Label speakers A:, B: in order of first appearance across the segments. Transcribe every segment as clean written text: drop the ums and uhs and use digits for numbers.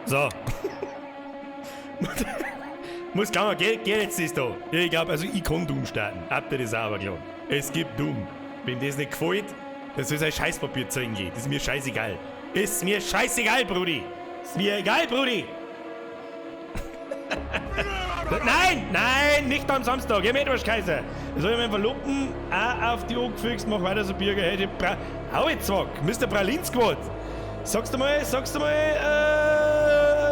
A: So. Muss klar, geht, geht jetzt das da. Ja, ich glaube, also ich kann Doom starten. Habt ihr das auch aber klar. Es gibt Doom. Wem das nicht gefällt, der soll sein Scheißpapier zeigen gehen. Das ist mir scheißegal. Ist mir scheißegal, Brudi. Ist mir egal, Brudi. Nein, nein, nicht am Samstag. Ich hab etwas Kaiser. Das hab ich meinem Verlobten auch auf die Ohren gefixt. Mach weiter so, Birger. Hey, Hau jetzt zwack. Mr. Pralin Squad. Sagst du mal,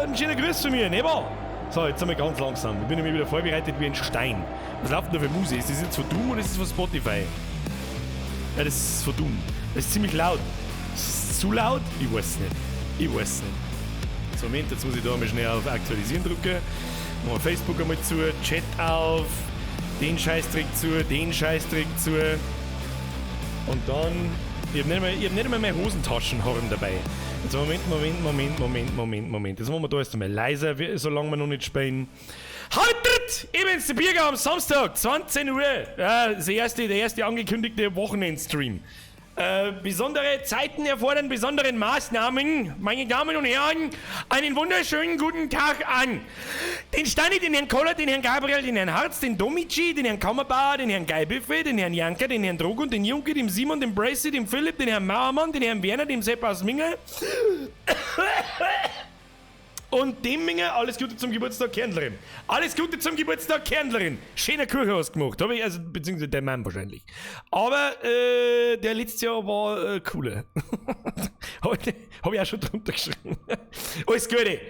A: einen schönen Gruß von mir, ne wahr? So, jetzt sind wir ganz langsam. Ich bin nämlich wieder vorbereitet wie ein Stein. Was läuft denn da für Musik? Ist das jetzt von Doom oder ist das von Spotify? Ja, das ist von Doom. Das ist ziemlich laut. Ist das zu laut? Ich weiß nicht. Ich weiß nicht. So, Moment, jetzt muss ich da mal schnell auf Aktualisieren drücken. Machen wir Facebook einmal zu, Chat auf, den Scheißdreck zu, den Scheißdreck zu. Und dann. Ich hab nicht einmal meine Hosentaschenhorn dabei. Jetzt Moment, Moment, Moment, Moment, Moment, Moment. Jetzt machen wir da erst einmal leiser, solange wir noch nicht spielen. Haltet! Ich bin's, der Birger am Samstag, 20 Uhr. Ja, das erste, der erste angekündigte Wochenendstream. Besondere Zeiten erfordern besondere Maßnahmen. Meine Damen und Herren, einen wunderschönen guten Tag an den Steini, den Herrn Koller, den Herrn Gabriel, den Herrn Harz, den Domici, den Herrn Kammerbauer, den Herrn Geibüffe, den Herrn Janker, den Herrn Drogun, den Junke, dem Simon, dem Bracy, dem Philipp, den Herrn Mauermann, den Herrn Werner, dem Sepp aus Minge und dem Minge, alles Gute zum Geburtstag, Kärntlerin. Alles Gute zum Geburtstag, Kärntlerin. Schöner Kuchen hast du gemacht. Hab ich, also, beziehungsweise der Mann wahrscheinlich. Aber der letztes Jahr war cooler. Hab ich auch schon drunter geschrieben. Alles Gute.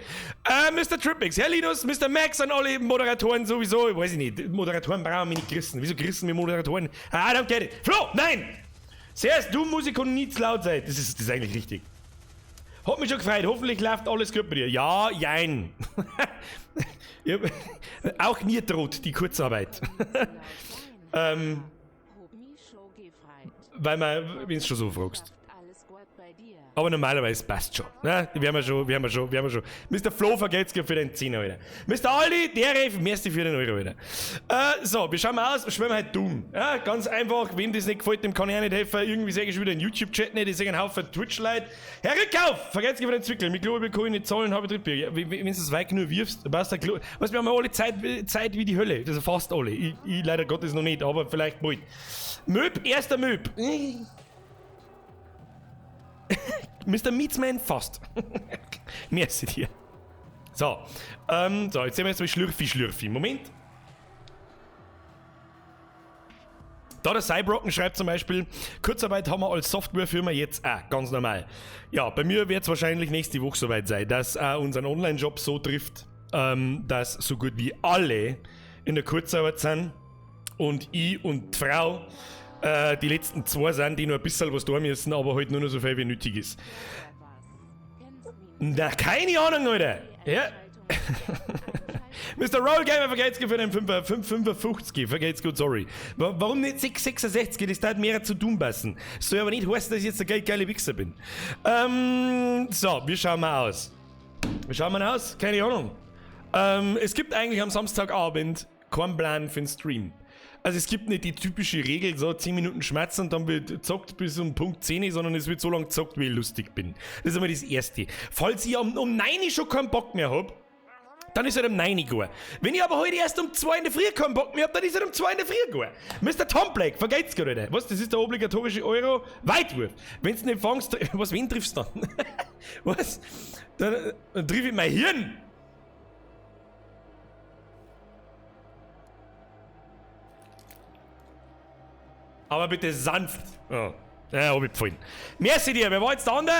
A: Mr. Tripmix, Herr Linus, Mr. Max an alle Moderatoren sowieso. Ich weiß nicht, Moderatoren brauchen wir nicht gerissen. Wieso gerissen wir Moderatoren? I don't get it. Flo, nein! Zuerst du, Musik und nie zu laut sein. Das ist eigentlich richtig. Hat mich schon gefreut, hoffentlich läuft alles gut bei dir. Ja, jein. Auch mir droht die Kurzarbeit. Weil man, wenn du schon so fragst. Aber normalerweise passt schon. Ne? Die werden wir schon, werden wir schon, werden wir schon. Mr. Flo vergeht's für den 10er, Alter. Mr. Aldi, der Ref, merci für den Euro, Alter. So, wir schauen mal aus, spielen wir halt Doom. Ja, ganz einfach, wem das nicht gefällt, dem kann ich auch nicht helfen. Irgendwie sage ich schon wieder einen YouTube-Chat nicht, ich sehe einen Haufen Twitch-Leute. Herr Rückauf, vergeht's für den Zwickel. Mit Globe kann ich nicht zahlen, habe ich Drittbier. Ja, wenn du das weit genug wirfst, passt der Glo-, weißt du, wir haben alle Zeit wie die Hölle. Das ist fast alle. Ich leider Gottes noch nicht, aber vielleicht bald. Möb, erster Möb. Mr. Meatsman fast. Merci dir. So, so, jetzt sehen wir jetzt mal Schlürfi, Schlürfi. Moment. Da der Cybrocken schreibt zum Beispiel, Kurzarbeit haben wir als Softwarefirma jetzt auch, ganz normal. Ja, bei mir wird's wahrscheinlich nächste Woche soweit sein, dass auch unseren Online-Job so trifft, dass so gut wie alle in der Kurzarbeit sind und ich und die Frau die letzten zwei sind, die noch ein bisschen was tun müssen, aber halt nur noch so viel wie nötig ist. Na, keine Ahnung, Alter! Ja. Mr. Rollgamer vergeht's für den 5,55, vergeht's gut, sorry. Warum nicht 6,66? Das tat mehr zu tun passen. Soll aber nicht heißen, dass ich jetzt der geile Wichser bin. So, wie schauen wir aus? Wie schauen wir aus? Keine Ahnung. Es gibt eigentlich am Samstagabend keinen Plan für den Stream. Also es gibt nicht die typische Regel, so 10 Minuten schmerzen und dann wird gezockt bis um Punkt 10, sondern es wird so lange gezockt, wie ich lustig bin. Das ist einmal das Erste. Falls ich um 9 Uhr schon keinen Bock mehr hab, dann ist halt um 9 Uhr gut. Wenn ich aber heute erst um 2 in der Früh keinen Bock mehr hab, dann ist halt um 2 in der Früh gut. Mr. Tom Black, vergeht's gar nicht. Was, das ist der obligatorische Euro-Weitwurf. Wenn du nicht fängst, was, wen triffst du dann? Was? Dann triff ich mein Hirn. Aber bitte sanft. Ja, ja, hab ich gefallen. Merci dir, wer war jetzt der andere?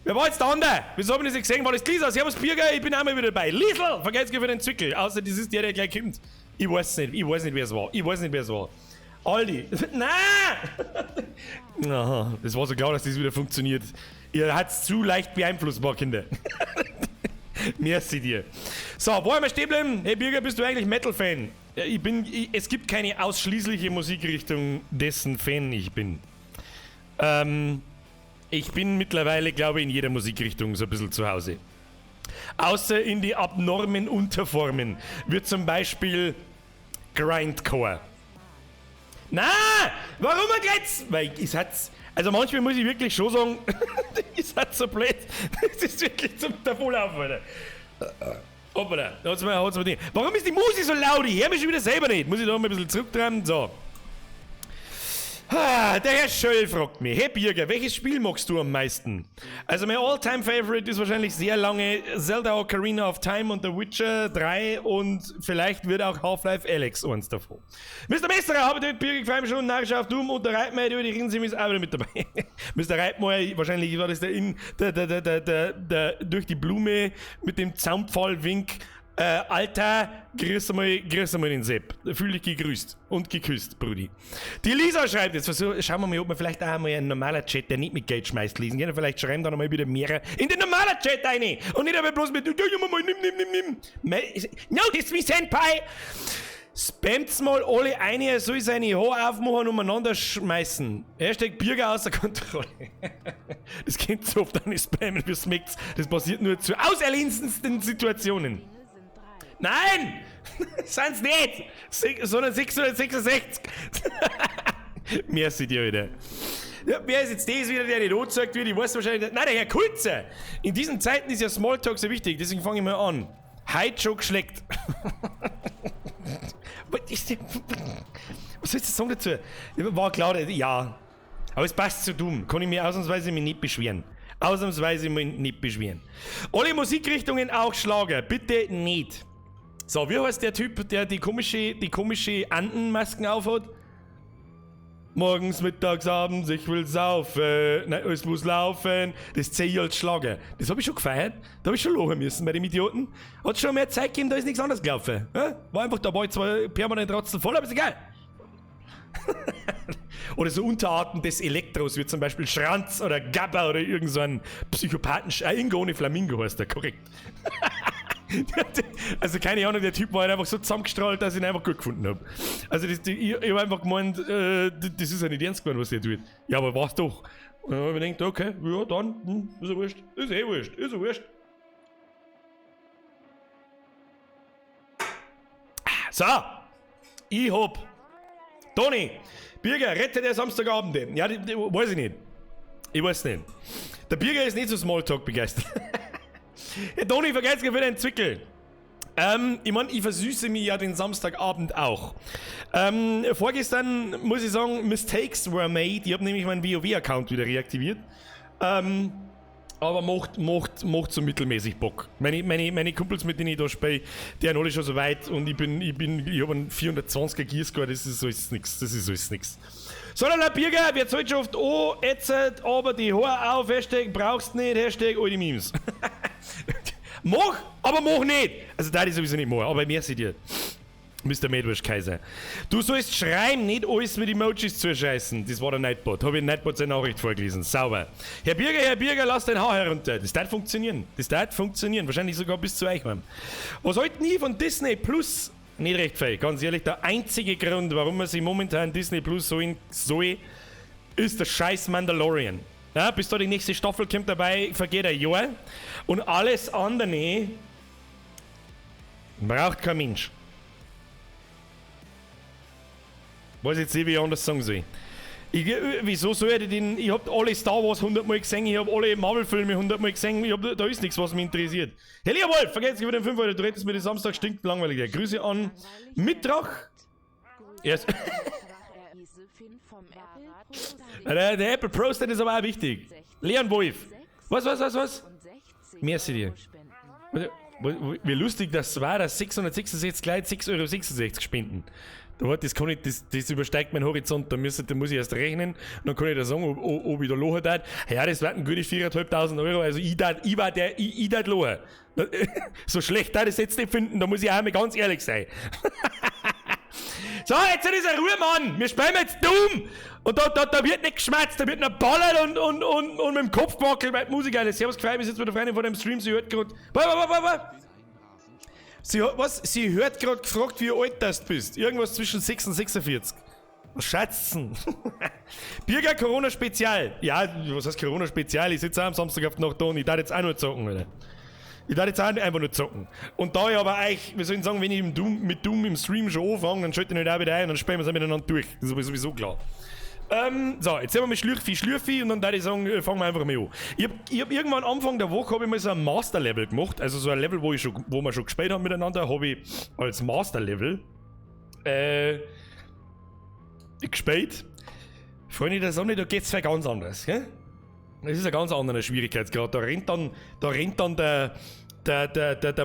A: Wer war jetzt der andere? Wieso hab ich das nicht gesehen? War das Lisa? Servus Birger, ich bin auch mal wieder dabei. Liesl, vergeht's für den Zwickel. Außer das ist der, der gleich kommt. Ich weiß nicht, ich weiß nicht, wer es war. Ich weiß nicht, wer es war. Aldi. Nein! Aha, das war so klar, dass das wieder funktioniert. Ihr habt's zu leicht beeinflussbar, Kinder. Merci dir. So, wo haben wir stehen bleiben? Hey Birger, bist du eigentlich Metal-Fan? Ja, es gibt keine ausschließliche Musikrichtung, dessen Fan ich bin. Ich bin mittlerweile, glaube ich, in jeder Musikrichtung so ein bisschen zu Hause. Außer in die abnormen Unterformen, wie zum Beispiel Grindcore. Na, warum jetzt? Weil es hat, Also manchmal muss ich wirklich schon sagen, ihr seid so blöd. Das ist wirklich zum Davonlaufen, Alter. Hoppala, da hat's mir Ding. Warum ist die Musik so laut? Ich höre mich schon wieder selber nicht. Muss ich da mal ein bisschen zurücktreiben? So. Ah, der Herr Schöll fragt mich, hey Birger, welches Spiel magst du am meisten? Also mein All-Time-Favorite ist wahrscheinlich sehr lange Zelda Ocarina of Time und The Witcher 3 und vielleicht wird auch Half-Life Alyx eins davon. Mr. Messerer, habe ich Birger gefallen schon, Nachricht auf Doom und der Reitmeier, die Rinsim ist auch wieder mit dabei. Mr. Reitmeier, wahrscheinlich war das der, in, der, der, der, der, der, der durch die Blume mit dem Zaunpfahlwink. Alter, grüß einmal den Sepp. Fühl dich gegrüßt und geküsst, Brudi. Die Lisa schreibt jetzt, schauen wir mal, ob wir vielleicht auch einmal einen normalen Chat, der nicht mit Geld schmeißt, lesen können. Vielleicht schreiben da nochmal wieder mehrere in den normalen Chat rein. Und nicht aber bloß mit, nimm, nimm, nimm, nimm. Notice me, Senpai! Spamt's mal alle ein, er soll seine Haare aufmachen und umeinander schmeißen. Hashtag Birger außer Kontrolle. Das könnt ihr oft auch nicht spammen, wie es schmeckt. Das passiert nur zu auserlesensten Situationen. Nein! Sind's nicht! Sondern 666! Merci dir wieder. Ja, wer ist jetzt das wieder, der nicht angezeigt wird? Ich weiß wahrscheinlich nicht. Nein, der Herr Kulzer! In diesen Zeiten ist ja Smalltalk so wichtig, deswegen fange ich mal an. Heute schon geschleckt. Was soll ich sagen dazu? War klar, ja. Aber es passt zu dumm. Kann ich mir ausnahmsweise nicht beschweren. Ausnahmsweise nicht beschweren. Alle Musikrichtungen, auch Schlager. Bitte nicht. So, wie heißt der Typ, der die komische Andenmasken aufhat? Morgens, mittags, abends, ich will saufen. Nein, es muss laufen. Das zäh ich als Schlager. Das hab ich schon gefeiert. Da hab ich schon lachen müssen bei dem Idioten. Hat schon mehr Zeit gegeben, da ist nichts anderes gelaufen. Ja? War einfach, da war ich zwar permanent trotzdem voll, aber ist egal. Oder so Unterarten des Elektros, wie zum Beispiel Schranz oder Gabba oder irgend so ein Psychopathen. Ingo ohne Flamingo heißt der, korrekt. Also keine Ahnung, der Typ war halt einfach so zusammengestrahlt, dass ich ihn einfach gut gefunden hab. Also ich hab einfach gemeint, das ist ja nicht ernst gemeint, was der tut. Ja, aber war's doch. Und dann hab ich mir gedacht, okay, ja dann, ist ja wurscht. Ist eh wurscht, ist ja wurscht. So, ich hab Toni, Birger, rette der Samstagabend. Ja, die, weiß ich nicht. Ich weiß nicht. Der Birger ist nicht so Smalltalk begeistert. Ja, Toni, vergesst wieder einen Zwickel. Ich mein, ich versüße mir ja den Samstagabend auch. Vorgestern muss ich sagen, Mistakes were made. Ich hab nämlich meinen WoW-Account wieder reaktiviert. Aber macht so mittelmäßig Bock. Meine Kumpels, mit denen ich da spiele, die sind alle schon so weit und ich hab einen 420er Gearscore, das ist alles nix. Das ist alles nix. So, der Birger, wer zahlt schon oft an, ätzet, aber die Haare auf, Hashtag brauchst nicht, Hashtag alte Memes. Mach, aber mach nicht! Also da ich sowieso nicht machen, aber merci dir. Mr. Madwash Kaiser. Du sollst schreien, nicht alles mit Emojis zuscheißen. Das war der Nightbot. Habe ich Nightbot seine Nachricht vorgelesen. Sauber. Herr Birger, lass dein Haar herunter. Das darf funktionieren. Das darf funktionieren. Wahrscheinlich sogar bis zu euch, Mann. Was heute nie von Disney Plus nicht recht feil. Ganz ehrlich, der einzige Grund, warum man sich momentan Disney Plus so in soll, ist der scheiß Mandalorian. Ja, bis da die nächste Staffel kommt dabei, vergeht ein Jahr. Und alles andere braucht kein Mensch. Weiß jetzt nicht, wie ich anders sagen soll. Wieso soll ich denn? Ich hab alle Star Wars 100 Mal gesehen, ich hab alle Marvel-Filme 100 Mal gesehen, da ist nichts, was mich interessiert. Hey, lieber Wolf, vergesst nicht über den 5 Euro, du rettest mir den Samstag, stinkt langweilig. Grüße an Mitrach. Yes. Der Apple Pro Stand ist aber auch wichtig. Leon Wolf. Was? Merci dir. Wie lustig das war, dass 666 Leute 6,66 € spenden. Das, kann ich, das übersteigt meinen Horizont, da muss ich erst rechnen und dann kann ich da sagen, ob ich da lachen darf. Ja, das wären gute 4.500 Euro, also ich darf lachen. So schlecht darf ich das jetzt nicht finden, da muss ich auch mal ganz ehrlich sein. So, jetzt ist er Ruhe, Mann! Wir spielen jetzt dumm! Und da wird nicht geschmatzt, da wird noch ballert und mit dem Kopf gewackelt, weil die Musik geil ist. Servus, gefreut mich jetzt mit der Freundin vor dem Stream, sie hört gerade. Sie hat, was? Sie hört gerade gefragt, wie alt das bist. Irgendwas zwischen 6 und 46. Was schätzen? Birger Corona Spezial. Ja, was heißt Corona Spezial? Ich sitze auch am Samstag auf die Nacht da und ich darf jetzt auch nur zocken, Alter. Ich darf jetzt auch einfach nur zocken. Und da ich aber euch, wir sollen sagen, wenn ich mit Doom im Stream schon anfange, dann schalte ich nicht auch wieder ein und dann spielen wir es miteinander durch. Das ist aber sowieso klar. So, jetzt sehen wir mal Schlürfi, Schlürfi und dann würde ich sagen, fangen wir einfach mal an. Ich hab irgendwann Anfang der Woche hab ich mal so ein Master-Level gemacht, also so ein Level, wo wir schon gespielt haben miteinander, habe ich als Master-Level gespielt. Freunde der Sonne, da geht's zwar ganz anders, gell? Das ist ein ganz anderer Schwierigkeitsgrad. Da rennt dann der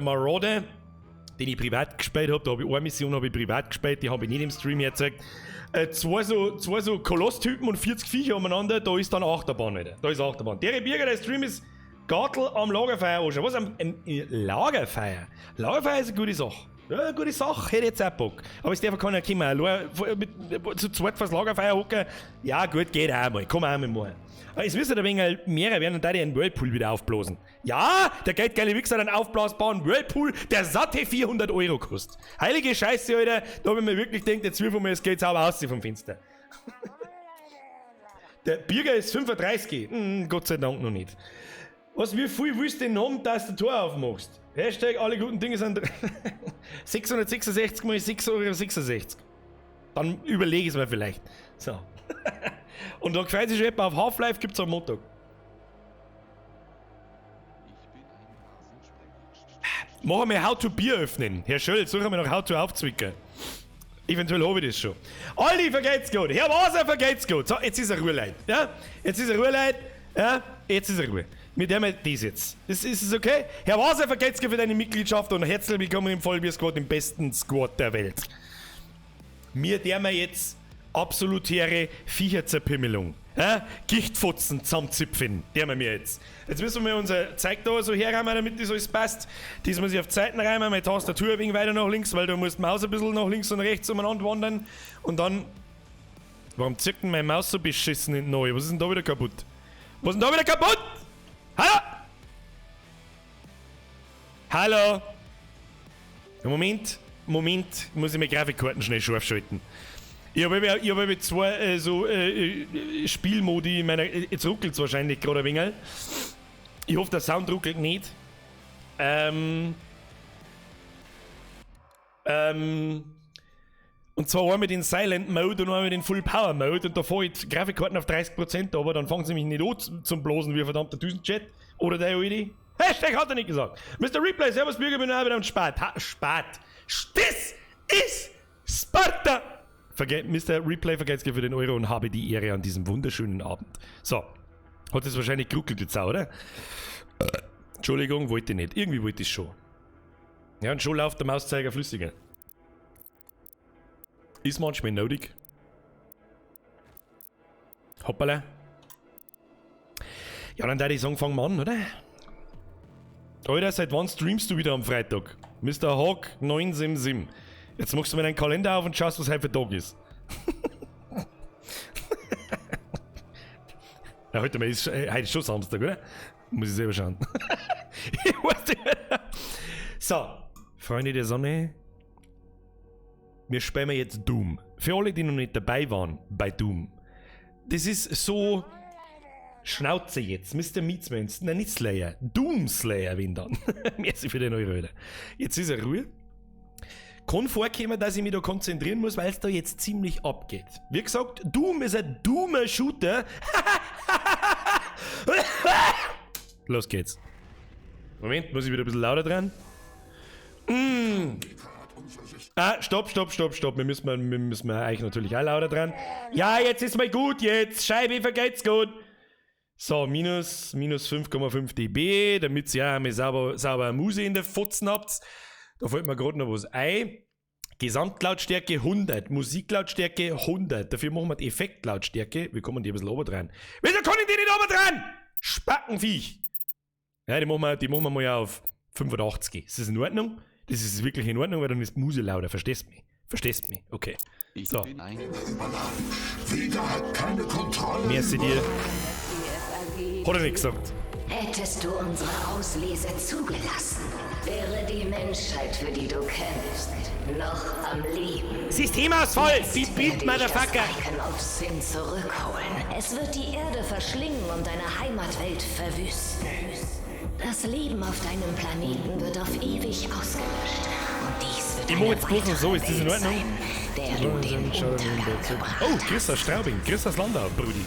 A: Marauder, den ich privat gespielt hab. Da hab ich eine Mission hab ich privat gespielt, die hab ich nicht im Stream hergezeigt. Zwei so Koloss-Typen und 40 Viecher umeinander, da ist dann Achterbahn, Alter. Da ist Achterbahn. Der Birger, der Stream ist Gartel am Lagerfeuer anschauen. Was am Lagerfeuer? Lagerfeuer ist eine gute Sache. Ja, gute Sache, hätte ich jetzt auch Bock. Aber es darf keiner kommen. Allein zu zweit vors Lagerfeuer hocken, ja gut, geht auch mal. Kann man auch mal machen. Aber es müssen ein wenig mehr werden und da die einen Whirlpool wieder aufblasen. Ja, der geht geile Wichser einen aufblasbaren Whirlpool, der satte 400 Euro kostet. Heilige Scheiße, Alter, da hab ich mir wirklich gedacht, jetzt wirf ich mir das Geld sauber aus vom Fenster. Der Birger ist 35. Gott sei Dank noch nicht. Was, wie viel willst du denn haben, dass du Tor aufmachst? Hashtag alle guten Dinge sind 666 mal 6,66 Euro. Dann überlege ich es mir vielleicht. So. Und da gefällt sich schon jemand auf Half-Life, gibt's am Montag. Machen wir How to Bier öffnen. Herr Schöll, suchen wir noch How to aufzwicken. Eventuell habe ich das schon. Aldi, vergeht's gut. Herr Waser, vergeht's gut. So, jetzt ist er Ruhe, Leute. Ja? Jetzt ist er Ruhe, Leute. Ja? Jetzt ist er Ruhe. Mit dem das jetzt. Ist es okay? Herr Waser, vergeht's gut für deine Mitgliedschaft und herzlich willkommen im Vollbier-Squad, im besten Squad der Welt. Mir der wir jetzt absolutäre Viecherzerpimmelung. Ja? Gichtfotzen zusammenzipfen, der wir mir jetzt. Jetzt müssen wir unser Zeug da so herräumen, damit das alles passt. Das muss ich auf Zeiten räumen, meine Tastatur ein wenig weiter nach links, weil da muss die Maus ein bisschen nach links und rechts umeinander wandern. Und dann. Warum zirkt denn meine Maus so beschissen in neu? Was ist denn da wieder kaputt? Was ist denn da wieder kaputt? Hallo? Hallo? Moment, Moment, muss ich meine Grafikkarten schnell scharf schalten. Ich habe hab zwei Spielmodi in meiner. Jetzt ruckelt es wahrscheinlich gerade ein wenig. Ich hoffe, der Sound ruckelt nicht. Und zwar einmal den Silent Mode und einmal den Full Power Mode. Und da fahre ich die Grafikkarten auf 30%, aber dann fangen sie mich nicht an zum Blasen wie ein verdammter Düsenjet. Oder der Alte. Hashtag hat er nicht gesagt. Mr. Replay, Servus Bürger, bin auch wieder am Spat. Spat. Das ist Sparta! Mr. Replay, vergesst für den Euro und habe die Ehre an diesem wunderschönen Abend. So. Hat es wahrscheinlich geruckelt jetzt auch, oder? Entschuldigung, wollte ich nicht. Irgendwie wollte ich schon. Ja, und schon läuft der Mauszeiger flüssiger. Ist manchmal nötig. Hoppala. Ja, dann würde ich sagen, fangen wir an, oder? Alter, seit wann streamst du wieder am Freitag? Mr. Hawk 977. Jetzt machst du mir deinen Kalender auf und schaust, was heute für Tag ist. Ja, heute ist schon Samstag, oder? Muss ich selber schauen. Ich weiß nicht. So, Freunde der Sonne, wir spielen jetzt Doom. Für alle, die noch nicht dabei waren bei Doom. Das ist so... Schnauze jetzt, Mr. Meatsman, nein, nicht Slayer, Doom Slayer, wenn dann. Merci für den Euro, Alter. Jetzt ist er Ruhe. Kann vorkommen, dass ich mich da konzentrieren muss, weil es da jetzt ziemlich abgeht. Wie gesagt, Doom ist ein doomer Shooter. Los geht's. Moment, muss ich wieder ein bisschen lauter dran? Ah, stopp, stopp, stopp, stopp. Wir müssen eigentlich natürlich auch lauter dran. Ja, jetzt ist mal gut, jetzt. Scheibe, vergeht's gut. So, minus 5,5 dB, damit ihr ja einmal sauber Muse in der Fotzen habt. Da fällt mir gerade noch was ein. Gesamtlautstärke 100, Musiklautstärke 100. Dafür machen wir die Effektlautstärke. Wir kommen die ein bisschen oben dran. Wieso kann ich die nicht oben dran? Spackenviech! Ja, die machen wir mal auf 85. Ist das in Ordnung? Das ist wirklich in Ordnung, weil dann ist die Muse lauter. Verstehst du mich? Verstehst du mich? Okay. So.
B: Wieder hat keine Kontrolle.
A: Merci dir. Hat er nicht gesagt.
C: Hättest du unsere Auslese zugelassen, wäre die Menschheit, für die du kämpfst, noch am Leben.
A: Systemausfall! Beep, beep, Motherfucker!
C: Das Icon of Sin zurückholen. Es wird die Erde verschlingen und deine Heimatwelt verwüsten. Das Leben auf deinem Planeten wird auf ewig ausgelöscht. Und dies wird
A: Ich mach jetzt bloß noch so, ist das in Ordnung?
C: Sein, der du den Untergang gebracht
A: Oh, grüß aus Straubing, grüß aus Landau, Brudi.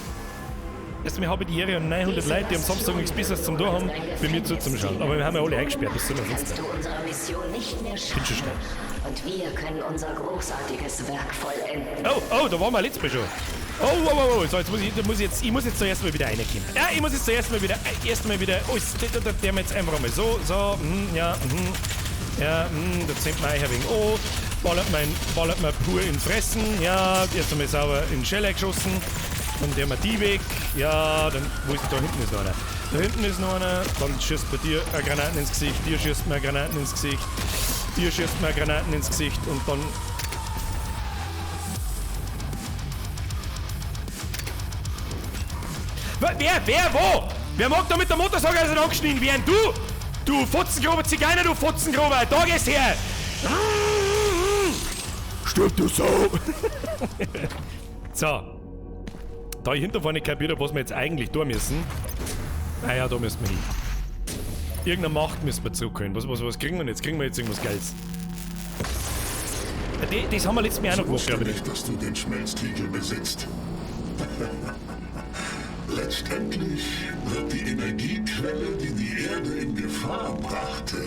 A: Erstmal habe ich die Ehre und 900 Leute, die am Samstag nichts Besseres zum tun haben, bei mir zuzuschauen. Aber wir haben ja alle eingesperrt, bis zum
C: Kannst du unserer Mission nicht mehr
A: Bin schon
C: schaden.
A: schnell.
C: Und wir können unser großartiges Werk vollenden.
A: Oh, oh, da waren wir letztes Mal schon. Oh, oh, oh, oh. So, jetzt muss ich, da muss ich jetzt, ich muss jetzt zuerst mal wieder reinkommen. Ja, ich muss jetzt zuerst mal wieder, oh, da, der jetzt einfach mal so, so, ja, ja, da zählt man ein wenig an, ballert mir pur in Fressen, ja, jetzt haben wir sauber in den Scheller geschossen, dann der mal die weg, ja, dann, wo ist, da hinten ist noch einer. Da hinten ist noch einer, dann schießt bei dir eine Granaten ins Gesicht, dir schießt mir Granaten ins Gesicht, dir schießt mir Granaten ins Gesicht und dann... Wer, wo? Wer mag da mit der Motorsäge also angeschnitten werden? Du! Du Fotzengrober Zigeuner, du Fotzengrober! Da gehst her! Stirb du so! So. Da ich hintervorne kapiert habe, was wir jetzt eigentlich tun müssen. Ah ja, da müssen wir hin. Irgendeine Macht müssen wir zurückholen. Was kriegen wir denn jetzt? Kriegen wir jetzt irgendwas Geiles? Das haben wir letztes Mal auch noch
B: Ich
A: gemacht,
B: wusste
A: glaube ich.
B: nicht, dass du den Schmelztiegel besitzt. Letztendlich wird die Energiequelle, die die Erde in Gefahr brachte,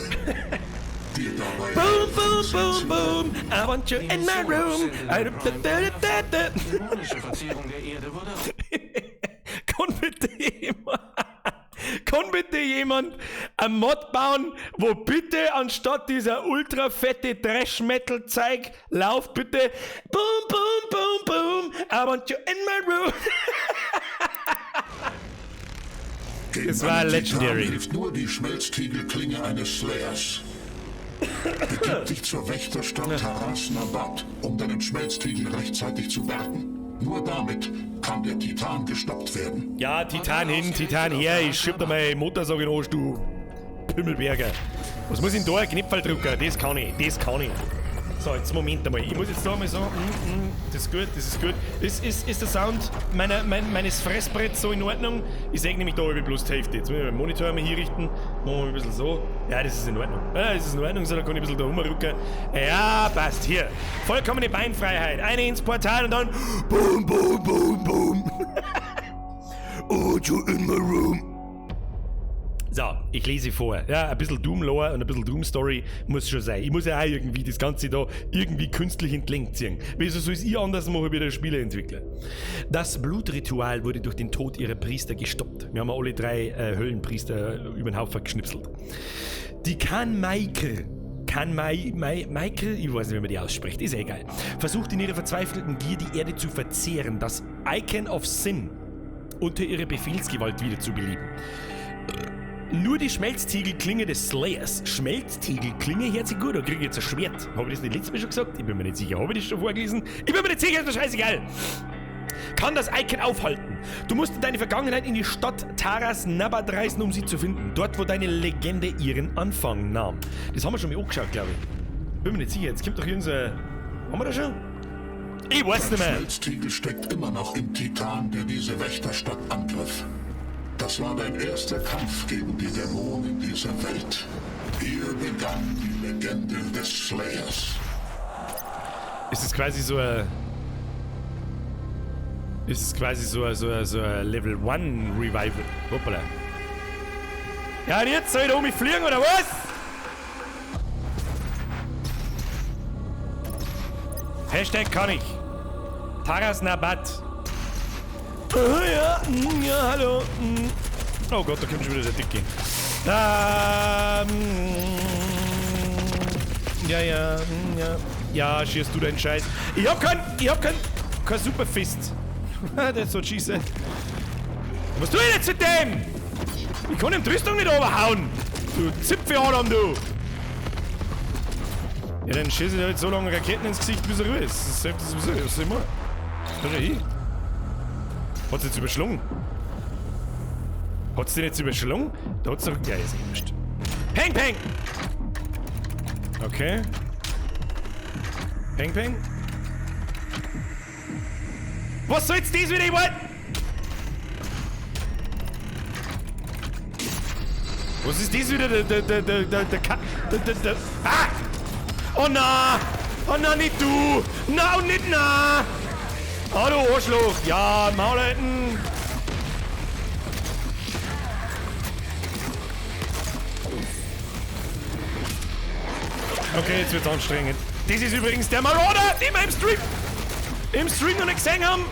B: dir dabei
A: Boom, boom, boom, boom. I want you in my room.
D: Die dämonische Verzehrung der Erde wurde
A: Kann bitte jemand ein Mod bauen, wo bitte anstatt dieser ultra fette Trash-Metal-Zeug lauf bitte boom, boom, boom, boom, I want you in my room.
B: Gegen
A: Das war
B: einen
A: legendary.
B: Titan hilft nur die Schmelztiegelklinge eines Slayers. Begib dich zur Wächterstadt Taras Nabat, um deinen Schmelztiegel rechtzeitig zu bergen. Nur damit kann der Titan gestoppt werden.
A: Ja, Titan hin, Titan her, ich schieb da meine Motorsäge in den Arsch, du Pümmelberger. Was muss ich denn da? Knopfdrucker, das kann ich, das kann ich. So, jetzt Moment einmal. Ich muss jetzt da mal so, das ist gut, das ist gut. Ist der Sound meines Fressbretts so in Ordnung? Ich sehe nämlich da über bloß die Hälfte. Jetzt muss ich meinen Monitor einmal hier richten. Machen wir mal ein bisschen so. Ja, das ist in Ordnung. Ja, das ist in Ordnung, so, da kann ich ein bisschen da rumrücken. Ja, passt. Hier. Vollkommene Beinfreiheit. Eine ins Portal und dann boom, boom, boom, boom. Oh, you in my room. So, ich lese vor. Ja, ein bisschen Doom-Lore und ein bisschen Doom-Story muss schon sein. Ich muss ja auch irgendwie das Ganze da irgendwie künstlich in die Länge ziehen. Wieso soll es ich anders machen wie der Spieleentwickler? Das Blutritual wurde durch den Tod ihrer Priester gestoppt. Wir haben ja alle drei Höllenpriester über den Haufen geschnipselt. Die Khan Maykr, ich weiß nicht, wie man die ausspricht, ist ja egal, versucht in ihrer verzweifelten Gier die Erde zu verzehren, das Icon of Sin unter ihre Befehlsgewalt wiederzubeleben. Nur die Schmelztiegelklinge des Slayers. Schmelztiegelklinge hört sich gut, da krieg ich jetzt ein Schwert. Habe ich das nicht letztes Mal schon gesagt? Ich bin mir nicht sicher. Habe ich das schon vorgelesen? Ich bin mir nicht sicher, ist mir scheißegal. Kann das Icon aufhalten. Du musst in deine Vergangenheit in die Stadt Taras Nabat reisen, um sie zu finden. Dort, wo deine Legende ihren Anfang nahm. Das haben wir schon mal angeschaut, glaube ich. Bin mir nicht sicher. Jetzt kommt doch irgend so ein... Haben wir das schon? Ich weiß nicht
B: Der
A: mehr.
B: Schmelztiegel steckt immer noch im Titan, der diese Wächterstadt angriff. Das war dein erster Kampf gegen die Dämonen dieser Welt. Hier begann die Legende des Slayers.
A: Ist es quasi so ein... Ist es quasi so ein Level 1 Revival. Hoppala. Ja, und jetzt soll ich da um mich fliegen, oder was? Hashtag kann ich. Taras Nabat. Ja, ja, hallo. Oh Gott, da kommt schon wieder der Dicke. Ja, ja, ja. Ja, schießt du deinen Scheiß. Ich hab kein Superfist. Der ist so schieße. Was tu ich jetzt mit dem? Ich kann ihm die Rüstung nicht overhauen. Du Zipfeladam, du. Ja, dann schieße ich halt so lange Raketen ins Gesicht, bis er ruhig ist. Das hilft sowieso. Was soll ich machen? Da schau hin. Hat's jetzt überschlungen? Hat's den jetzt überschlungen? Da hat's doch... Ja, ist eh wurscht. Peng, peng! Okay. Peng, peng. Was soll jetzt das wieder? Ich wollt? Was ist das wieder? Der Ah! Oh na! Oh na, nicht du! Na und nicht na! Oh du Arschloch! Ja, Maul halten! Okay, jetzt wird's anstrengend. Das ist übrigens der Marauder, den wir im Stream noch nicht gesehen haben.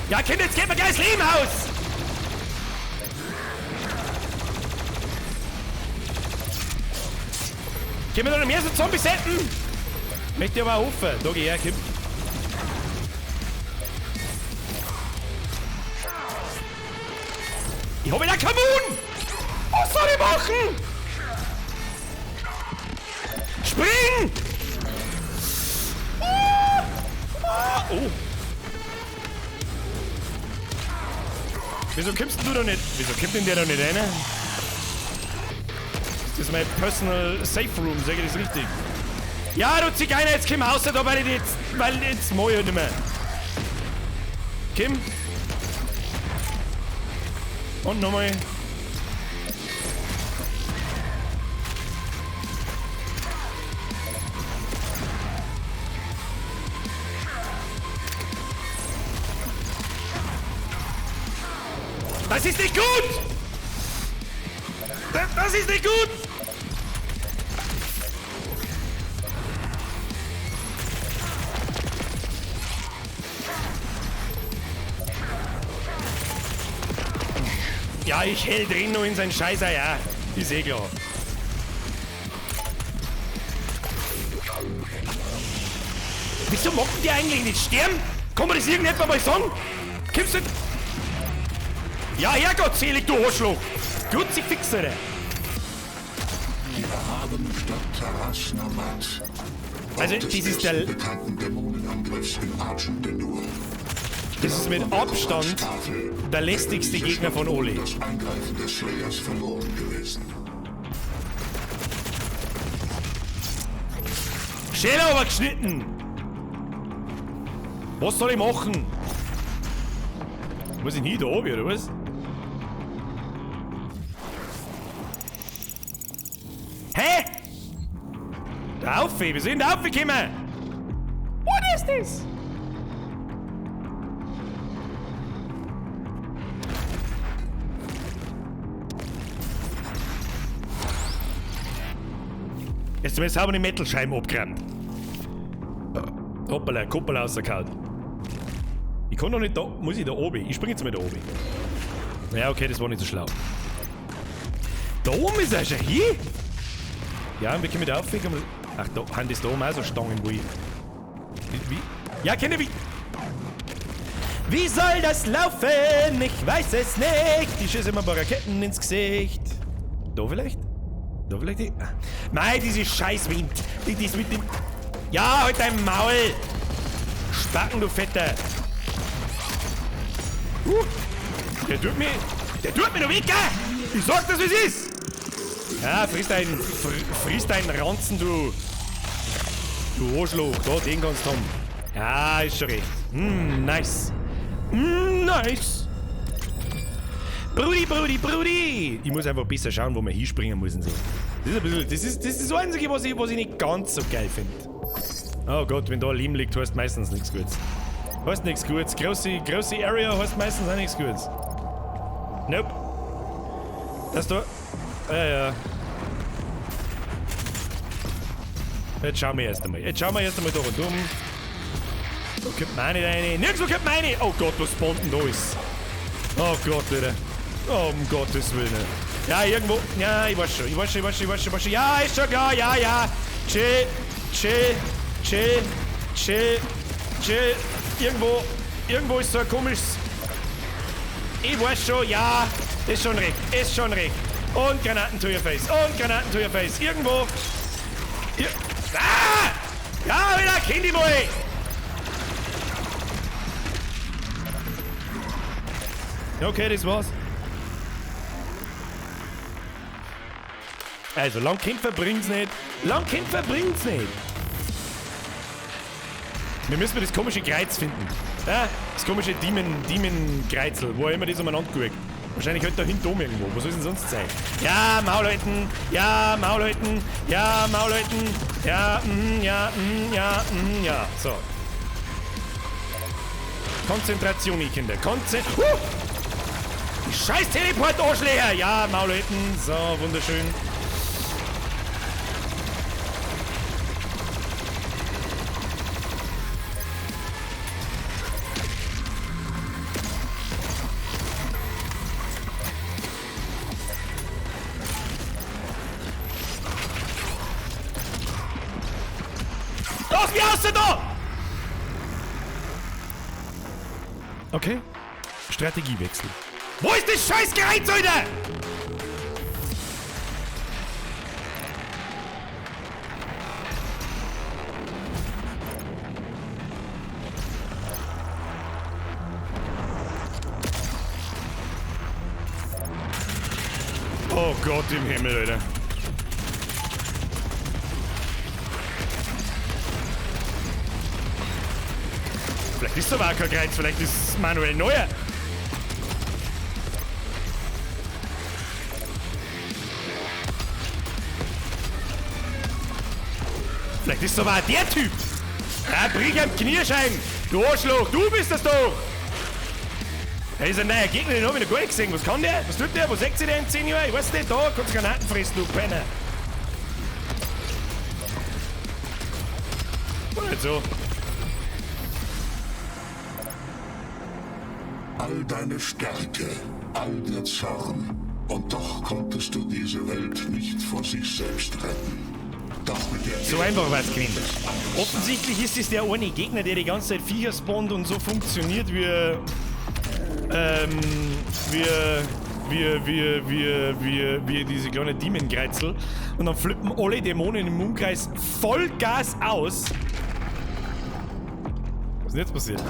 A: Ja, Kind, jetzt geht mir gleich das Leben aus! Können wir da noch mehr so Zombies setzen? Möchte ich aber auch hoffen. Da geh ich her, Kim. Ich hab wieder Kamun! Was soll ich machen? Spring! Ah! Ah! Oh! Wieso kommst du da nicht? Wieso kommt denn der da nicht rein? Das ist mein Personal Safe Room, sag ich das richtig? Ja, du Zigeuner, jetzt komm raus da, weil ich jetzt. Weil jetzt mach ich halt nicht mehr. Kim? Und nochmal. Das ist nicht gut! Das ist nicht gut! Ja, ich hält drin noch in sein Scheißer, ja. Ist eh klar. Wieso machen die eigentlich nicht sterben? Kann man das irgendetwa mal sagen? Kommst du... Ja, herrgottselig, du Arschloch! Kruzifix, Alter!
B: Die erhabene Stadt Taras Nabat.
A: Also, das ist der...
B: bekannten Dämonenangriffs in Argent D'Nur.
A: Das ist mit Abstand der lästigste Gegner von Oli.
B: Das Eingreifen des Slayers verloren gewesen.
A: Schön aber geschnitten! Was soll ich machen? Muss ich nie da oben, oder was? Hä? Da auf, wir sind da aufgekommen! What is this? Jetzt zumindest haben wir die Metalscheiben abgerammt. Hoppala, Kuppel rausgehauen. Ich kann doch nicht da. Muss ich da oben? Ich spring jetzt mal da oben. Ja, okay, das war nicht so schlau. Da oben ist er schon hier? Ja, und wir können mit auf. Ach, da haben das da oben auch so Stangen, wo ich. Wie? Ja, kenne wie. Wie soll das laufen? Ich weiß es nicht. Die schießen immer ein paar Raketen ins Gesicht. Da vielleicht? Da vielleicht die. Mei, diese Scheißwind. Die, das mit dem. Ja, halt dein Maul! Spacken, du Fetter! Der tut mir. Der tut mir noch weh, gell? Ich sag das, wie es ist! Ja, friss deinen Ranzen, du. Du Arschloch, da, den kannst du haben. Ja, ist schon recht. Nice. Nice. Brudi, Brudi, Brudi! Ich muss einfach besser schauen, wo man hinspringen muss und so. Das ist ein bisschen, das ist das Einzige, was ich nicht ganz so geil finde. Oh Gott, wenn da ein Lehm liegt, heißt meistens nichts Gutes. Heißt nichts Gutes. Große Area heißt meistens auch nichts Gutes. Nope. Das da. Ja, ja. Jetzt schauen wir erst einmal. Jetzt schauen wir erst einmal da rundum. Da kommt man auch nicht rein. Nirgendwo kommt man rein! Oh Gott, was spawnt denn da ist? Oh Gott, Alter. Oh, um Gottes Willen. Ja, irgendwo. Ja, ich weiß schon. Ich weiß schon, ich weiß schon, ich weiß schon, ich weiß schon. Ja, ist schon klar. Ja, ja. Chill, chill, chill, chill, chill. Irgendwo, irgendwo ist so ein komisches. Ich weiß schon, ja. Ist schon recht, ist schon recht. Und Granaten to your face, und Granaten to your face. Irgendwo. Hier. Ah! Ja, wieder Kindyboy! Okay, das war's. Also, Langkämpfer bringt's nicht. Langkämpfer bringt's nicht. Wir müssen das komische Kreuz finden. Ja, das komische Demon-Kreuzel, wo er immer das umeinander guckt. Wahrscheinlich halt da hinten oben irgendwo. Was soll es denn sonst sein? Ja, Maul halten. Ja, Maul halten. Ja, Maul halten. Ja, ja, ja, ja. So. Konzentration, ihr Kinder. Die scheiß Teleport-Arschlöcher! Ja, Maul halten. So, wunderschön. Lass mich raus da! Okay. Strategiewechsel. Wo ist das scheiß Kreuz, Alter? Oh Gott im Himmel, Alter. Vielleicht ist es aber auch kein Kreuz, vielleicht ist es Manuel Neuer. Vielleicht ist es aber auch der Typ. Ja, brich am Kniescheiben. Du Arschloch, du bist das doch. Da ist ein neuer Gegner, den hab ich noch gar nicht gesehen. Was kann der? Was tut der? Wo sagt sich der in 10 Jahren? Ich weiß nicht, da kannst du Granaten fressen, du Penner. War nicht so.
B: All deine Stärke, all der Zorn. Und doch konntest du diese Welt nicht vor sich selbst retten. Doch mit der
A: So einfach war's gewesen. Offensichtlich ist es der eine Gegner, der die ganze Zeit Viecher spawnt und so funktioniert wie wie diese kleine Demon-Kreizel. Und dann flippen alle Dämonen im Umkreis Vollgas aus. Was ist denn jetzt passiert?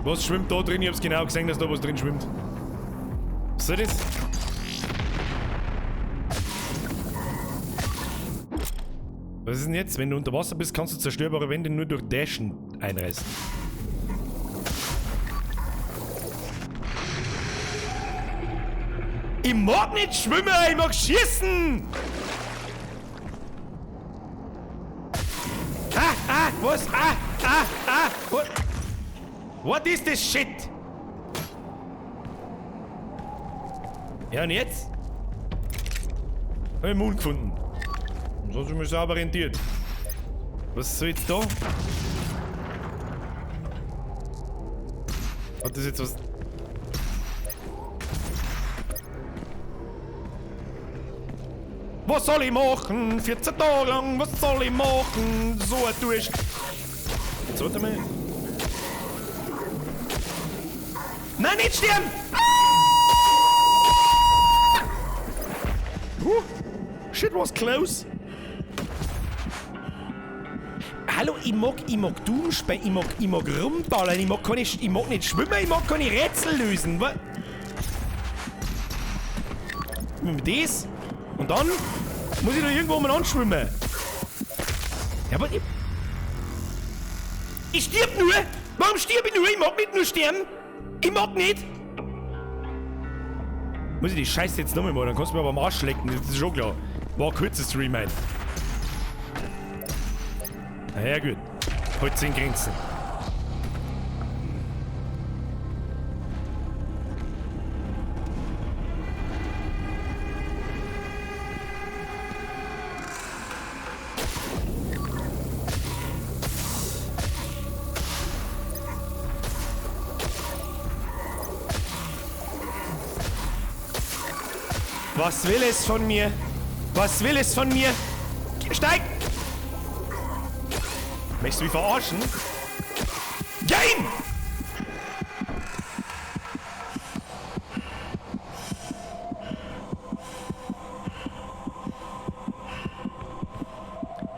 A: Was schwimmt da drin? Ich hab's genau gesehen, dass da was drin schwimmt. Was soll das? Was ist denn jetzt? Wenn du unter Wasser bist, kannst du zerstörbare Wände nur durch Dashen einreißen. Ich mag nicht schwimmen, ich mag schießen! Ah, ah, was? Ah, ah, ah, what? What is this shit? Ja, und jetzt? Hab ich den Mond gefunden. Das hat sich mir sauber rentiert. Was soll jetzt da? Hat das jetzt was... Was soll ich machen? 14 Tage lang, was soll ich machen? So ein Durst. Jetzt warte mal. Nein, nicht sterben! Ah! Shit was close. Hallo, ich mag Doom spielen, ich mag rumballern, ich mag nicht schwimmen, ich mag keine Rätsel lösen. Was? Mit das? Und dann muss ich da irgendwo mal anschwimmen. Ja, aber ich stirb nur! Warum stirb ich nur? Ich mag nicht nur sterben! Ich mag nicht! Muss ich die Scheiße jetzt nochmal machen, dann kannst du mir aber am Arsch lecken, das ist schon klar. War ein kurzer Stream, halt. Na ja, gut. Halt in Grenzen. Was will es von mir? Was will es von mir? Steig! Möchtest du mich verarschen? Nein!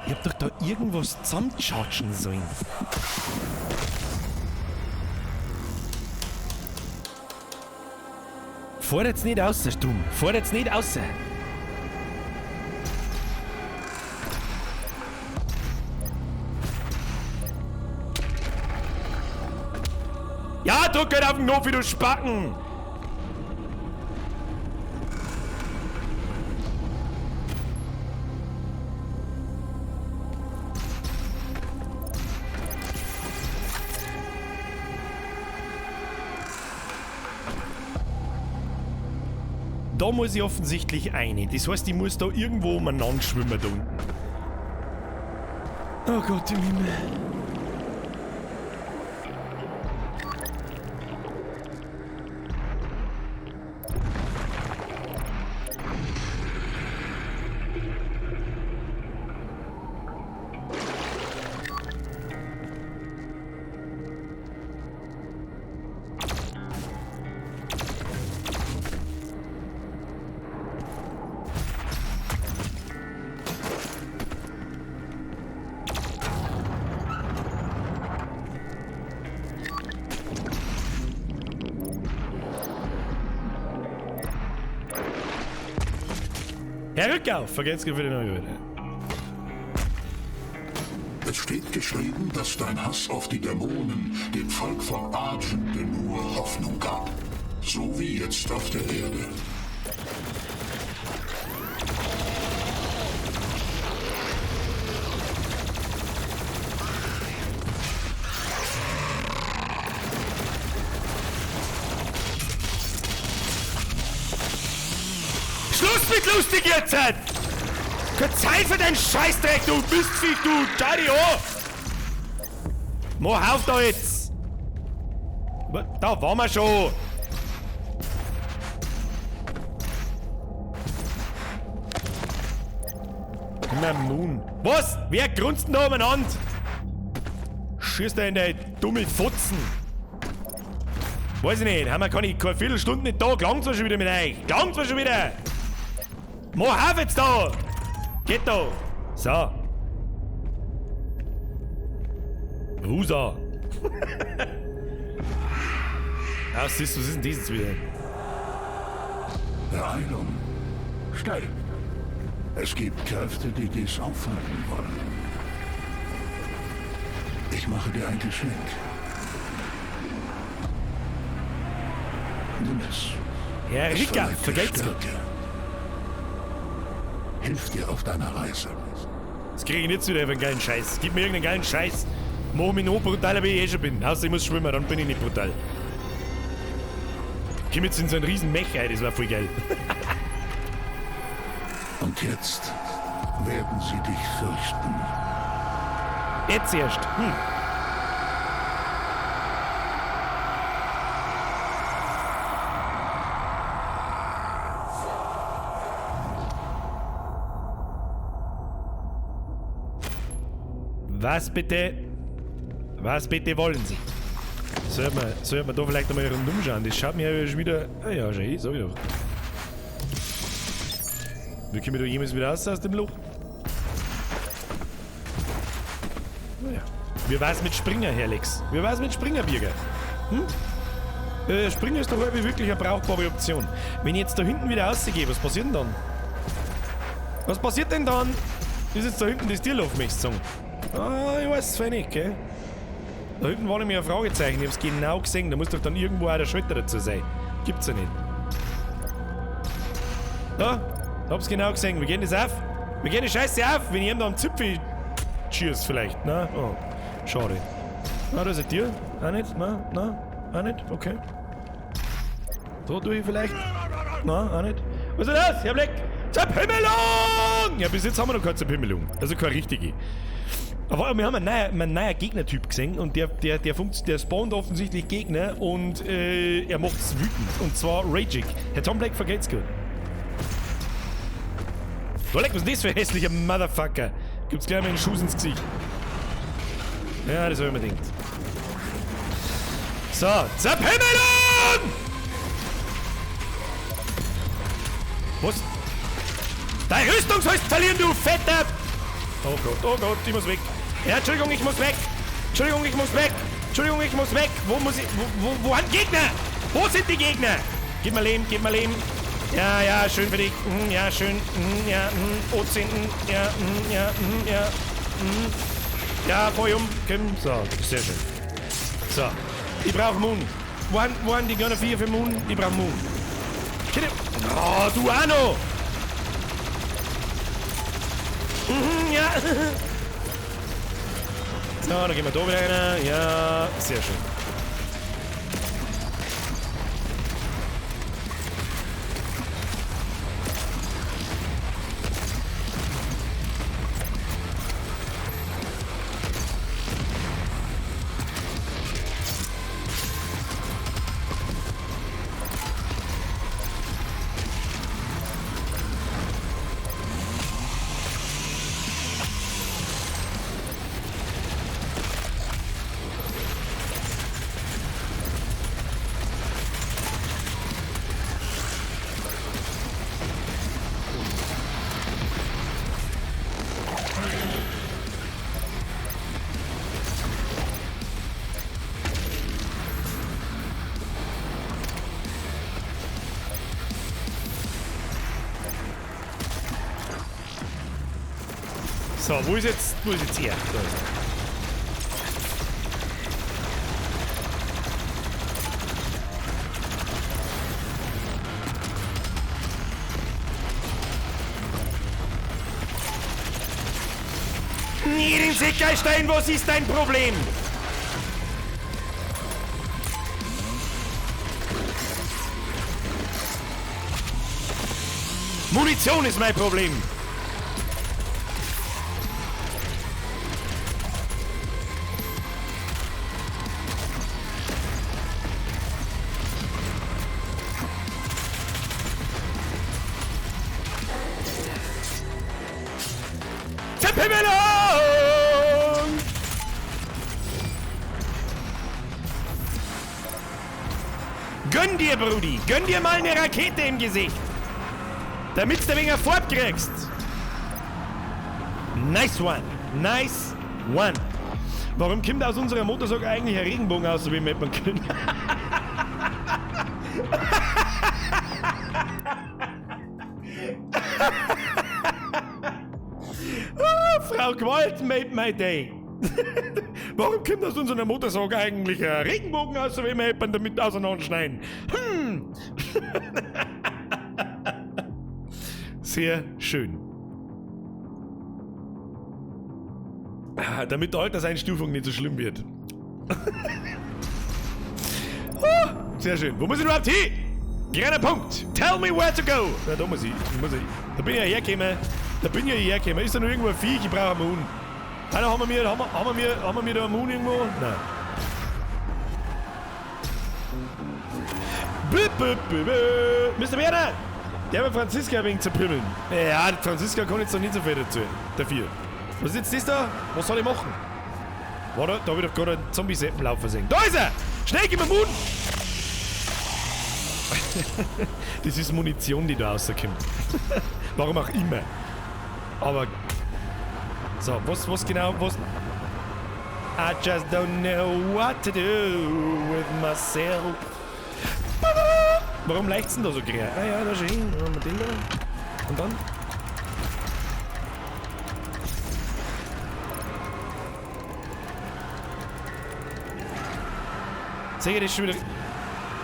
A: Ich hab doch da irgendwas zusammenchargen sollen. Fahr jetzt nicht aus, Stumm. Fahr jetzt nicht aus. Ja, drück halt auf den Knopf, du Spacken! Da muss ich offensichtlich rein. Das heißt, ich muss da irgendwo umeinander schwimmen da unten. Oh Gott im Himmel. Herr Rückauf, vergesst für die neue.
B: Es steht geschrieben, dass dein Hass auf die Dämonen dem Volk von Argent D'Nur Hoffnung gab. So wie jetzt auf der Erde.
A: Schluss mit lustig jetzt! Keine Zeit für den Scheißdreck, du Mistviech, du! Schau dich an! Mach auf da jetzt! Da waren wir schon! Immer Moon. Was? Wer grunzt denn da umeinander? Schießt da in deine dumme Fotzen! Weiß ich nicht, haben wir keine Viertelstunde nicht da, klang's schon wieder mit euch! Klang's schon wieder! Mach auf jetzt da! Geht da! So. Rusa! Ah, siehst du, was ist denn das jetzt wieder?
B: Beeilung. Schnell. Es gibt Kräfte, die dies aufhalten wollen. Ich mache dir ein Geschenk. Nimm es.
A: Herr Ricker, vergelt's Gott.
B: Hilf dir auf deiner Reise.
A: Das kriege ich nicht wieder für einen geilen Scheiß. Gib mir irgendeinen geilen Scheiß. Mach mich noch brutaler, wie ich eh schon bin. Außer ich muss schwimmen, dann bin ich nicht brutal. Ich komm jetzt in so einen riesen Mech rein, das war voll geil.
B: Und jetzt werden sie dich fürchten.
A: Jetzt erst. Hm. Was bitte? Was bitte wollen Sie? Sollte man da vielleicht nochmal rundum schauen? Das schaut mir ja schon wieder. Ah ja, schau, sag ich doch. Wie kommen wir da jemals wieder raus aus dem Loch? Naja. Wie war's mit Springer, Herr Lex? Wie war's mit Springer, Birger? Hm? Springer ist doch irgendwie wirklich eine brauchbare Option. Wenn ich jetzt da hinten wieder rausgehe, was passiert denn dann? Was passiert denn dann? Ist jetzt da hinten das Tierloch, möchtest du sagen? Ah, ich weiß es zwar nicht, gell? Da hinten war nämlich ein Fragezeichen, ich hab's genau gesehen. Da muss doch dann irgendwo auch der Schalter dazu sein. Gibt's ja nicht. Da, hab's genau gesehen. Wir gehen das auf. Wir gehen die Scheiße auf, wenn ich ihm da am Zipfel cheers vielleicht. Na? Oh, schade. Na, da ist ein Tier. Auch nicht? Na, na, auch nicht? Okay. Da tue ich vielleicht. Na, auch nicht. Was ist das? Herr Black! Zerpimmelung! Ja, bis jetzt haben wir noch keine Zerpimmelung. Also keine richtige. Aber wir haben einen neuen Gegnertyp gesehen und der spawnt offensichtlich Gegner und er macht's wütend. Und zwar ragig. Herr Tom Black vergelt's gut. Du leck, was ist das für ein hässlicher Motherfucker? Gibt's gleich mal einen Schuss ins Gesicht. Ja, das habe ich mir gedacht. So, Zerpimmelung! Was? Deine Rüstung sollst verlieren, du fetter! Oh Gott, ich muss weg. Ja, Entschuldigung, ich muss weg. Entschuldigung, ich muss weg. Entschuldigung, ich muss weg. Wo muss ich... Wo sind Gegner? Wo sind die Gegner? Gib mal Leben, gib mal Leben. Ja, ja, schön für dich. Ja, schön. Ja, O10. Ja, ja, ja. Ja, voll um. Komm. So, sehr schön. So, ich brauche Moon. Wo sind die Gönner 4 für Moon? Ich brauche Moon. Oh, du auch noch! Ja. So, dann gehen wir da wieder rein. Ja, sehr schön. So, wo ist jetzt er? Da ist er. Nie den Sickerstein, was ist dein Problem? Munition ist mein Problem. Gönn dir, Brudi! Gönn dir mal eine Rakete im Gesicht! Damit du wegen Farbe kriegst! Nice one! Nice one! Warum kommt aus unserer Motorsäge eigentlich ein Regenbogen aus, so wie wir man können? Frau Gewalt made my day! Warum kommt aus unserer Motorsäge eigentlich ein Regenbogen aus, so wie wir jemanden damit auseinanderschneiden? Hm! Sehr schön. Damit die Alterseinstufung nicht so schlimm wird. Sehr schön. Wo muss ich überhaupt hin? Kleiner Punkt. Tell me where to go. Ja, da muss ich. Da bin ich ja hergekommen. Da bin ich ja hergekommen. Ist da noch irgendwo ein Viech? Ich brauche einen Moon. Alter, haben wir da einen Moon irgendwo? Nein. Mr. Werner! Der hat Franziska ein wenig zerpümmeln. Ja, Franziska kann jetzt noch nicht so viel dazu. Dafür. Was ist jetzt das da? Was soll ich machen? Warte, da hab ich doch gerade einen Zombie-Seppen laufen sehen. Da ist er! Schnell, gib mir Moon! Das ist Munition, die da rauskommt. Warum auch immer. Aber... So, was genau, was... I just don't know what to do with myself. Warum leicht's denn da so gering? Ah ja, da schön. Dann haben wir den da. Und dann? Sehe ich das schon wieder...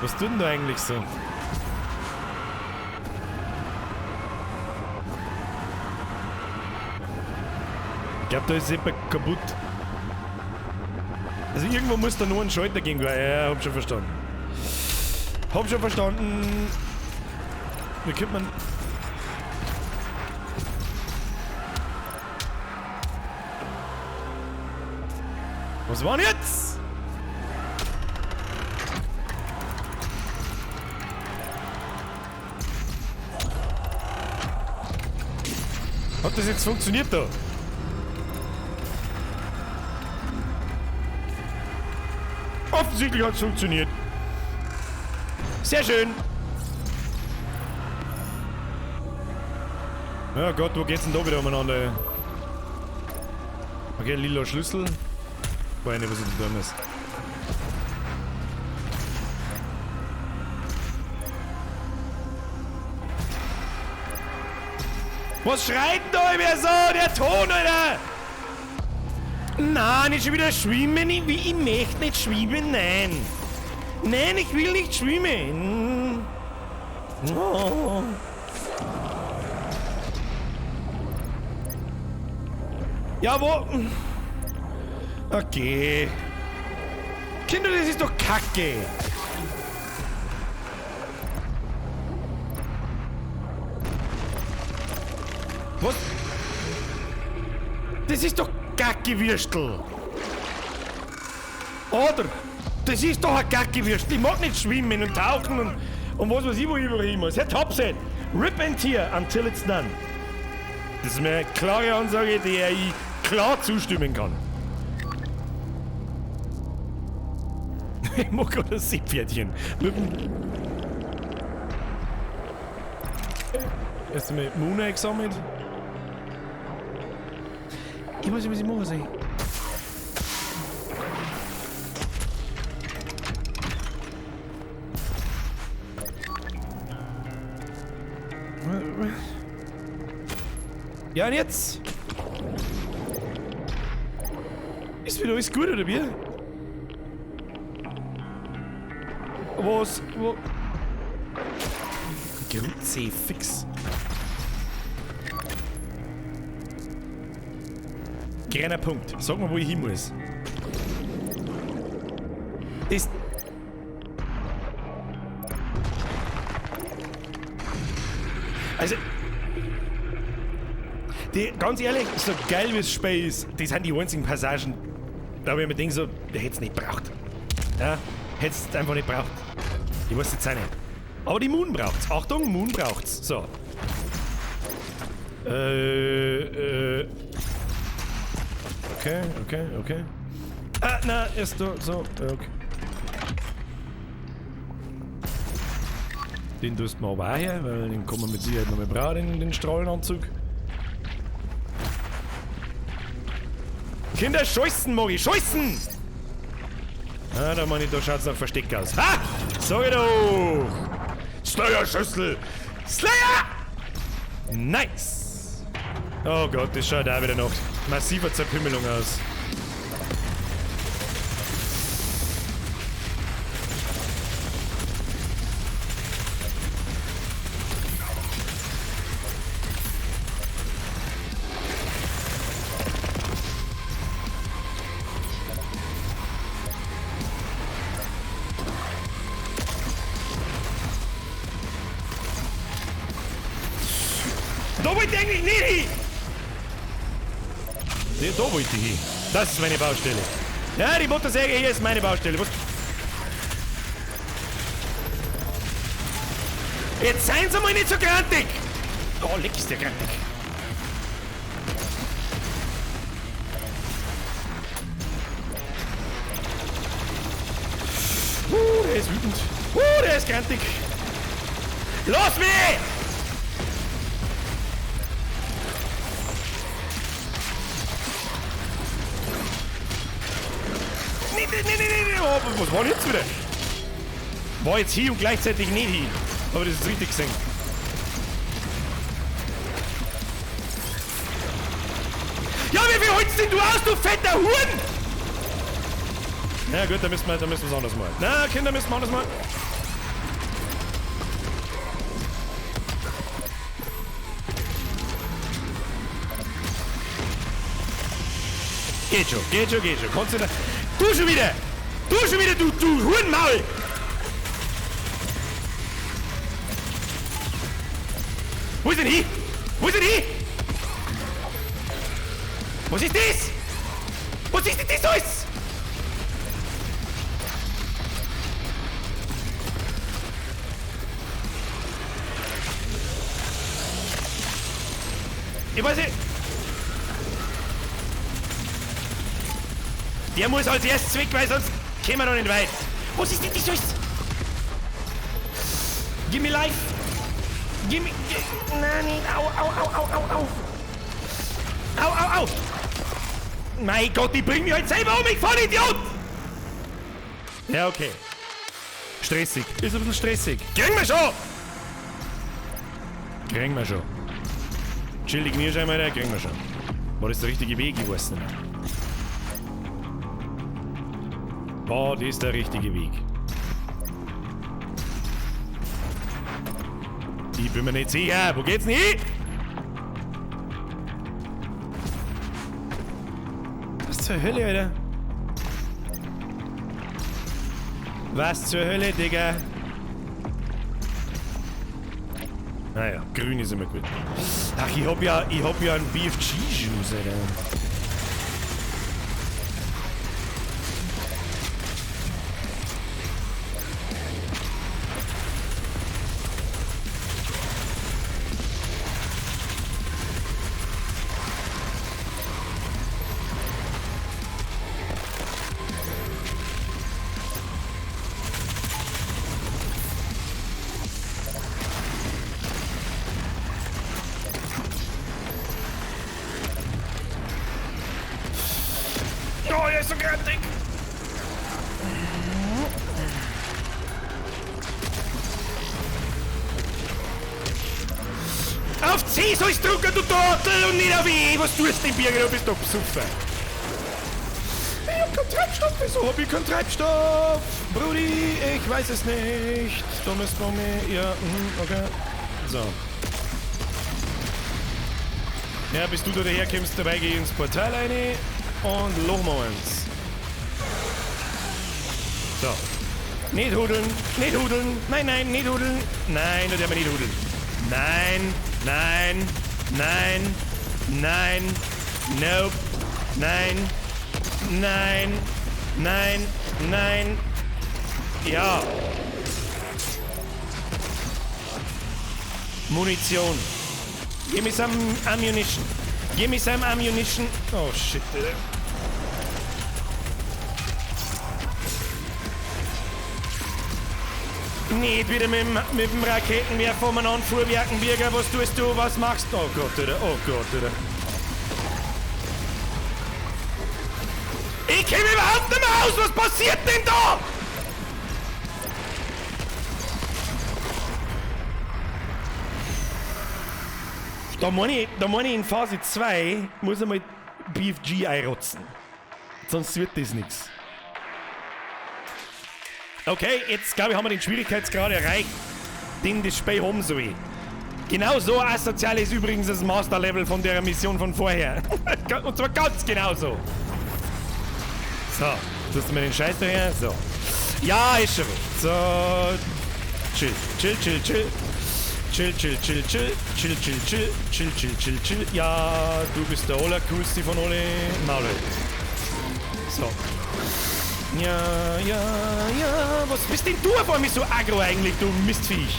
A: Was tut denn da eigentlich so? Ich glaube, da ist jemand kaputt. Also irgendwo muss da nur ein Schalter gehen. Ja, hab schon verstanden. Hab schon verstanden. Wie könnte man... Was war denn jetzt? Hat das jetzt funktioniert da? Offensichtlich hat es funktioniert. Sehr schön. Ja Gott, wo geht's denn da wieder umeinander? Okay, lila Schlüssel. Weiß nicht, was ich da tun muss. Was schreit denn da immer so? Der Ton, Alter! Nein, nicht schon wieder schwimmen. Ich möchte nicht schwimmen, nein. Nein, ich will nicht schwimmen. Oh. Ja, wo? Okay. Kinder, das ist doch Kacke. Was? Das ist doch Kacke-Würstel. Oder? Das ist doch ein Kacke-Würstel. Ich mag nicht schwimmen und tauchen und was weiß ich, wo ich überall hin muss. Herr Topset, rip and tear until it's done. Das ist mir eine klare Ansage, der ich klar zustimmen kann. Ich mag gerade das Seepferdchen. Mit dem Erst einmal Mona gesammelt. Ich weiß nicht, was ich machen soll. Ja, und jetzt? Ist wieder alles gut, oder wie? Was? Wo? Kruzifix. Kleiner Punkt. Sag mal, wo ich hin muss. Das. Also. Die, ganz ehrlich, so geil wie das Spiel ist, das sind die einzigen Passagen, da habe ich mir gedacht, so, der hätte es nicht braucht. Ja, hätte es einfach nicht braucht. Ich weiß jetzt auch nicht. Aber die Moon braucht's. Achtung, Moon braucht's. So. Okay, okay, okay. Ah, na, erst da, so, okay. Den tust du mir aber auch her, weil den kann man mit Sicherheit noch mal brauchen, den Strahlenanzug. Kinder, scheißen, mag ich, scheißen! Ah, da meine ich, da schaut's nach Versteck aus. Ha! Sag ich doch! Slayer-Schüssel! Slayer! Nice! Oh Gott, das schaut auch wieder nach massiver Zerpümmelung aus. Da wollte ich eigentlich nicht hin! Da wollte ich hin. Das ist meine Baustelle. Ja, die Motorsäge hier ist meine Baustelle. Was? Jetzt seien Sie mal nicht so grantig! Oh, leck ist der grantig. Der ist wütend. Der ist grantig. Lass mich! Nee, nee, nee, nee, nee. Oh, was war denn jetzt wieder? War jetzt hier und gleichzeitig nicht hin. Aber das ist richtig gesehen. Ja, wie viel holst denn du aus, du fetter Huren? Na gut, da müssen wir es anders machen. Na, Kinder, müssen wir anders machen. Geht schon, geht schon, geht schon. Kannst du da. Du schon wieder! Du schon wieder, du Hurenmaul! Wo ist denn hin? Wo ist denn hin? Was ist das? Was ist denn das alles? Ich weiß nicht. Der muss als erstes weg, weil sonst Kämen wir noch nicht weit. Was ist denn das alles? Give me life. Give me... Nein, nicht. Au, au, au, au, au, au. Au, au, au. Mein Gott, ich bring mich halt selber um, ich Vollidiot! Ja, okay. Stressig. Ist ein bisschen stressig. Kriegen wir schon! Kriegen wir schon. Chill die Knirscheibe, Alter, kriegen wir schon. War das der richtige Weg? Ich weiß nicht mehr. War das der richtige Weg? Ich bin mir nicht sicher. Wo geht's denn hin? Was zur Hölle, Alter? Was zur Hölle, Digga? Naja, grün ist immer gut. Ach, ich hab ja einen BFG-Juice, Alter. Oh, er ist so grantig! Auf C sollst du drücken, du Trottel, und nicht auf E! Was tust du denn, Birger? Du bist doch besoffen! Ich hab keinen Treibstoff! Wieso hab ich keinen Treibstoff? Brudi, ich weiß es nicht. Dummes Bombe, ja, okay. So. Ja, bis du da daherkommst, dabei geh ich ins Portal rein. Und lochen wir uns. So. Nicht hudeln, nicht hudeln. Nein, nein, nicht hudeln. Nein, da dürfen wir nicht hudeln. Nein, nein, nein, nein, nope, nein, nein, nein, nein. Ja. Munition. Give me some ammunition. Give me some ammunition. Oh shit, Alter. Nicht wieder mit dem Raketenwerfer umeinander fuhrwerken, Birger. Was tust du? Was machst du? Oh Gott, Alter. Oh Gott, Alter. Ich komm überhaupt nicht mehr aus! Was passiert denn da? Da meine ich in Phase 2 muss ich mal BFG einrotzen. Sonst wird das nichts. Okay, jetzt glaube ich, haben wir den Schwierigkeitsgrad erreicht, den das Spiel haben soll. Genau so asozial ist übrigens das Master-Level von der Mission von vorher. Und zwar ganz genau so. So, tust du mir den Scheiß daher? So. Ja, ist schon gut. So. Chill, chill, chill, chill. Chill, chill, chill, chill, chill, chill, chill, chill, chill, chill, chill. Ja, du bist der allercoolste von alle. Maul. So. Ja, ja, ja. Was bist denn du auf einmal so aggro eigentlich, du Mistviech?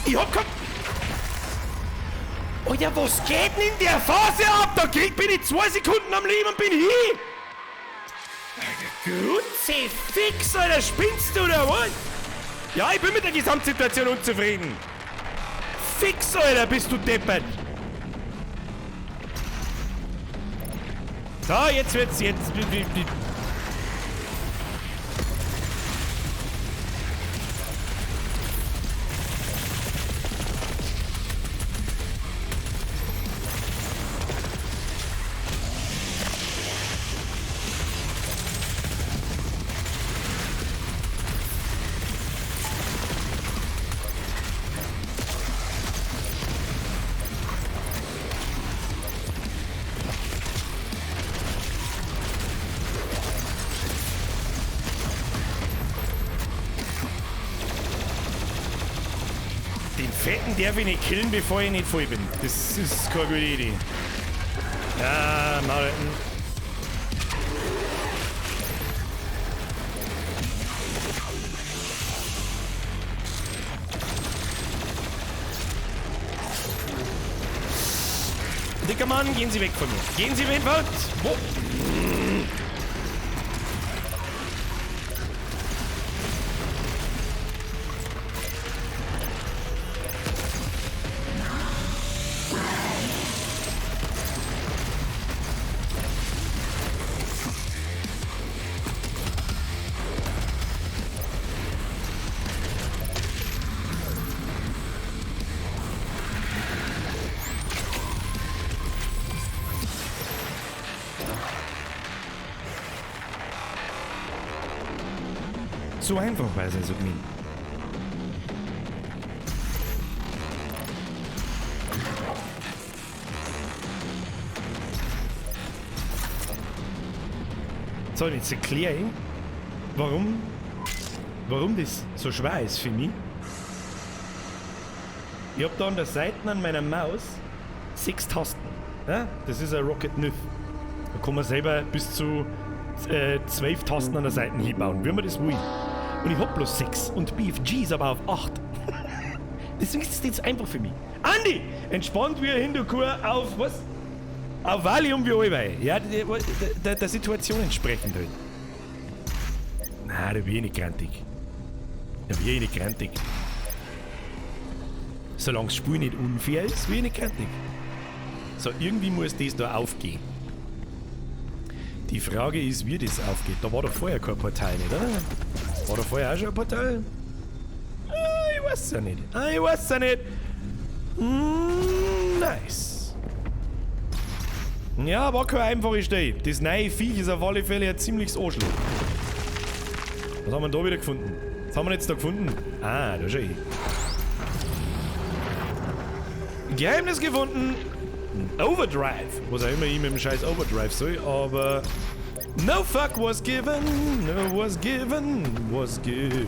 A: Ich hab kein... Alter, was geht denn in der Phase ab? Da bin ich 2 Sekunden am Leben und bin hin! Alter, Kruzifix, Alter, spinnst du oder was? Ja, ich bin mit der Gesamtsituation unzufrieden. Fix, Alter, bist du deppert. So, jetzt wird's, jetzt... Den Fetten darf ich nicht killen, bevor ich nicht voll bin. Das ist keine gute Idee. Ja, mal. Dicker Mann, gehen Sie weg von mir. Gehen Sie weg. Wo? So einfach war es also gewesen. So, jetzt erkläre ich, warum das so schwer ist für mich. Ich hab da an der Seite an meiner Maus 6 Tasten. Ja? Das ist ein Rocket Nyth. Da kann man selber bis zu 12 Tasten an der Seite hinbauen, wie man das will. Und ich hab bloß 6 und BFG ist aber auf 8. Deswegen ist das jetzt einfach für mich. Andi! Entspannt wie ein Hindukur auf was? Auf Valium wie allweil. Ja, der Situation entsprechend halt. Na, da bin ich nicht grantig. Da bin ich nicht grantig. Solange das Spiel nicht unfair ist, bin ich nicht grantig. So, irgendwie muss das da aufgehen. Die Frage ist, wie das aufgeht. Da war doch vorher kein Portal nicht, oder? War da vorher auch schon ein Portal? Ah, ich weiß ja nicht. Ah, ich weiß ja nicht. Nice. Ja, war keine einfache Stelle. Das neue Viech ist auf alle Fälle ein ziemliches Arschloch. Was haben wir denn da wieder gefunden? Was haben wir jetzt da gefunden? Ah, da schau ich. Geheimnis gefunden. Overdrive. Was auch immer ich mit dem scheiß Overdrive soll, aber... No fuck was given, no was given, was given.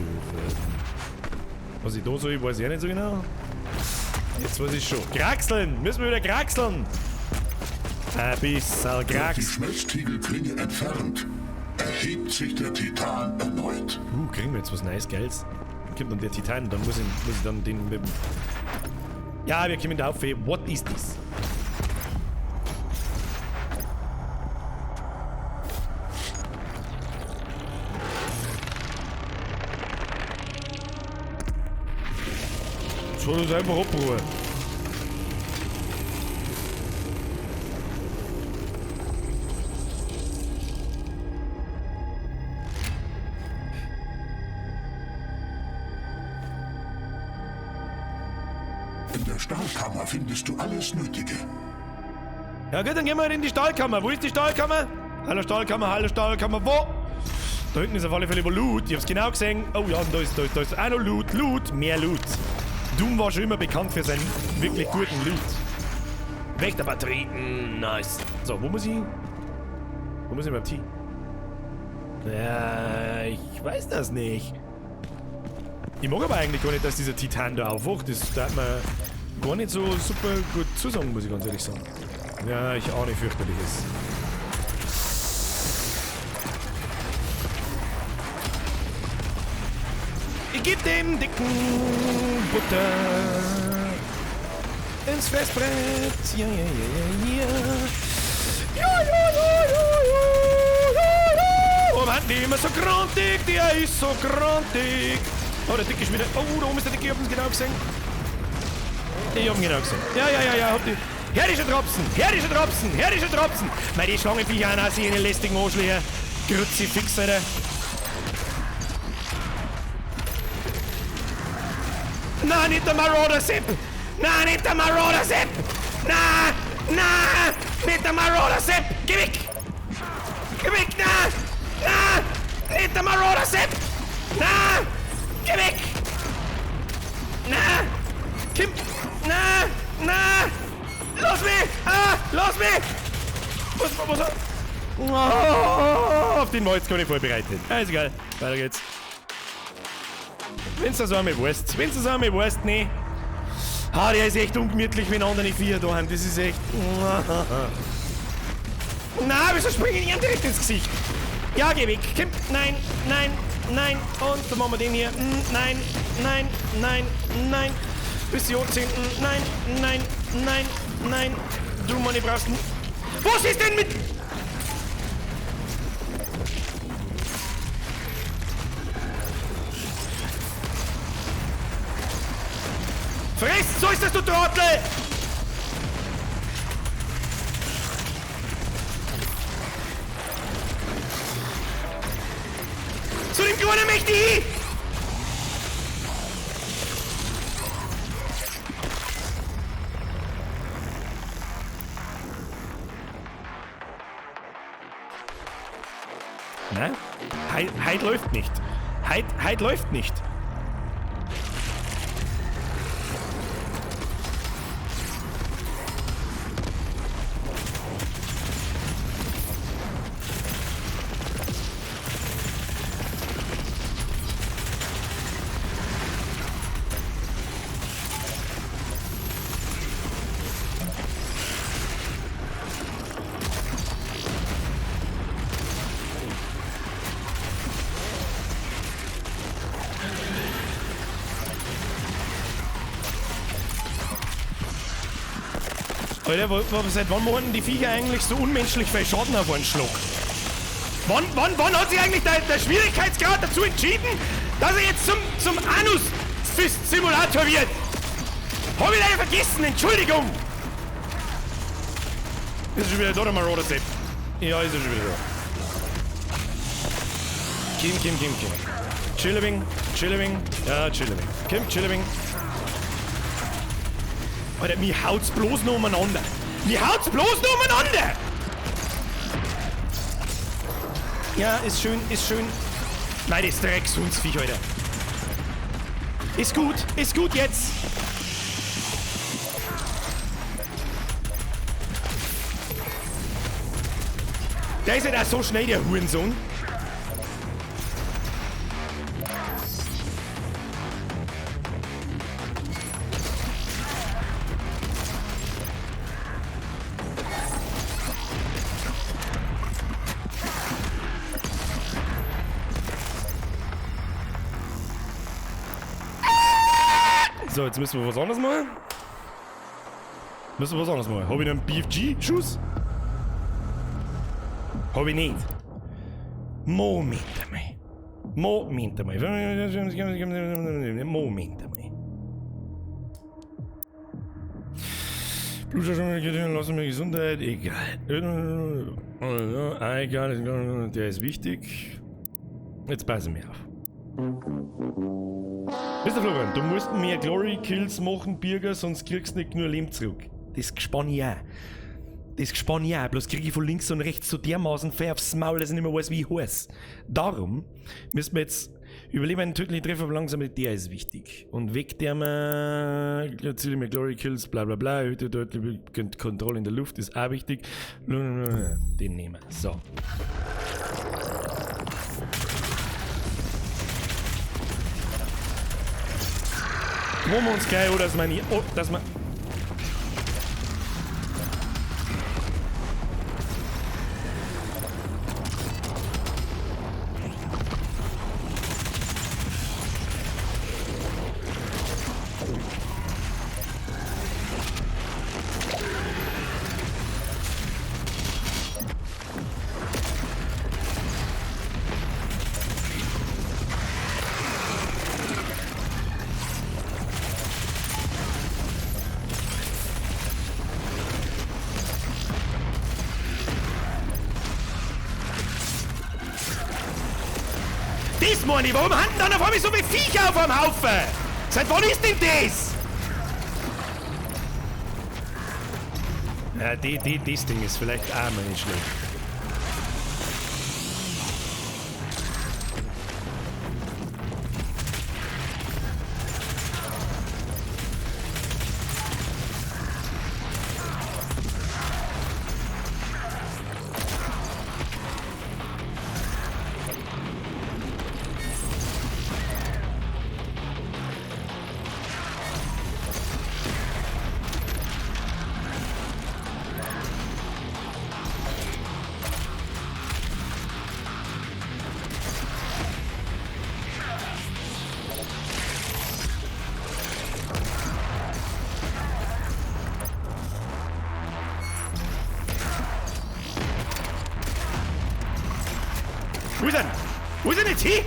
A: Was ich da soll, weiß ich auch nicht so genau. Jetzt weiß ich schon. Kraxeln! Müssen wir wieder kraxeln! Ein bisschen kraxeln.
B: Wird die Schmelztiegelklinge entfernt, erhebt sich der Titan erneut.
A: Kriegen wir jetzt was Nice, Geiles? Dann kommt dann der Titan, dann muss ich dann den mit dem... Ja, wir kommen da auf. What is this? Soll uns einfach abruhen.
B: In der Stahlkammer findest du alles Nötige.
A: Ja gut, dann gehen wir halt in die Stahlkammer. Wo ist die Stahlkammer? Hallo Stahlkammer, hallo Stahlkammer, wo? Da hinten ist auf alle Fälle Loot. Ich hab's genau gesehen. Oh ja, und da ist auch noch Loot, Loot, mehr Loot. Doom war schon immer bekannt für seinen wirklich guten Loot. Wächterbatterie, nice. So, wo muss ich? Wo muss ich beim T? Ja, ich weiß das nicht. Ich mag aber eigentlich gar nicht, dass dieser Titan da aufwacht. Das darf man gar nicht so super gut zusagen, muss ich ganz ehrlich sagen. Ja, ich ahne fürchterliches. Ich geb dem dicken Butter. Ins Fressbrett. Ja, ja, ja, ja, ja. Ja, ja, ja, ja, ja, ja, ja. Warum hat die immer so grantig? Der ist so grantig. Oh, der Dicke ist wieder. Oh, da oben ist der Dicke. Ich hab ihn genau gesehen. Ich hab ihn genau gesehen. Ja, ja, ja, ja, hab die. Herrische Tropfen, herrische Tropfen, herrische Tropfen. Mei, die Schlangenviecher auch sie in den lästigen Arschlöcher. Kruzifix, Alter. Na, nicht der Marauder Sepp! Na, nicht der Marauder Sepp! Na, na, nicht der Marauder Sepp! Geh weg! Geh weg, na! Na! Nicht der Marauder Sepp! Na! Geh weg! Na! Kim! Na! Na! Lass mich! Ah! Lass mich! Was? Oh, auf den war jetzt gar nicht vorbereitet. Ah, ist egal. Weiter geht's. Wenn's das einmal weißt. Wenn's das einmal weißt, nee. Ah, der ist echt ungemütlich, wenn andere vier da haben. Das ist echt. Na, wieso springen die ihm direkt ins Gesicht? Ja, geh weg. Komm. Nein, nein, nein. Und dann machen wir den hier. Nein, nein, nein, nein. Bis die anzünden. Nein, nein, nein, nein. Du, Mann, ich brauchst. Was ist denn mit. Fressen sollst das, du Trottel! Zu dem Kleinen möchte ich hin! Nein, Heid läuft nicht. Heid läuft nicht. Alter, seit wann machen die Viecher eigentlich so unmenschlich viel Schaden auf einen Schluck? Wann hat sich eigentlich der Schwierigkeitsgrad dazu entschieden, dass er jetzt zum Anus-Fist-Simulator wird? Hab ich leider vergessen, Entschuldigung! Ist er schon wieder da, der Marauder Sepp? Ja, ist er schon wieder da. Kim. Chillewing, Chillewing, ja, Chillewing. Kim, Chillewing. Alter, mir haut's bloß nur umeinander. Mir haut's bloß nur umeinander! Ja, ist schön, ist schön. Nein, das Dreckshundsviech, Alter. Ist gut jetzt. Der ist ja halt auch so schnell, der Hurensohn. So, jetzt müssen wir was anderes machen. Hab ich einen BFG-Schuss? Hab ich nicht. Moment einmal. Moment einmal. Blutschau, lassen wir Gesundheit. Egal. Egal, der ist wichtig. Jetzt passen wir auf. Mr. Florian, du musst mehr Glory Kills machen, Birger, sonst kriegst du nicht nur Leben zurück. Das gespann ich auch. Bloß krieg ich von links und rechts so dermaßen fair aufs Maul, dass ich nicht mehr weiß, wie ich heiß. Darum müssen wir jetzt überleben einen tödlichen Treffer, aber langsam, der ist wichtig. Und weg der mal, erziele mir Glory Kills, bla bla bla, erhöhte deutliche Kontrolle in der Luft ist auch wichtig. Den nehmen wir. So. Wollen wir uns gleich, oder dass man hier. Oh, dass man. meine ich. Warum haben dann auf einmal so viele Viecher auf einem Haufen? Seit wann ist denn das? Ja, das Ding ist vielleicht auch mal nicht schlecht. Wo ist er? Wo ist er jetzt hin?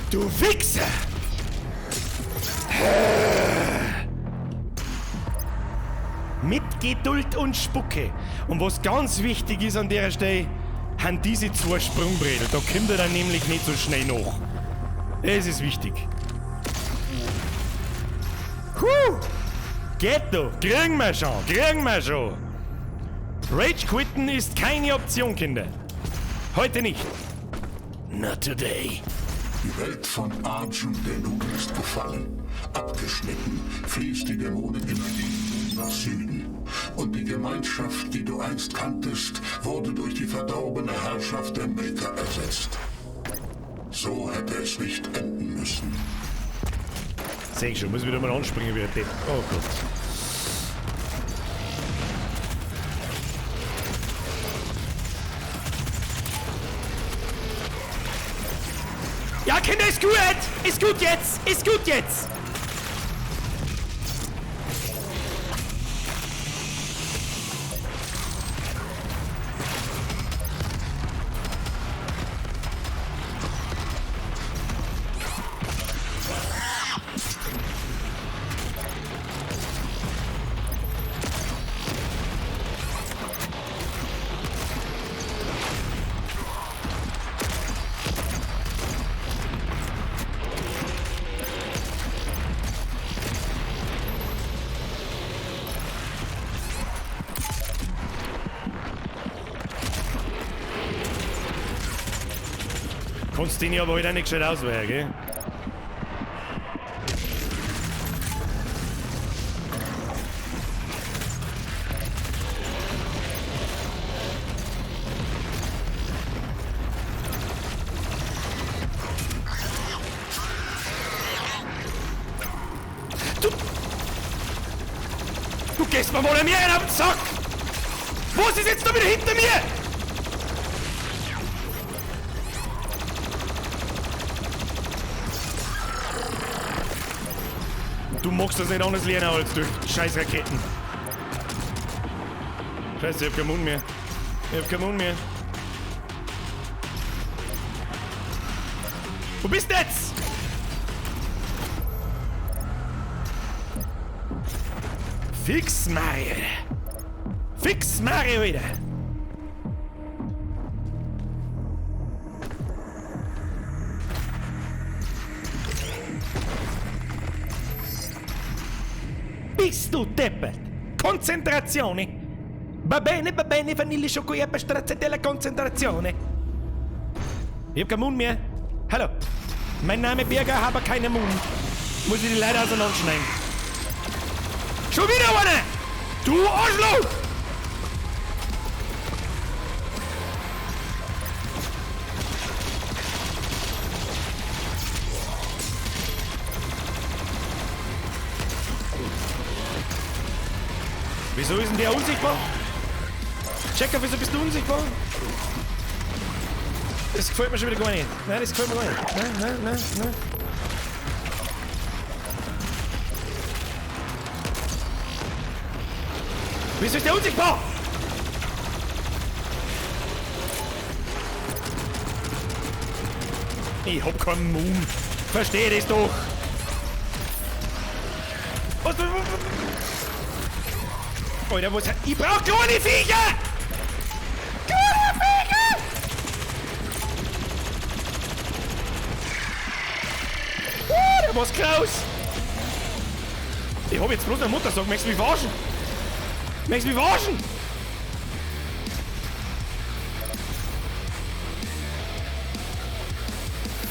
A: Du Wichser! Mit Geduld und Spucke. Und was ganz wichtig ist an der Stelle, haben diese zwei Sprungbretter. Da kommt er dann nämlich nicht so schnell nach. Das ist wichtig. Huh! Geht doch! Kriegen wir schon! Kriegen wir schon! Rage quitten ist keine Option, Kinder. Heute nicht. Not today.
B: Die Welt von Arjun Denul ist gefallen. Abgeschnitten fließt die Dämonenenergie nach Süden. Und die Gemeinschaft, die du einst kanntest, wurde durch die verdorbene Herrschaft der Maker ersetzt. So hätte es nicht enden müssen.
A: Seh ich schon, muss wieder mal anspringen wie ein Depp. Oh Gott. Ja, Kinder, ist gut! Ist gut jetzt! Ist gut jetzt! Kannst den ja aber heute auch nicht gescheit ausweichen, gell? Du gehst mir wohl mir einen auf den Sack! Was ist jetzt da wieder hinter mir? Du magst das nicht anders lernen als durch scheiß Raketen. Scheiße, ich hab keinen Mund mehr. Ich hab keinen Mund mehr. Wo bist du jetzt? Fix Mario. Fix Mario wieder. Bist du deppert? Konzentrazione. Va bene, Vanille Schokojappe, Stracciatella, Konzentrazione. Ich hab keinen Mund mehr. Hallo. Mein Name Berger, habe keinen Mund. Muss ich die leider auseinanderschneiden. Schon wieder einer! Du Arschloch! Wieso ist denn der unsichtbar? Checker, wieso bist du unsichtbar? Das gefällt mir schon wieder gar nicht. Nein, das gefällt mir gar nicht. Nein, nein, nein, nein. Wieso ist der unsichtbar? Ich hab keinen Mumm. Versteh das doch. Was? Alter, was? Ich brauch kleine Viecher! Kleine Viecher! Oh, der war's Klaus! Ich hab jetzt bloß eine Mutter gesagt, möchtest du mich verarschen? Möchtest du mich verarschen?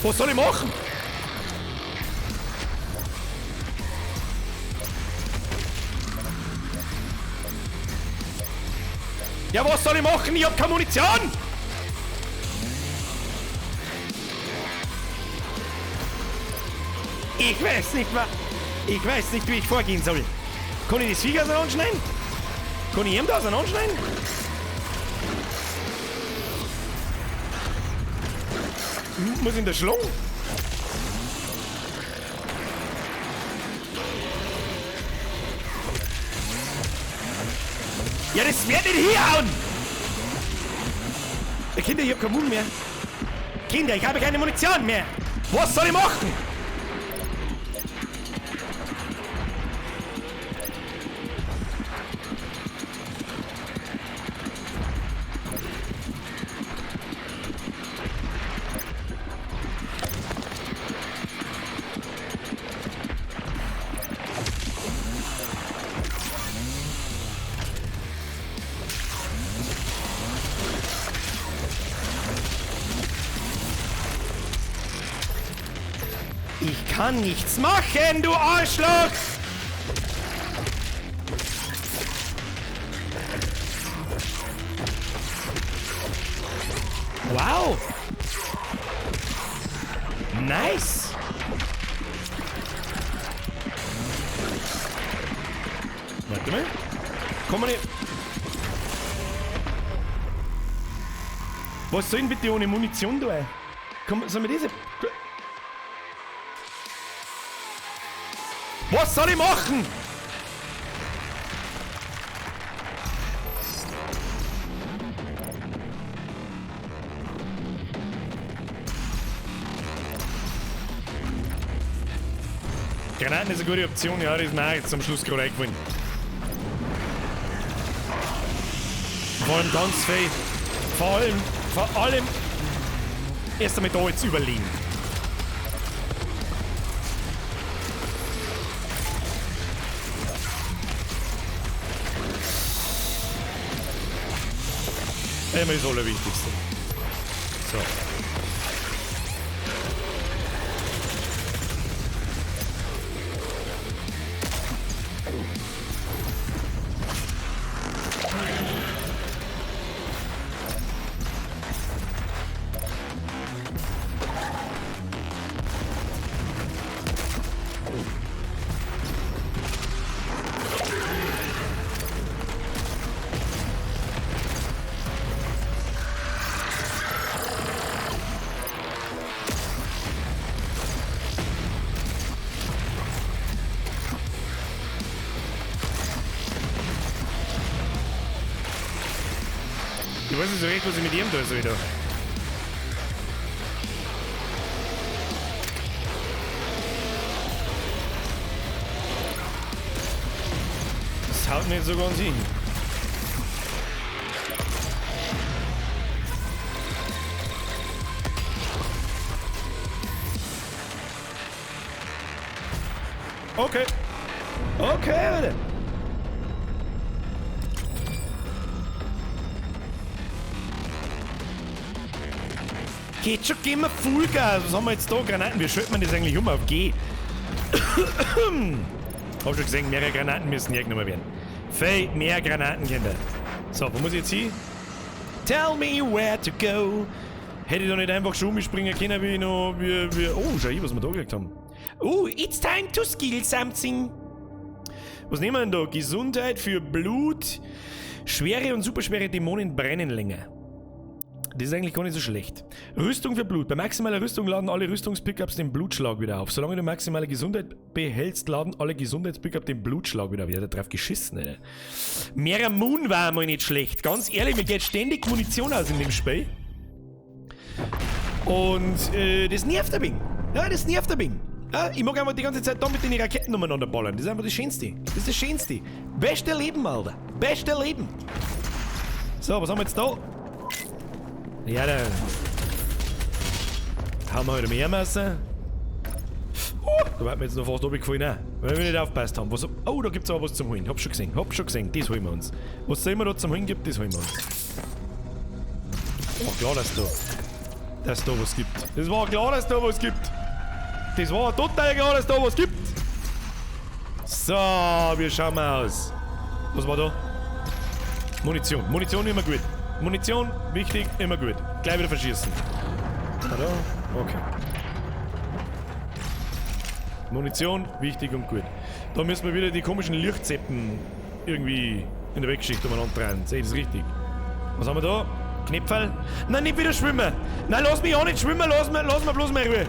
A: Was soll ich machen? Ja, was soll ich machen? Ich hab keine Munition! Ich weiß nicht, was. Ich weiß nicht, wie ich vorgehen soll. Kann ich das Viech auseinanderschneiden? Kann ich ihm da auseinanderschneiden? Muss ich in der schlagen? Ja, das wird nicht hinhauen! Kinder, ich hab keinen Mund mehr. Kinder, ich habe keine Munition mehr. Was soll ich machen? Ich kann nichts machen, du Arschloch! Wow! Nice! Warte mal. Komm mal nicht. Was soll denn bitte ohne Munition da? Komm, soll mir diese. Was soll ich machen? Granaten ist eine gute Option, ja, das ist mir auch jetzt am Schluss gerade eingefallen. Vor allem ganz viel. Vor allem erst einmal da jetzt überlegen. Einmal das Allerwichtigste. So. Ich weiß nicht so recht, was ich mit ihm da soll da. Das haut nicht so ganz hin. Okay. Okay, Alter. Geht schon, gehen wir Vollgas. Was haben wir jetzt da? Granaten. Wie schaltet man das eigentlich um auf G? Hab schon gesehen, mehrere Granaten müssen hergenommen werden. Viel mehr Granaten, Kinder. So, wo muss ich jetzt hin? Tell me where to go. Hätte ich da nicht einfach schon umspringen können, wie ich noch. Oh, schau hier, was wir da gekriegt haben. Oh, it's time to skill something. Was nehmen wir denn da? Gesundheit für Blut. Schwere und superschwere Dämonen brennen länger. Das ist eigentlich gar nicht so schlecht. Rüstung für Blut. Bei maximaler Rüstung laden alle Rüstungspickups den Blutschlag wieder auf. Solange du maximale Gesundheit behältst, laden alle Gesundheitspickup den Blutschlag wieder auf. Ja, da drauf geschissen, Alter. Mehrer Moon war mal nicht schlecht. Ganz ehrlich, mir geht ständig Munition aus in dem Spiel. Und das nervt ein wenig. Ja, das nervt ein wenig. Ja, ich mag einfach die ganze Zeit da mit den Raketen umeinander ballern. Das ist einfach das Schönste. Das ist das Schönste. Beste Leben, Alter. Beste Leben. So, was haben wir jetzt da? Ja, da hauen wir heute mehr Masse. Oh, da wird mir jetzt noch fast runtergefallen, auch. Weil wir nicht aufgepasst haben. Was, oh, da gibt's aber was zum Holen. Hab schon gesehen, hab schon gesehen. Das holen wir uns. Was es immer da zum Holen gibt, das holen wir uns. War klar, dass da was gibt. Das war klar, dass da was gibt. Das war total klar, dass da was gibt. So, wir schauen mal aus. Was war da? Munition. Munition immer gut. Munition, wichtig, immer gut. Gleich wieder verschießen. Hallo? Okay. Munition, wichtig und gut. Da müssen wir wieder die komischen Lichtzeppen irgendwie in der Wegschicht umeinander drehen. Sehe ich das richtig? Was haben wir da? Knäpferl? Nein, nicht wieder schwimmen! Nein, lass mich auch nicht schwimmen, lass mir bloß mal Ruhe.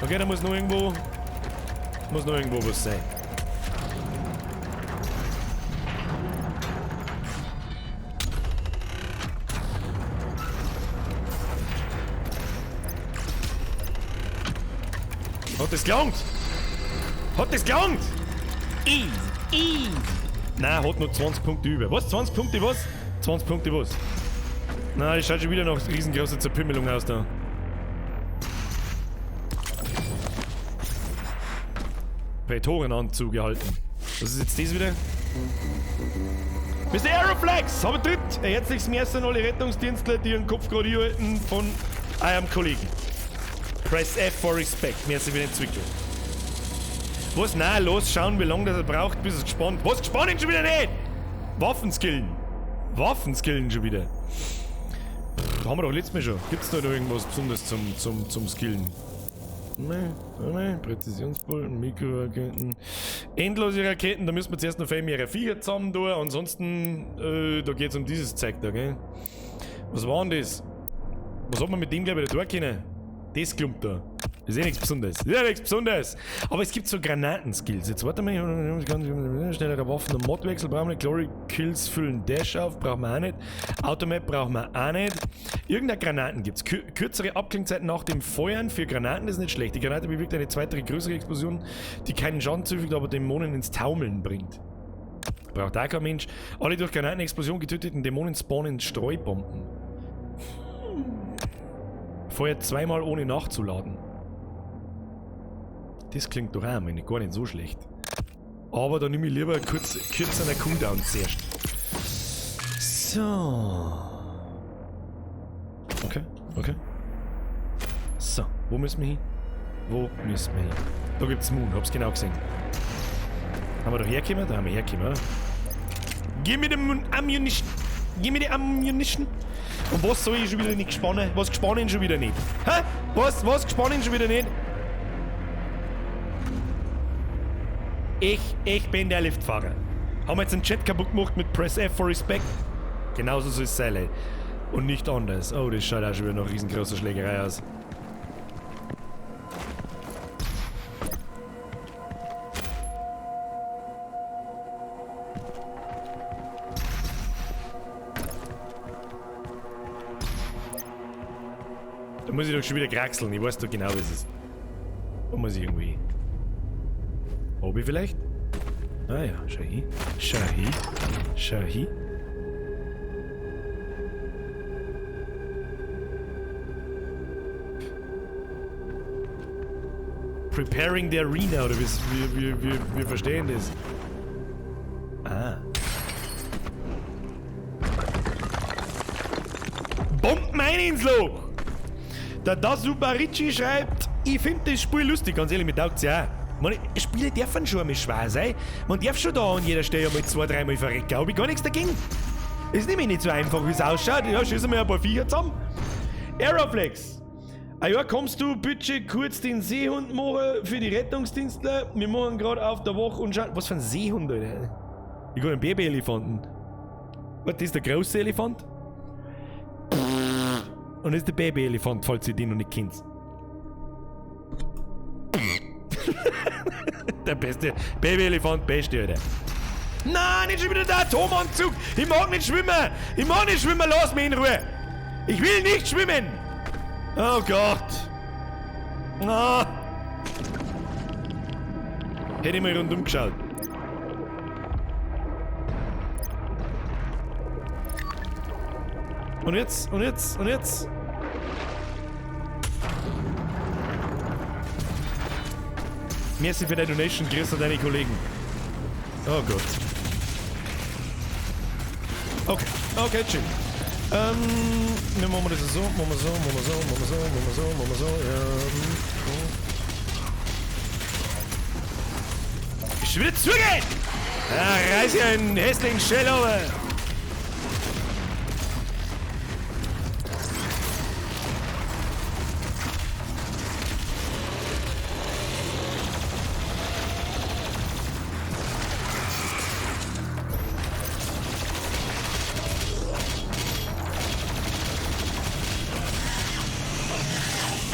A: Okay, da muss noch irgendwo was sein. Hat das gelangt? Hat das gelangt? Easy, easy. Nein, hat noch 20 Punkte über. Was? 20 Punkte was? 20 Punkte was? Nein, das schaut schon wieder nach riesengroßer Zerpümmelung aus da. Prätorenanzug gehalten. Was ist jetzt das wieder? Mr. Aeroflex! Hab ich tritt! Ein herzliches Merci an alle Rettungsdienstler, die ihren Kopf gerade halten von eurem Kollegen. Press F for Respect. Merci für den Zwickel. Was? Nein, los, schauen, wie lange das er braucht, bis es gespannt. Was? Gespannt schon wieder nicht! Waffenskillen. Waffenskillen schon wieder. Pff, haben wir doch letztes Mal schon. Gibt's da noch irgendwas Besonderes zum Skillen? Nein, nein, Präzisionsbollen, Mikroraketen, endlose Raketen, da müssen wir zuerst noch viel mehr Viecher zusammen tun, ansonsten, da geht's um dieses Zeug da, gell? Was war denn das? Was hat man mit dem gleich wieder tun können? Das klumpt da. Das ist eh nichts Besonderes. Das ist ja nichts Besonderes. Aber es gibt so Granatenskills. Jetzt warte mal, schnellere Waffen und Modwechsel brauchen wir nicht. Glory Kills füllen Dash auf, brauchen wir auch nicht. Automap brauchen wir auch nicht. Irgendeine Granaten gibt's. Kürzere Abklingzeiten nach dem Feuern für Granaten ist nicht schlecht. Die Granate bewirkt eine zweite, größere Explosion, die keinen Schaden zufügt, aber Dämonen ins Taumeln bringt. Braucht auch kein Mensch. Alle durch Granatenexplosion getöteten Dämonen spawnen Streubomben. Feuert zweimal ohne nachzuladen. Das klingt doch auch meine, gar nicht so schlecht. Aber da nehme ich lieber kürzeren Cooldown zuerst. So. Okay, okay. So, wo müssen wir hin? Wo müssen wir hin? Da gibt's Moon, hab's genau gesehen. Haben wir doch hergekommen? Da haben wir hergekommen, oder? Gib mir den Ammunition! Gib mir die Ammunition! Und was soll ich schon wieder nicht gespannen? Was gespannen schon wieder nicht? Hä? Was? Was gespannen schon wieder nicht? Ich bin der Liftfahrer. Haben wir jetzt den Chat kaputt gemacht mit Press F for Respect? Genauso soll es sein, ey. Und nicht anders. Oh, das schaut auch schon wieder nach riesengroßer Schlägerei aus. Da muss ich doch schon wieder kraxeln, ich weiß doch genau, wie es ist. Da muss ich irgendwie hin. Obi vielleicht? Ah ja, schau hin. Schau hin. Schau hin. Preparing the Arena, oder wie wir verstehen das. Ah. Bomben ein ins Loch! Der Dasubarici schreibt, ich finde das Spiel lustig, ganz ehrlich, mir taugt's ja auch. Man, Spiele dürfen schon einmal schwer sein. Man darf schon da an jeder Stelle einmal 2-3 Mal verrecken, hab ich gar nichts dagegen. Ist nämlich nicht so einfach, wie es ausschaut. Ja, schießen wir ein paar Viecher zusammen. Aeroflex. Ah ja, kommst du bitte kurz den Seehund machen für die Rettungsdienstler? Wir machen gerade auf der Wache und schauen. Was für ein Seehund, Alter? Ich kann einen Babyelefanten. Was, das ist der große Elefant? Und das ist der Babyelefant, falls ihr den noch nicht kennt. Der beste Babyelefant, beste, Alter. Nein, nicht schon wieder der Atomanzug! Ich mag nicht schwimmen! Ich mag nicht schwimmen, lass mich in Ruhe! Ich will nicht schwimmen! Oh Gott! Ah. Hätte ich mal rundum geschaut. Und jetzt, und jetzt, und jetzt! Merci für deine Donation, Chris und deine Kollegen. Oh Gott. Okay, okay, chill. Ne, machen wir das so, machen wir so, machen wir so, machen wir so, machen wir so, machen wir so, ja. Ich will zugehen! Ja, reiß hier einen hässlichen Shell over!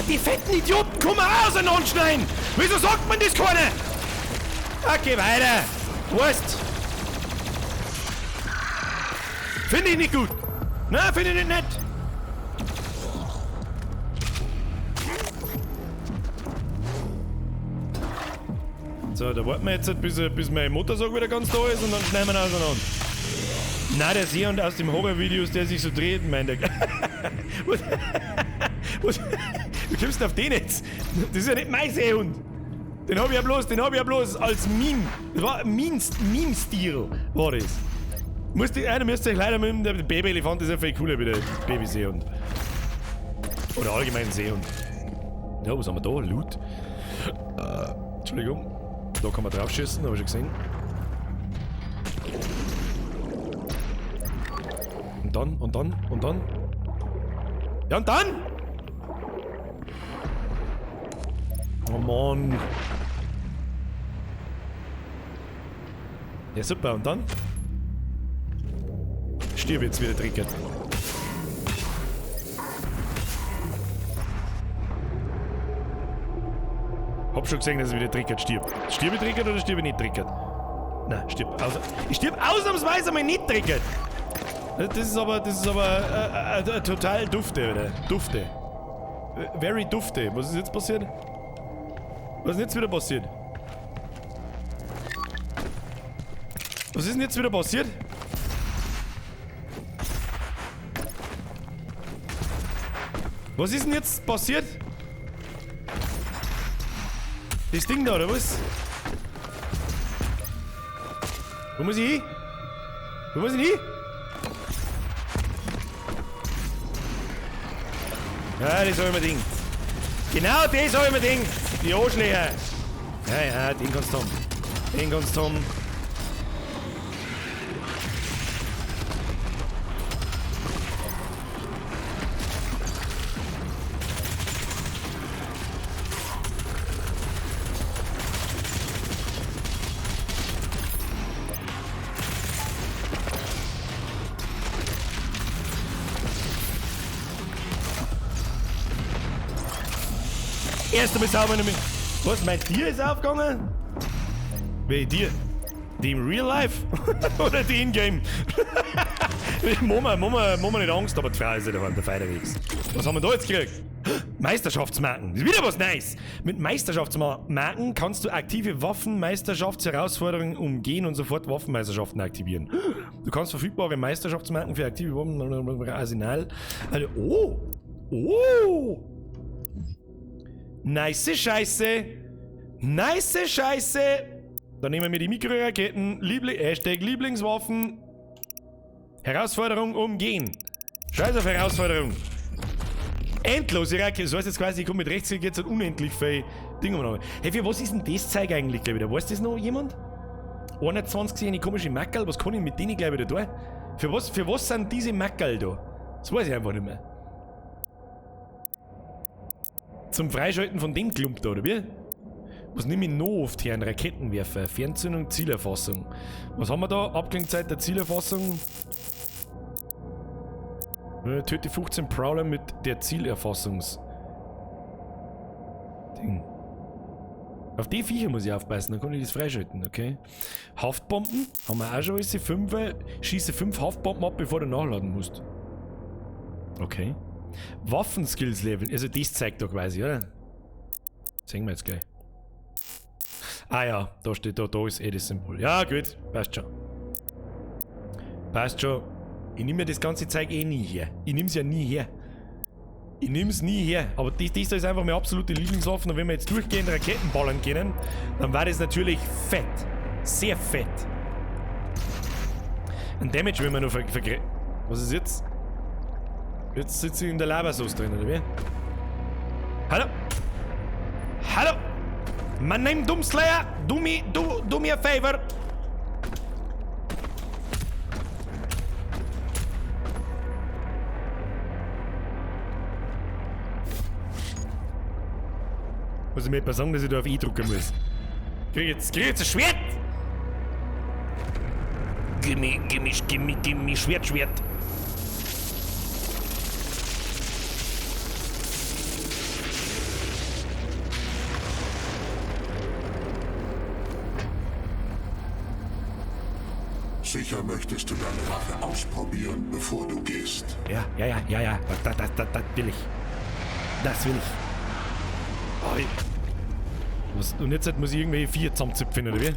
A: Die fetten Idioten kommen auch auseinanderschneiden! Wieso sagt man das keiner? Okay, weiter! Wurst! Finde ich nicht gut! Na, finde ich nicht nett! So, da warten wir jetzt, bis mein Motorsog wieder ganz da ist und dann schneiden wir ihn auseinander. Na, der Seehund aus dem Horror-Videos, der sich so dreht, meint er. Was? Was? Wie kommst du auf den jetzt? Das ist ja nicht mein Seehund. Den hab ich ja bloß, als Meme. Das war ein Meme-Stil, war das. Müsst ihr euch leider mit dem Baby-Elefant ist ja viel cooler wie der Baby-Seehund. Oder allgemein Seehund. Ja, was haben wir da? Loot. Entschuldigung. Da kann man drauf schießen, hab ich schon gesehen. Und dann, und dann, und dann. Ja, und dann! Oh Mann. Ja, super, und dann? Stirb jetzt wieder, Trickert. Hab schon gesehen, dass ich wieder Trickert stirb. Stirb ich Trickert oder stirb ich nicht Trickert? Nein, stirb. Ich stirb ausnahmsweise mal nicht Trickert. Das ist aber total dufte, oder? Dufte. Very dufte. Was ist jetzt passiert? Was ist denn jetzt wieder passiert? Was ist denn jetzt wieder passiert? Was ist denn jetzt passiert? Das Ding da, oder was? Wo muss ich hin? Wo muss ich hin? Ja, das hab ich mir gedacht. Genau das hab ich mir gedacht. Die Arschlöcher. Ja, ja, den kannst du haben. Den kannst du haben. Erst einmal sauber nämlich. Was, mein Tier ist aufgegangen? Welches Tier? Die im Real Life? Oder die in-game? Machen wir nicht Angst, aber die Frau ist ja daheim, der Feiderwegs. Was haben wir da jetzt gekriegt? Meisterschaftsmarken. Das ist wieder was Nice. Mit Meisterschaftsmarken kannst du aktive Waffenmeisterschaftsherausforderungen umgehen und sofort Waffenmeisterschaften aktivieren. Du kannst verfügbare Meisterschaftsmarken für aktive Waffen Arsenal. Also, oh! Oh! Nice Scheiße! Nice Scheiße! Dann nehmen wir die Mikroraketen, Hashtag Lieblingswaffen. Herausforderung umgehen. Scheiß auf Herausforderung. Endlose Raketen. Das heißt jetzt quasi, ich komme mit rechts jetzt unendlich viel Dinge umeinander. Hey, für was ist denn das Zeug eigentlich gleich wieder? Weiß das noch jemand? 21 eine komische Mackerl, was kann ich mit denen gleich wieder tun? Für was sind diese Mackerl da? Das weiß ich einfach nicht mehr. Zum Freischalten von dem Klump da, oder wie? Was nehme ich noch oft her? Ein Raketenwerfer, Fernzündung, Zielerfassung. Was haben wir da? Abklingzeit der Zielerfassung. Töte 15 Prowler mit der Zielerfassungs... Ding. Auf die Viecher muss ich aufpassen, dann kann ich das freischalten, okay? Haftbomben, haben wir auch schon alles. 5, schieße 5 Haftbomben ab, bevor du nachladen musst. Okay. Waffenskills leveln, also das zeigt da quasi, oder? Sehen wir jetzt gleich. Ah ja, da steht, da ist eh das Symbol. Ja, gut, passt schon. Passt schon. Ich nehme mir das ganze Zeug eh nie her. Ich nehm's ja nie her. Ich nehm's nie her. Aber das da ist einfach meine absolute Lieblingswaffe. Und wenn wir jetzt durchgehend Raketen ballern können, dann war das natürlich fett. Sehr fett. Ein Damage will man nur Was ist jetzt? Jetzt sitze ich in der Lavasauce drin, oder wie? Hallo? Hallo? My name Doomslayer. Do me a favor. Muss ich mir etwa sagen, dass ich da auf I drücken muss? Krieg jetzt ein Schwert! Gimme, Schwert, Schwert!
B: Sicher möchtest du deine Waffe ausprobieren, bevor du gehst.
A: Ja. Das will ich. Das will ich. Oh, was? Und jetzt muss ich irgendwelche Viecher zusammenzipfen, oder wie?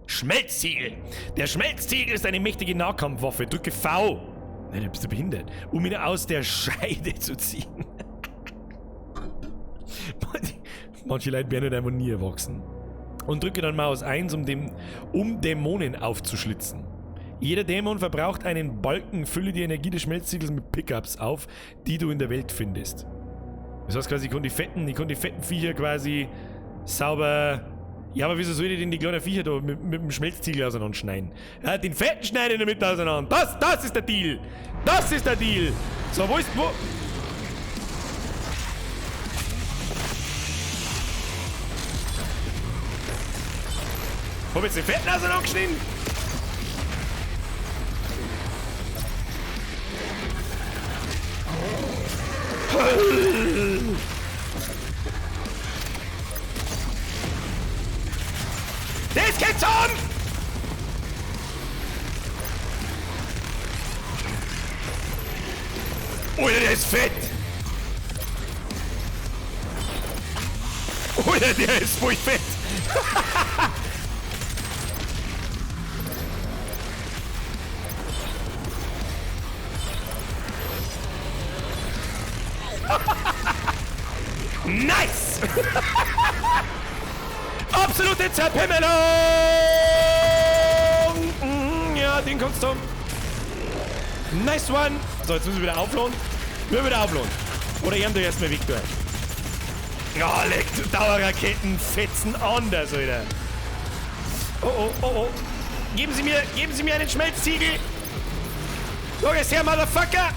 A: Schmelztiegel! Der Schmelztiegel ist eine mächtige Nahkampfwaffe. Drücke V. Nein, du bist du behindert. Um ihn aus der Scheide zu ziehen. Manche Leute werden einfach nie erwachsen. Und drücke dann Maus 1, um Dämonen aufzuschlitzen. Jeder Dämon verbraucht einen Balken, fülle die Energie des Schmelztiegels mit Pickups auf, die du in der Welt findest. Das heißt quasi, ich kann die fetten Viecher quasi sauber... Ja, aber wieso soll ich denn die kleinen Viecher da mit dem Schmelztiegel auseinanderschneiden? Ja, den fetten schneide ich damit auseinander. Das ist der Deal! Das ist der Deal! So, wo ist... Wo? Hab ich jetzt den fetten auseinandergeschnitten? Das geht schon! Alter, der ist fett! Alter, der ist voll fett! Nice! Absolute Zerpimmelung! Ja, den kommst du. Nice one! So, jetzt müssen wir wieder auflohnen. Wir wieder auflohnen. Oder ich da erstmal weg, du. Ja, leckt Dauerraketen fetzen anders, Alter. Oh, oh, oh, oh. Geben Sie mir einen Schmelztiegel! Los, her, Motherfucker!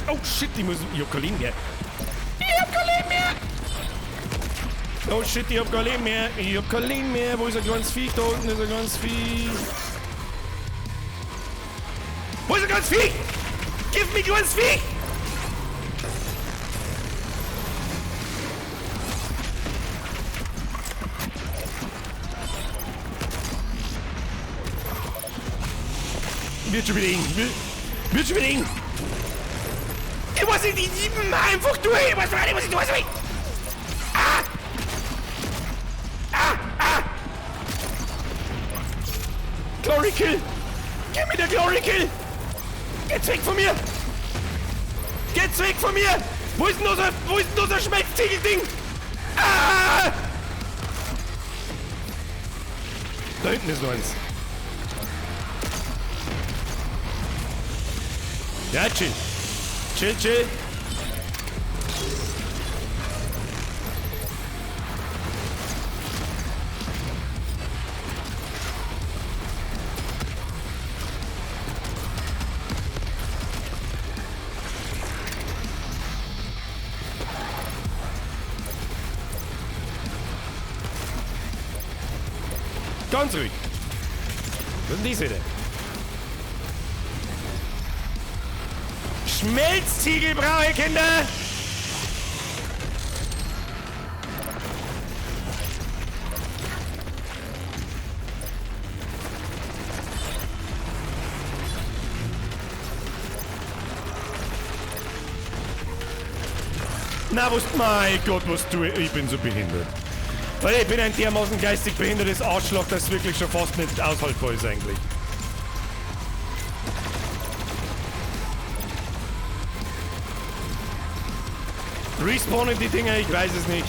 A: Oh shit, ich muss. Ich hab kein Leben mehr. Ich hab kein Leben mehr! Oh shit, ich hab kein Leben mehr. Ich hab kein Leben mehr. Wo ist ein kleines Viech? Da unten ist ein kleines Viech. Wo ist ein kleines Viech? Gib mir kleines Viech! Wird schon wieder eng. Wird schon wieder eng. Ich weiß nicht, ich mach einfach durch. Ich weiß nicht, was ich tue. Ah! Ah! Ah! Glory Kill! Gib mir der Glory Kill! Geht's weg von mir! Geht's weg von mir! Wo ist denn unser Schmelztiegel-Ding? Ah! Da hinten ist noch eins. Ja, chill. Chill, chill. Ganz ruhig. Was ist denn das wieder? Schmelztiegel brauche ich, Kinder! Na, was, mein Gott, was tue ich? Ich bin so behindert. Weil ich bin ein dermaßen geistig behindertes Arschloch, das wirklich schon fast nicht aushaltbar ist eigentlich. Respawnen die Dinger, ich weiß es nicht.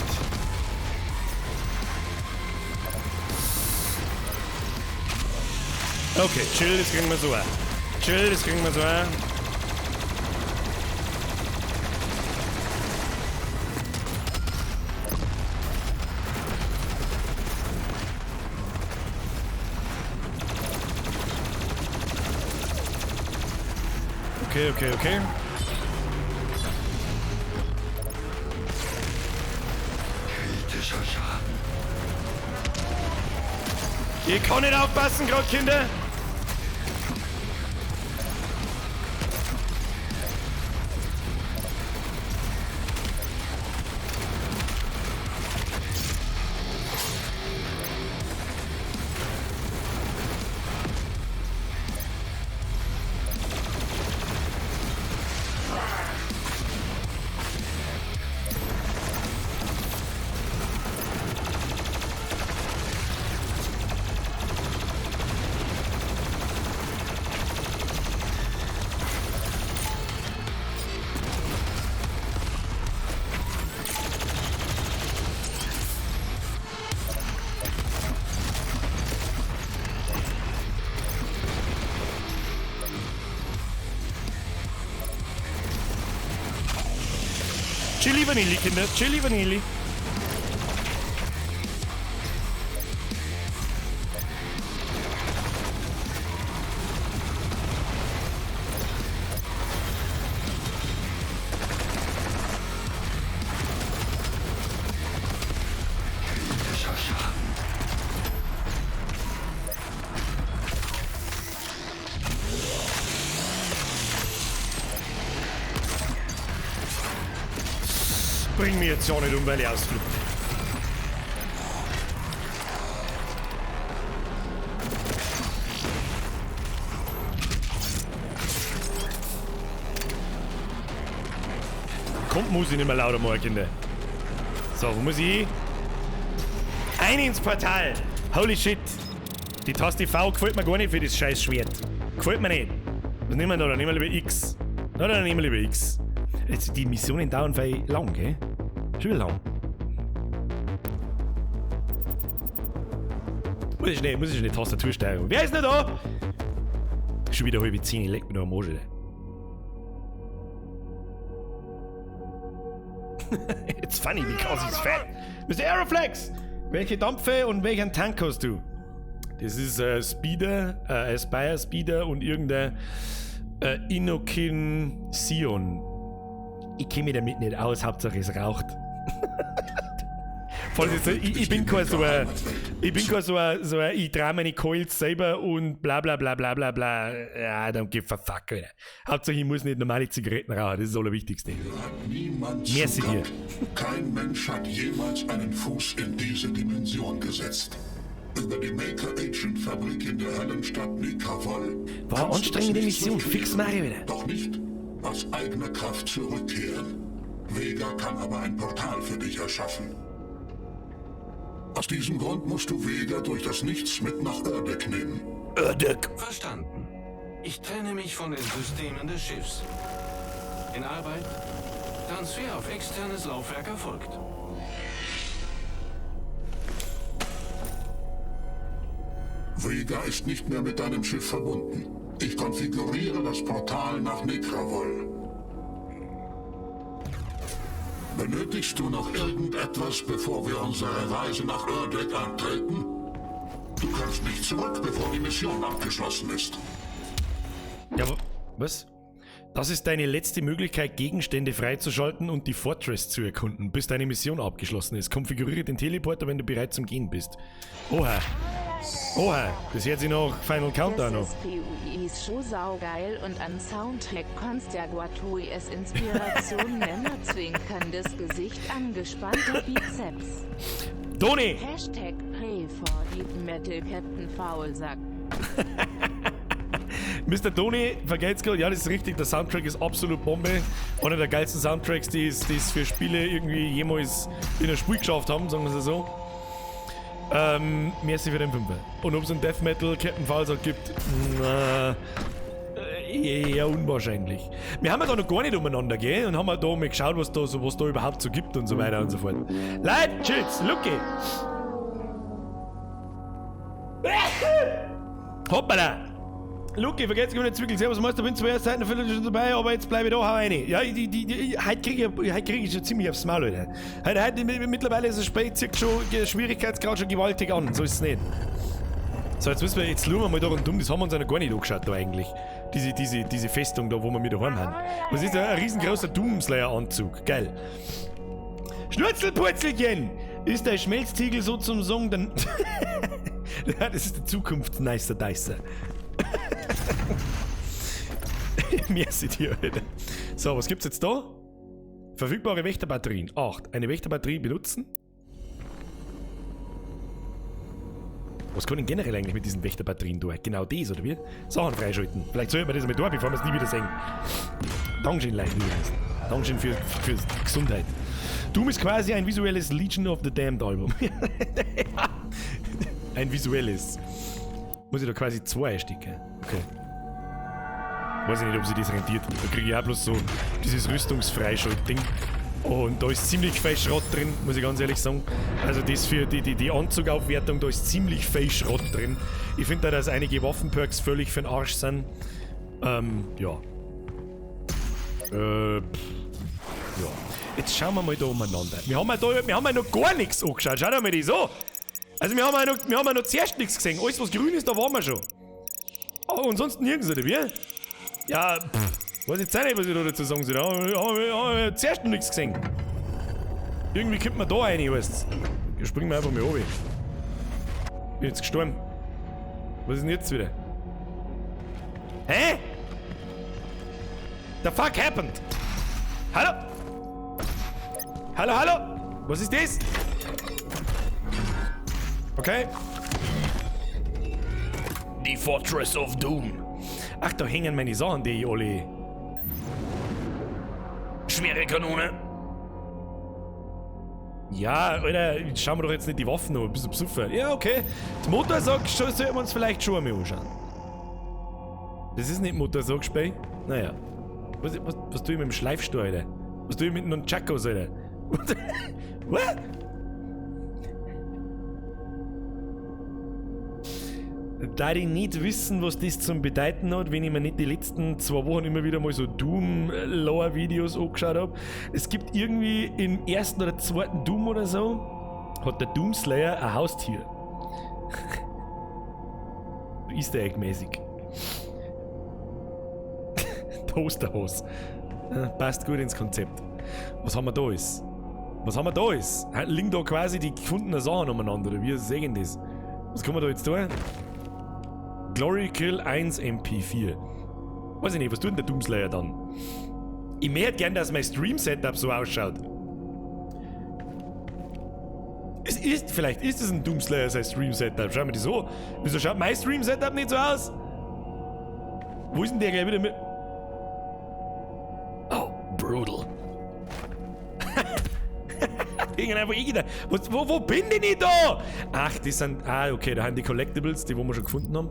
A: Okay, chill, das kriegen wir so an. Chill, das kriegen wir so an. Okay, okay, okay.
E: Kritischer Schaden.
A: Ich kann nicht aufpassen, gerade Kinder. Chili Vanilli, Kinder. Chili Vanilli.
E: Kritischer Schaden.
A: Bring mich jetzt auch nicht um, weil ich ausflippe. Kommt, muss ich nicht mehr lauter machen, Kinder. So, wo muss ich hin? Ein ins Portal! Holy shit! Die Taste V gefällt mir gar nicht für das scheiß Schwert. Gefällt mir nicht. Was nehmen wir da? Dann nehmen wir lieber X. Na, dann nehmen wir lieber X. Jetzt, die Missionen dauern voll lang, gell? Schon lang. Muss ich nicht Tastatur steuern. Wer ist denn da? Schon wieder 9:30, leck mich doch am Arsch, Alter. It's funny because he's fat. Mr. Aeroflex! Welche Dampfe und welchen Tank hast du? Das ist Speeder, Aspire Speeder und irgendein Innokin Sion. Ich kenne mich damit nicht aus, Hauptsache es raucht. Ich bin kein so ein, ich trage meine Coils selber und bla bla bla bla bla bla. Ja, dann geh verfuck, Alter. Hauptsache ich muss nicht normale Zigaretten rauchen, das ist das Allerwichtigste.
B: Niemand
A: Merci dir.
B: Kein Mensch hat jemals einen Fuß in diese Dimension gesetzt. Über die Maker Agent Fabrik in der Höllenstadt Nekravol.
A: War anstrengende Mission, fix mach ich wieder.
B: Doch nicht aus eigener Kraft zurückkehren. Vega kann aber ein Portal für dich erschaffen. Aus diesem Grund musst du Vega durch das Nichts mit nach Erdek nehmen.
A: Erdek.
D: Verstanden. Ich trenne mich von den Systemen des Schiffs. In Arbeit. Transfer auf externes Laufwerk erfolgt.
B: Vega ist nicht mehr mit deinem Schiff verbunden. Ich konfiguriere das Portal nach Nekravol. Benötigst du noch irgendetwas, bevor wir unsere Reise nach Erdek antreten? Du kannst nicht zurück, bevor die Mission abgeschlossen ist.
A: Ja, was? Das ist deine letzte Möglichkeit, Gegenstände freizuschalten und die Fortress zu erkunden, bis deine Mission abgeschlossen ist. Konfiguriere den Teleporter, wenn du bereit zum Gehen bist. Oha. Oha, das hört sich noch Final Countdown
F: Das
A: noch.
F: SPUI ist schon saugeil und an Soundtrack kannst ja Guatui es Inspiration Männer zwinkerndes Gesicht angespannter Bizeps.
A: Toni!
F: Hashtag Pray for Deep Metal Captain Faulsack.
A: Mr. Tony, vergelt's Gott, ja, das ist richtig, der Soundtrack ist absolut Bombe. Einer der geilsten Soundtracks, die es für Spiele irgendwie jemals in ein Spiel geschafft haben, sagen wir es so. Merci für den Fünfer. Und ob es einen Death Metal Captain Faulsack gibt, na, eher unwahrscheinlich. Wir haben ja da noch gar nicht umeinander, gell? Und haben ja da mal geschaut, was da, so, was da überhaupt so gibt und so weiter und so fort. Leute, tschüss, Lucky! Hoppala! Luki, vergesst nicht Zwickel. Servus, Meister, bin zwar erst seit einer Viertelstunde dabei, aber jetzt bleibe ich da, hau rein. Ja, heute kriege ich, krieg ich schon ziemlich aufs Maul, Alter. Heute, mittlerweile ist es spät, zieht schon der Schwierigkeitsgrad schon gewaltig an, so ist es nicht. So, jetzt müssen wir, jetzt schauen wir mal da rundum, das haben wir uns ja noch gar nicht angeschaut da eigentlich. Diese Festung da, wo wir mit daheim haben. Was ist da? Ein riesengroßer Doomslayer-Anzug. Geil. Schnurzelpurzelchen! Ist der Schmelztiegel so zum Song, dann... Ja, das ist der Zukunftsneister Deißer. Merci dir, Alter. So, was gibt's jetzt da? Verfügbare Wächterbatterien. 8. Eine Wächterbatterie benutzen. Was kann ich generell eigentlich mit diesen Wächterbatterien tun? Genau das, oder wie? Sachen freischalten. Vielleicht sollten wir das mal tun, bevor wir es nie wieder sehen. Dankeschön, Leute, wie heißt. Dankeschön für Gesundheit. Doom ist quasi ein visuelles Legion of the Damned Album. Ein visuelles. Muss ich da quasi zwei einstecken? Okay. Weiß ich nicht, ob sich das rentiert. Da kriege ich auch bloß so dieses Rüstungsfreischalt-Ding. Und da ist ziemlich viel Schrott drin, muss ich ganz ehrlich sagen. Also das für die Anzugaufwertung, da ist ziemlich viel Schrott drin. Ich finde da, dass einige Waffenperks völlig für den Arsch sind. Ja. Ja. Jetzt schauen wir mal da umeinander. Wir haben ja noch gar nichts angeschaut. Schau dir mal das an. Also wir haben ja noch zuerst nichts gesehen. Alles was grün ist, da waren wir schon. Oh, und sonst nirgends, oder wie? Ja, pff, weiß jetzt auch nicht, was ich da dazu sagen soll. Haben wir zuerst noch nichts gesehen. Irgendwie kommt man da rein, weißt du. Springen wir einfach mal runter. Bin jetzt gestorben. Was ist denn jetzt wieder? Hä? The fuck happened? Hallo? Hallo, hallo? Was ist das? Okay. The Fortress of Doom. Ach, da hängen meine Sachen, die ich alle... Schwere Kanone. Ja, Alter, schauen wir doch jetzt nicht die Waffen an, ein bisschen besoffen. Ja, okay. Die Motorsack sollten wir uns vielleicht schon einmal anschauen. Das ist nicht Motorsack-Spiel. Naja. Was tue ich mit dem Schleifstuhl, Alter? Was tue ich mit einem Nunchakos, Alter? What? Da ich nicht wissen, was das zum bedeuten hat, wenn ich mir nicht die letzten 2 Wochen immer wieder mal so Doom-Lore-Videos angeschaut habe. Es gibt irgendwie im ersten oder zweiten Doom oder so, hat der Doomslayer ein Haustier. Easter Egg-mäßig. Toasterhose. Passt gut ins Konzept. Was haben wir da ist? Was haben wir da ist? Liegen da quasi die gefundenen Sachen umeinander, oder wie sehen das? Was kann man da jetzt tun? Glory Kill 1 MP4. Weiß ich nicht, was tut denn der Doomslayer dann? Ich möchte gern, dass mein Stream-Setup so ausschaut. Vielleicht ist es ein Doomslayer, sein Stream-Setup. Schau mir das so. Wieso schaut mein Stream-Setup nicht so aus? Wo ist denn der gleich wieder mit? Oh, brutal. Wo bin denn ich da? Ach, die sind... Ah, okay, da haben die Collectibles, die wo wir schon gefunden haben.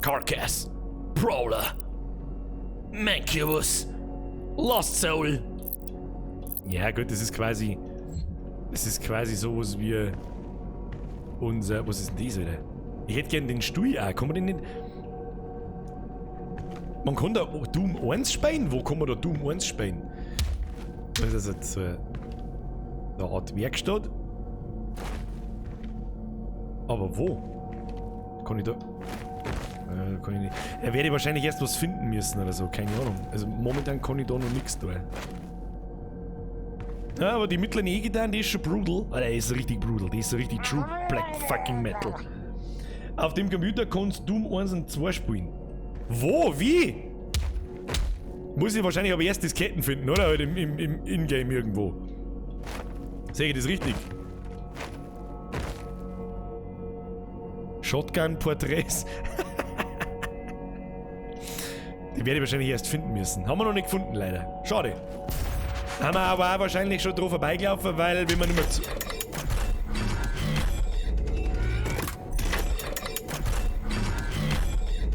A: Carcass, Prowler, Mancubus, Lost Soul. Ja gut, das ist quasi... Das ist quasi sowas wie... Unser... Was ist denn das wieder? Ich hätte gern den Stuhl auch. Kann man den nicht... Man kann da Doom 1 spielen? Wo kann man da Doom 1 spielen? Das ist jetzt so eine Art Werkstatt. Aber wo? Kann ich da... Kann ich nicht. Er werde wahrscheinlich erst was finden müssen oder so, keine Ahnung. Also momentan kann ich da noch nichts tun. Ja, aber die mittlere E-Gitarre, die ist schon brutal. Alter, die ist richtig brutal. Die ist so richtig true black fucking metal. Auf dem Computer kannst du Doom 1 und 2 spielen. Wo? Wie? Muss ich wahrscheinlich aber erst Disketten finden, oder? Halt im Ingame irgendwo. Sehe ich das richtig? Shotgun-Porträts. Die werde ich wahrscheinlich erst finden müssen. Haben wir noch nicht gefunden, leider. Schade. Haben wir aber auch wahrscheinlich schon drauf vorbeigelaufen, weil wenn man nicht mehr zu...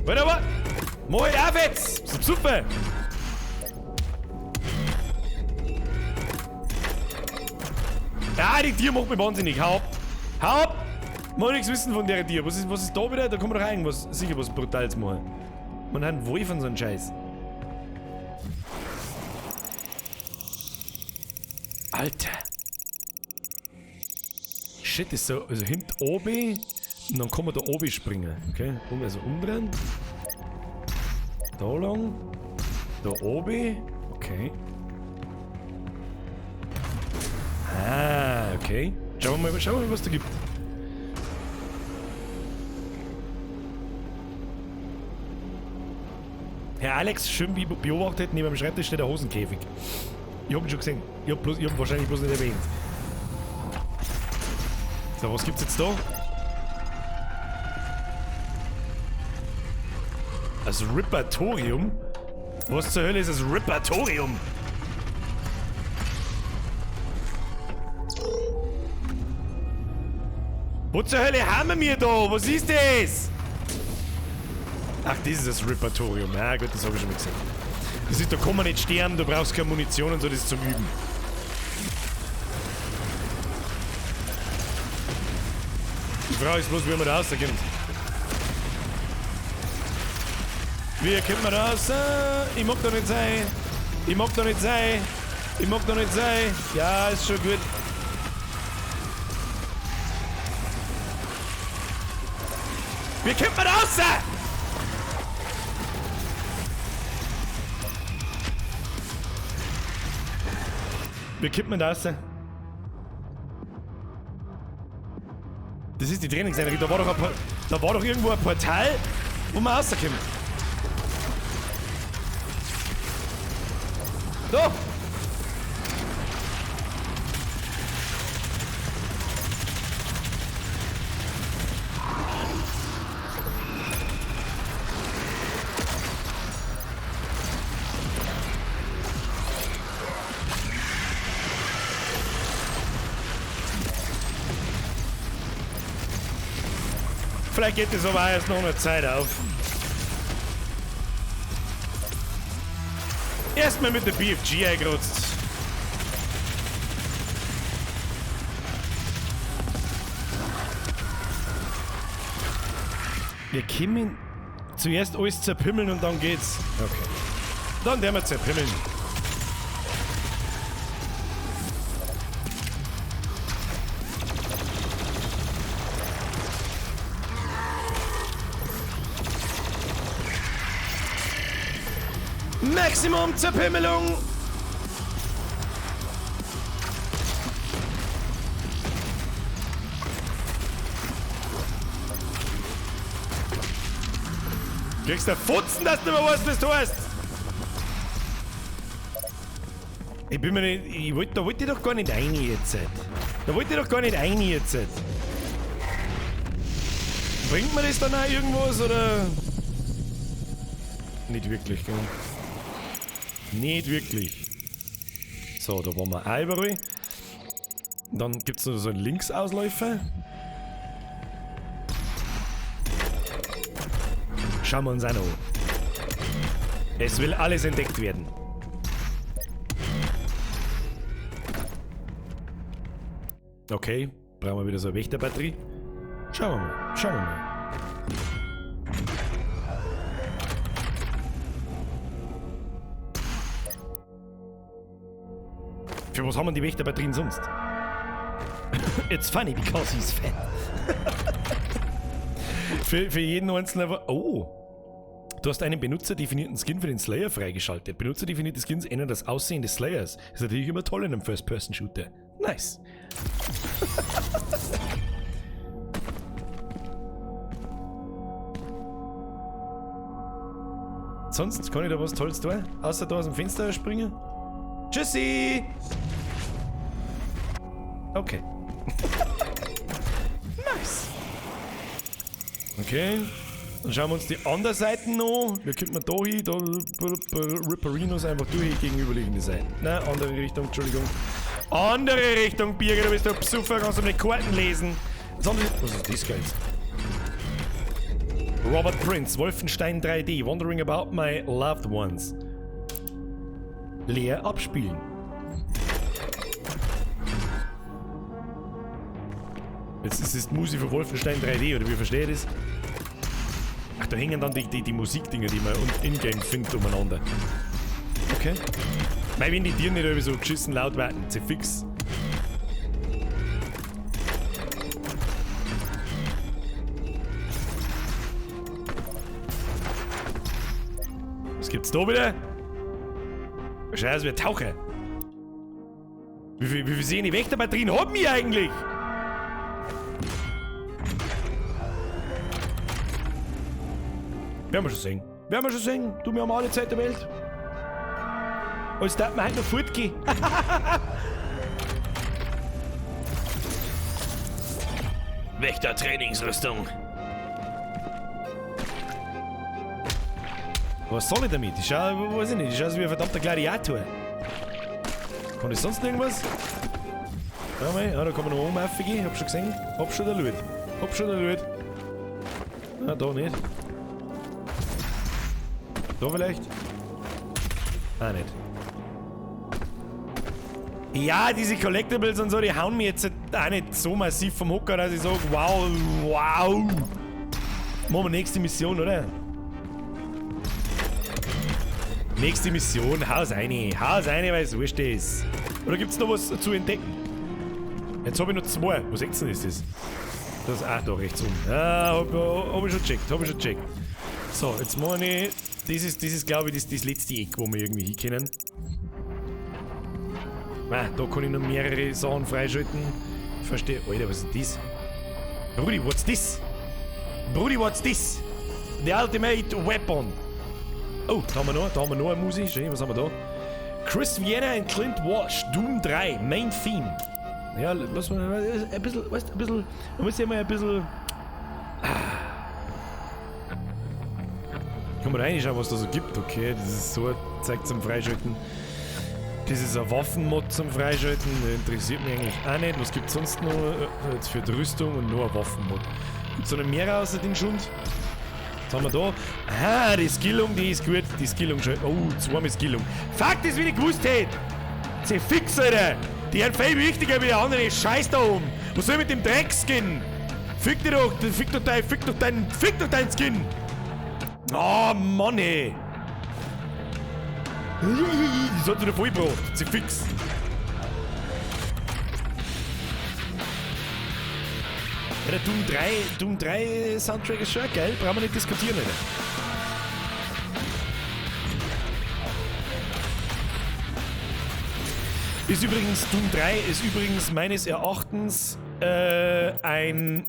A: Warte aber! Mach halt auf jetzt! Super! Ah, die Tier macht mich wahnsinnig. Hau ab! Hau ab! Mal nichts wissen von der Tier. Was ist da wieder? Da kann man doch irgendwas, sicher was Brutales machen. Man hat einen Wolf und so einen Scheiß. Alter! Shit, ist so, also hinten oben und dann kann man da oben springen. Okay, also umdrehen. Da lang. Da oben. Okay. Ah, okay. Schauen wir mal, was da gibt. Herr Alex, schön beobachtet, neben dem Schreibtisch steht der Hosenkäfig. Ich hab ihn schon gesehen. Ich hab wahrscheinlich bloß nicht erwähnt. So, was gibt's jetzt da? Das Rippatorium? Was zur Hölle ist das Rippatorium? Wo zur Hölle haben wir da? Was ist das? Ach, das ist das Rippatorium. Na gut, das habe ich schon mal gesehen. Das ist, da kann man nicht sterben, du brauchst keine Munition und so, das ist zum Üben. Die Frage ist bloß, wie man da rauskommt. Wie kommt man da raus? Ich mag da nicht sein. Ich mag da nicht sein. Ich mag da nicht sein. Ja, ist schon gut. Wie kommt man da raus? Wie kommt man da raus? Das ist die Trainingseinrichtung. Da war doch irgendwo ein Portal, wo man rauskommt. Da! Vielleicht geht es aber erst noch eine Zeit auf. Erstmal mit der BFG eingerotzt. Wir kommen zuerst alles zerpimmeln und dann geht's. Okay. Dann werden wir zerpimmeln. Maximum Zerpimmelung! Kriegst du Futzen, dass du nicht mehr weißt, was du hast! Ich bin mir nicht. Da wollte ich doch gar nicht rein jetzt. Da wollte ich doch gar nicht rein jetzt. Bringt mir das dann auch irgendwas oder? Nicht wirklich, gell? Nicht wirklich. So, da waren wir auch überall. Dann gibt es noch so einen Linksausläufer. Schauen wir uns auch noch an. Es will alles entdeckt werden. Okay, brauchen wir wieder so eine Wächterbatterie. Schauen wir mal, schauen wir mal. Für was haben wir die Wächterbatterien sonst? It's funny because he's fat. Für jeden einzelnen. Oh! Du hast einen benutzerdefinierten Skin für den Slayer freigeschaltet. Benutzerdefinierte Skins ändern das Aussehen des Slayers. Ist natürlich immer toll in einem First-Person-Shooter. Nice. Sonst kann ich da was Tolles tun? Außer da aus dem Fenster springen? Tschüssi! Okay. Nice. Okay. Dann schauen wir uns die andere Seite noch. Wir könnten da hin, da Ripperinos einfach durch gegenüberliegende Seite. Nein, andere Richtung, Entschuldigung. Andere Richtung, Birger, du bist doch Psuffer, kannst du nicht Karten lesen. Was ist das jetzt? Robert Prince, Wolfenstein 3D, Wondering About My Loved Ones. Leer abspielen. Jetzt ist es die Musik für Wolfenstein 3D, oder wie verstehe ich das? Ach, da hängen dann die Musikdinger, die man in-game findet, umeinander. Okay. Weil wenn die Tiere nicht irgendwie so geschissen laut werden, sie fix. Was gibt's da wieder? Scheiße, wir Taucher. Wie viel sehen die Wächterbatterien haben wir eigentlich? Werden wir schon sehen. Werden wir schon sehen. Du, wir haben alle Zeit der Welt. Als darf man heute noch fortgehen. Wächter-Trainingsrüstung. Was soll ich damit? Ich schau, weiß ich nicht. Ich schau aus wie ein verdammter Gladiator. Kann ich sonst irgendwas? Schau mal, ja, da kann man noch oben raufgehen. Hab schon gesehen. Hab schon der Loot. Hab schon der Loot. Ah, da nicht. Da vielleicht? Ah, nicht. Ja, diese Collectibles und so, die hauen mir jetzt auch nicht so massiv vom Hocker, dass ich sage, wow, wow. Machen wir nächste Mission, oder? Nächste Mission, haus rein. Haus rein, weil es wurscht ist. Oder gibt's noch was zu entdecken? Jetzt habe ich noch zwei. Was denn ist das? Das, ach, da rechts rum. Ah, hab ich schon gecheckt, hab ich schon gecheckt. So, jetzt mache ich. Das ist glaube ich, das letzte Eck, wo wir irgendwie hinkommen. Ah, da kann ich noch mehrere Sachen freischalten. Ich verstehe. Alter, was ist das? Brudi, what's this? Brudi, what's this? The ultimate weapon. Oh, da haben wir noch eine Musik. Schön, was haben wir da? Chris Vienna und Clint Walsh, Doom 3, Main Theme. Ja, lass mal ein bisschen, weißt du, ein bisschen, man muss ja mal ein bisschen. Kann man reinschauen, was da so gibt, okay? Das ist so ein Zeug zum Freischalten. Das ist ein Waffenmod zum Freischalten, interessiert mich eigentlich auch nicht. Was gibt's sonst noch? Jetzt für die Rüstung und nur ein Waffenmod. Gibt's da noch mehr außer den Schund? Was haben wir da? Ah, die Skillung, die ist gut. Die Skillung schon. Oh, zweimal Skillung. Fuck, das will ich gewusst hätte! Sie fix, Alter! Die sind viel wichtiger wie der andere Scheiß da oben! Was soll ich mit dem Dreckskin? Fick dich doch! Fick doch dein, fick doch dein, fick doch dein Skin! Oh Mann, ey! Das hat wieder voll gebracht. Sie fix. Ja, der Doom 3 Soundtrack ist schon geil, brauchen wir nicht diskutieren, Alter. Ist übrigens, Doom 3 ist übrigens meines Erachtens ein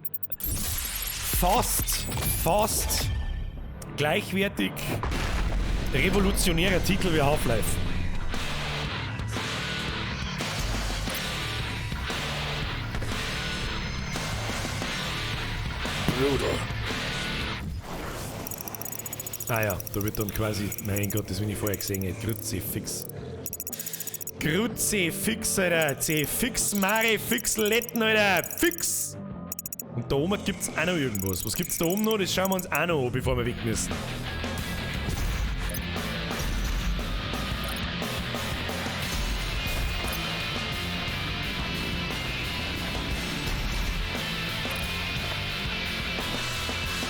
A: fast gleichwertig revolutionärer Titel wie Half-Life. Bruder. Ah ja, da wird dann quasi, mein Gott, das will ich vorher gesehen hätte. Kruzifix. Kruzifix, Alter. C-Fix, Mare, Fix, Letten, Alter. Fix! Und da oben gibt's auch noch irgendwas. Was gibt's da oben noch? Das schauen wir uns auch noch an, bevor wir weg müssen.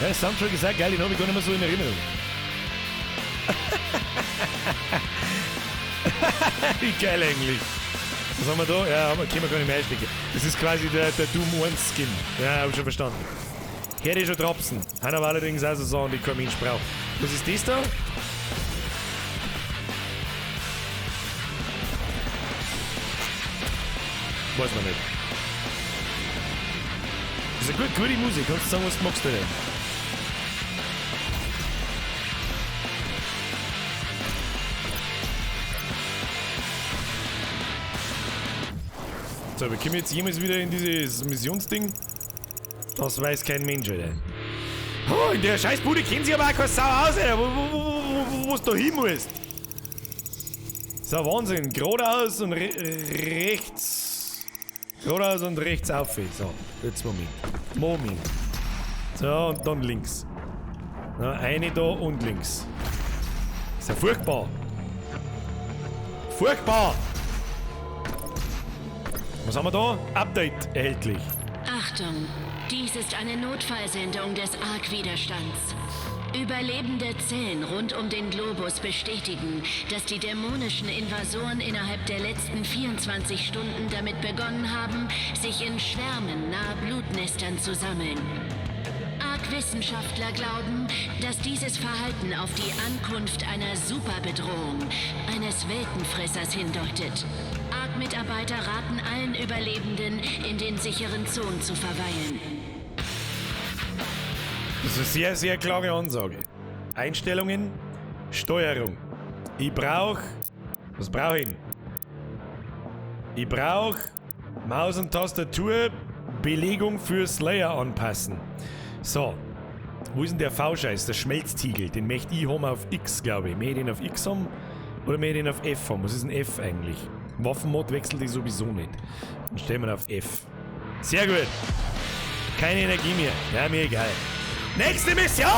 A: Ja, das Soundtrack ist auch geil, den habe ich gar nicht mehr so in Erinnerung. Wie geil eigentlich. Was haben wir da? Ja, können wir gar nicht mehr einstecken. Das ist quasi der Doom 1 Skin. Ja, hab ich schon verstanden. Hätte ich schon Dropsen. Einer war allerdings auch so Sachen, die kein Mensch braucht. Was ist das da? Weiß man nicht. Das ist eine gute Musik. Kannst du sagen, was du magst, oder? So, wir kommen jetzt jemals wieder in dieses Missionsding? Das weiß kein Mensch, Alter. Oh, in der Scheißbude kennt sich aber auch keine Sau aus, Alter. Wo du da hin musst. So, Wahnsinn. Geradeaus und rechts. Geradeaus und rechts auf. So, jetzt Moment. Moment. So, und dann links. Na, eine da und links. Ist ja furchtbar. Furchtbar! Was haben wir da? Update erhältlich.
G: Achtung, dies ist eine Notfallsendung des ARC-Widerstands. Überlebende Zellen rund um den Globus bestätigen, dass die dämonischen Invasoren innerhalb der letzten 24 Stunden damit begonnen haben, sich in Schwärmen nahe Blutnestern zu sammeln. ARC-Wissenschaftler glauben, dass dieses Verhalten auf die Ankunft einer Superbedrohung, eines Weltenfressers hindeutet. ARC-Mitarbeiter raten allen Überlebenden, in den sicheren Zonen zu verweilen.
A: Das ist eine sehr, sehr klare Ansage. Einstellungen, Steuerung. Ich brauch... Was brauch ich denn? Ich brauch Maus und Tastatur, Belegung für Slayer anpassen. So. Wo ist denn der V-Scheiß? Der Schmelztiegel. Den möchte ich haben auf X, glaube ich. Möchte ich den auf X haben? Oder möchte ich den auf F haben? Was ist denn F eigentlich? Waffenmod wechselt ich sowieso nicht. Dann stellen wir ihn auf F. Sehr gut. Keine Energie mehr. Ja, mir egal. Nächste Mission!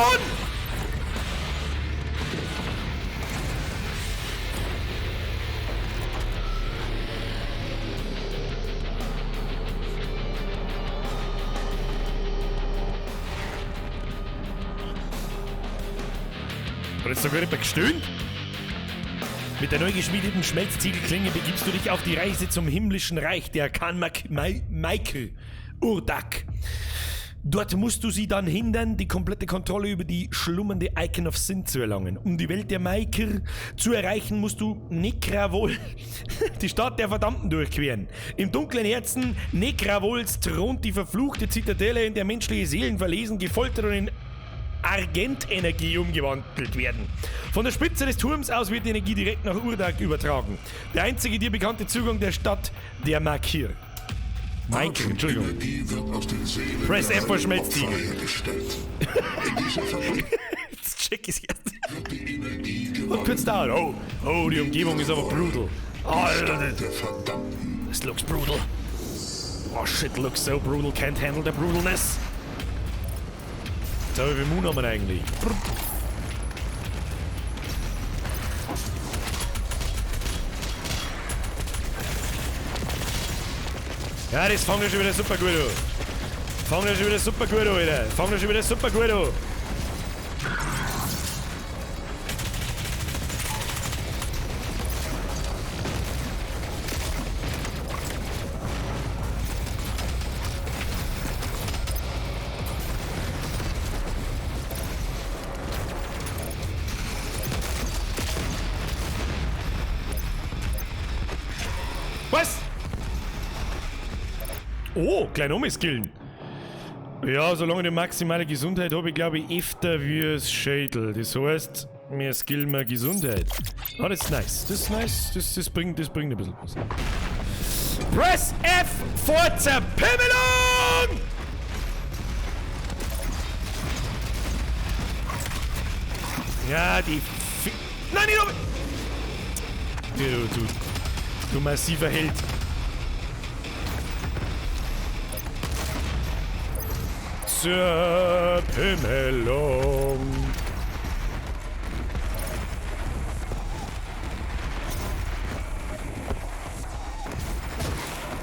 A: Hat jetzt sogar jemand gestöhnt? Mit der neu geschmiedeten Schmelzziegelklinge begibst du dich auf die Reise zum himmlischen Reich der Kanmak Michael Urdak. Dort musst du sie dann hindern, die komplette Kontrolle über die schlummernde Icon of Sin zu erlangen. Um die Welt der Maiker zu erreichen, musst du Nekravol, die Stadt der Verdammten, durchqueren. Im dunklen Herzen Nekravols thront die verfluchte Zitadelle, in der menschliche Seelen verlesen, gefoltert und in Argentenergie umgewandelt werden. Von der Spitze des Turms aus wird die Energie direkt nach Urdak übertragen. Der einzige dir bekannte Zugang der Stadt der Makir. Michael, Entschuldigung.
B: Energie wird aus den Seelen
A: Press
B: der
A: F for Schmelztiegel.
B: Opfer hergestellt. In dieser Fabrik
A: Jetzt check ich's erst.
B: wird die Energie
A: Und
B: gewonnen.
A: kurz da. Oh, oh, die Umgebung ist aber brutal. Alter,
B: Der Verdammten.
A: this looks brutal. Oh shit, looks so brutal. Can't handle the brutalness. So, wie viel Moon haben wir eigentlich? Ja, das fangen wir schon wieder super gut an. Fangen wir schon wieder super gut an, Alter. Fangen wir schon wieder super gut an. Was? Oh, klein umskillen. Ja, solange ich die maximale Gesundheit habe, ich glaube ich öfter wie das Schädel. Das heißt, mehr Skill, mehr Gesundheit. Ah, das ist nice. Das ist nice. Das bringt ein bisschen was. Press F vor Zerpimmelung! Ja, die Fi... Nein, nicht oben! Du massiver Held. Zerpimmelung.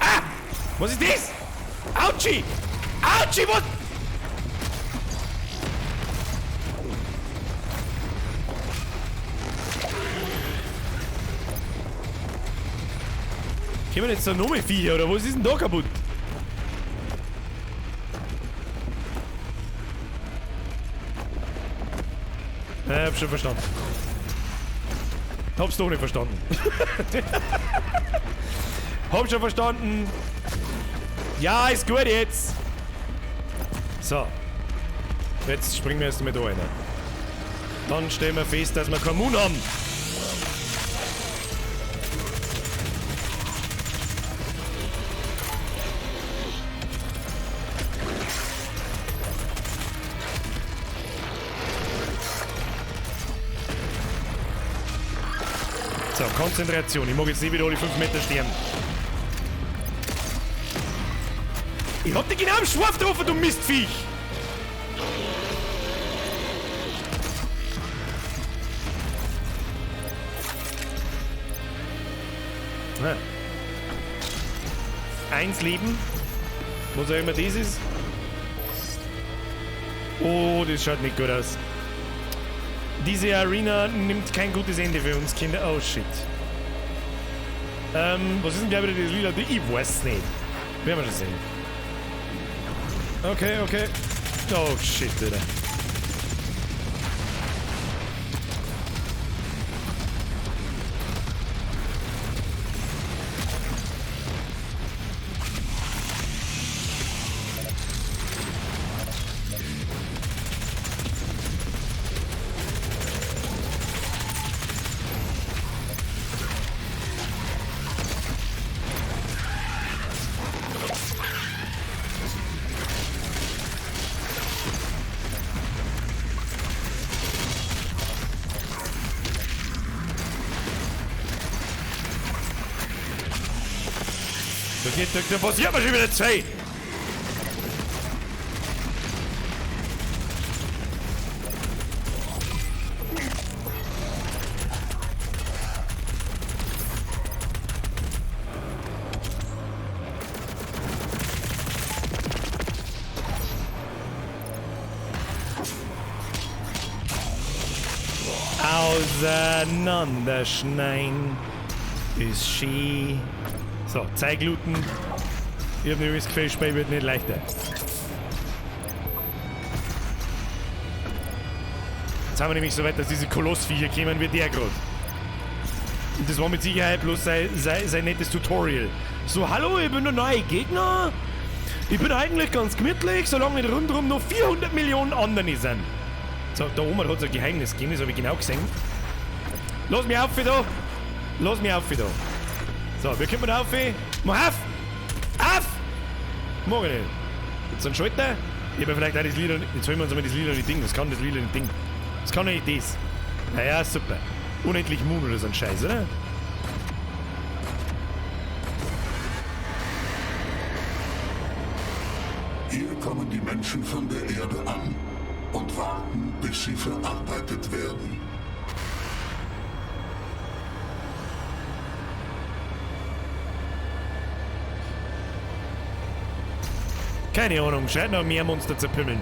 A: Ah! Was ist das? Autschi! Autschi, was? Kommen jetzt da noch mehr Viecher, oder was ist denn da kaputt? Ja, hab schon verstanden. Hab's doch nicht verstanden. Hab schon verstanden. Ja, ist gut jetzt. So. Jetzt springen wir erst einmal da rein. Dann stellen wir fest, dass wir keinen Moon haben. So, Konzentration. Ich mag jetzt nicht wieder alle 5 Meter sterben. Ich hab dich genau im Schwarf getroffen, du Mistviech! Ja. 1 Leben. Was auch immer das ist. Oh, das schaut nicht gut aus. Diese Arena nimmt kein gutes Ende für uns Kinder. Oh shit. Was ist denn gleich wieder das lila Ding? Ich weiß nicht. Werden wir schon sehen. Okay, okay. Oh shit, Alter. Da passiert mir schon wieder zwei! Auseinanderschneiden ist schön. So, Zeigluten. Ich hab nämlich das Gefühl, das Spiel wird nicht leichter. Jetzt haben wir nämlich so weit, dass diese Kolossviecher kommen wie der gerade. Und das war mit Sicherheit bloß sein nettes Tutorial. So, hallo, ich bin der neue Gegner. Ich bin eigentlich ganz gemütlich, solange nicht rundherum noch 400 Millionen andere sind. So, da oben hat es ein Geheimnis gegeben, das habe ich genau gesehen. Lass mich auf da! Lass mich auf da! So, wir kommen da auf. Mach auf! Auf! Mach ich nicht. Jetzt einen Schalter. Ich habe vielleicht auch das lila. Jetzt holen wir uns mal das lila Ding. Was kann das lila Ding? Das kann doch nicht das. Naja, super. Unendlich Moon oder so ein Scheiß, oder?
B: Hier kommen die Menschen von der Erde an und warten, bis sie verarbeitet werden.
A: Keine Ahnung, scheint noch mehr Monster zu pümmeln.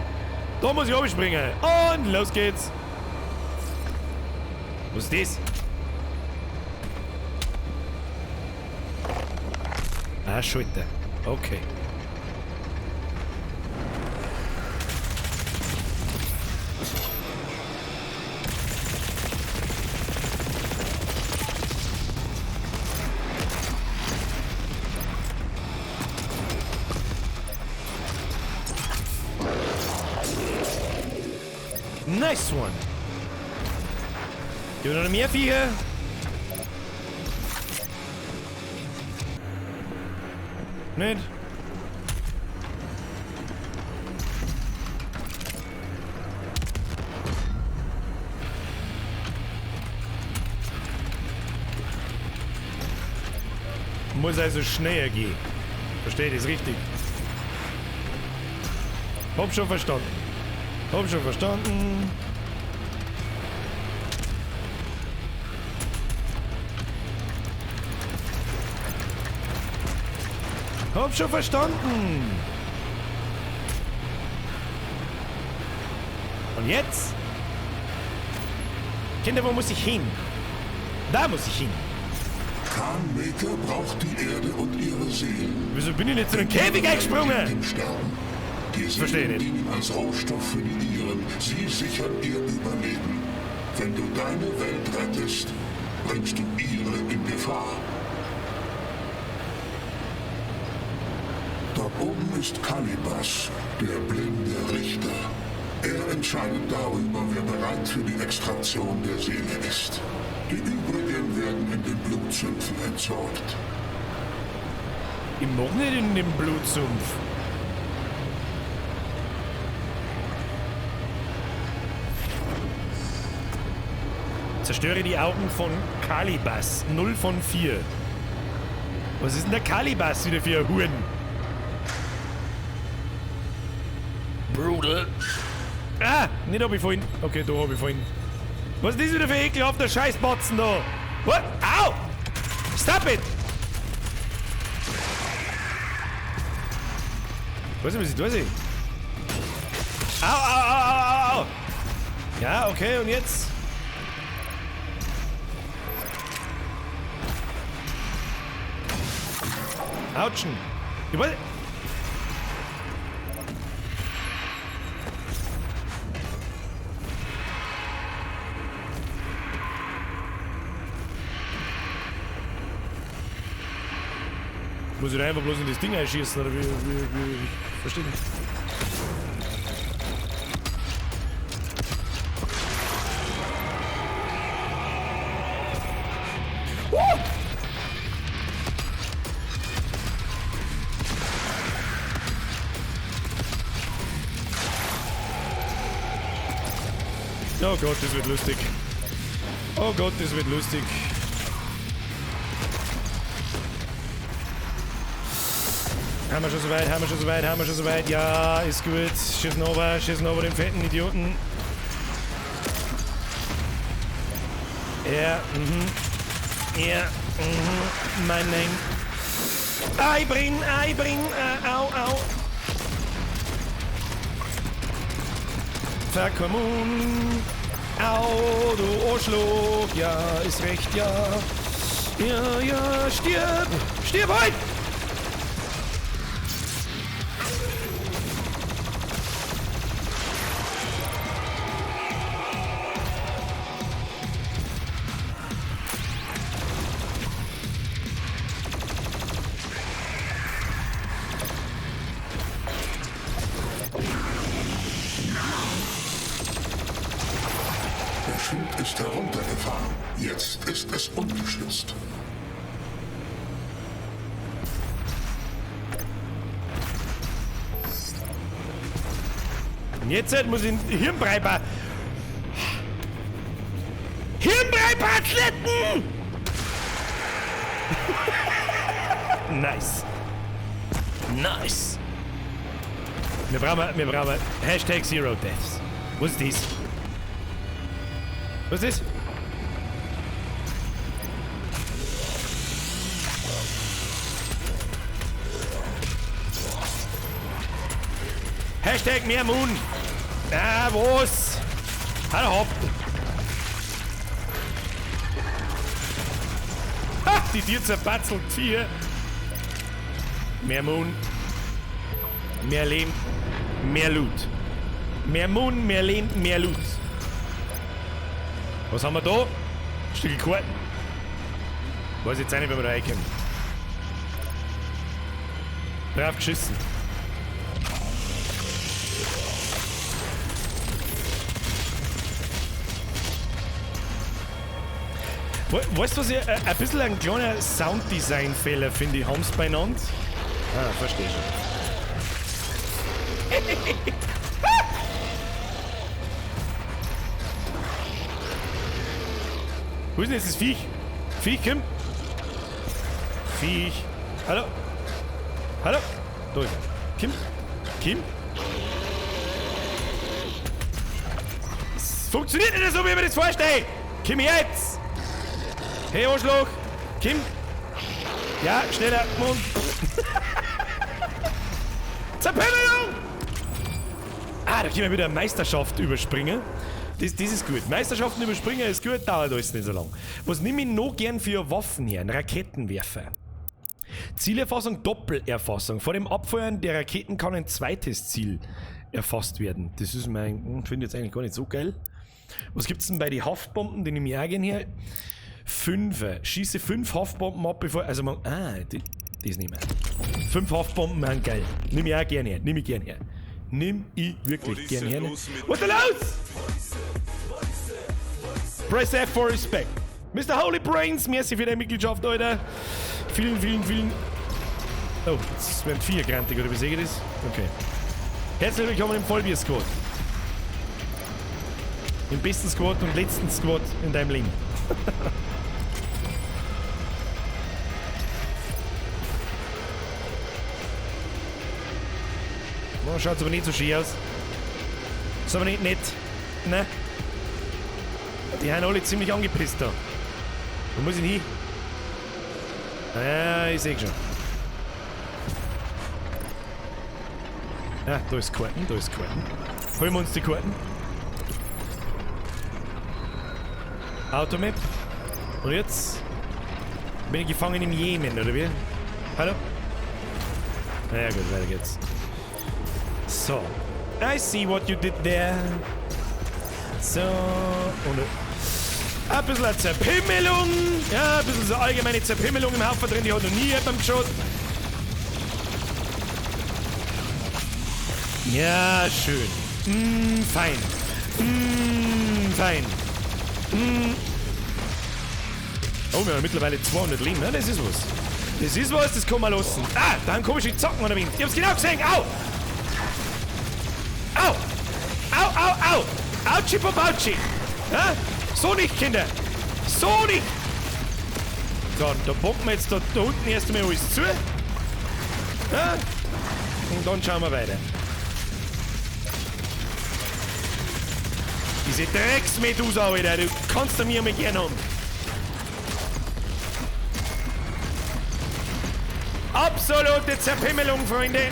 A: Da muss ich abspringen. Und los geht's. Was ist das? Ah, Schalter. Okay. Nice one. Gibt noch mehr Viecher? Nicht? Muss also schneller gehen. Versteht das richtig? Hab schon verstanden. Hab schon verstanden. Hab schon verstanden. Und jetzt? Kinder, wo muss ich hin? Da muss ich hin.
B: Khan Maykr braucht die Erde und ihre Seelen.
A: Wieso bin ich nicht zu einem Käfig eingesprungen?
B: Dem Sterben. Die
A: Verstehe
B: Seelen
A: nicht.
B: dienen als Rohstoff für die Iren. Sie sichern ihr Überleben. Wenn du deine Welt rettest, bringst du ihre in Gefahr. Dort oben ist Calibas, der blinde Richter. Er entscheidet darüber, wer bereit für die Extraktion der Seele ist. Die übrigen werden in den Blutsümpfen entsorgt.
A: Ich mag nicht in den Blutsumpf. Zerstöre die Augen von Calibas. 0 von 4. Was ist denn der Calibas wieder für ein Huren? Brutal. Ah, nicht hab ich vorhin. Okay, da hab ich vorhin. Was ist das wieder für ekelhafter Scheißbatzen da? What? Au! Stop it! Weiß nicht, was ich da sehe. Au, au, au, au, au, au! Ja, okay, und jetzt? Autschen! Ich weiß... Muss ich da einfach bloß in das Ding einschießen, oder wie, ich verstehe nicht. Oh Gott, das wird lustig. Oh Gott, das wird lustig. Haben wir schon soweit, haben wir schon soweit, haben wir schon soweit. Ja, ist gut. Schießen over den fetten Idioten. Ja, mhm. Ja, mhm. Mein Name. Ei, bring, au, au. Verkommun. Au, du Arschloch. Ja, ist recht, ja. Ja, ja, stirb. Stirb heute!
B: Der Schild ist heruntergefahren. Jetzt ist es ungeschützt.
A: Und jetzt muss ich Hirnbrei Hirnbrei-Patletten! Nice. Nice. Wir brauchen Hashtag Zero Deaths. Was ist das? Was ist das? Hashtag mehr Moon. Ah, was? Hallo, hopp. Ha, die Tier zerbatzelt vier. Mehr Moon. Mehr Lehm. Mehr Loot. Mehr Moon, mehr Lehm, mehr Loot. Was haben wir da? Stücke Karten. Weiß jetzt auch nicht, wenn wir da reinkommen. Drauf geschissen. Weißt du, was ich ein bisschen ein kleiner Sounddesign-Fehler finde ich, haben's beieinander? Ah, verstehe schon. Wo ist denn jetzt das Viech? Viech, komm! Viech! Hallo! Hallo! Da ist er. Kim? Kim? Es funktioniert nicht so, wie ich mir das vorstelle! Komm jetzt! Hey, Arschloch! Kim! Ja, schneller! Mund! Zerpimmelung! Ah, da können wir wieder Meisterschaft überspringen. Das ist gut. Meisterschaften überspringen ist gut, dauert alles nicht so lang. Was nehme ich noch gern für Waffen her? Ein Raketenwerfer. Zielerfassung, Doppelerfassung. Vor dem Abfeuern der Raketen kann ein zweites Ziel erfasst werden. Das ist mein... Finde ich jetzt eigentlich gar nicht so geil. Was gibt's denn bei den Haftbomben? Die nehme ich auch gerne her. 5. Schieße 5 Haftbomben ab, bevor. Also man. Ah, das nehmen wir. 5 Haftbomben sind geil. Nimm ich auch gerne her. Nimm ich gerne her. Nimm ich wirklich gerne her. Was ist denn los? Press F for Respect. Mr. Holy Brains, merci für deine Mitgliedschaft, Alter. Vielen, vielen, vielen. Oh, jetzt werden 4 grantig, oder wie sehe ich das? Okay. Herzlich willkommen im Vollbier-Squad. Im besten Squad und letzten Squad in deinem Leben. Oh, schaut's aber nicht so schön aus. Ist aber nicht nett. Ne? Die haben alle ziemlich angepisst da. Wo muss ich hin? Ja, ich seh schon. Ja, da ist Karten, da ist Karten. Holen wir uns die Karten. Automap. Und jetzt bin ich gefangen im Jemen, oder wie? Hallo? Na ja, gut, weiter geht's. So. I see what you did there. So. Und ein bisschen eine Zerpimmelung. Ja, ein bisschen so allgemeine Zerpimmelung im Haufen drin. Die hat noch nie jemandem geschaut. Ja, schön. Fein. Fein. Oh, wir haben mittlerweile 200 Leben. Ja, das ist was. Das ist was, das kann man lassen. Ah, da haben komische Zocken oder Wind. Ich hab's genau gesehen. Au! Au! Au, au, au! Autschi, Popautschi! Ja? So nicht, Kinder! So nicht! So, da pumpen wir jetzt da unten erst einmal alles zu. Ja? Und dann schauen wir weiter. Diese Drecksmedusa, Alter, du kannst du mir mal gern haben. Absolute Zerpimmelung, Freunde!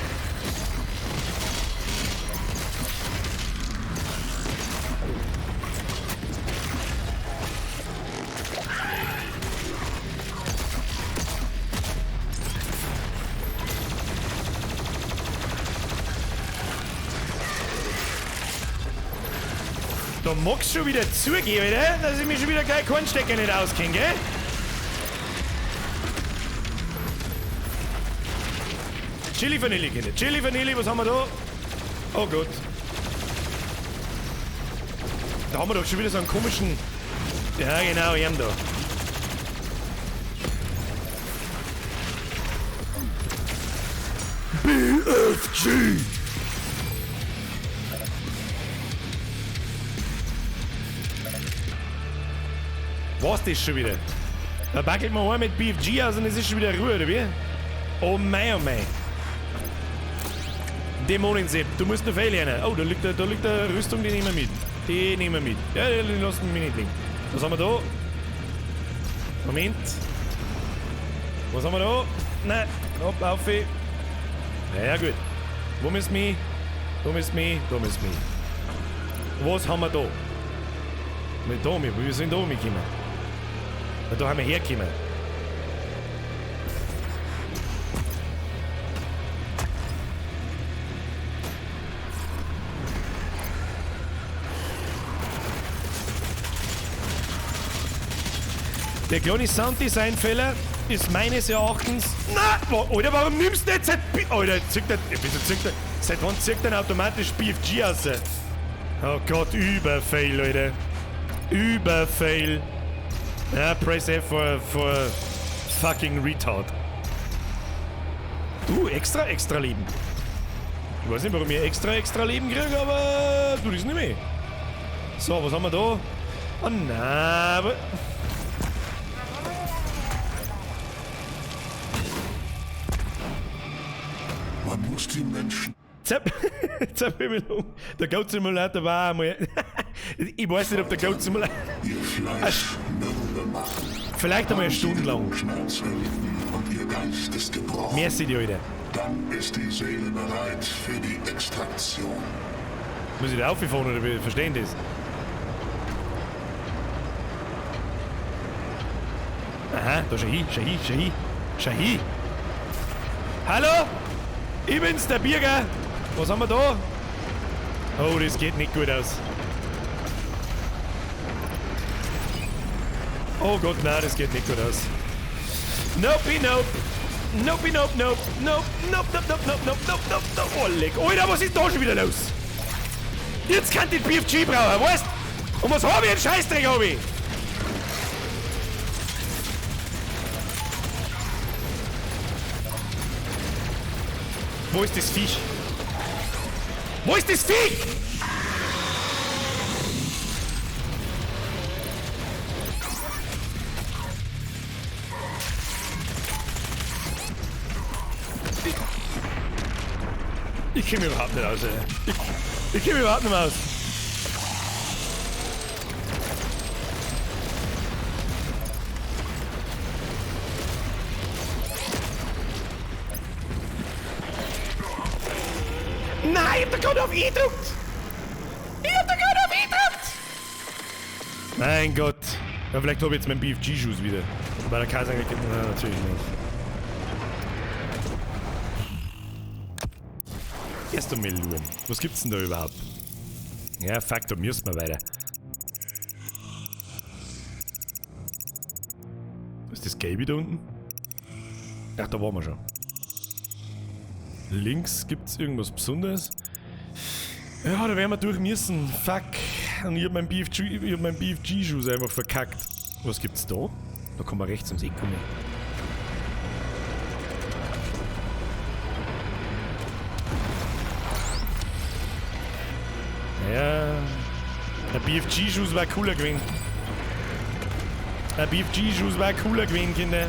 A: Da magst du schon wieder zugehen, Alter, dass ich mich schon wieder gleich keinen Stecker nicht auskenne, gell? Chili Vanille, Kinder. Chili Vanille, was haben wir da? Oh Gott. Da haben wir doch schon wieder so einen komischen... Ja, genau, ihn da. BFG! Was das schon wieder? Da backelt man einmal mit BFG aus und es ist schon wieder Ruhe, oder wie? Oh mei, oh mei. Dämonensepp, du musst noch viel lernen. Oh, da liegt eine Rüstung, die nehmen wir mit. Die nehmen wir mit. Ja, die lassen wir nicht liegen. Was haben wir da? Moment. Was haben wir da? Nein. Hopp, auf. Ja, gut. Wo müssen wir? Da müssen wir, da müssen wir. Was haben wir da? Mit da, wir sind da gekommen. Da haben wir hergekommen. Der kleine Sounddesign-Fehler ist meines Erachtens... Na, Alter, warum nimmst du jetzt seit... Alter, zieht der, wieso zieht der, seit wann zieht denn automatisch BFG raus? Oh Gott, Überfail, Alter. Überfail. Ja, press F for fucking retard. Extra, extra Leben. Ich weiß nicht, warum ich extra, extra Leben kriege, aber du, das nicht mehr. So, was haben wir da? Oh nein, aber...
B: Man muss die Menschen...
A: Zerpimmelung. Der Goat Simulator war einmal... Ich weiß nicht, ob der Goat Simulator...
B: Ihr Fleisch mürbe machen.
A: Vielleicht einmal eine Stunde lang.
B: Schmerz erlitten und ihr Geist ist gebrochen.
A: Merci dir, Alter.
B: Dann ist die Seele bereit für die Extraktion.
A: Muss ich da auffahren oder wie verstehen das? Aha, da schau hin, schau hin, schau hin, schau hin. Hallo? Ich bin's, der Birger. Was haben wir da? Oh, das geht nicht gut aus. Oh Gott, nein, das geht nicht gut aus. Nope, nope. Nope, nope, nope, nope, nope, nope, nope, nope, nope, nope, nope, nope. Oh, leck. Alter, was ist da schon wieder los? Jetzt kann ich den BFG brauchen, weißt? Und was hab ich? Einen Scheißdreck hab ich! Wo ist das Viech? Wo ist das Viech? Ich kenn mich überhaupt nicht aus, ey. Ich kenn mich überhaupt nicht mehr aus. Nein, ich hab da gerade auf E gedrückt! Ich hab da gerade auf E gedrückt! Mein Gott. Ja, vielleicht hab ich jetzt meinen BFG-Schuss wieder. Bei der Kaiser gibt. Nein, natürlich nicht. Erst einmal schauen. Was gibt's denn da überhaupt? Ja, fuck, da müssen wir weiter. Ist das Gelbe da unten? Ach, da waren wir schon. Links gibt's irgendwas Besonderes. Ja, da werden wir durch müssen. Fuck. Und ich hab mein BFG-Schuss einfach verkackt. Was gibt's da? Da kann man rechts ums Eck kommen. Ja. Der BFG-Schuss war cooler gewesen. Der BFG-Schuss war cooler gewesen, Kinder.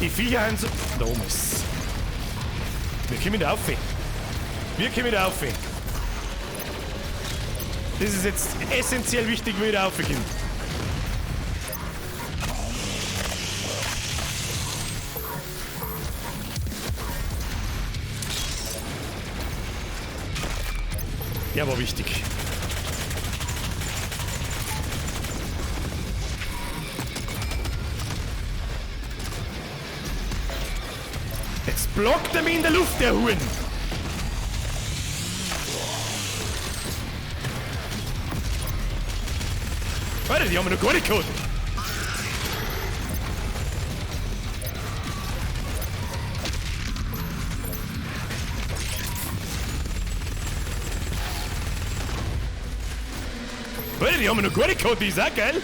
A: Die Viecher haben so. Da oben ist. Wir kommen da auf. Wir kommen da auf. Das ist jetzt essentiell wichtig, wie ich da raufkomme. Der war wichtig. Jetzt blockt er mich in der Luft, der Huhn! Alter, die haben wir noch gar nicht geholt! Alter, die haben wir noch gar nicht geholt, die ist auch geil!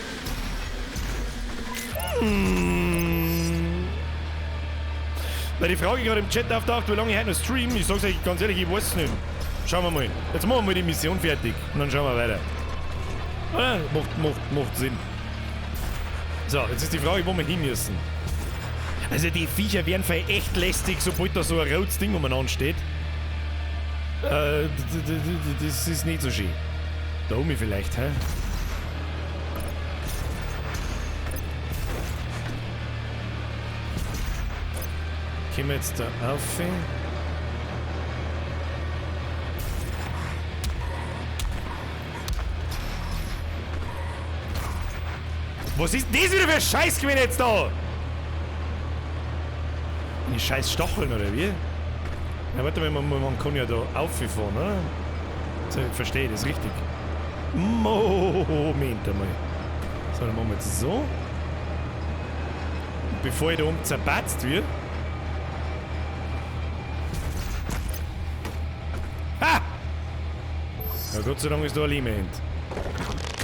A: Weil die Frage gerade im Chat auftaucht, wie lange ich heute noch stream, ich sag's euch ganz ehrlich, ich weiß es nicht. Schauen wir mal. Jetzt machen wir mal die Mission fertig und dann schauen wir weiter. Oder? Macht Sinn. So, jetzt ist die Frage, wo wir hin müssen. Also die Viecher werden vielleicht echt lästig, sobald da so ein rotes Ding umeinander steht. Das ist nicht so schön. Da oben vielleicht, hä? Gehen wir jetzt da auf? Was ist denn das wieder für ein Scheiß gewesen jetzt da? Die scheiß Stacheln oder wie? Ja, warte mal, man kann ja da auffahren, oder? So, ich verstehe das richtig. Moment einmal. So, dann machen wir jetzt so. Und bevor ich da oben zerbatzt wird. Ha! Ja, Gott sei Dank ist da ein Element.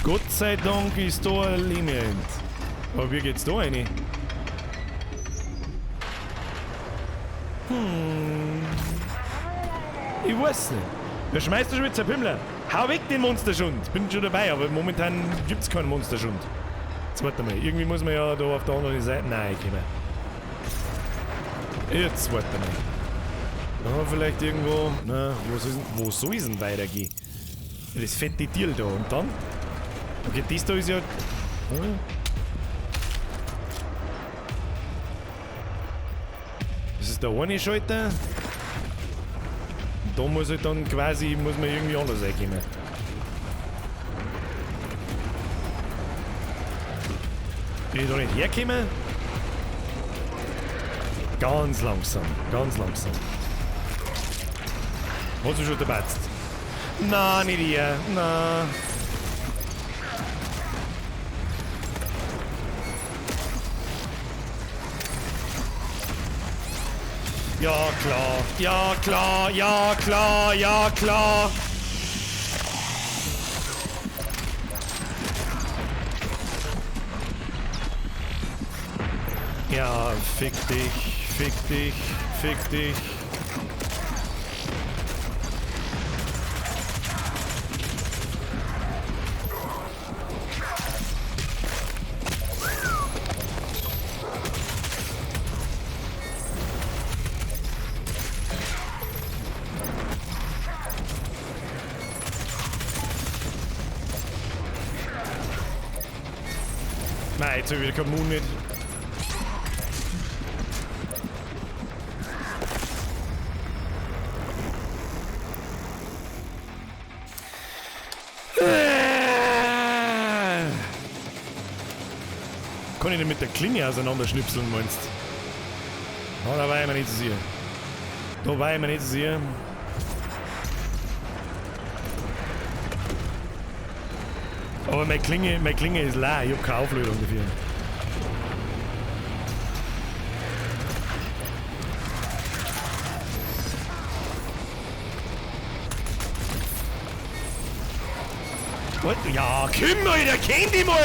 A: Gott sei Dank ist da ein Element. Aber wie geht's da rein? Ich weiß nicht. Wer schmeißt da schon wieder Pimmler? Hau weg den Monsterschund! Bin schon dabei, aber momentan gibt's keinen Monsterschund. Jetzt warte mal. Irgendwie muss man ja da auf der anderen Seite. Nein, ich komme. Jetzt warte mal. Da haben wir vielleicht irgendwo. Na, wo soll es denn weitergehen? Das fette Tier da. Und dann? Okay, das da ist ja. Das ist der eine Schalter. Und da muss ich dann quasi, muss man irgendwie anders reinkommen. Bin ich da nicht hergekommen? Ganz langsam, ganz langsam. Hast du schon dabei? Na, nicht ihr. Na. Ja, klar. Ja, klar. Ja, klar. Ja, klar. Ja, fick dich, fick dich, fick dich. Nein, jetzt hab ich wieder keinen Moon mit. Kann ich denn mit der Klinge auseinanderschnipseln, meinst du? Oh, da war ich mir nicht so sicher. Da war ich mir nicht so sicher. Aber meine Klinge ist leer, ich hab keine Auflösung dafür. What? Ja, komm, Alter, kenn dich mal!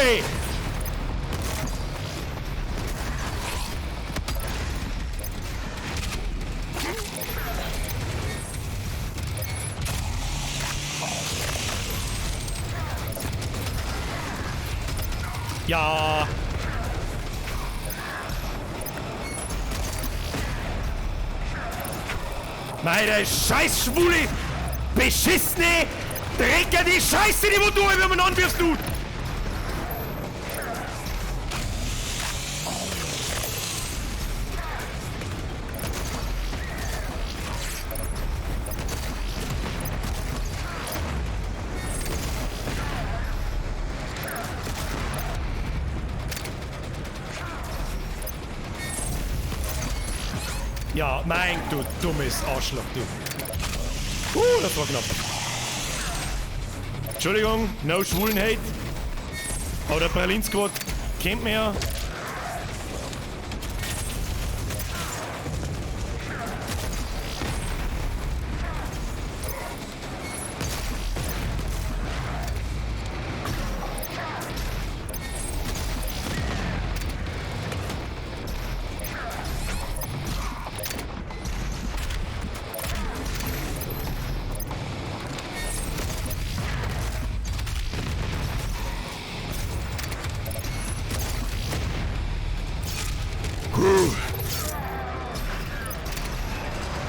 A: Ja! Meine scheiß schwule, beschissene, Drecker, die Scheiße, die wo du immer umeinander wirfst, du! Ja, mein du dummes Arschloch, du. Das war knapp. Entschuldigung, no schwulen Hate. Aber der Pralin Squad kennt man ja.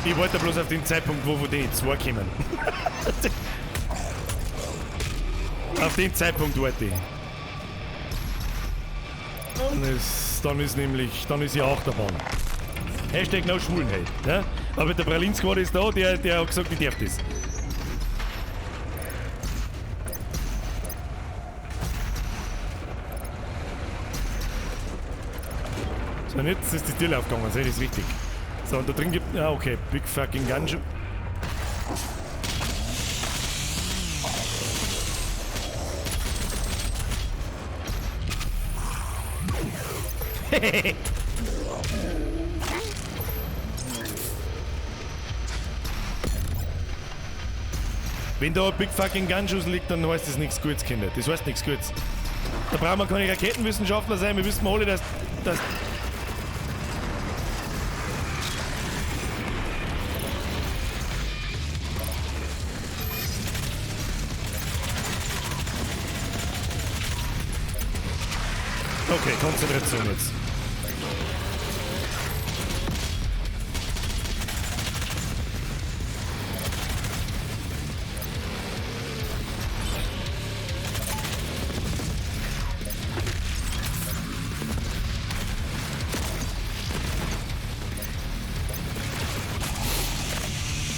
A: Ich wollte bloß auf den Zeitpunkt, wo die zwei kommen. Auf den Zeitpunkt warte ich. Dann ist nämlich, dann ist ja Achterbahn. Hashtag no Schwulenhate. Ja? Aber der Pralin Squad ist da, der hat gesagt, ich darf das. So, und jetzt ist die Tür aufgegangen, sehe ich das richtig. So, und da drin gibt... Ja, okay, Big fucking Gun. Wenn da ein Big fucking Gun-Schuss liegt, dann heißt das nichts Gutes, Kinder. Das heißt nichts Gutes. Da brauchen wir keine Raketenwissenschaftler sein, wir wissen alle, dass... Okay, Konzentration jetzt.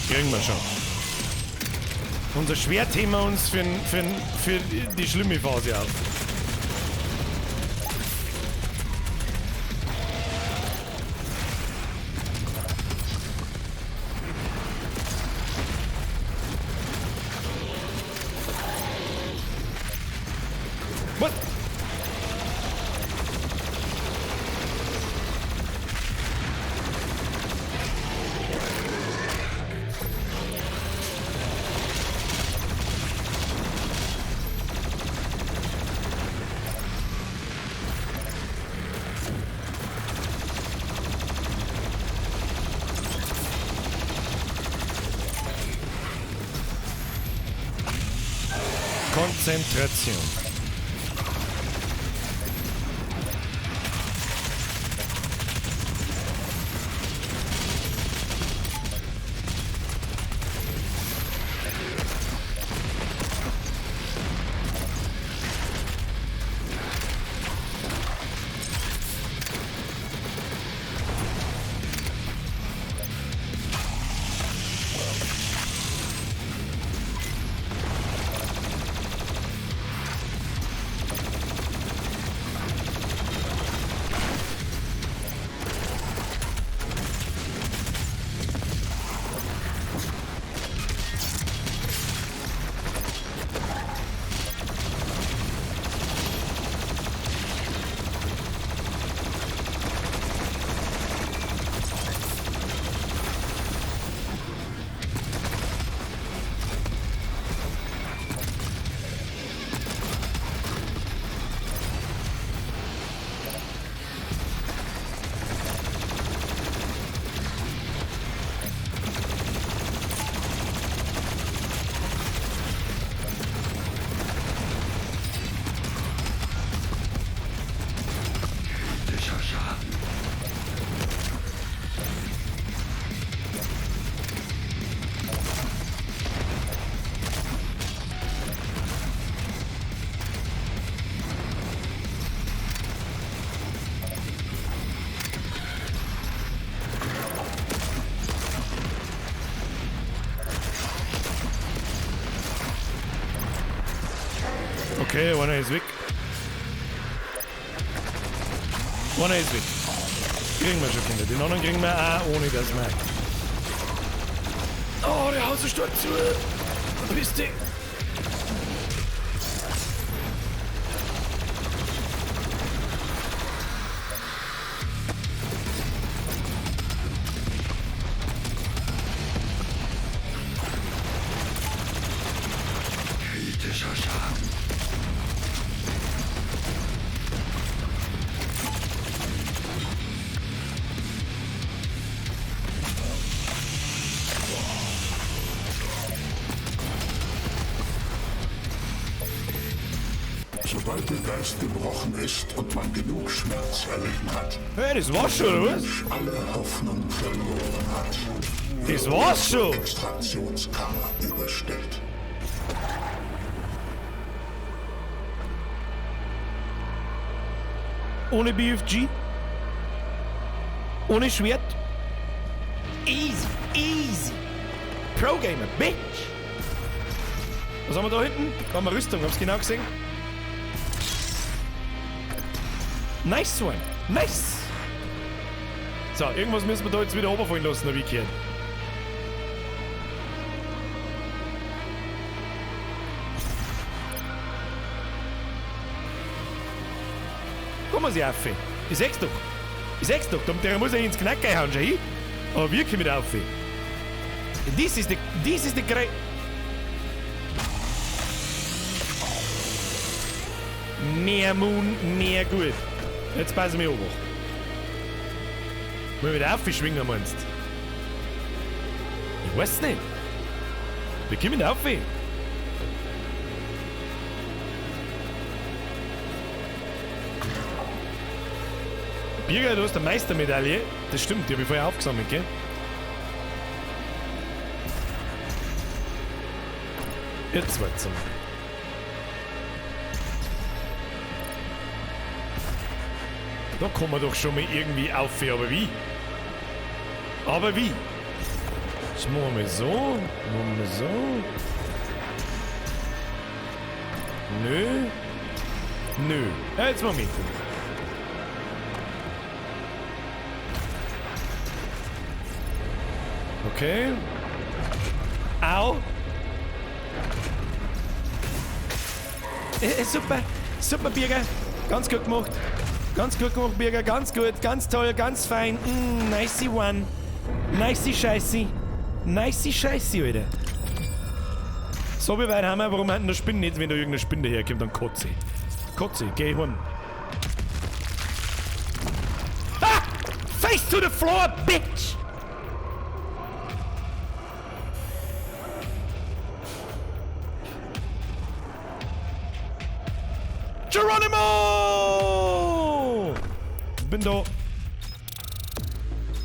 A: Kriegen wir schon. Unser Schwert heben wir uns für die schlimme Phase auf. What? Konzentration.
E: Kritischer Schaden.
A: Okay, einer ist weg. Einer ist weg. Kriegen wir schon, Kinder. Den anderen kriegen wir auch, ohne dass wir... Oh, der Haus ist stark zu. Verpiss dich.
E: Kritischer Schaden.
B: Sobald der Geist gebrochen ist und man genug Schmerz erlitten hat,
A: Hey, das war's schon, oder was?
B: alle Hoffnung verloren hat,
A: Das war's schon.
B: Extraktionskammer überstellt.
A: Ohne BFG. Ohne Schwert. Easy, easy. Pro Gamer, bitch. Was haben wir da hinten? Da haben wir Rüstung, hab's genau gesehen. Nice one. Nice. So, irgendwas müssen wir da jetzt wieder runterfallen lassen, hab ich gehört. Komm mal, sie auf. Ich seh's doch. Ich seh's doch. Der muss ja ins Knack hauen, schau hin. Aber wir kommen auf. This is the great. Mehr Moon, mehr gut. Jetzt passen wir auf. Wollen wir wieder aufschwingen, meinst du? Ich weiß nicht. Wir kommen auf. Birger, du hast eine Meistermedaille. Das stimmt, die habe ich vorher aufgesammelt, gell? Jetzt wird's mal. Da kommen wir doch schon mal irgendwie auf, aber wie? Aber wie? Das machen wir so, machen wir so. Nö. Nö. Ja, jetzt mal mit. Okay. Au. Super. Super, Birger. Ganz gut gemacht. Ganz gut gemacht, Birger. Ganz gut. Ganz toll. Ganz fein. Nicey one. Nicey Scheiße. Nicey Scheiße, Alter. So, wie weit haben wir? Warum hatten da Spinnen nicht? Wenn da irgendeine Spinne herkommt, dann kotze ich. Kotze, geh heim. Ah! Face to the floor, bitch! Geronimo! Bin da.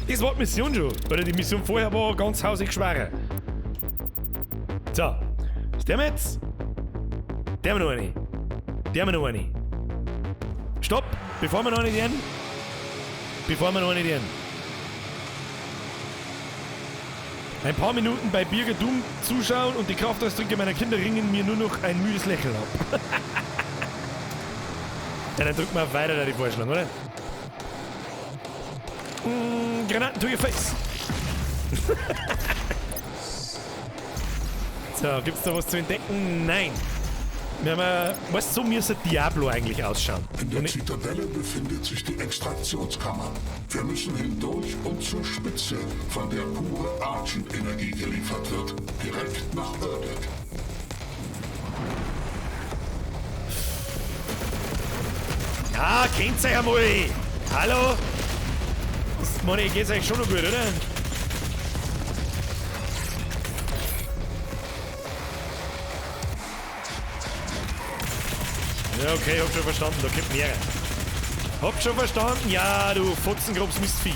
A: Das war die Mission schon. Oder die Mission vorher war ganz hausig schwerer. So. Was tun wir jetzt? Der haben wir noch eine. Der haben wir noch eine. Stopp! Bevor wir noch eine tun. Bevor wir noch eine tun. Ein paar Minuten bei Birger Doom zuschauen und die Kraftausdrücke meiner Kinder ringen mir nur noch ein müdes Lächeln ab. Ja, dann drücken wir auf weiter, da die Vorschlag, oder? Granaten to your face! So, gibt's da was zu entdecken? Nein! Wir haben, weißt du, so müsste Diablo eigentlich ausschauen.
B: In der Zitadelle befindet sich die Extraktionskammer. Wir müssen hindurch und zur Spitze, von der pure Argent-Energie geliefert wird. Direkt nach Erdek.
A: Ja, kennt's euch einmal! Hallo? Das, meine, geht's euch schon noch gut, oder? Ja, okay, hab schon verstanden, da kommt mehrere. Hab schon verstanden, ja, du Fotzengrobs Mistviech.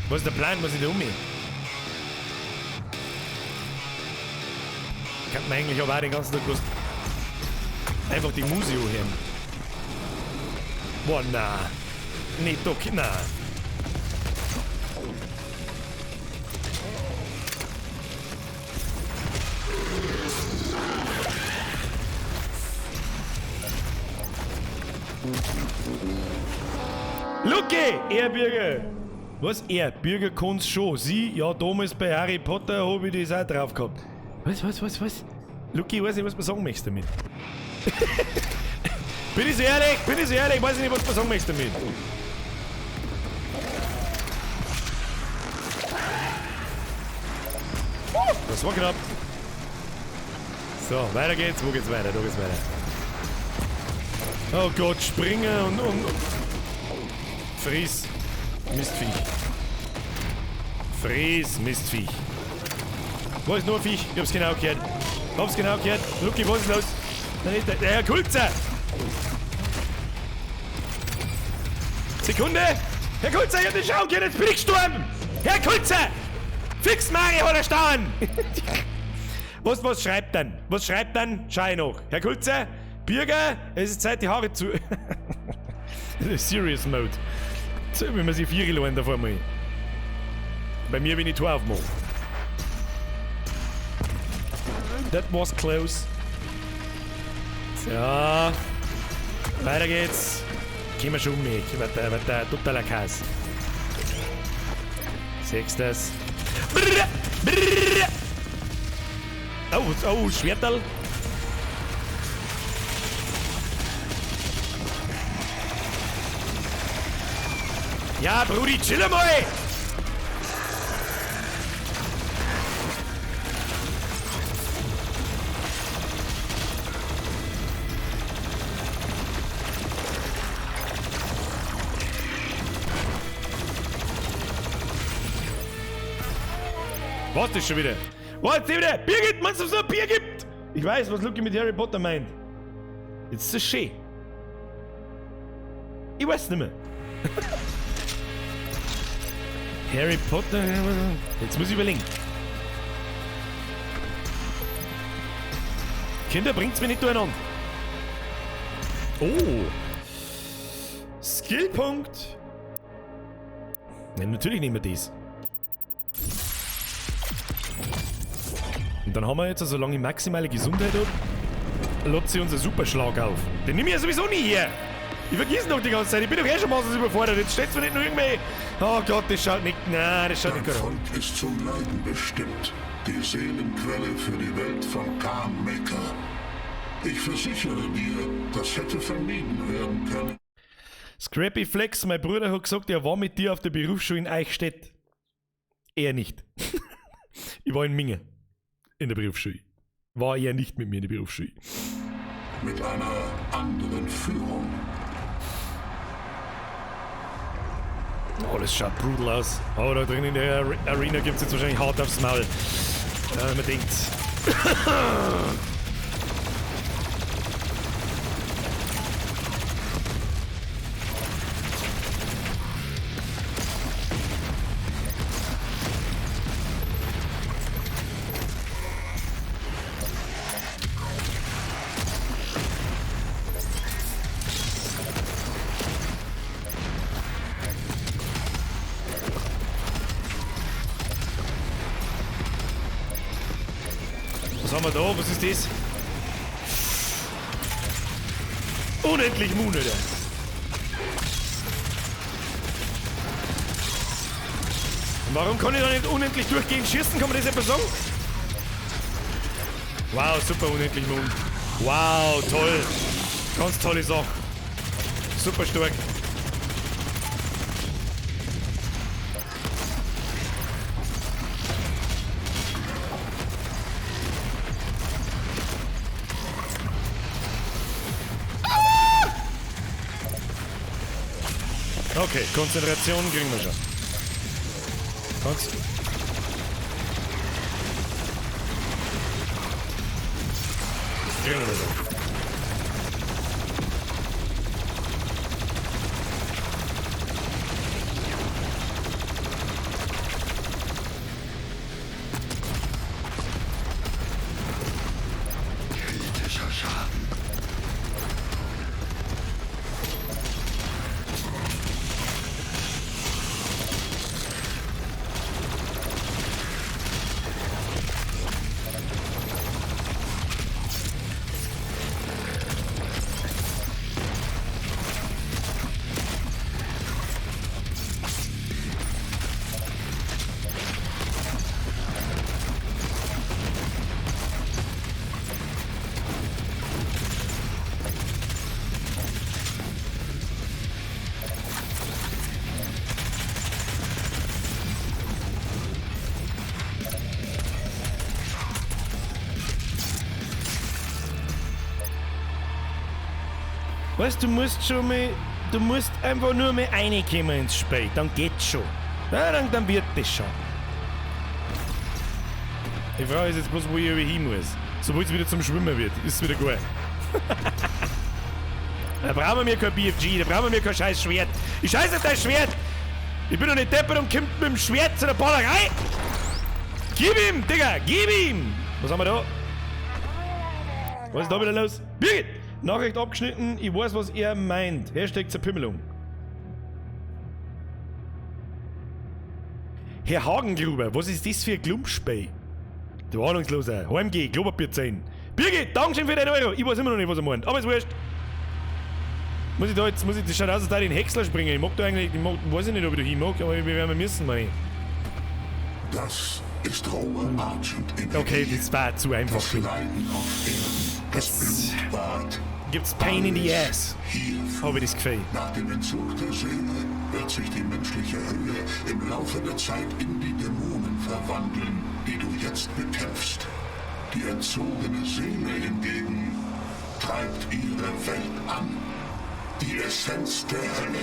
A: Was ist der Plan? Was ist da um mich? Kann man eigentlich aber auch den ganzen Tag bloß einfach die Musik hören. Boah, na. Nee, doch, na. Lucky, er Bürger. Was? Er? Bürger kann's schon. Sie? Ja, damals bei Harry Potter hab ich das auch drauf gehabt. Was? Lucky, ich weiß nicht, was du sagen möchtest damit. Bin ich so ehrlich? Weiß ich nicht, was du sagen möchtest damit. Das war knapp. So, weiter geht's. Wo geht's weiter? Da geht's weiter. Oh Gott, springen und. Fries. Mistviech. Fries, Mistviech. Wo ist nur ein Viech? Ich hab's genau gehört. Lucky, was ist los? Nein, nicht der Herr Kulzer! Sekunde! Herr Kulzer, ich hab nicht schauen können, jetzt bin ich gestorben! Herr Kulzer! Fix Mario hat er stehen! Was schreibt denn? Was schreibt denn? Schau ich noch. Herr Kulzer, Bürger, es ist Zeit, die Haare zu. Serious Mode. So, wenn man sich vier lernt auf einmal. Bei mir, wenn ich Tor aufmache. That was close. So. Weiter geht's. Gehen wir schon um mich. Weiter, totaler Chaos. Sechstes. Brrr, brrr. Oh, Schwerterl. Ja, Brudi, chill mal! Was ist schon wieder? Was ist wieder? Birgit, meinst du, dass es noch ein Bier gibt? Ich weiß, was Lucky mit Harry Potter meint. Jetzt ist es schön. Ich weiß nicht mehr. Harry Potter. Jetzt muss ich überlegen. Kinder, bringt's mir nicht durcheinander. Oh. Skillpunkt. Ja, natürlich nehmen wir das. Und dann haben wir jetzt, solange ich maximale Gesundheit habe, lädt sie unser Superschlag auf. Den nehme ich ja sowieso nie her. Ich vergiss noch die ganze Zeit. Ich bin doch eh schon maßlos überfordert. Jetzt stellst du mir nicht nur irgendwie. Oh Gott, das schaut nicht. Nein, das schaut
B: Dein
A: nicht gut aus.
B: Volk ist zum Leiden bestimmt. Die Seelenquelle für die Welt von Khan Maker. Ich versichere dir, das hätte vermieden werden können.
A: Scrappy Flex, mein Bruder hat gesagt, er war mit dir auf der Berufsschule in Eichstätt. Er nicht. Ich war in Minge. In der Berufsschule. War er nicht mit mir in der Berufsschule.
B: Mit einer anderen Führung.
A: Oh, das schaut brutal aus. Oh, da drin in der Arena gibt's jetzt wahrscheinlich hart aufs Maul. Ja, man denkt. Was haben wir da? Was ist das? Unendlich Moon, Alter. Und warum kann ich da nicht unendlich durchgehend schießen? Kann man das etwa sagen? Wow, super unendlich Moon. Wow, toll. Ganz tolle Sache. Super stark. Okay, Konzentration kriegen wir schon. Kriegen wir schon.
E: Kritischer Schaden.
A: Weißt du, musst schon mal, du musst einfach nur mal reinkommen ins Spiel, dann geht's schon. Ja, dann wird das schon. Die Frage ist jetzt bloß, wo ich hin muss. Sobald es wieder zum Schwimmen wird, ist es wieder gut. Da brauchen wir kein BFG, da brauchen wir kein scheiß Schwert. Ich scheiße auf dein Schwert! Ich bin doch nicht deppert und kommt mit dem Schwert zu der Ballerei! Gib ihm, Digga, gib ihm! Was haben wir da? Was ist da wieder los? Birgit! Nachricht abgeschnitten, ich weiß, was er meint. Hashtag Zerpimmelung. Herr Hagengruber, was ist das für ein Klumpspiel? Du Ahnungsloser, heimgeh, Klopapier ziehen. Birgit, Dankeschön für deinen Euro. Ich weiß immer noch nicht, was er meint, aber ist wurscht. Muss ich da jetzt, das schaut aus, als da den Häcksler springen. Ich mag da eigentlich, weiß ich nicht, ob ich da hin mag, aber wir werden müssen, meine ich.
B: Das ist rohe Argent-Energie.
A: Okay, das war zu einfach.
B: Das Leiden auf Erden, das Blutbad.
A: Gibt's Pain in the Ass. Habe ich das Gefühl.
B: Nach dem Entzug der Seele wird sich die menschliche Hölle im Laufe der Zeit in die Dämonen verwandeln, die du jetzt bekämpfst. Die entzogene Seele hingegen treibt ihre Welt an. Die Essenz der Hölle.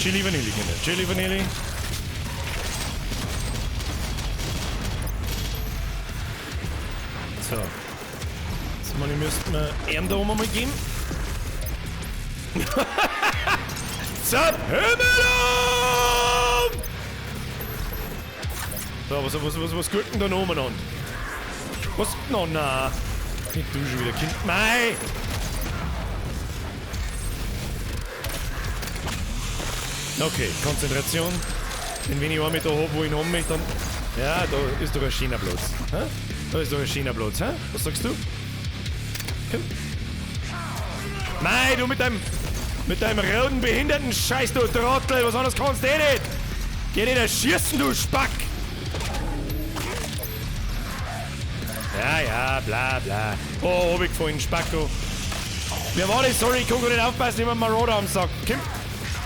A: Chili Vanille, Kinder. Chili Vanille. So. Jetzt mal, müssten wir ihm da oben mal geben. Zerhümmelung! So, was guckt denn da noch umeinander? Was? No, na. Nicht du schon wieder, Kind. Mei! Okay, Konzentration. Wenn ich einen da hab, wo ich ihn haben möchte, dann. Ja, da ist doch ein schöner Platz. Hä? Da ist doch ein schöner Platz, hä? Was sagst du? Komm. Mei, du mit deinem. Mit deinem roten behinderten Scheiß, du Trottel! Was anderes kannst du eh nicht! Geh nicht erschießen, du Spack! Ja, ja, bla bla. Oh, hab ich gefallen, Spacko. Wer war das? Sorry, ich kann gar nicht aufpassen, ich hab einen Marauder am Sack. Komm.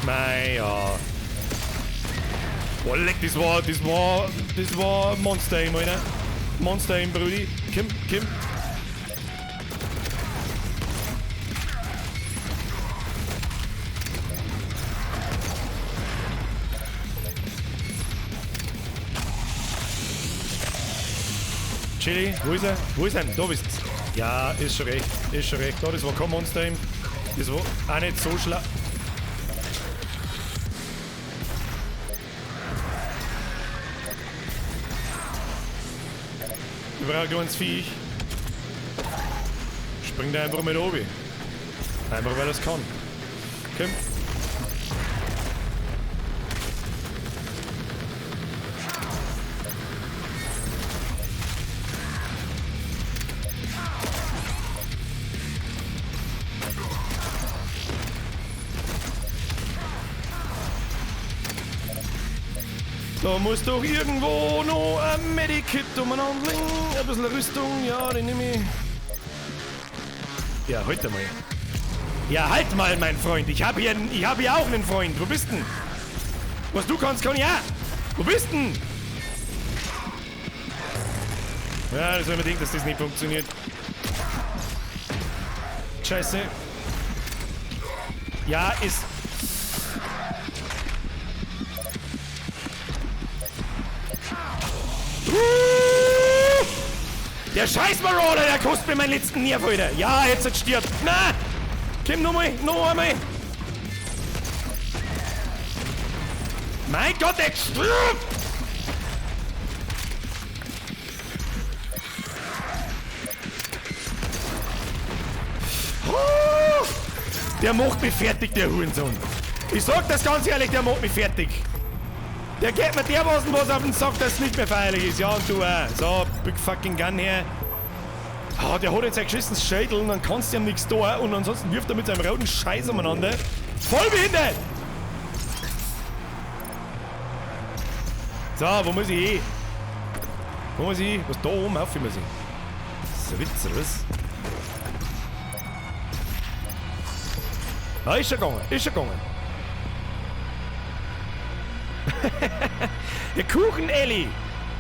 A: Mei, ja. Boah, leck, das war Monster Aim, Alter. Monster Aim, Brudi. Komm, komm. Chili, wo ist er? Wo ist er? Da bist du. Ja, ist schon recht. Ist schon recht. Da, das war kein Monster Aim. Das war auch nicht so schlau. Ich brauche ein kleines Viech. Springt da einfach mit oben. Einfach weil er es kann. Komm. Da muss doch irgendwo noch ein Medikit umeinander liegen. Ein bisschen Rüstung, ja, den nehme ich. Ja, halt einmal. Ja, halt mal, mein Freund. Ich hab hier auch einen Freund. Wo bist denn? Was du kannst, kann ich auch. Wo bist denn? Ja, das soll man denken, dass das nicht funktioniert. Scheiße. Ja, ist... Der scheiß Marauder, der kostet mir meinen letzten Nerv, Alter. Ja, jetzt stirbt. Na! Komm, nochmal, noch einmal. Mein Gott, der stirbt! Oh, der macht mich fertig, der Hurensohn. Ich sag das ganz ehrlich, der macht mich fertig. Der geht mir dermaßen was auf den Sack, dass es nicht mehr feierlich ist. Ja, und du auch. So, big fucking gun her. Ah, der hat jetzt ein geschissenes Schädel und dann kannst du ihm nichts da und ansonsten wirft er mit seinem roten Scheiß umeinander. Voll behindert! So, wo muss ich hin? Wo muss ich hin? Was da oben auf muss ich? Das ist ein Witz, oder was? Ah, ist schon gegangen, ist schon gegangen. Der Kuchen, Elli!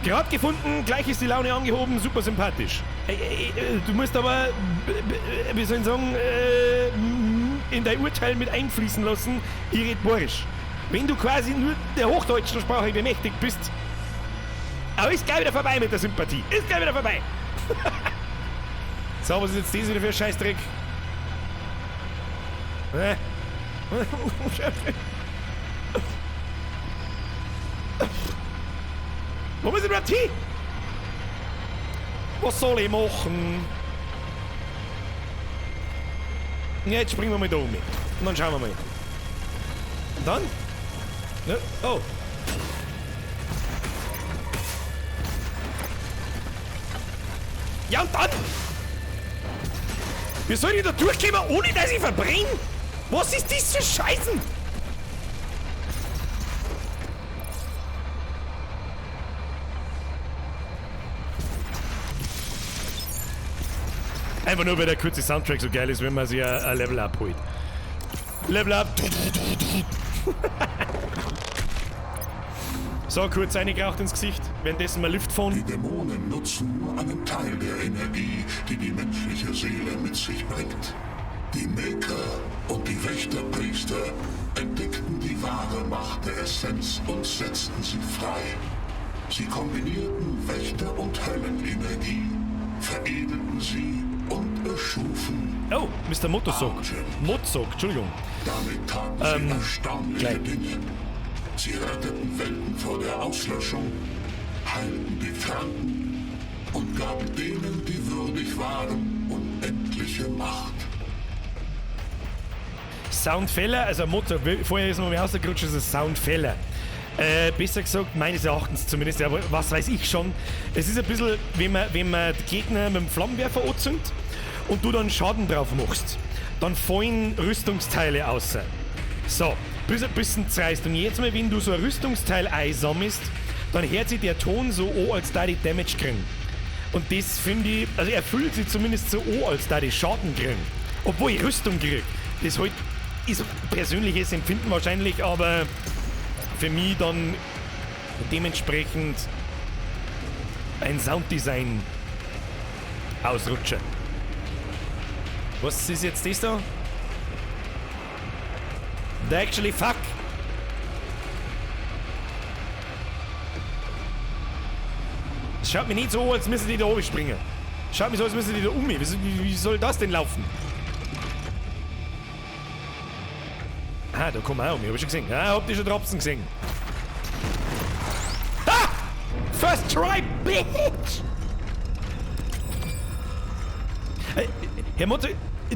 A: Gerade gefunden, gleich ist die Laune angehoben, super sympathisch. Du musst aber, wie soll ich sagen, in dein Urteil mit einfließen lassen, ich red bayerisch. Wenn du quasi nur der hochdeutschen Sprache bemächtigt bist, aber ist gleich wieder vorbei mit der Sympathie. Ist gleich wieder vorbei. So, was ist jetzt das wieder für ein Scheißdreck? Wo muss ich überhaupt hin? Was soll ich machen? Ja, jetzt springen wir mal da um. Und dann schauen wir mal. Und dann? Ja, oh. Ja, und dann? Wie soll ich da durchkommen, ohne dass ich verbrenne? Was ist das für Scheißen? Einfach nur, weil der kurze Soundtrack so geil ist, wenn man sich ein Level Up holt. Level Up! So, kurz reingeraucht ins Gesicht, währenddessen mal Lift fahren.
B: Die Dämonen nutzen nur einen Teil der Energie, die die menschliche Seele mit sich bringt. Die Maker und die Wächterpriester entdeckten die wahre Macht der Essenz und setzten sie frei. Sie kombinierten Wächter- und Höllenenergie, veredelten sie und erschufen.
A: Oh, Mr. Motorsog. Motzog, Entschuldigung.
B: Damit taten sie erstaunliche
A: gleich.
B: Dinge. Sie retteten Welten vor der Auslöschung, heilten die Kranken und gaben denen, die würdig waren, unendliche Macht.
A: Soundfäller, also Motor, vorher ist mir mal rausgerutscht, ist ein Soundfäller. Besser gesagt, meines Erachtens zumindest, aber was weiß ich schon. Es ist ein bisschen, wenn man die Gegner mit dem Flammenwerfer anzündet und du dann Schaden drauf machst, dann fallen Rüstungsteile raus. So, bis ein bisschen zerreißt. Und jetzt mal, wenn du so ein Rüstungsteil einsammelst, dann hört sich der Ton so an, als da die Damage kriegen. Und das finde ich, also er fühlt sich zumindest so an, als da die Schaden kriegen. Obwohl ich Rüstung krieg. Das halt ist persönliches Empfinden wahrscheinlich, aber für mich dann dementsprechend ein Sounddesign Ausrutscher. Was ist jetzt das da? The actually fuck! Es schaut mir nicht so an, als müssen die da oben springen. Schaut mir so, als müssen die da um mich. Wie soll das denn laufen? Ah, da kommen wir auch um. Ich hab schon gesehen. Ah, habt ihr schon Tropfen gesehen? Ah! First try, bitch! Herr Motto,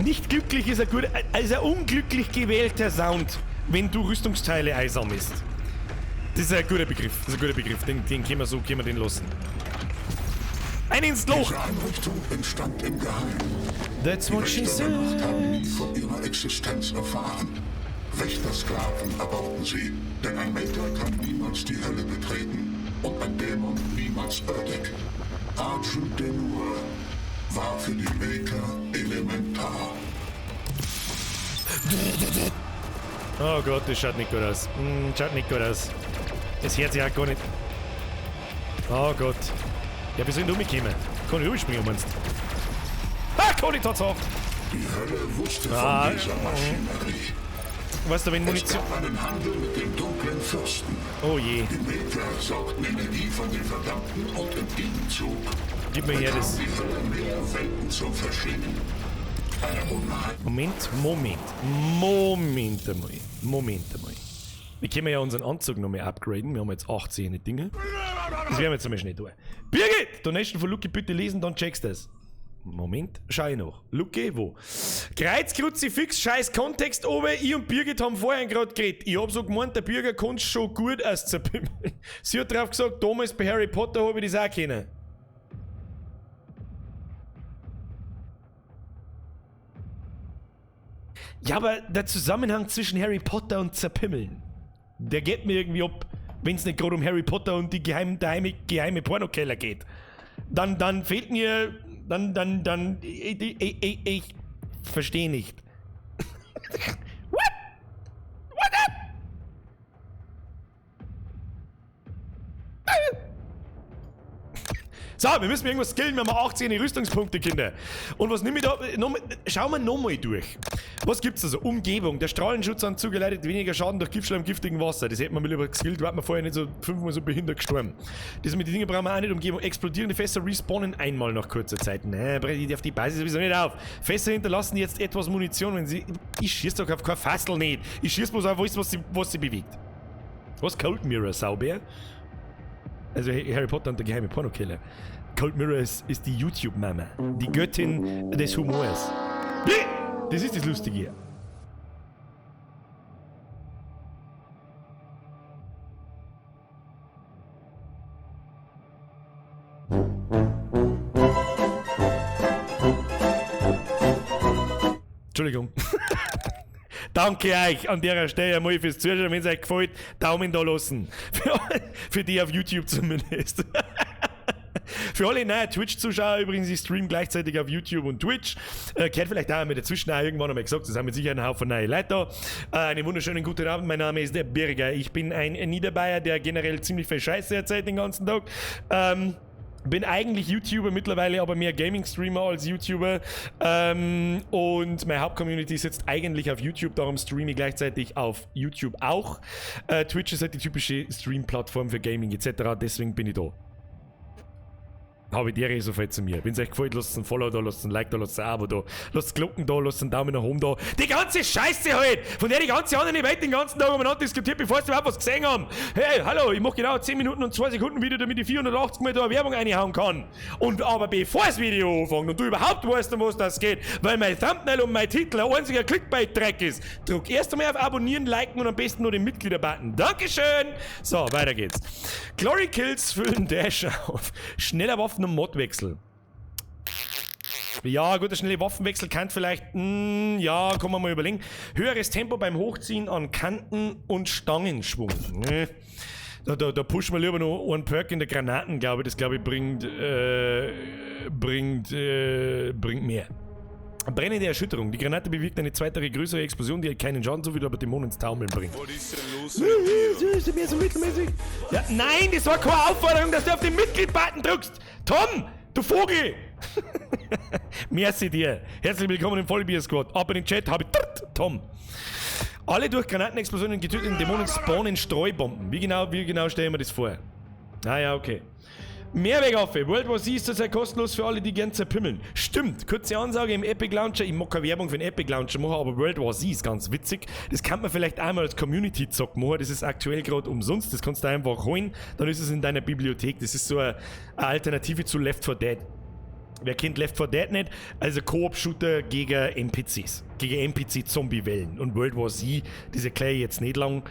A: nicht glücklich ist ein guter, ist ein unglücklich gewählter Sound, wenn du Rüstungsteile einsammelst. Das ist ein guter Begriff. Das ist ein guter Begriff. Den können wir so, können wir den lassen. Ein ins Loch!
B: Diese Einrichtung entstand im Geheimen.
A: That's what she
B: Die Wächter der
A: said.
B: Nacht haben nie von ihrer Existenz erfahren. Wächtersklaven erbauten sie, denn ein Maker kann niemals die Hölle betreten und ein Dämon niemals Erdek. Argent D'Nur war für die Maker elementar.
A: Oh Gott, das schaut nicht gut aus. Schaut nicht gut aus. Das hört sich auch gar nicht. Oh Gott. Ja, wie soll ich denn umkommen? Kann ich überspringen, meinst du? Ah, kann ich tatsächlich!
B: Die Hölle wusste von dieser Maschinerie.
A: Weißt du, wenn Munition.
B: Es gab einen Handel mit dem dunklen Fürsten.
A: Oh je.
B: Die Maker saugten Energie von den Verdammten und im Gegenzug
A: Gib mir her das.
B: Die Hölle mehr Welten zum Verschlingen. Eine
A: Moment, Moment. Moment einmal. Moment einmal. Wir können ja unseren Anzug noch mehr upgraden. Wir haben jetzt 18 Dinge. Das werden wir jetzt einmal schnell tun. Birgit! Donation von Lucky bitte lesen, dann checkst du das. Moment, schau ich noch. Lucky, wo? Kreuz, Kruzifix, scheiß Kontext oben. Ich und Birgit haben vorhin gerade geredet. Ich hab so gemeint, der Bürger kann's schon gut aus zerpimmeln. Sie hat drauf gesagt, damals bei Harry Potter hab ich das auch können. Ja, aber der Zusammenhang zwischen Harry Potter und Zerpimmeln, der geht mir irgendwie ab, wenn es nicht gerade um Harry Potter und die geheime Pornokeller geht. Dann fehlt mir. Ich verstehe nicht. What? What up? So, wir müssen irgendwas skillen, wir haben 18 Rüstungspunkte, Kinder. Und was nehme ich da? Schauen wir nochmal durch. Was gibt's da so? Umgebung. Der Strahlenschutzanzug erleidet weniger Schaden durch Giftschleim im giftigen Wasser. Das hätte man mir lieber geskillt, wäre man vorher nicht so fünfmal so behindert gestorben. Das mit den Dingen brauchen wir auch nicht. Umgebung. Explodierende Fässer respawnen einmal nach kurzer Zeit. Nee, brech auf die Basis sowieso nicht auf. Fässer hinterlassen jetzt etwas Munition, wenn sie... Ich schieß doch auf kein Fassel nicht. Ich schieß bloß auf alles, was sie bewegt. Was? Cold Mirror, Saubär? Also Harry Potter und der geheime Pornokiller. Cold Mirror ist die YouTube-Mama. Die Göttin des Humors. Das ist das Lustige hier. Entschuldigung. Danke euch an der Stelle einmal fürs Zuschauen. Wenn es euch gefällt, Daumen da lassen. Für die auf YouTube zumindest. Für alle neuen Twitch-Zuschauer übrigens, ich stream gleichzeitig auf YouTube und Twitch. Gehört vielleicht auch mit dazwischen auch irgendwann einmal gesagt, das haben mit Sicherheit ein Haufen neue Leute da. Einen wunderschönen guten Abend, mein Name ist der Birger. Ich bin ein Niederbayer, der generell ziemlich viel Scheiße erzählt den ganzen Tag. Bin eigentlich YouTuber mittlerweile, aber mehr Gaming-Streamer als YouTuber. Und meine Hauptcommunity sitzt eigentlich auf YouTube, darum streame ich gleichzeitig auf YouTube auch. Twitch ist halt die typische Stream-Plattform für Gaming etc., deswegen bin ich da. Habe die Ehre, so viel zu mir. Wenn es euch gefällt, lasst ein Follow da, lasst ein Like da, lasst ein Abo da, lasst Glocken da, lasst einen Daumen nach oben da. Die ganze Scheiße halt, von der die ganze andere Welt den ganzen Tag umeinander diskutiert, bevor sie überhaupt was gesehen haben. Hey, hallo, ich mach genau 10 Minuten und 2 Sekunden Video, damit ich 480 Mal da Werbung reinhauen kann. Und aber bevor das Video anfängt und du überhaupt weißt, um was das geht, weil mein Thumbnail und mein Titel ein einziger Clickbait-Dreck ist, drück erst einmal auf Abonnieren, Liken und am besten nur den Mitgliederbutton. Dankeschön! So, weiter geht's. Glory Kills füllen Dash auf. Schneller Waffen- und Modwechsel. Ja, gut, der schnelle Waffenwechsel kann vielleicht, ja, kann man mal überlegen. Höheres Tempo beim Hochziehen an Kanten und Stangenschwung. Ne. Da pushen wir lieber noch einen Perk in der Granaten, glaube ich. Das, glaube ich, bringt mehr. Brennende Erschütterung. Die Granate bewirkt eine zweite, größere Explosion, die keinen Schaden zufügt, aber Dämonen ins Taumeln bringt.
D: Was ist denn los mit dir?
A: Mehr so mittelmäßig. Ja, nein, das war keine Aufforderung, dass du auf den Mitglied-Button drückst. Tom, du Vogel! Merci dir. Herzlich willkommen im Vollbier-Squad. Ab in den Chat habe ich Tom. Alle durch Granatenexplosionen getöteten Dämonen spawnen Streubomben. Wie genau stellen wir das vor? Ah ja, okay. Mehrwegaffe. World War Z ist zurzeit kostenlos für alle, die gern zerpimmeln. Stimmt. Kurze Ansage im Epic Launcher. Ich mag keine Werbung für den Epic Launcher machen, aber World War Z ist ganz witzig. Das kann man vielleicht einmal als Community-Zock machen. Das ist aktuell gerade umsonst. Das kannst du einfach holen. Dann ist es in deiner Bibliothek. Das ist so eine Alternative zu Left 4 Dead. Wer kennt Left 4 Dead nicht? Also Koop-Shooter gegen NPCs. Gegen NPC-Zombie-Wellen. Und World War Z, das erkläre ich jetzt nicht lang.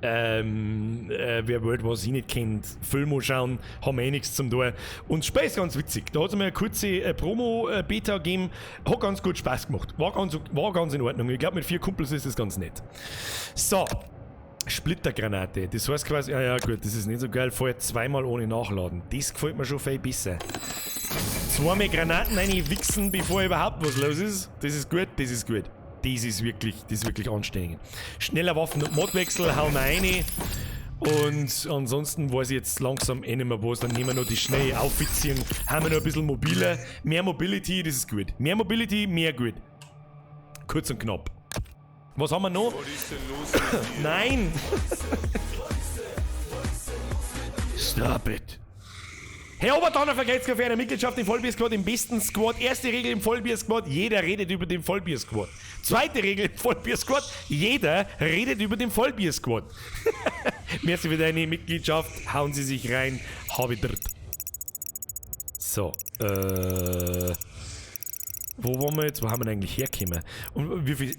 A: Wer World War Z nicht kennt, Film schauen, haben wir eh nichts zum tun. Und das Spiel ist ganz witzig. Da hat es mal eine kurze Promo-Beta gegeben. Hat ganz gut Spaß gemacht. War ganz in Ordnung. Ich glaube, mit vier Kumpels ist das ganz nett. So. Splittergranate. Das heißt quasi, ja, gut, das ist nicht so geil. Feuert zweimal ohne Nachladen. Das gefällt mir schon viel besser. Zweimal Granaten wichsen, bevor überhaupt was los ist. Das ist gut, das ist gut. Das ist wirklich anstrengend. Schneller Waffen- und Modwechsel, hauen wir rein. Und ansonsten weiß ich jetzt langsam eh nicht mehr was. Dann nehmen wir noch die schnelle Aufziehen. Haben wir noch ein bisschen mobiler. Mehr Mobility, das ist gut. Mehr Mobility, mehr gut. Kurz und knapp. Was haben wir noch?
D: Was ist denn los mit dir?
A: Nein! Stop it. Hey Obertonner, vergesst für eine Mitgliedschaft im Vollbier-Squad, im besten Squad. Erste Regel im Vollbier-Squad, jeder redet über den Vollbier-Squad. Zweite Regel im Vollbier-Squad, jeder redet über den Vollbier-Squad. Merci für deine Mitgliedschaft, hauen Sie sich rein, habe dritt. So, wo waren wir jetzt? Wo haben wir denn eigentlich hergekommen? Und wie viel?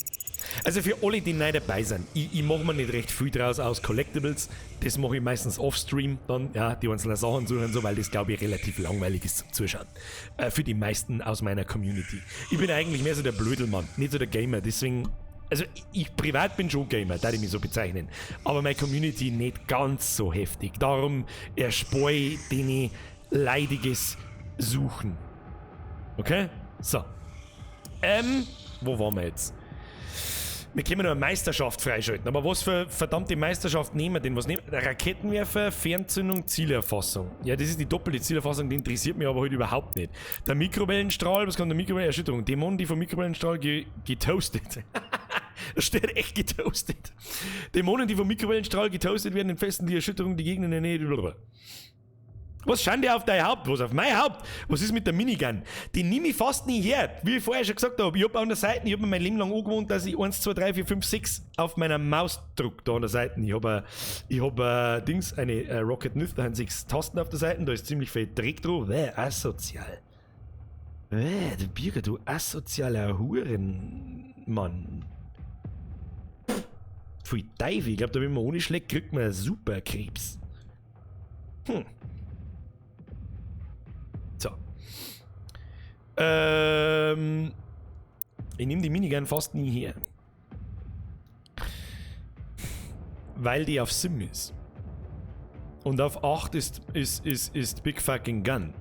A: Also für alle, die neu dabei sind, ich mache mir nicht recht viel draus aus Collectibles. Das mache ich meistens off-stream dann, ja, die einzelnen Sachen suchen und so, weil das, glaube ich, relativ langweilig ist zum Zuschauen. Für die meisten aus meiner Community. Ich bin eigentlich mehr so der Blödelmann, nicht so der Gamer, deswegen. Also ich privat bin schon Gamer, darf ich mich so bezeichnen. Aber meine Community nicht ganz so heftig. Darum erspare ich denen leidiges Suchen. Okay? So. Wo waren wir jetzt? Wir können nur eine Meisterschaft freischalten. Aber was für verdammte Meisterschaft nehmen wir denn? Was nehmen wir? Raketenwerfer, Fernzündung, Zielerfassung. Ja, das ist die doppelte Zielerfassung, die interessiert mich aber heute überhaupt nicht. Der Mikrowellenstrahl, was kann der Mikrowellenerschütterung? Dämonen, die vom Mikrowellenstrahl ge getoastet. Da steht echt getoastet. Dämonen, die vom Mikrowellenstrahl getoastet werden, entfesseln die Erschütterung die Gegner in der Nähe. Was Schande auf dein Haupt? Was auf mein Haupt? Was ist mit der Minigun? Die nehme ich fast nie her. Wie ich vorher schon gesagt habe, ich hab an der Seite, ich hab mir mein Leben lang angewohnt, dass ich 1, 2, 3, 4, 5, 6 auf meiner Maus drücke, da an der Seite. Ich hab Dings, eine Roccat Myth, da haben sechs Tasten auf der Seite, da ist ziemlich viel Dreck drauf. Bäh, asozial. Bäh, du Birger, du asozialer Hurenmann. Pfui Teufel, ich glaube, da wenn man ohne schlägt, kriegt man super Krebs. So. Ich nehme die Minigun fast nie her. Weil die auf 7 ist. Und auf 8 ist Big Fucking Gun.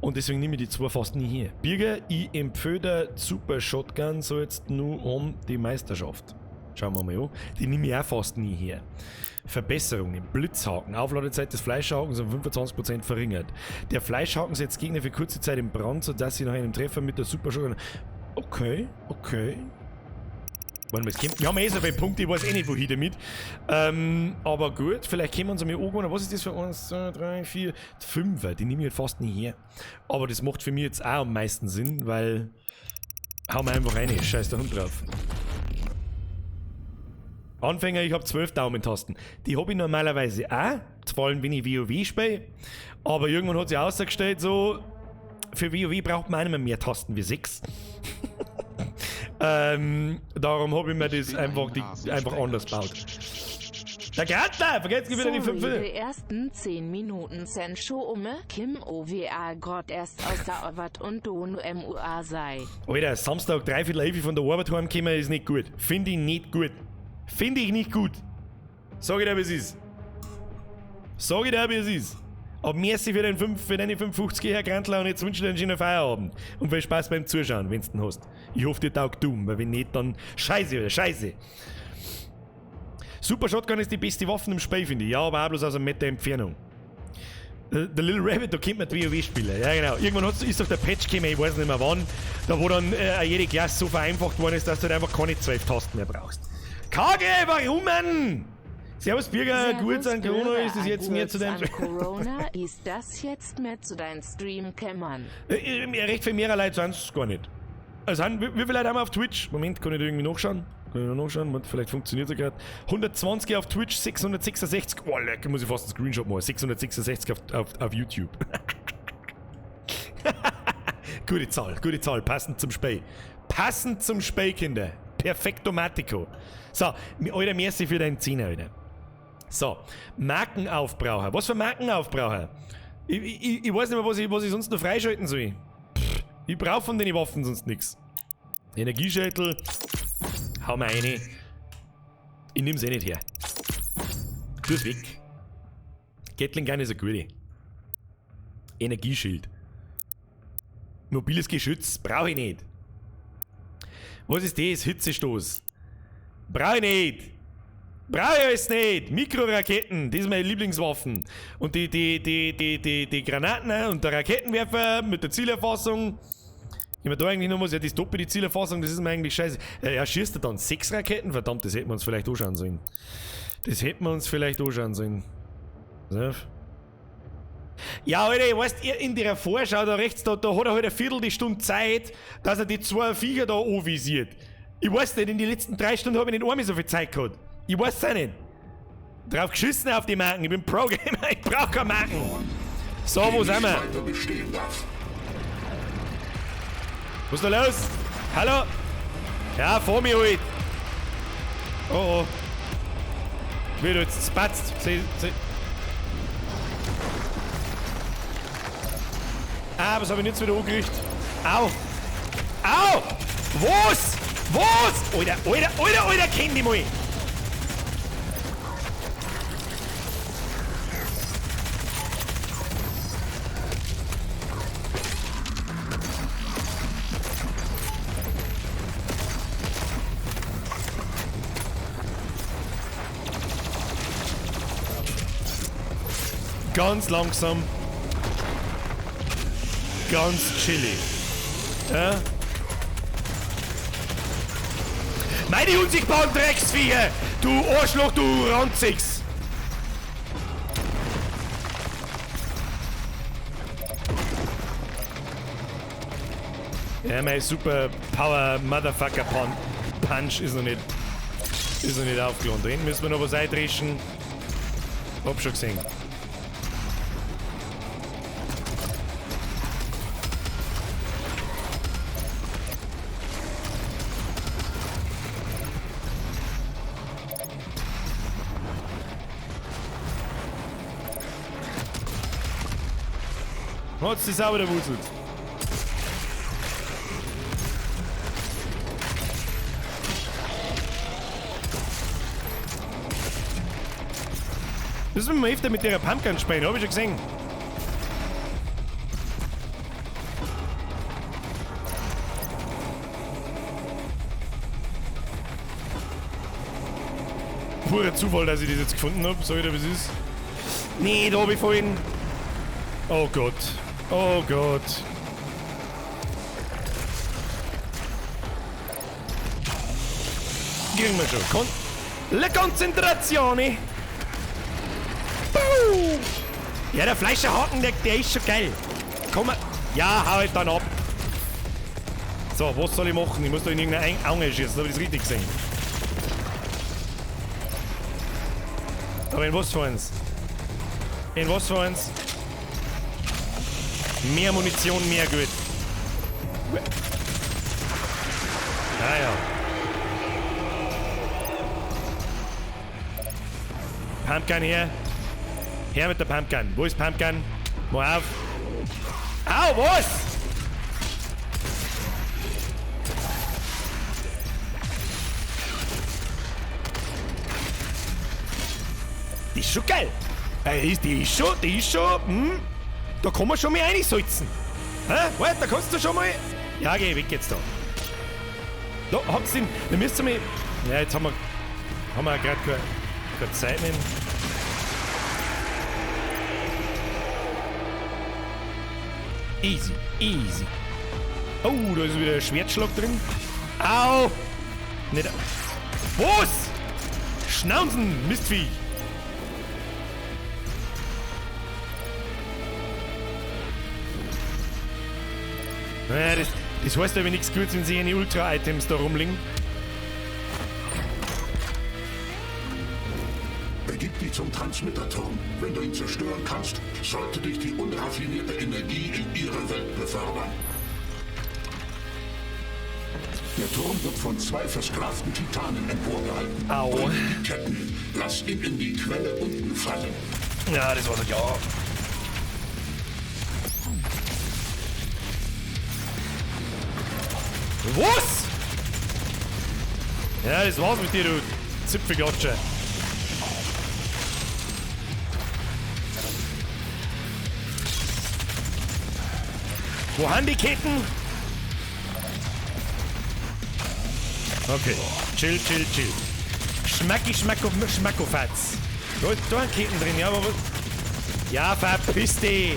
A: Und deswegen nehme ich die zwei fast nie her. Birger, ich empfehle der Super Shotgun so jetzt nur um die Meisterschaft. Schauen wir mal an. Die nehme ich auch fast nie her. Verbesserungen. Blitzhaken. Aufladezeit des Fleischhakens um 25% verringert. Der Fleischhaken setzt Gegner für kurze Zeit in Brand, sodass sie nach einem Treffer mit der Super Shotgun. Okay, okay. Warte mal, es kommt, wir haben eh so viele Punkte, ich weiß eh nicht, wohin damit. Aber gut, vielleicht können wir uns einmal angehen. Was ist das für 1, 2, 3, 4, 5? Die nehme ich halt fast nie her. Aber das macht für mich jetzt auch am meisten Sinn, weil. Hau mir einfach rein, scheiß der Hund drauf. Anfänger, ich hab 12 Daumentasten. Die hab ich normalerweise auch, vor allem wenn ich WoW spiele. Aber irgendwann hat sich ausgestellt, so, für WoW braucht man auch nicht mehr Tasten wie 6. Darum hab ich mir das einfach, einfach anders gebaut. Der Gärtner! Vergesst wieder die 5.
F: Die ersten 10 Minuten sind schon umme, Kim OWA Gott erst aus der Arbeit und Dono MUA sei.
A: Alter, Samstag 10:45 von der Arbeit heimkommen ist nicht gut. Finde ich nicht gut. Finde ich nicht gut. Sag ich dir, wie es ist. Sag ich dir, wie es ist. Aber merci für, für deine 5,50, Herr Grantler, und jetzt wünsche ich dir einen schönen Feierabend. Und viel Spaß beim Zuschauen, wenn du den hast. Ich hoffe, dir taugt Doom, weil wenn nicht, dann scheiße, oder scheiße. Super Shotgun ist die beste Waffe im Spiel, finde ich. Ja, aber auch bloß aus einem Meter Entfernung. The Little Rabbit, da kennt man die WoW-Spieler. Ja, genau. Irgendwann ist doch der Patch gekommen, ich weiß nicht mehr wann, da wo dann jede Klasse so vereinfacht worden ist, dass du halt einfach keine 12 Tasten mehr brauchst. KG, warum, Mann? Servus Bürger, gut an Corona, ist das jetzt mehr zu deinem...
F: Corona, ist das jetzt mehr zu deinem Stream kämmern?
A: Recht viel mehr Leute sind es gar nicht. Also, wie viele Leute haben wir auf Twitch? Moment, kann ich da irgendwie nachschauen? Kann ich noch nachschauen? Vielleicht funktioniert es ja gerade. 120 auf Twitch, 666. Oh, leck, muss ich fast einen Screenshot machen. 666 auf YouTube. Gute Zahl, passend zum Spiel. Passend zum Spiel, Kinder. Perfektomatico. So, Alter, merci für deinen Zehner, Alter. So, Markenaufbraucher. Was für Markenaufbraucher? Ich weiß nicht mehr, was ich sonst noch freischalten soll. Pff, ich brauch von den Waffen sonst nix. Energieschädel. Hau mir eine. Ich nehm's eh nicht her. Tu's weg. Gatling Gun ist eine gute. Energieschild. Mobiles Geschütz brauch ich nicht. Was ist das? Hitzestoß. Brauch ich nicht. Brauch ich alles nicht. Mikroraketen, das sind meine Lieblingswaffen. Und die Granaten und der Raketenwerfer mit der Zielerfassung. Ich meine, da eigentlich noch was, ja, das doppelte Zielerfassung, das ist mir eigentlich scheiße. Ja, schießt er dann 6 Raketen? Verdammt, das hätten wir uns vielleicht anschauen sollen. Das hätten wir uns vielleicht anschauen sollen. So. Ja, Alter, ich weiß, in der Vorschau da rechts, da hat er halt eine Viertelstunde Zeit, dass er die 2 Viecher da anvisiert. Ich weiß nicht, in den letzten 3 Stunden habe ich nicht einmal so viel Zeit gehabt. Ich weiß es auch nicht. Drauf geschissen auf die Marken, ich bin Pro-Gamer, ich brauch keine Marken. So, wo sind wir? Was ist da los? Hallo? Ja, vor mir halt. Oh oh. Wird jetzt spatzt. Seh. Ah, was habe ich jetzt wieder angerichtet? Au! Au! Was? Was? Alter, Alter, Alter, Alter, kenn dich mal! Ganz langsam. Ganz chillig. Ja? Meine unsichtbaren Drecksviecher! Du Arschloch, du Ranzix! Ja, mein Super Power Motherfucker Punch ist noch nicht aufgeladen. Da hinten müssen wir noch was eindrischen. Hab schon gesehen. Hat's die sauber der Wurzelt. Das müssen wir öfter mit der Pumpgun spielen, hab ich schon gesehen. purer Zufall, dass ich das jetzt gefunden habe. Sag ich dir, wie es ist. Nee, da hab ich vorhin. Oh Gott. Oh Gott. Kriegen wir schon. La Konzentrazione. Puh. Ja, der Fleischerhaken, der ist schon geil. Komm mal. Ja, hau ich dann ab. So, was soll ich machen? Ich muss da in irgendeine Auge schießen, habe ich das richtig gesehen? Aber in was für eins? In was für eins? Mehr Munition, mehr Geld. Naja. Pumpgun her. Her mit der Pumpgun. Wo ist Pumpgun? Mach auf. Au, was? Die ist schon geil. Die ist schon, hm? Da kann man schon mal reinsalzen. Hä? Warte, da kannst du schon mal... Ja, geh weg jetzt da. Da, habt's den... Da müsst ihr mal... Ja, jetzt haben wir gerade keine Zeit mehr. Easy, easy. Oh, da ist wieder ein Schwertschlag drin. Au! Nicht... Was? Schnauzen, Mistvieh! Naja, das heißt aber nichts Gutes, wenn sie eine Ultra-Items da rumliegen.
B: Begib dich zum Transmitterturm. Wenn du ihn zerstören kannst, sollte dich die unraffinierte Energie in ihre Welt befördern. Der Turm wird von zwei versklavten Titanen emporgehalten.
A: Au.
B: Bring die Ketten. Lass ihn in die Quelle unten fallen.
A: Ja, das war so klar. Was? Ja, das war's mit dir, du Zipfelklatscher. Wo haben die Ketten? Okay. Chill, chill, chill. Schmacki, schmacko, schmackofatz. Da sind Ketten drin, ja, aber was? Ja, verpiss dich!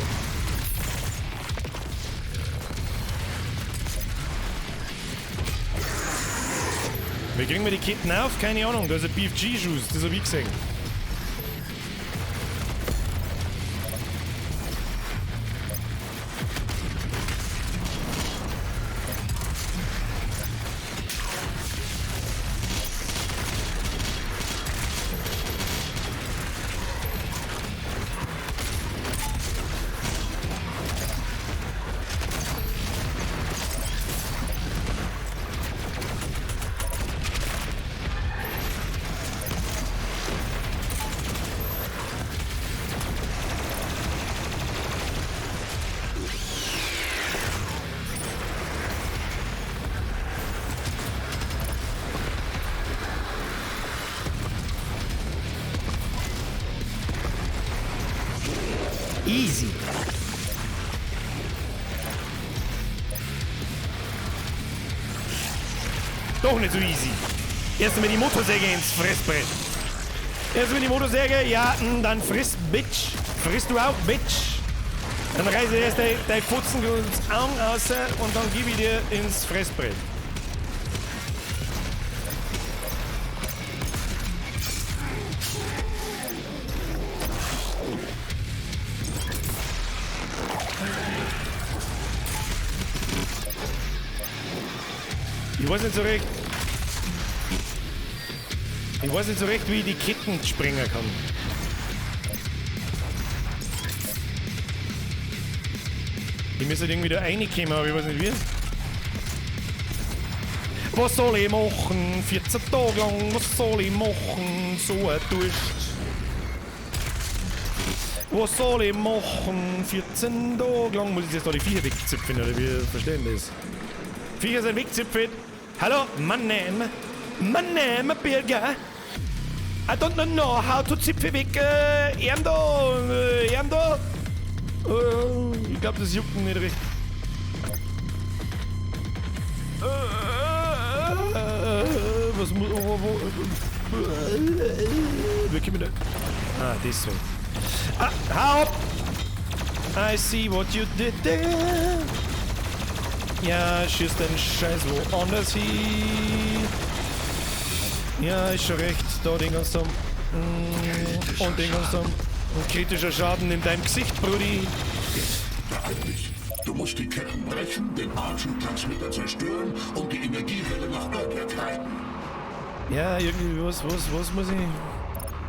A: Wie kriegen wir die Ketten auf? Keine Ahnung, da ist ein BFG-Schuss, das hab ich gesehen. Easy. Doch nicht so easy. Erst einmal die Motorsäge ins Fressbrett. Erst einmal die Motorsäge, ja, dann friss, Bitch. Frisst du auch, Bitch. Dann reiße ich erst dein Futzen ins Augen raus und dann gebe ich dir ins Fressbrett. Ich weiß nicht so recht. Ich weiß nicht so recht, wie ich die Ketten sprengen kann. Ich müsste irgendwie da reinkommen, aber ich weiß nicht wie. Was soll ich machen? 14 Tage lang, was soll ich machen? So ein Durst. Was soll ich machen? 14 Tage lang. Muss ich jetzt da die Viecher wegzipfen, oder wie verstehen das? Viecher sind wegzipft. Hallo, my name Birger. I don't know how to zipfe weg. Er da. Ich glaube, das juckt nicht recht. Was muss. Wo. Wir kommen da. Ah, deswegen. Ah, hau ab! I see what you did there. Ja, schieß den Scheiß woanders hin. Ja, ist schon recht. Da den ganz um. Und den ganz um. Und kritischer Schaden in deinem Gesicht, Brudi.
B: Beeil dich. Du musst die Ketten brechen, den Argent-Transmitter zerstören und die Energiewelle nach Urdak leiten.
A: Ja, irgendwie, was muss ich...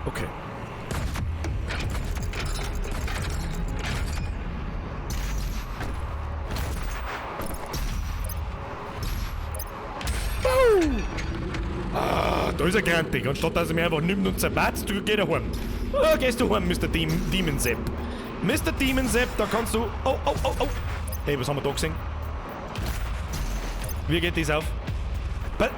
A: Okay. Ah, da ist er grantig. Anstatt dass er mich einfach nimmt und zerbatzt, du geh da heim. Oh, gehst du heim, Mr. Demon Sepp. Mr. Demon Sepp, da kannst du... Oh, oh, oh, oh. Hey, was haben wir da gesehen? Wie geht das auf?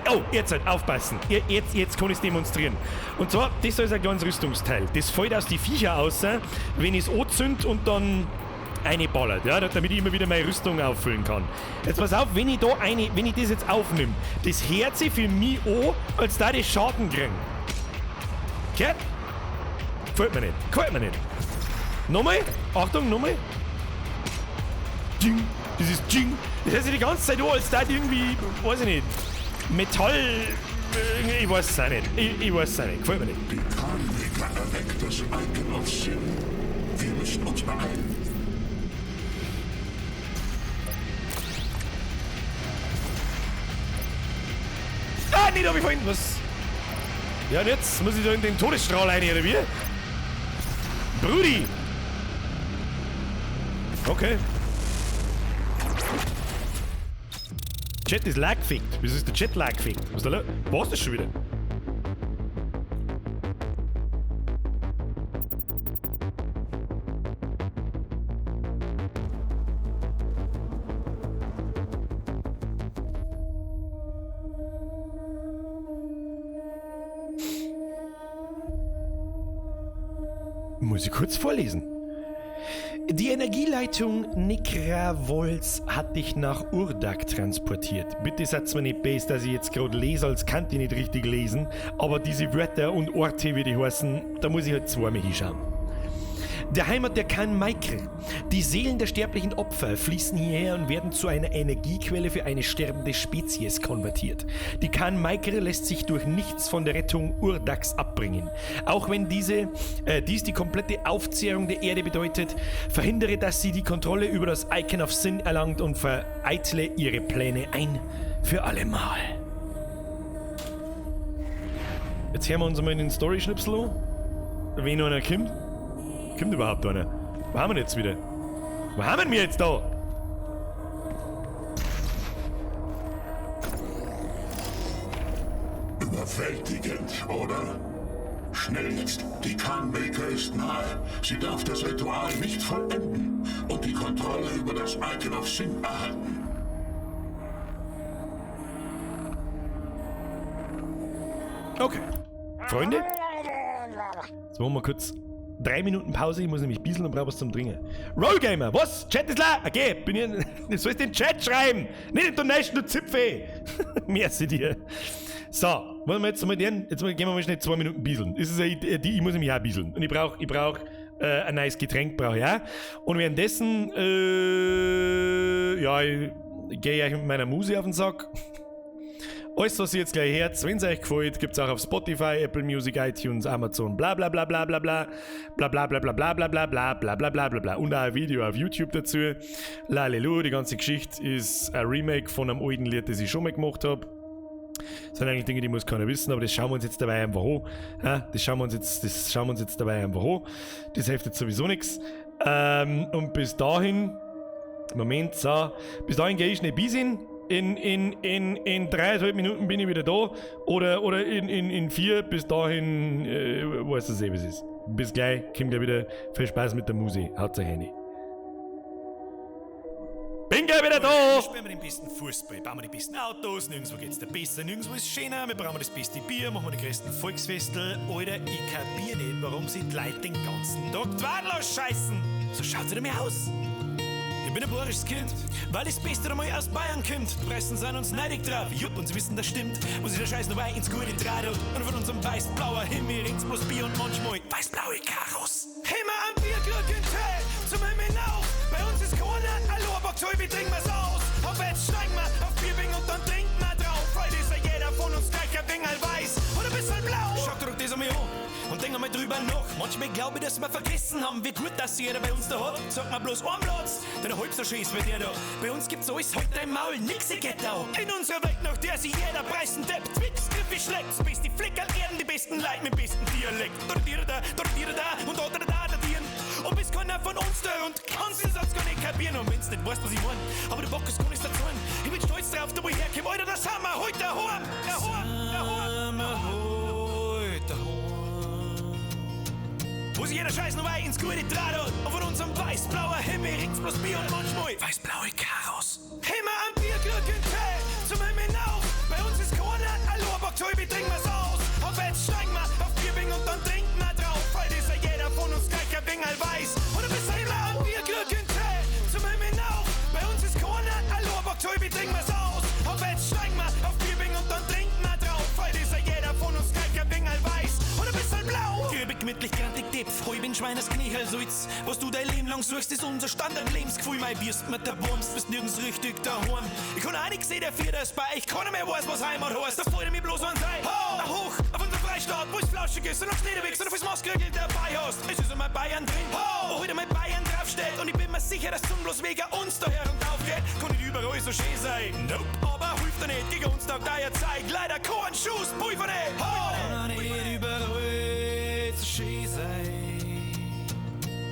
A: Oh, jetzt halt, aufpassen. Jetzt kann ich es demonstrieren. Und zwar, das da ist ein kleines Rüstungsteil. Das fällt aus die Viecher aus, wenn ich es anzünd und dann einballert, ja, damit ich immer wieder meine Rüstung auffüllen kann. Jetzt pass auf, wenn ich da wenn ich das jetzt aufnehme, das hört sich für mich an, als da die Schaden kriegen. Okay? Gefällt mir nicht. Gefällt mir nicht. Nochmal. Achtung, nochmal. Ding. Das ist Ding. Das hört sich die ganze Zeit an, als da irgendwie, weiß ich nicht, Metall. Ich weiß es auch nicht. Ich weiß es auch nicht. Gefällt mir nicht.
B: Die Khan Maykr erweckt das Icon of Sin. Wir müssen uns beeilen.
A: Ah, nicht, hab ich vorhin. Was? Ja, und jetzt muss ich da in den Todesstrahl rein, oder wie? Brudi! Okay. Chat ist laggefickt. Wieso ist der Chat laggefickt? Was ist da los? Was ist das schon wieder? Muss ich kurz vorlesen. Die Energieleitung Nekravols hat dich nach Urdak transportiert. Bitte seid mir nicht böse, dass ich jetzt gerade lese, als kann ich nicht richtig lesen, aber diese Wörter und Orte, wie die heißen, da muss ich halt zweimal hinschauen. Der Heimat der Khan Maykr. Die Seelen der sterblichen Opfer fließen hierher und werden zu einer Energiequelle für eine sterbende Spezies konvertiert. Die Khan Maykr lässt sich durch nichts von der Rettung Urdaks abbringen. Auch wenn dies die komplette Aufzehrung der Erde bedeutet, verhindere, dass sie die Kontrolle über das Icon of Sin erlangt und vereitle ihre Pläne ein für allemal. Jetzt hören wir uns mal in den Story-Schnipsel an. Wenn noch einer kommt. Kommt überhaupt einer? Wo haben wir jetzt wieder? Wo haben wir jetzt da?
B: Überwältigend, oder? Schnell jetzt, die Khan Maykr ist nahe. Sie darf das Ritual nicht vollenden und die Kontrolle über das Icon of Sin erhalten.
A: Okay. Freunde, jetzt machen wir kurz 3 Minuten Pause, ich muss nämlich bieseln und brauche was zum Trinken. Rollgamer, was? Chat ist leer? Okay, bin ich. Du sollst den Chat schreiben! Nicht den Donation, du Zipfel! Merci dir. So, wollen wir jetzt mal den. Jetzt gehen wir mal schnell 2 Minuten bieseln. Das ist eine Idee, ich muss nämlich auch bieseln. Und ich brauch ein neues Getränk, brauche ich auch. Und währenddessen, ja, ich gehe euch mit meiner Muse auf den Sack. Alles, was ihr jetzt gleich hört, wenn es euch gefällt, gibt's auch auf Spotify, Apple Music, iTunes, Amazon, bla bla bla bla bla bla bla bla bla bla bla bla bla bla bla bla bla bla bla und auch ein Video auf YouTube dazu. Lalelu, die ganze Geschichte ist ein Remake von einem alten Lied, das ich schon mal gemacht habe. Das sind eigentlich Dinge, die muss keiner wissen, aber das schauen wir uns jetzt dabei einfach an. Ja, das schauen wir uns jetzt, das schauen wir uns jetzt dabei einfach an. Das hilft jetzt sowieso nichts. Und bis dahin, Moment, so, bis dahin gehe ich schnell bisschen. In 3,5 Minuten bin ich wieder da. Oder in 4. Bis dahin, weiß ich eh, wie es ist. Bis gleich, kommt gleich wieder. Viel Spaß mit der Musik. Haut euch rein. Bin gleich wieder da! Wir spielen den besten Fußball, bauen wir die besten Autos, nirgendwo geht's dir besser, nirgendwo ist schöner, wir brauchen das beste Bier, machen wir die größten Volksfestel. Alter, ich kapier nicht, warum sich die Leute den ganzen Tag Twadler scheißen. So schaut's nicht mehr aus. Ich bin ein bayerisches Kind, weil das Beste einmal aus Bayern kommt. Die Pressen sind uns neidig drauf, jupp, und sie wissen, das stimmt. Wo sich der Scheiß noch weit ins Gute draht und von unserem weiß-blauer Himmel ringt's bloß Bier und manchmal weiß-blaue Karos. Immer am Bierkrug in Tee, zum Himmel auf. Bei uns ist keiner allein, bockt wie trinken wir's aus. Auf jetzt steigen wir auf Bierbing und dann trinken wir drauf. Heute ist ja jeder von uns gleich ein wenig weiß und ein bisschen blau. Schaut doch das einmal an und denk einmal drüber nach. Manchmal glaube ich, dass wir vergessen haben, wie gut das jeder bei uns da hat. Sag mal bloß einen Platz, denn halb so schön ist wie der da. Bei uns gibt's alles halt dein Maul, nix ich geht da. In unserer Welt, nach der sich jeder preisen Depp, Twix, Griffe schlägt, bis die Flickerl erden die besten Leute mit besten Dialekt. Da, da, da, da, da, und da, da, da, da, dieren. Und bis keiner von uns da und kannst den Satz gar nicht kapieren. Und wenn's nicht weißt, was ich mein, aber der Bock ist gar nicht dazu. Ich bin stolz drauf, da wo ich herkomm, Alter, das haben wir heute daheim, daheim, daheim, daheim. Wo sich jeder Scheiß noch weit ins Gute draht hat. Und von unserem weiß-blauer Himmel ringt's bloß Bier und manchmal weiß-blaue Karos. Immer am Bierkrug in Tee, zum Himmel auf. Bei uns ist keiner allein, bockt wie trinken wir's aus. Auf jetzt steigen wir auf Bierbing und dann trinken wir drauf. Heute ist ja jeder von uns gleich ein wenig weiß und ein bisschen blau. Am Bierkrug in Tee, zum Himmel auf. Bei uns ist keiner allein, bockt wie trinken wir's aus. Auf jetzt steigen wir auf Bierbing und dann trinken wir drauf. Heute ist ja jeder von uns gleich ein wenig weiß und ein bisschen blau. Grübe gemütlich, grantig, Depf, halb in Schweiners Knöchelsalz. Was du dein Leben lang suchst, ist unser Standardlebensgefühl. Mei, wirst mit der Wurms, bist nirgends richtig daheim. Ich kann auch nicht sehen, der Vierter ist bei euch. Keiner mehr weiß, was Heimat heißt. Da freut ich mich bloß an sei. Ho, hoch, auf unser Freistaat, wo es flauschig ist und aufs Niederwegs und aufs Maskriegel dabei hast. Es ist einmal Bayern drin, ho, wo heute mal Bayern draufsteht. Und ich bin mir sicher, dass zum bloß wegen uns daher und aufgeht. Kann nicht überall so schön sein. Nope, aber hilft doch nicht, gegen uns taugt euer Zeig. Leider kein Schuss, Pulver nicht. Ho, kann nicht überall so schön sein.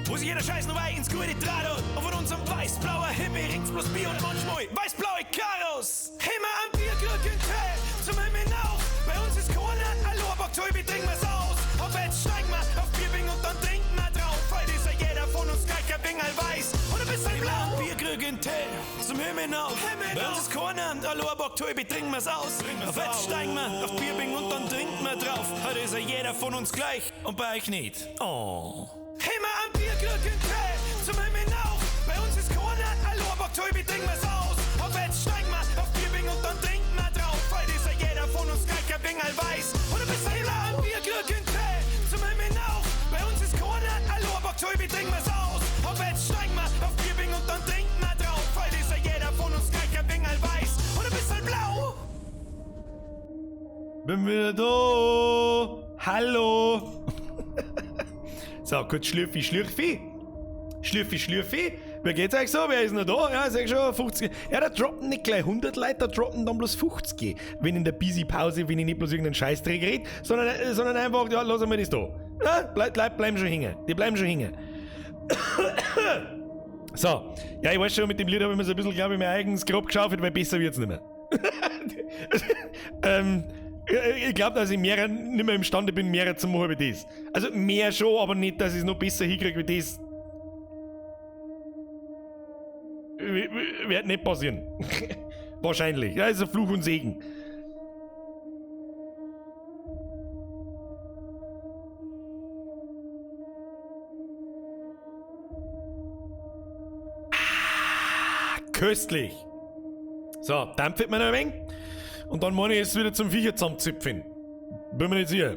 A: Wo sich jeder Scheiß noch weit ins Gute draht hat. Und von unserem weiß-blauer Himmel ringt's bloß Bier und manchmal weiß-blaue Karos. Immer am Bierkrug in Tee, zum Himmel auf. Bei uns ist keiner allein, bockt wie trinken wir's aus. Auf jetzt steigen wir auf Bierbing und dann trinken wir drauf. Heute ist ja jeder von uns gleich ein wenig weiß und ein bisschen blau. Bierkrug in Tee, zum Himmel auf. Bei uns ist keiner allein, bockt wie trinken wir's aus. Auf jetzt steigen wir auf Bierbing und dann trinken wir drauf. Heute ist ja jeder von uns gleich und bei euch nicht. Oh. Immer am Bierkrug in Tee, zum Himmel auf. Bei uns ist keiner allein, bockt wie trinken wir's aus. Auf jetzt steigen wir auf Bierbing und dann trinken wir drauf. Heute ist ja jeder von uns gleich ein wenig weiß und ein bisschen blau. Am Bierkrug in Tee, zum Himmel auf. Bei uns ist keiner allein, bockt wie trinken wir's aus. Auf jetzt steigen wir auf Bierbing und dann trinken wir drauf. Heute ist ja jeder von uns gleich ein wenig weiß und ein bisschen blau. Bin wieder da. Hallo. So, kurz Schlürfi, Schlürfi. Schlürfi, Schlürfi. Wer geht's euch so? Wer ist noch da? Ja, sag schon, 50. Ja, da droppen nicht gleich 100 Leute, da droppen dann bloß 50. Wenn in der Busy-Pause, wenn ich nicht bloß irgendeinen Scheißdreck red, sondern einfach, ja, lass einmal das da. Ja, bleiben schon hängen. Die bleiben schon hängen. So, ja, ich weiß schon, mit dem Lied habe ich mir so ein bisschen, glaube ich, mein eigenes Grab geschaufelt, weil besser wird's nicht mehr. Ich glaube, dass ich mehr, nicht mehr imstande bin, mehr zu machen wie das. Also mehr schon, aber nicht, dass ich es noch besser hinkriege wie das. Wird nicht passieren. Wahrscheinlich. Ja, ist ein Fluch und Segen. Ah, köstlich. So, dampft man noch ein wenig. Und dann meine ich jetzt wieder zum Viecher zusammenzipfen. Bin mir nicht sicher.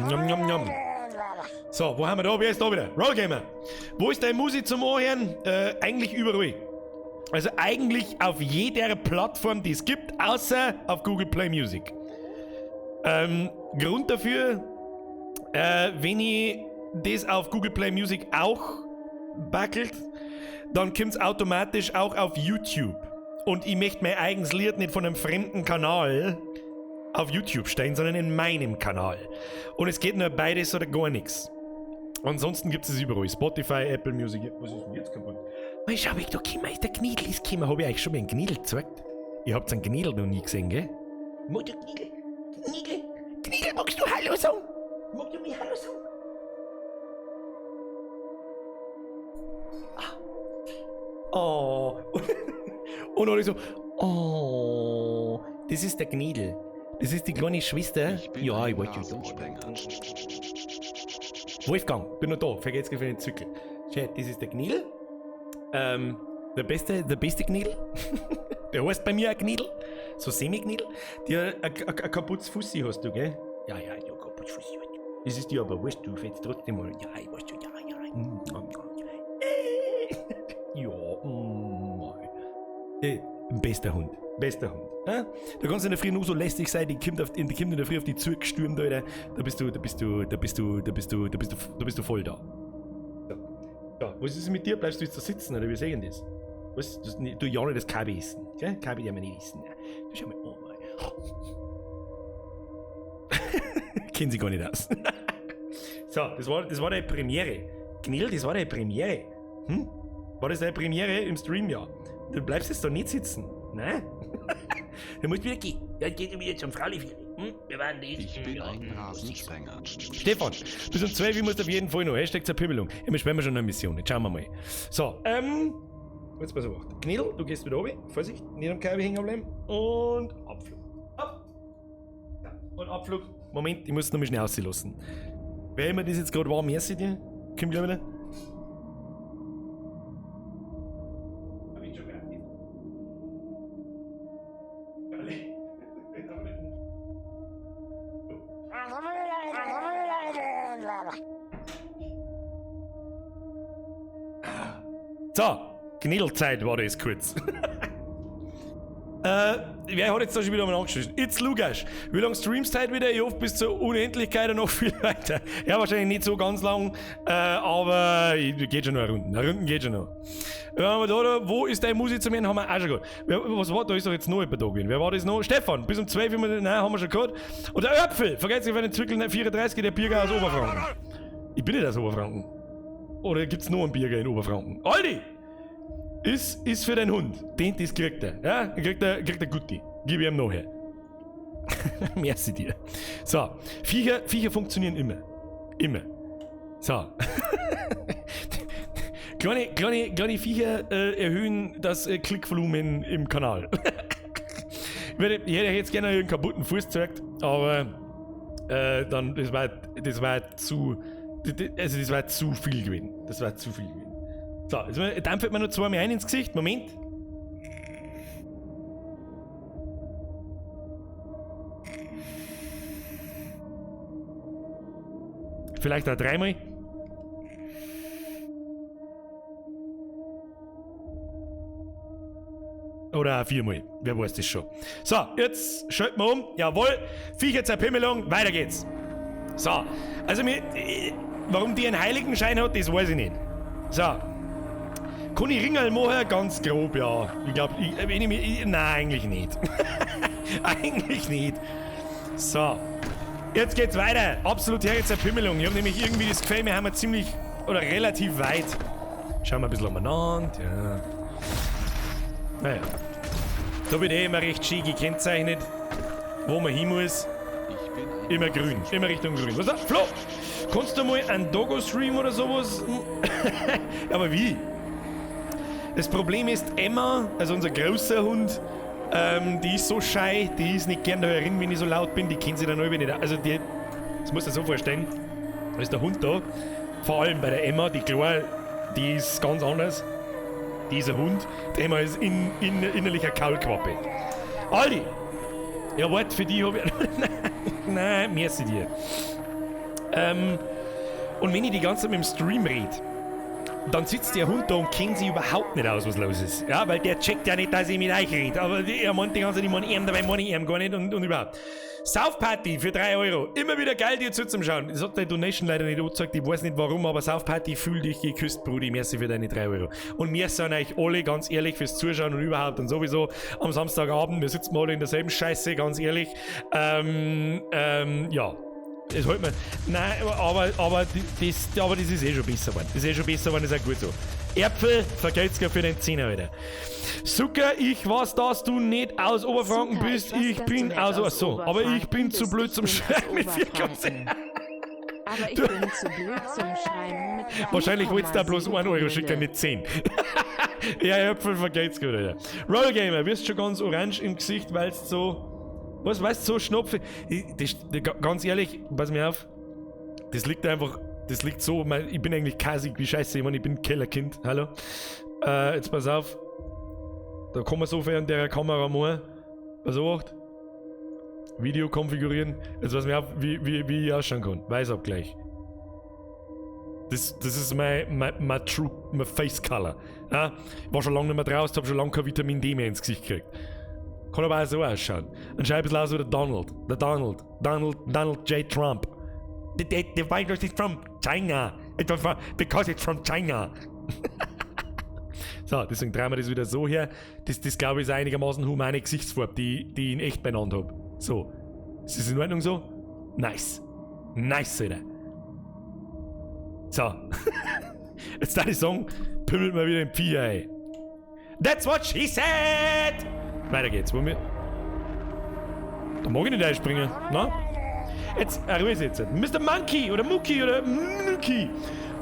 A: Njam, njam, njam. So, wo haben wir da? Wer ist da wieder? Rollgamer. Wo ist deine Musik zum Anhören? Eigentlich überall. Also eigentlich auf jeder Plattform, die es gibt, außer auf Google Play Music. Grund dafür, wenn ich das auf Google Play Music auch backelt, dann kommt's automatisch auch auf YouTube. Und ich möchte mein eigenes Lied nicht von einem fremden Kanal auf YouTube stellen, sondern in meinem Kanal. Und es geht nur beides oder gar nichts. Ansonsten gibt es überall. Spotify, Apple Music. Was ist denn jetzt kaputt? Mal schau, ich da gekommen ist. Der Gnidl ist gekommen. Hab ich euch schon mal einen Gnidl gezeigt? Ihr habt einen Gnidl noch nie gesehen, gell? Mutter Gnidl, Gnidl, Gnidl, magst du Hallo sagen? Magst du mir Hallo sagen? Ah. Oh. Und alle so, oh, das ist der Gnidl. Das ist die kleine Schwester.
E: Ich bin
A: Ja,
E: ein
A: ich wollte schon.
E: Nasensprenger.
A: Wolfgang, bin noch da. Vergesst für den Zückel. Schau, das ist der Gnidl. Der beste Gnädel. Der heißt bei mir ein Gnädel. So Semi-Gnädel. Ein kaputtes Fussi hast du, gell? Ja, ja, ja, kaputtes Fussi. Das ist dir aber wurscht, du fällst trotzdem mal. Ja, ich weiß schon, ja, ja. Ja, bester Hund. Bester Hund. Ja? Da kannst du in der Früh nur so lästig sein, die kommt in der Früh auf die zugestürmt, Alter. Da bist du voll da. So. Ja, was ist mit dir? Bleibst du jetzt da sitzen oder wie sehen das? Was? Du ja nicht das Kabi essen. Gell? Kabi darf man nicht essen. Du schau mal, oh mein. Kennen sie gar nicht aus. So, das war deine Premiere. Gnädel, das war deine Premiere. Hm? War das deine Premiere im Stream? Ja. Du bleibst jetzt da nicht sitzen. Nein? Du musst wieder gehen. Ja, geht wieder zum Frauli. Hm? Wir waren das.
E: Ich bin ein Rasensprenger.
A: Stefan, bis um 12 Uhr musst du auf jeden Fall noch. Hashtag Zerpimmelung. Ja, wir spielen schon eine Mission. Jetzt schauen wir mal. So, jetzt pass auf. Gnädel, du gehst wieder runter. Vorsicht, nicht am Kabel hängen bleiben. Und Abflug. Ab. Ja, und Abflug. Moment, ich muss noch mal schnell auslassen. Wer immer das jetzt gerade warm merci dir? Komm gleich wieder. So, Gnädelzeit war das kurz. Wer hat jetzt da schon wieder mal angeschrieben? It's Lukas. Wie lange streamst du heute wieder? Ich hoffe bis zur Unendlichkeit und noch viel weiter. Ja, wahrscheinlich nicht so ganz lang, aber geht schon noch eine Runde. Eine Runde geht schon noch. Da, wo ist deine Musik zu mir? Haben wir auch schon gehabt. Was war da? Ist doch jetzt noch jemand da gewesen. Wer war das noch? Stefan, bis um 12 Uhr, nein, haben wir schon gehabt. Und der Öpfel, vergesst nicht auf den Zwickel 34, der Birger aus Oberfranken. Ich bin nicht aus Oberfranken. Oder gibt's noch einen Birger in Oberfranken? Aldi! Ist für den Hund. Den, das kriegt er. Ja, kriegt er Gutti. Gib ihm noch her. Merci dir. So, Viecher funktionieren immer. Immer. So. Kleine Viecher erhöhen das Klickvolumen im Kanal. Ich hätte jetzt gerne einen kaputten Fuß gezeigt, aber dann, das war zu. Also das war zu viel gewesen. Das war zu viel gewesen. So, jetzt dampft man nur zweimal ein ins Gesicht. Moment. Vielleicht auch dreimal. Oder auch viermal. Wer weiß das schon. So, jetzt schalten wir um. Jawohl. Viecher Zerpimmelung. Weiter geht's. So, also mir, warum die einen Heiligenschein hat, das weiß ich nicht. So. Kann ich Ringerl machen? Ganz grob, ja. Ich glaube, nein, eigentlich nicht. Eigentlich nicht. So. Jetzt geht's weiter. Absolut herrliche Zerpimmelung. Ich habe nämlich irgendwie das Gefühl, wir haben wir ziemlich oder relativ weit. Schauen wir ein bisschen umeinander. Ja. Naja. Da wird eh immer recht schön gekennzeichnet, wo man hin muss. Immer grün. Immer Richtung grün. Was ist das? Flo! Kannst du mal einen Doggo-Stream oder sowas? Aber wie? Das Problem ist, Emma, also unser großer Hund, die ist so schei, die ist nicht gern da herin, wenn ich so laut bin, die kennt sich dann selber nicht. Also die, das musst du dir so vorstellen, da ist der Hund da, vor allem bei der Emma, die Kleine, die ist ganz anders. Dieser Hund, die Emma ist innerlicher Kaulquappe. Aldi! Ja, warte, für die hab ich... Nein, merci dir. Und wenn ich die ganze Zeit mit dem Stream rede, dann sitzt der Hund da und kennt sich überhaupt nicht aus, was los ist. Ja, weil der checkt ja nicht, dass ich mit euch rede. Aber er meint die ganze Zeit, ich meine ihm, dabei meine ich ihm gar nicht und überhaupt. South Party für 3 Euro. Immer wieder geil, dir zuzuschauen. Das hat deine Donation leider nicht angezeigt. Ich weiß nicht warum, aber South Party, fühl dich geküsst, Brudi. Merci für deine 3 Euro. Und wir sind euch alle ganz ehrlich fürs Zuschauen und überhaupt und sowieso am Samstagabend. Wir sitzen alle in derselben Scheiße, ganz ehrlich. Ja. Das holt man. Nein, aber das ist eh schon besser geworden. Das ist eh schon besser geworden, das ist auch gut so. Äpfel, vergelt's für den Zehner, Alter. Zucker, ich weiß, dass du nicht aus Oberfranken
F: Zucker,
A: bist.
F: ich weiß,
A: Ich bin
F: dass du nicht
A: aus.
F: aus
A: Achso, aber ich bin
F: Oberfranken
A: zu
F: bist.
A: blöd
F: Ich
A: zum
F: bin aus
A: Schreiben mit
F: Oberfranken.
A: 4,7.
F: Aber ich bin zu blöd zum Schreiben mit
A: Wahrscheinlich wolltest du da bloß
F: 4,7
A: 1 Euro schicken,
F: Promille.
A: nicht 10. Ja, Äpfel, vergelt's gut, Alter. Rollgamer, wirst schon ganz orange im Gesicht, weil's so. Was, weißt du, so Schnupfe. Ganz ehrlich, pass mir auf. Das liegt einfach, das liegt so, ich bin eigentlich kasig wie Scheiße, ich meine, ich bin Kellerkind, hallo. Jetzt pass auf. Da kann man so viel an der Kamera machen. Pass auf. Video konfigurieren. Jetzt weiß ich auch, wie ich ausschauen kann. Weißabgleich. Das ist mein true, mein Face Color. Ja? War schon lange nicht mehr draußen, hab schon lange kein Vitamin D mehr ins Gesicht gekriegt. Kann aber auch so ausschauen. Und schau ein bisschen aus wie der Donald. Der Donald. Donald J. Trump. The virus is from China. It was from, because it's from China. So, deswegen drehen wir das wieder so her. Das glaube ich, ist einigermaßen humane Gesichtsfarbe, die ich in echt beieinander hab. So. Ist das in Ordnung so? Nice. Nice, Alter. So. Jetzt darf ich sagen, pümmelt mal wieder den Vieh ein. That's what she said! Weiter geht's. Wollen wir. Da mag ich nicht einspringen, na? Jetzt, Ruhe ist jetzt. Mr. Monkey oder Mucki oder Mucki.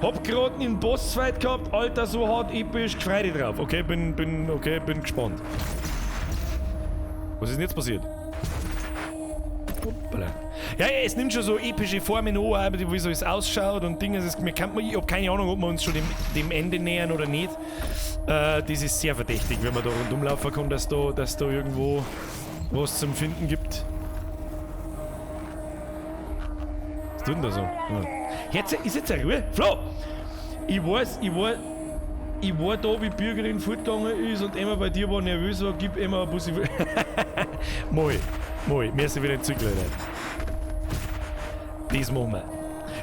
A: Hab grad einen Bossfight gehabt, Alter, so hart episch, freu dich drauf. Okay, bin gespannt. Was ist denn jetzt passiert? Hoppala. Ja, es nimmt schon so epische Formen an, auch wie so es ausschaut und Dinge. Es ist, mir kann, ich hab keine Ahnung, ob wir uns schon dem Ende nähern oder nicht. Das ist sehr verdächtig, wenn man da rundum laufen kann, dass da irgendwo was zum Finden gibt. Was tut denn da so? Ja. Jetzt ist jetzt eine Ruhe. Flo! Ich weiß, ich war da, wie Bürgerin fortgegangen ist und immer bei dir war nervös war, gib immer ein bisschen. Moi, moi, mir ist wieder ein Zykler. Das machen wir.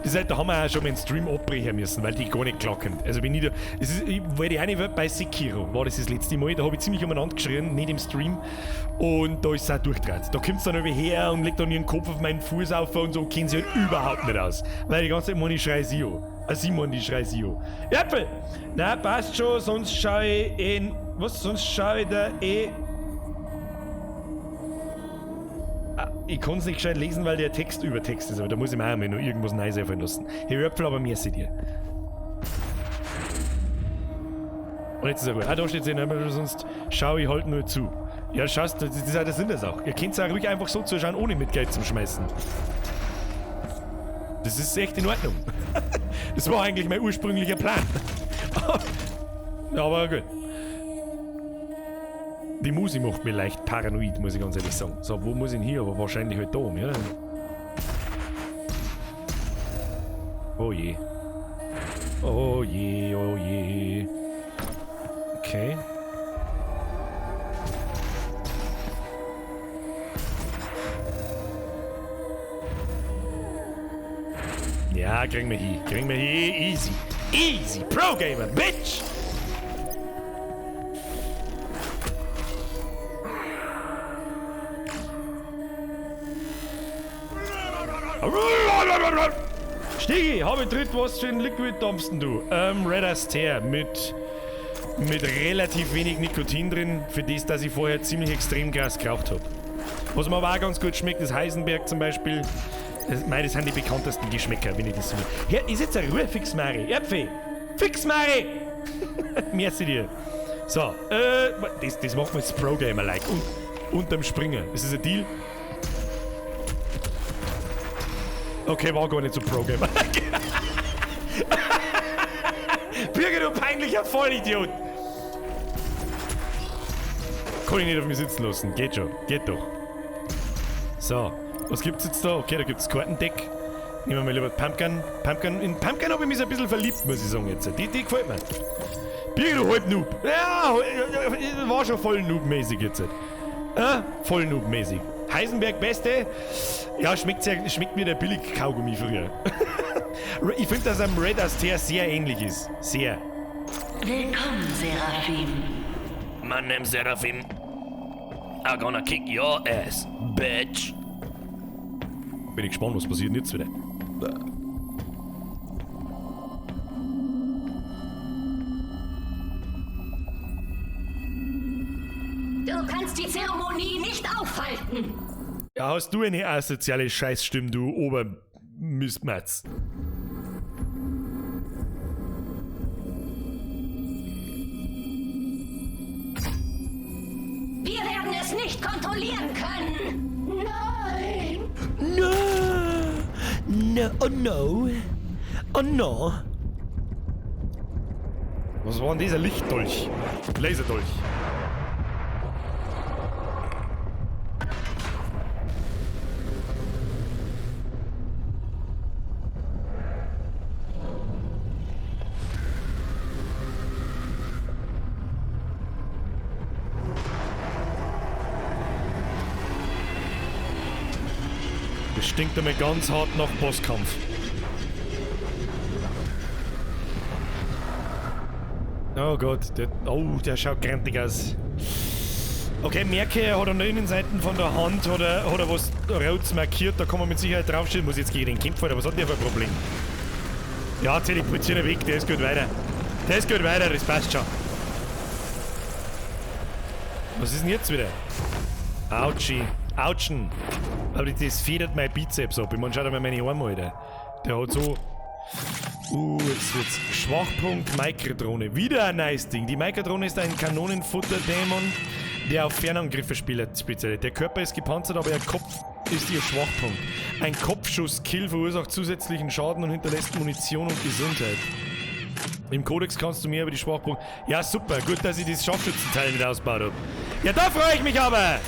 A: Das heißt, da haben wir auch schon mal einen Stream abbrechen müssen, weil die gar nicht klacken. Also bin ich da. Es ist, ich, weil ich auch nicht bei Sekiro war das letzte Mal, da habe ich ziemlich umeinander geschrien, nicht im Stream. Und da ist es auch durchgedreht. Da kommt es dann irgendwie her und legt dann ihren Kopf auf meinen Fuß auf und so, kennen sie halt überhaupt nicht aus. Weil die ganze Zeit meine ich schrei sie an. Simon, die schrei sie an. Äpfel! Na, passt schon, sonst schau ich in. Was? Sonst schau ich da eh. Ich kann's nicht gescheit lesen, weil der Text über Text ist, aber da muss ich mir auch mal noch irgendwas Neues einfallen lassen. Hey, Äpfel, aber mir seht ihr. Und jetzt ist er gut. Ah, da steht's eh, aber sonst schau ich halt nur zu. Ja, schaust, das ist ja der Sinn der Sache. Ihr könnt's auch ruhig einfach so zuschauen, ohne mit Geld zum Schmeißen. Das ist echt in Ordnung. Das war eigentlich mein ursprünglicher Plan. Aber gut. Die Musik macht mich leicht paranoid, muss ich ganz ehrlich sagen. So, wo muss ich denn hier? Aber wahrscheinlich halt da oben, ja? Oh je. Oh je, oh je. Okay. Ja, kriegen wir hin. Kriegen wir hin. Easy. Easy. Pro Gamer, bitch! Stigi, hab ich dritt, was für ein Liquid dampfst denn du? Red Astaire mit relativ wenig Nikotin drin, für das, dass ich vorher ziemlich extrem Gras geraucht hab. Was mir aber auch ganz gut schmeckt, ist Heisenberg zum Beispiel. Das, mei, das sind die bekanntesten Geschmäcker, wenn ich das so will. Hier ist jetzt eine Ruhe, Fix Mari. Erdfee! Fix Mari! Merci dir. So, das machen wir jetzt Pro-Gamer-like. Und unterm Springer. Ist das ein Deal? Okay, war gar nicht so Pro-Gamer. Birger, du peinlicher Vollidiot! Kann ich nicht auf mich sitzen lassen. Geht schon. Geht doch. So, was gibt's jetzt da? Okay, da gibt's Kartendeck. Nehmen wir mal lieber Pumpkin. Pumpkin. In Pumpkin habe ich mich so ein bisschen verliebt, muss ich sagen jetzt. Die gefällt mir. Birger, du halb Noob. Ja, war schon voll Noob-mäßig jetzt. Ja, voll Noob-mäßig. Heisenberg Beste. Ja, schmeckt mir der Billig-Kaugummi früher. Ich finde, dass am Red Astaire sehr ähnlich ist. Sehr.
G: Willkommen, Seraphim.
H: My name's Seraphim. I'm gonna kick your ass, bitch.
A: Bin ich gespannt, was passiert denn jetzt wieder.
C: Du kannst die Zeremonie nicht aufhalten.
A: Ja, hast du eine asoziale Scheißstimme, du Obermistmatz.
C: Wir werden es nicht kontrollieren können. Nein!
H: No! No, oh no! Oh no!
A: Was war denn dieser Lichtdolch? Laserdolch. Das stinkt einmal ganz hart nach Bosskampf. Oh Gott, der schaut grantig aus. Okay, merke, er hat an der Innenseite von der Hand hat er was rot markiert, da kann man mit Sicherheit draufstehen. Muss jetzt gegen den kämpfen, aber was hat der für ein Problem? Ja, teleportieren weg, der ist gut weiter. Der ist gut weiter, das passt schon. Was ist denn jetzt wieder? Autschi. Autschen. Aber das federt mein Bizeps ab. Ich meine, schau dir mal meine Arme, Alter. Der hat so... Jetzt wird's. Schwachpunkt Microdrohne. Wieder ein nice Ding. Die Microdrohne ist ein Kanonenfutterdämon, der auf Fernangriffe spezialisiert. Der Körper ist gepanzert, aber ihr Kopf ist ihr Schwachpunkt. Ein Kopfschuss-Kill verursacht zusätzlichen Schaden und hinterlässt Munition und Gesundheit. Im Kodex kannst du mehr über die Schwachpunkte... Ja, super. Gut, dass ich das Scharfschützenteil nicht ausgebaut hab. Ja, da freue ich mich aber!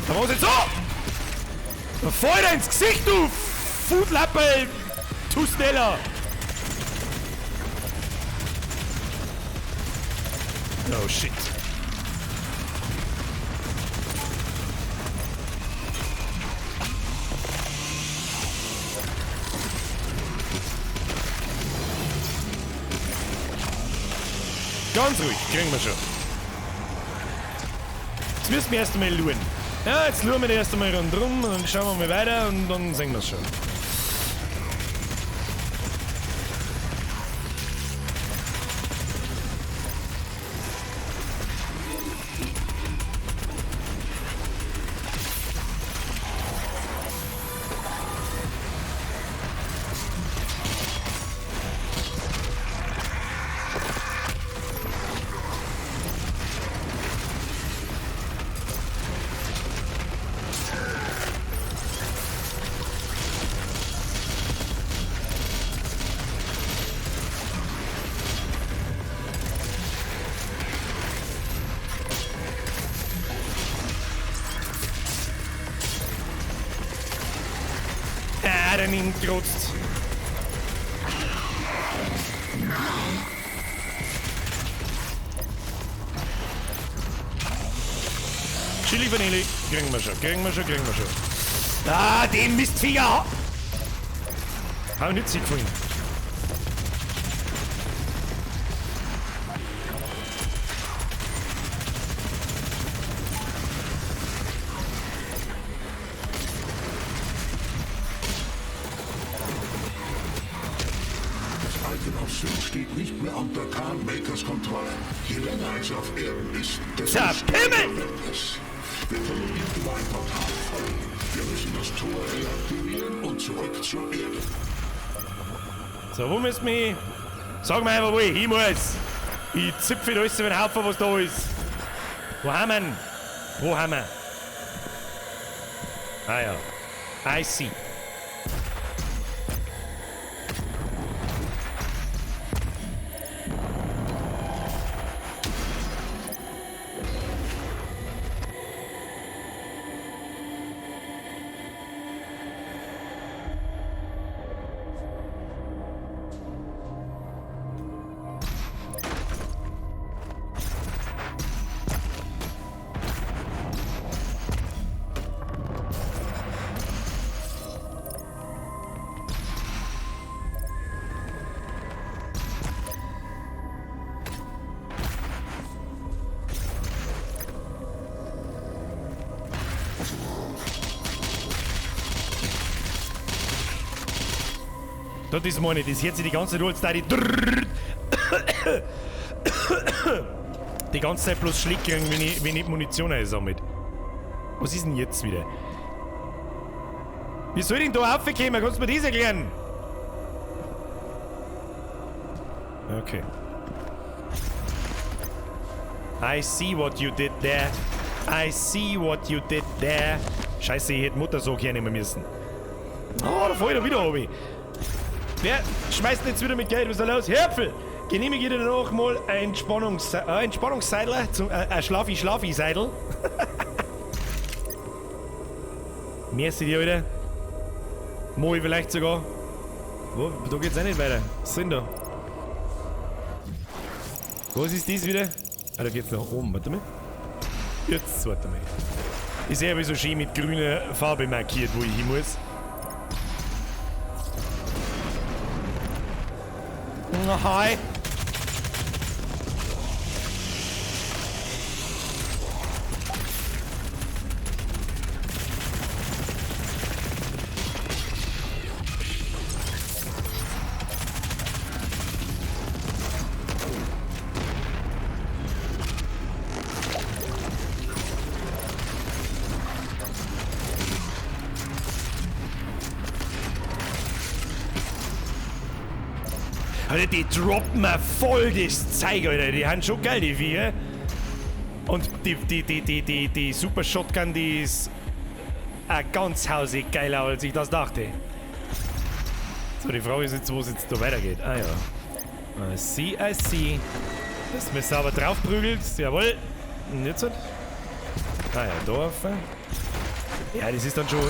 A: Da muss ich so! Da fällt er ins Gesicht, du Foodlappel! Tu schneller! Oh shit. Ganz ruhig, kriegen wir schon. Jetzt müssen wir erst einmal schauen. Ja, jetzt schauen wir erst einmal rundherum und dann schauen wir mal weiter und dann sehen wir es schon. Daneben gerotzt. Chili Vanille. Kriegen wir schon, kriegen wir schon, kriegen wir schon. Ah, den Mistviecher! Hab ich nicht sie gefunden.
B: Steht nicht mehr unter Khan Makers Kontrolle. Je länger es auf Erden ist, desto stärker wird es. Wir können ihm über ein Portal folgen. Wir müssen das Tor reaktivieren und zurück zur Erde.
A: So, wo müssen wir hin? Sag mir einfach, wo ich hin muss. Ich zipfe alles über den Haufen, was da ist. Wo haben wir ihn? Wo haben wir? Ah ja. I see. Das ist meine, das hört sich die ganze Zeit, da die die ganze Zeit bloß Schläge kriegen, wenn ich Munition einsammelt. Was ist denn jetzt wieder? Wie soll ich denn da raufkommen? Kannst du mir das erklären? Okay. I see what you did there. I see what you did there. Scheiße, ich hätte Muttersorge hernehmen müssen. Oh, da fällt er wieder runter. Wer schmeißt denn jetzt wieder mit Geld? Was ist da los? Herpfel! Genehmige dir noch mal ein Entspannungsseidel, ein Schlafi-Schlafi-Seidel. Merci dir, Alter. Moi vielleicht sogar. Wo, da geht's auch nicht weiter. Was sind da? Was ist das wieder? Ah, da geht's nach oben. Warte mal. Jetzt, warte mal. Ist ja so schön mit grüner Farbe markiert, wo ich hin muss. Hi. Alter, die droppen mir voll das Zeug, Alter. Die haben schon geil, die Viecher. Und die Super Shotgun, die ist ganz hausig geiler, als ich das dachte. So, die Frage ist jetzt, wo es jetzt da weitergeht. Ah ja. I see, I see. Dass man sauber draufprügelt. Jawohl. Und jetzt halt. Ah ja, da auf. Ja, das ist dann schon...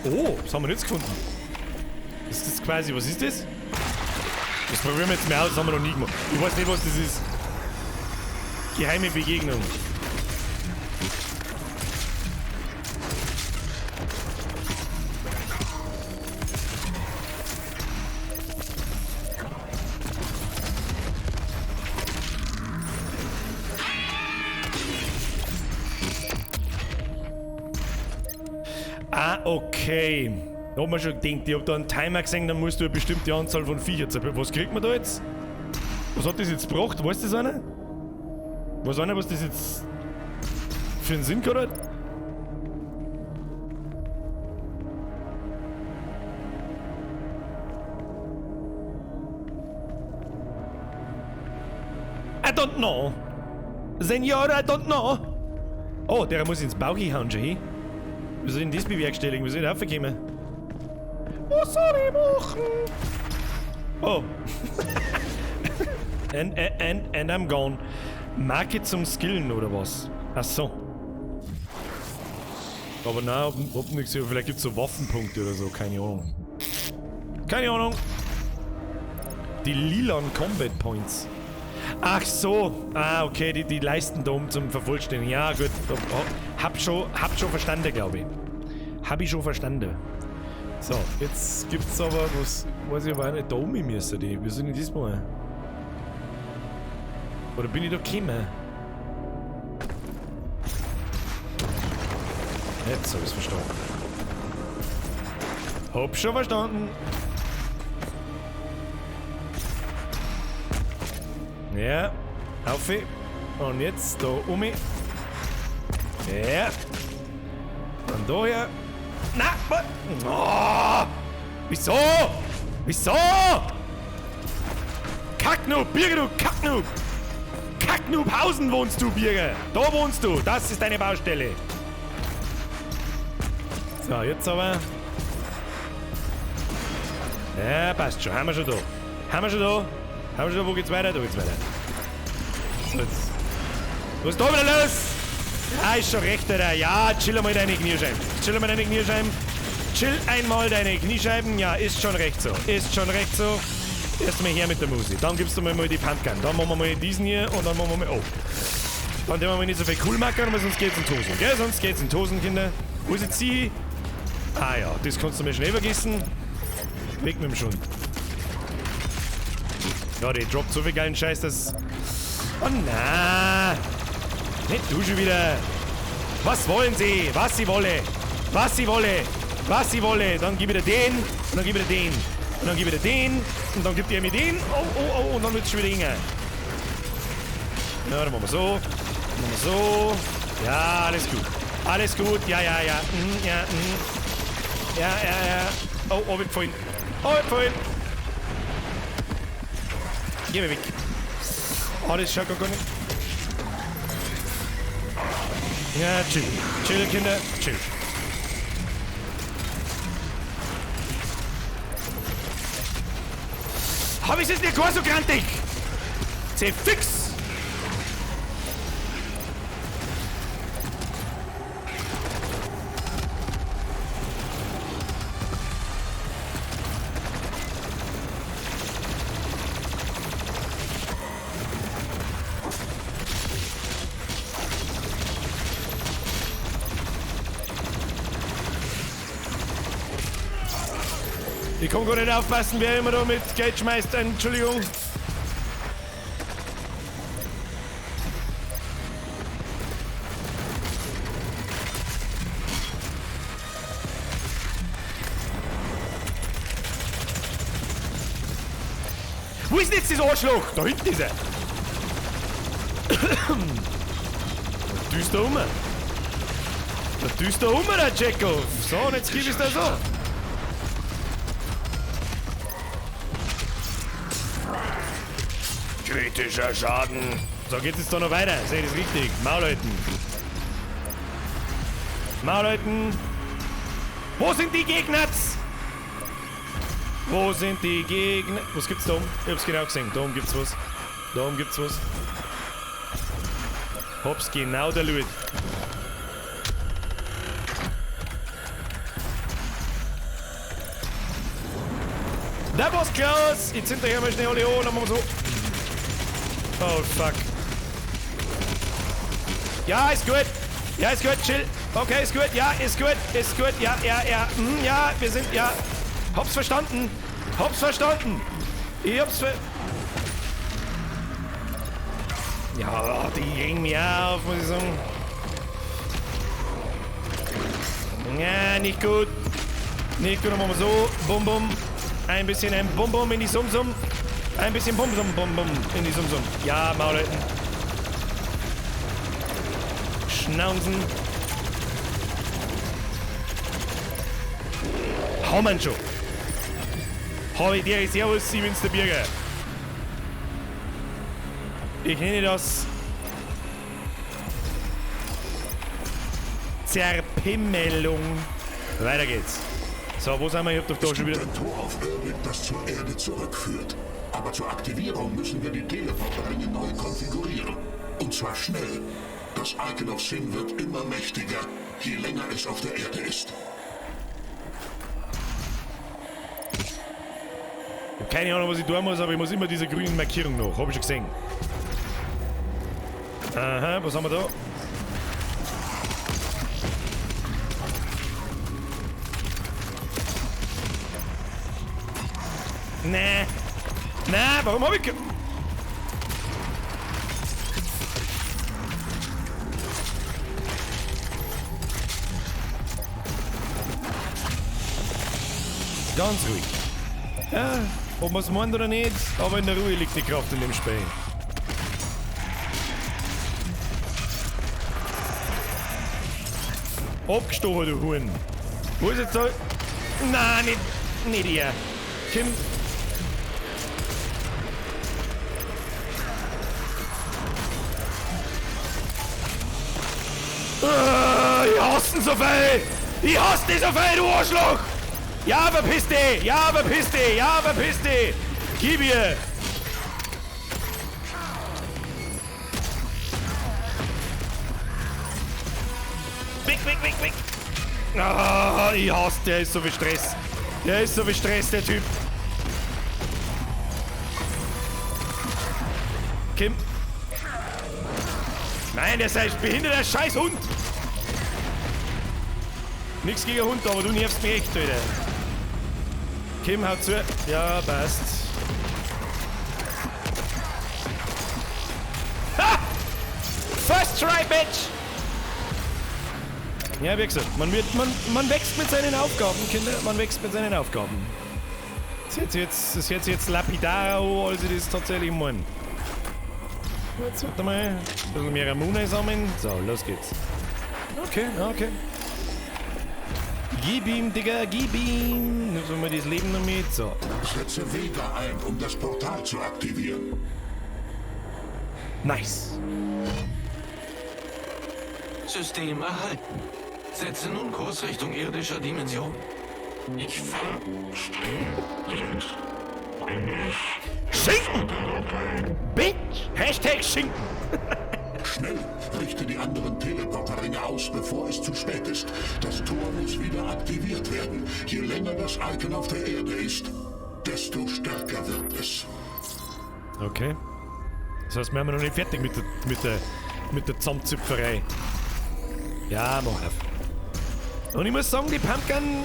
A: Oh, was haben wir jetzt gefunden? Das ist quasi... Was ist das? Das probieren wir jetzt mal aus, das haben wir noch nie gemacht. Ich weiß nicht, was das ist. Geheime Begegnung. Ah, okay. Da hat man schon gedacht, ich hab da einen Timer gesehen, dann musst du eine bestimmte Anzahl von Viecher zerbrechen. Was kriegt man da jetzt? Was hat das jetzt gebracht? Weiß das einer? Weiß einer, was das jetzt für einen Sinn gehabt hat? I don't know. Senor, I don't know. Oh, der muss ins Bauch hauen schon hin. Wie soll ich denn das bewerkstelligen? Wie soll ich da raufkommen? Was soll ich machen? Oh. And I'm gone. Marke zum Skillen oder was? Ach so. Aber nein, hab nichts. Vielleicht gibt's so Waffenpunkte oder so. Keine Ahnung. Keine Ahnung. Die lilan Combat Points. Ach so. Ah, okay. Die Leisten da oben zum Vervollständigen. Ja, gut. Hab schon verstanden, glaube ich. Hab ich schon verstanden. So, jetzt gibt's aber was, weiß ich aber auch nicht, da oben müssen die. Wie soll ich das machen? Oder bin ich da gekommen? Jetzt hab ich's verstanden. Hab schon verstanden. Ja, auf. Und jetzt da um. Ja. Und daher. Na, was? Oh, wieso? Wieso? Kacknoob, Birger, du Kacknoob! Kacknoobhausen wohnst du, Birger! Da wohnst du! Das ist deine Baustelle! So, jetzt aber. Ja, passt schon. Haben wir schon da. Haben wir schon da. Haben wir schon da. Wo geht's weiter? Da geht's weiter. So, jetzt. Was ist da wieder los? Ah, ist schon recht, Alter. Ja, chill einmal deine Kniescheiben. Chill einmal deine Kniescheiben. Chill einmal deine Kniescheiben. Ja, ist schon recht so. Ist schon recht so. Erstmal her mit der Musik. Dann gibst du mir mal die Pumpgun. Dann machen wir mal diesen hier und dann machen wir mal... Oh. Dann tun wir mal nicht so viel cool machen, weil sonst geht's in die Hosen. Gell? Sonst geht's in die Hosen, Kinder. Wo ist jetzt sie? Ah ja, das kannst du mir schnell vergessen. Weg mit dem Schund. Ja, die droppt so viel geilen Scheiß, dass... Oh na! Nicht du schon wieder! Was wollen Sie? Was Sie wolle! Was Sie wolle! Was Sie wolle! Dann gib ich dir den und dann gib ich dir den. Und dann gib ich dir den und dann gibt ihr mir den. Oh, oh, oh, und dann wird's schon wieder enger. Ja, dann machen wir so. Dann machen wir so. Ja, alles gut. Alles gut. Ja, ja, ja. Mhm, ja, mhm. Ja, ja, ja. Oh, oh, ich gefallen. Oh, ich gefallen. Geh mir weg. Oh, das schaut gar nicht. Ja, chill. Chill, Kinder. Chill. Hab ich es nicht gar so grantig? Zerfix! Ich kann gar nicht aufpassen, wer immer da mit Geld schmeißt. Entschuldigung. Wo ist denn jetzt das Arschloch? Da hinten ist er. Düster um. Da düster um, der Tschechow. So, und jetzt gib es da so. Kritischer Schaden. So, geht's jetzt da noch weiter. Seht ihr das richtig? Maulleuten. Maulleuten. Wo sind die Gegner? Wo sind die Gegner? Was gibt's da oben? Ich hab's genau gesehen. Da oben gibt's was. Da oben gibt's was. Hab's genau der Loot. Da war's close! Jetzt sind da mal schnell alle an, dann machen wir so. Oh fuck. Ja, ist gut. Ja, ist gut, chill. Okay, ist gut, ja, ist gut, ist gut, ja, ja, ja. Ja, wir sind, ja. Hab's verstanden. Hab's verstanden. Ich hab's ver... Ja, die regen mich auf, muss ich sagen. Ja, nicht gut. Nicht gut, dann machen wir so. Bum, bum. Ein bisschen ein Bum, bum in die Sum, Sum. Ein bisschen Bum, Sum, Bum, Bum in die Sum, Sum. Ja, Maulleuten. Schnauzen. Hau man schon. Hau ich dir, servus, ich bin's der Birger. Ich nenne das Zerpimmelung. Weiter geht's. So, wo sind wir? Ich hab doch da schon wieder...
B: Es gibt ein Tor auf Orbit, das zur Erde zurückführt. Aber zur Aktivierung müssen wir die Teleporterringe neu konfigurieren. Und zwar schnell. Das Icon of Sin wird immer mächtiger, je länger es auf der Erde ist.
A: Ich hab keine Ahnung, was ich tun muss, aber ich muss immer diese grünen Markierung noch. Hab ich schon gesehen. Aha, was haben wir da? Nee. Nee, warum hab ich... Ganz ruhig. Ja, ob man's meint oder nicht, aber in der Ruhe liegt die Kraft in dem Spiel. Abgestochen, du Huhn. Wo ist jetzt da? Nein, nicht er. Kim. Ich hasse ihn so viel! Ich hasse dich so viel, du Arschloch! Ja, verpiss dich! Ja, verpiss dich! Ja, verpiss dich! Gib ihr! Weg, weg, weg, weg! Ah, ich hasse, der ist so viel Stress. Der ist so viel Stress, der Typ. Kim. Nein, der ist ein behinderter Scheißhund! Nix gegen Hund, aber du nervst mich echt, Alter. Kim, haut zu. Ja, passt. Ha! First try, bitch! Ja, wie gesagt, man wächst mit seinen Aufgaben, Kinder. Man wächst mit seinen Aufgaben. Das hört sich jetzt lapidar an, als ich das tatsächlich meine. Jetzt warte mal. Ein bisschen mehr Ramune sammeln. So, los geht's. Okay, okay. Gib ihm, Digga, gib ihm. Nimm mal das Leben noch mit. So.
B: Setze Vega ein, um das Portal zu aktivieren.
A: Nice.
D: System erhalten. Setze nun Kurs Richtung irdischer Dimension.
B: Ich verstehe nicht,
A: Schinken! Bitch! Hashtag Schinken!
B: Schnell, richte die anderen Teleporterringe aus, bevor es zu spät ist. Das Tor muss wieder aktiviert werden. Je länger das Icon auf der Erde ist, desto stärker wird es.
A: Okay. Das heißt, wir haben noch nicht fertig mit der Zusammenzüpferei. Ja, mach auf. Und ich muss sagen, die Pumpgun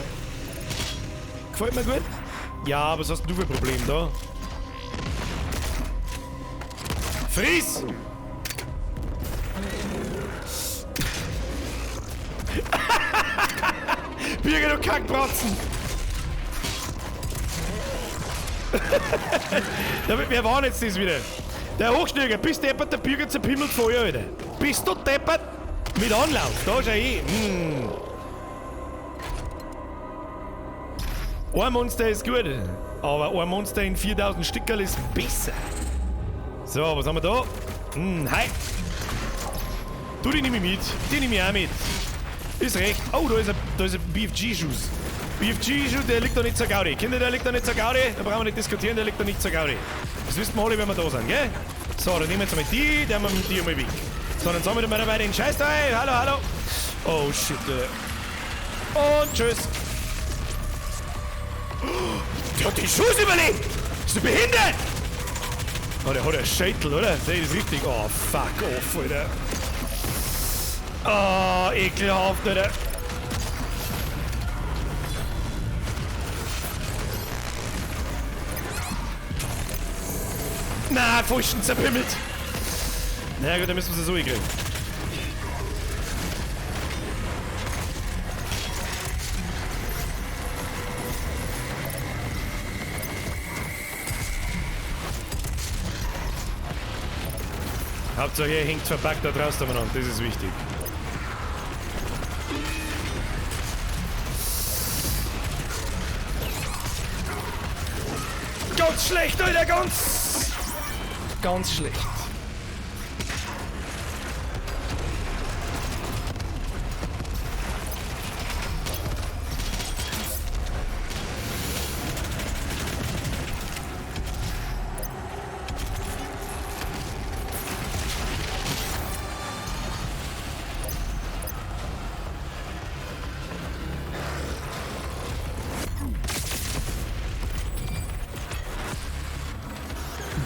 A: gefällt mir gut. Ja, was hast denn du für ein Problem da? Fries! Birger, du Kackbratzen! Wer war denn jetzt das wieder? Der Hochsteiger, bist deppert, der Bürger zerpimmelt Feuer, Alter. Bist du deppert? Mit Anlauf, da schau ich. Ein Monster ist gut, aber ein Monster in 4000 Stückerl ist besser. So, was haben wir da? Hi. Du, die nehme ich mit. Die nehme ich auch mit. Ist recht. Oh, da ist ein BFG-Schuss. BFG-Schuss, der liegt da nicht zur Gaudi. Kinder, der liegt da nicht zur Gaudi. Da brauchen wir nicht diskutieren, der liegt da nicht zur Gaudi. Das wissen wir alle, wenn wir da sind, gell? So, dann nehmen wir jetzt mal die, dann haben wir die mal weg. So, dann sammeln wir mal den Scheiß da ein. Hallo, hallo. Oh, shit. Und tschüss. Der hat den Schuss überlebt! Bist du behindert? Oh, der hat einen Schädel, oder? Sehe ich das richtig? Oh, fuck off, Alter. Oh, ekelhaft, Alter. Na, Pfosten zerpimmelt. Na gut, dann müssen wir sie so hinkriegen. Hauptsache, hier hängt verpackt da draußen umeinander, das ist wichtig. Ganz schlecht, Alter, ganz! Ganz schlecht.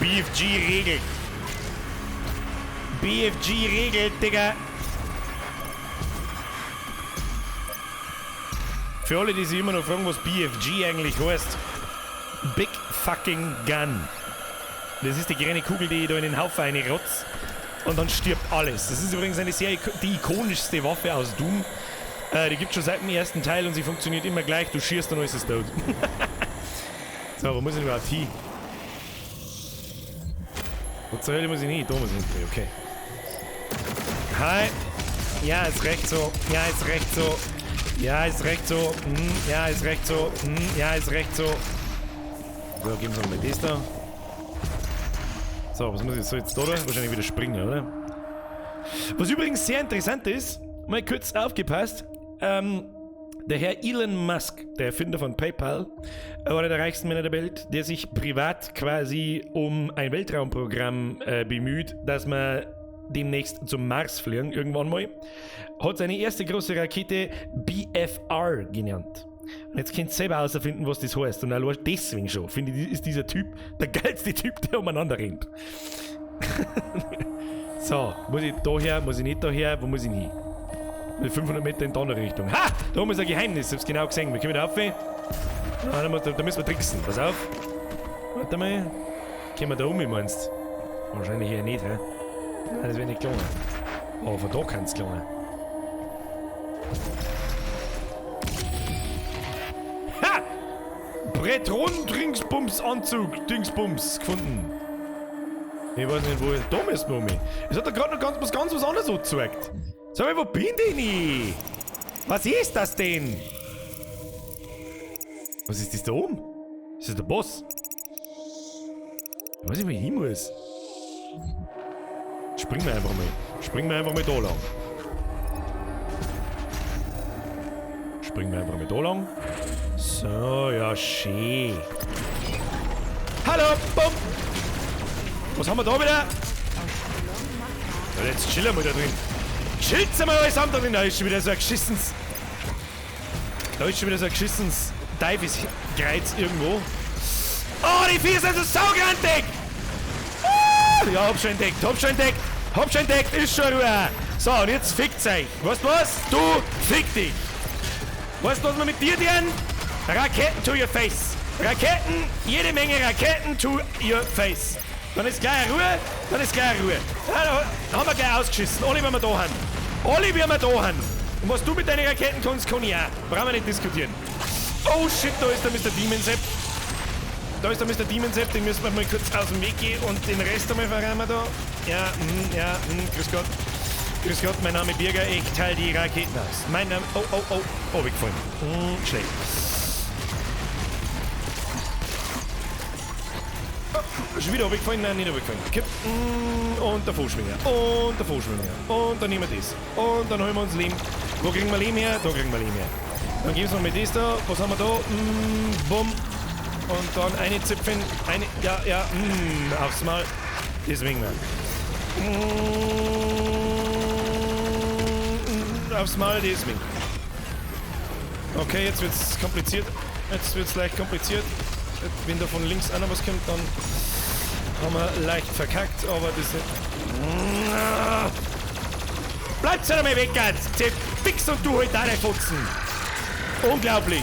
A: BFG regelt. BFG regelt, Digga. Für alle, die sich immer noch fragen, was BFG eigentlich heißt. Big Fucking Gun. Das ist die kleine Kugel, die ich da in den Haufen reinrotz. Und dann stirbt alles. Das ist übrigens eine sehr, die ikonischste Waffe aus Doom. Die gibt es schon seit dem ersten Teil und sie funktioniert immer gleich. Du schießt und alles ist tot. So, wo muss ich denn überhaupt hin? Wo zur Hölle muss ich hin? Da muss ich hin. Okay. Hi. Ja, ist recht so. Ja, ist recht so. Ja, ist recht so. Ja, ist recht so. Ja, ist recht so. So, geben wir mal das da. So, was muss ich jetzt, so jetzt da? Wahrscheinlich wieder springen, oder? Was übrigens sehr interessant ist, mal kurz aufgepasst, der Herr Elon Musk, der Erfinder von PayPal, einer der reichsten Männer der Welt, der sich privat quasi um ein Weltraumprogramm bemüht, dass man demnächst zum Mars fliegen, irgendwann mal, hat seine erste große Rakete BFR genannt. Und jetzt könnt ihr selber herausfinden, was das heißt. Und allein deswegen schon, finde ich, ist dieser Typ der geilste Typ, der umeinander rennt. So, muss ich da her, muss ich nicht da her, wo muss ich hin? Mit 500 Meter in die andere Richtung. Ha! Da oben ist ein Geheimnis, ich hab's genau gesehen. Wir können wieder rauf. Ah, da müssen wir tricksen. Pass auf. Warte mal. Können wir da um, meinst du? Wahrscheinlich eher nicht, hä? Nein, das wäre nicht gelungen. Aber von da kann es gelungen. Ha! Bretron Dingsbums Anzug Dingsbums gefunden. Ich weiß nicht, wo ich. Da müssen wir um. Es hat da gerade noch ganz was anderes angezeigt. Sag mal, wo bin denn ich? Was ist das denn? Was ist das da oben? Ist das der Boss? Ich weiß nicht, wo ich hin muss. Springen wir einfach mal. Springen wir einfach mal da lang. Springen wir einfach mal da lang. So, ja, schön. Hallo, bumm. Was haben wir da wieder? Ja, jetzt chillen wir da drin. Chillt's mal alles an da drin. Da ist schon wieder so ein geschissens. Da ist schon wieder so ein geschissens Teufelsgreiz irgendwo. Oh, die Viecher sind so saugrantig! Ah, ja, hab schon entdeckt, hab schon entdeckt, hab schon entdeckt, ist schon Ruhe. So, und jetzt fickt's euch. Weißt du was? Du fick dich! Weißt du, was wir mit dir tun? Raketen to your face. Raketen, jede Menge Raketen to your face. Dann ist gleich Ruhe, dann ist gleich Ruhe. Ja, da haben wir gleich ausgeschissen. Alle, wenn wir da haben. Alle, wenn wir da haben. Und was du mit deinen Raketen kannst, kann ich auch. Brauchen wir nicht diskutieren. Oh shit, da ist der Mr. Demon Sepp. Da ist der Mr. Demon Sepp, den müssen wir mal kurz aus dem Weg gehen und den Rest einmal verräumen da. Ja, ja, grüß Gott. Grüß Gott, mein Name ist Birger, ich teile die Raketen aus. Mein Name. Oh, oh, oh, oh, weggefallen. Schlecht. Oh, schon wieder runtergefallen? Nein, nicht runtergefallen. Kipp. Und der Vorschwinger. Und der Vorschwinger. Und dann nehmen wir das. Und dann holen wir uns Lehm. Wo kriegen wir Lehm her? Da kriegen wir Lehm her. Dann geben wir mal das da. Was haben wir da? Bumm. Und dann eine Zipfen. Eine. Ja, ja. Aufs Mal. Deswegen mal. Aufs Mal, deswegen. Okay, jetzt wird's kompliziert. Jetzt wird's leicht kompliziert. Wenn da von links einer was kommt, dann haben wir leicht verkackt, aber das ist... Bleibt doch mal weg, jetzt! Fix und du halt deine Fotzen! Unglaublich!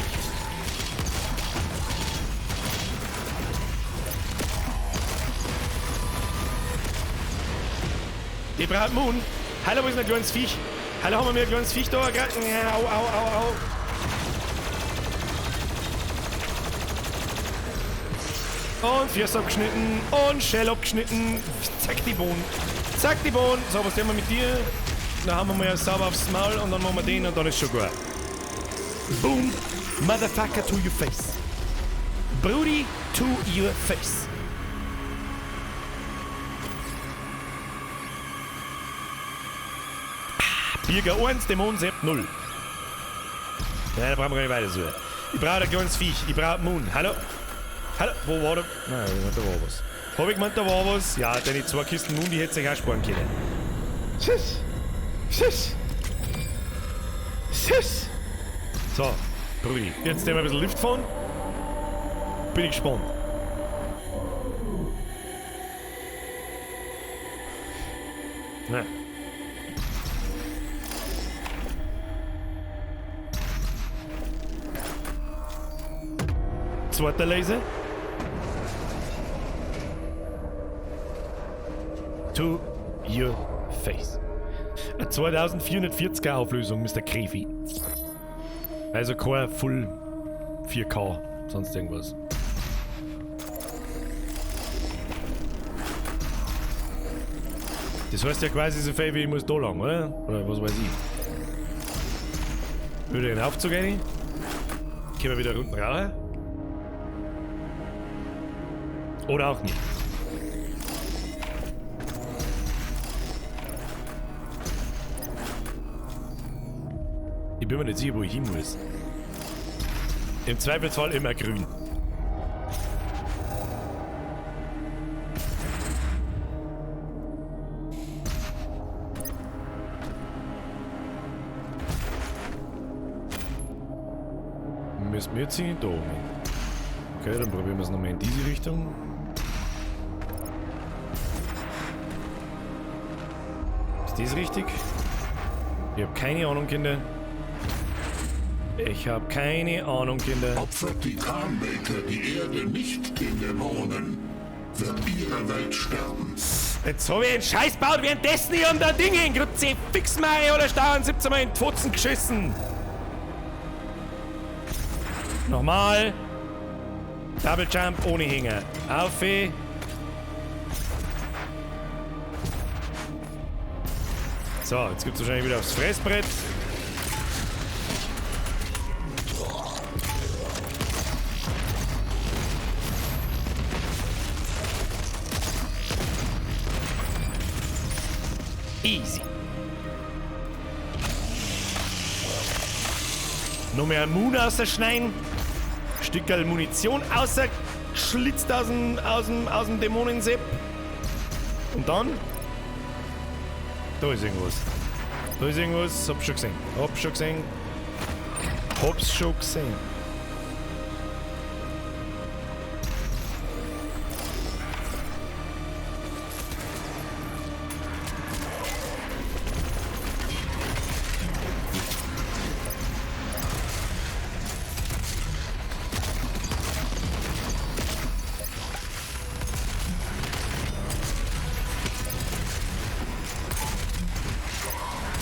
A: Die braucht Moon. Hallo, wo ist denn ein kleines Viech? Hallo, haben wir mir ein kleines Viech da? Au, au, au, au. Und Füße abgeschnitten. Und Shell abgeschnitten. Zack, die Bohnen. Zack, die Bohnen. So, was tun wir mit dir? Dann haben wir mal sauber aufs Maul und dann machen wir den und dann ist schon gut. Boom. Motherfucker to your face. Brudi to your face. Birger 1, Dämon Sepp 0. Ja, da brauchen wir gar nicht weiter suchen. Ich brauche ein kleines Viech. Ich brauche Moon. Hallo? Hallo? Wo war der? Nein, da war was. Hab ich gemeint, da war was? Ja, deine zwei Kisten Moon, die hätte sich auch sparen können. Tschüss. Tschüss. Tschüss. So, Brudi. Jetzt nehmen wir ein bisschen Lift fahren. Bin ich gespannt. Na. Zweiter Laser. To your face. Eine 2440er Auflösung, Mr. Krefi. Also kein Full 4K, sonst irgendwas. Das heißt ja quasi so viel wie ich muss da lang, oder? Oder was weiß ich. Würde ich in den Aufzug rein? Können wir wieder unten raus? Oder auch nicht. Ich bin mir nicht sicher, wo ich hin muss. Im Zweifelsfall immer grün. Müssen wir jetzt hier da oben. Okay, dann probieren wir es nochmal in diese Richtung. Ist das richtig? Ich habe keine Ahnung, Kinder. Ich habe keine Ahnung, Kinder.
B: Opfert die Khan-Maker die Erde nicht den Dämonen, wird ihre Welt sterben.
A: Jetzt habe ich einen Scheiß gebaut, währenddessen ich um da Ding hin. Grüezi, fix mal oder Stauern 17 Mal in die Pfotzen geschissen. Nochmal. Double Jump ohne Hänger. Auf. So, jetzt gibt's wahrscheinlich wieder aufs Fressbrett. Easy. Noch mehr Moon außerschneiden. Stückerl Munition außer rausgeschlitzt aus dem Dämonensepp. Und dann? Da ist irgendwas. Da ist irgendwas, hab's schon gesehen. Hab's schon gesehen. Hab's schon gesehen.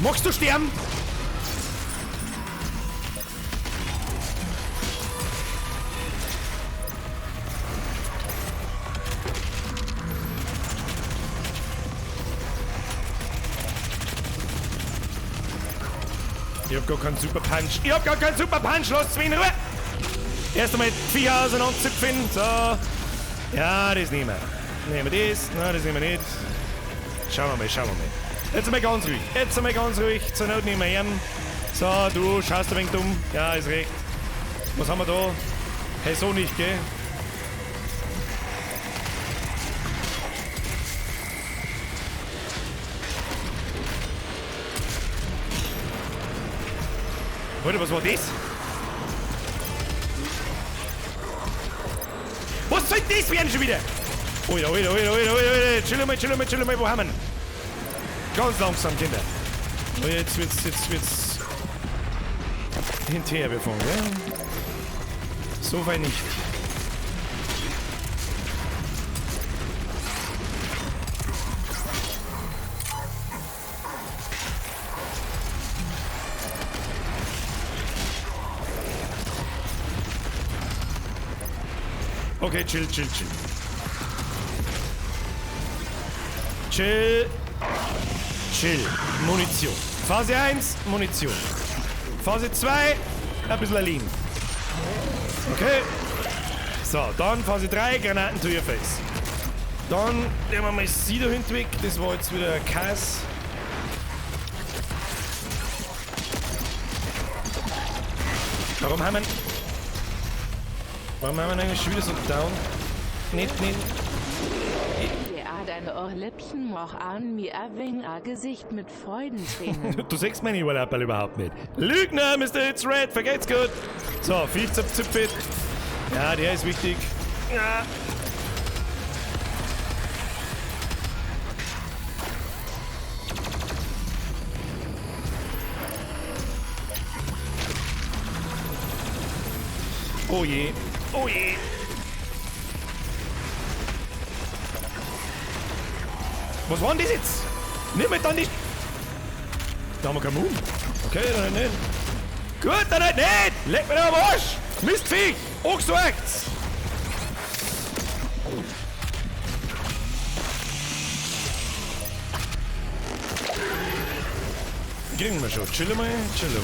A: Magst du sterben? Ich hab gar keinen Super Punch. Ich hab gar keinen Super Punch. Lasst mich in Ruhe. Erst einmal die Viecher auseinanderzipfen. So. Ja, das nehmen wir. Nehmen wir das. Nein, das nehmen wir nicht. Schauen wir mal, schauen wir mal. Jetzt einmal ganz ruhig. Jetzt einmal ganz ruhig. Zur Not nehmen wir ihn. So, du schaust ein wenig dumm. Ja, ist recht. Was haben wir da? Hey, so nicht, gell? Alter, was war das? Was soll das werden schon wieder? Alter, Alter, Alter, Alter, Alter, chill mal, chill mal, chill mal, wo haben wir ihn? Ganz langsam, Kinder. Oh, jetzt wird's hinterher befahren, gell? So weit nicht. Okay, chill, chill, chill. Chill. Chill. Munition. Phase 1, Munition. Phase 2, ein bisschen Lean. Okay. So, dann Phase 3, Granaten to your face. Dann nehmen wir mal sie da hinten weg. Das war jetzt wieder Kass. Warum haben wir eigentlich schon wieder so down? Nicht.
F: Ja, deine Ohrläppchen moch an mir ein Gesicht mit Freudentränen.
A: Du siehst meine Ohrläppchen überhaupt nicht. Lügner, Mr. It's Red, vergeht's gut. So, Viech zipfit. Ja, der ist wichtig. Ja. Oh je. Oh je. Was war denn das jetzt? Nimm mich dann nicht. Da haben wir keinen Mund. Okay, dann nicht. Gut, dann halt nicht. Leck mich doch am Arsch. Mistviech. Angesorgt. Kriegen wir schon. Chill mal, chill mal.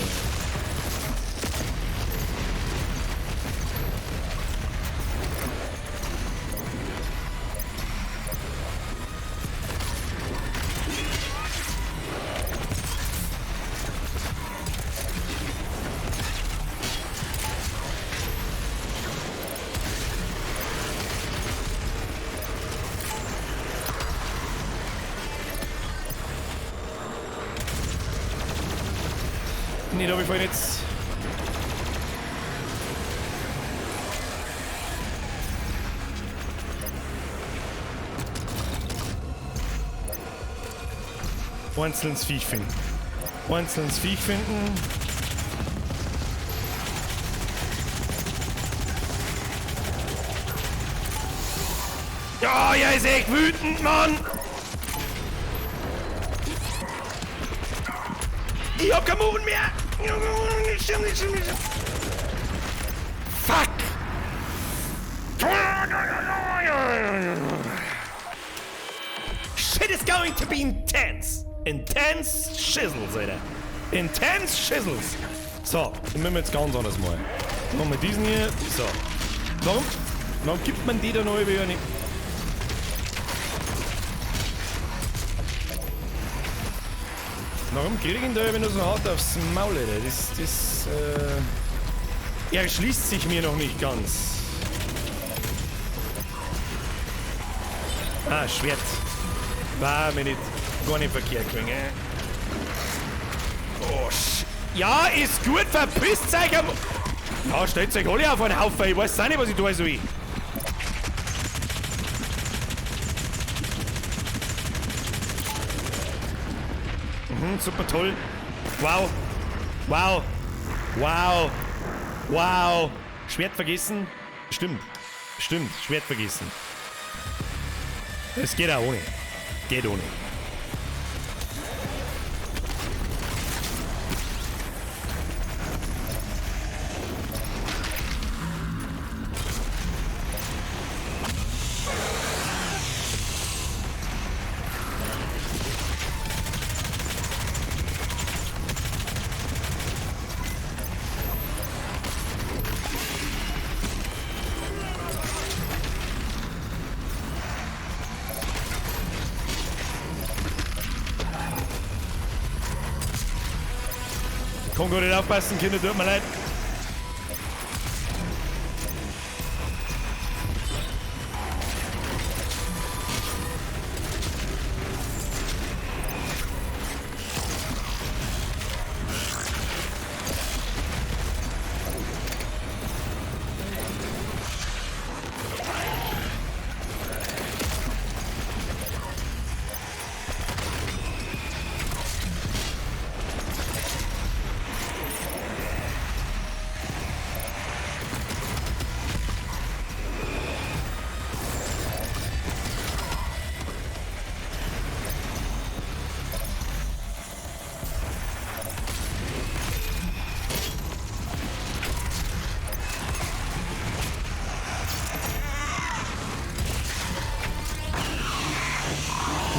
A: Nee, da hab ich vorhin jetzt. Einzelnes Viech finden. Einzelnes Viech finden. Ja, er ist echt wütend, Mann! Ich hab keinen Mund mehr! Fuck! Shit is going to be intense! Intense Shizzles, Alter. Intense Shizzles! So, den müssen wir jetzt ganz anders machen. Machen wir diesen hier. So. Warum? Warum gibt man die da noch über nicht? Warum krieg ich ihn da immer nur so hart aufs Maul, Alter? Das erschließt sich mir noch nicht ganz. Ah, Schwert. War mir nicht, gar nicht verkehrt gewesen, eh? Oh, ja, ist gut, verpisst euch am... Ja, stellt euch alle auf einen Haufen, ich weiß auch nicht, was ich tun soll. Mhm, super toll. Wow. Wow. Wow. Wow. Schwert vergessen. Stimmt. Stimmt, Schwert vergessen. Es geht auch ohne. Geht ohne. Kann gar nicht aufpassen, Kinder, tut mir leid.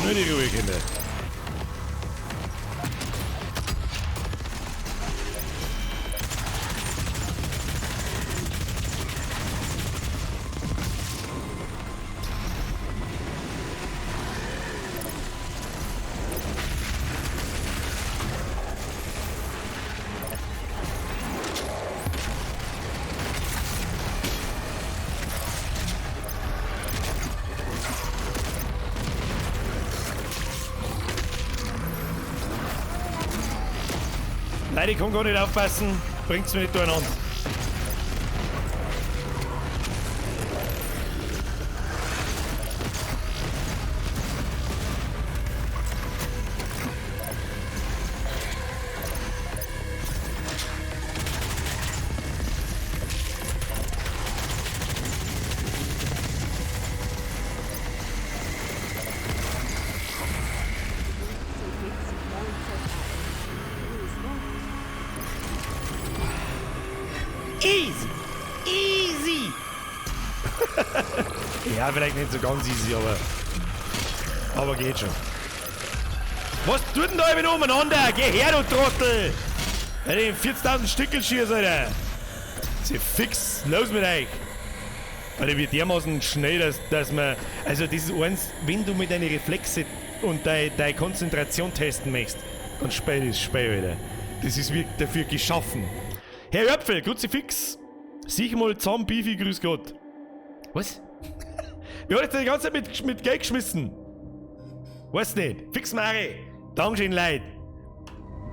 A: Nur die Ruhe, Kinder. Leute, ich kann gar nicht aufpassen. Bringt's mir nicht durcheinander. Easy! Easy! Ja, vielleicht nicht so ganz easy, aber geht schon. Was tut denn da eben umeinander? Geh her, du Trottel! Alter, 40.000 Stückel schieß, Alter! Ist fix, los mit euch! Alter, wie dermaßen schnell, dass man... Also das ist eins, wenn du mit deinen Reflexe und deine Konzentration testen möchtest, dann spiel das Spiel, Alter. Das ist wirklich dafür geschaffen. Herr Öpfel, Kruzifix, sieh mal zusammen, Beefy, grüß Gott. Was? Wir haben jetzt die ganze Zeit mit Geld geschmissen. Weiß nicht. Fix Mare. Dankeschön, Leute.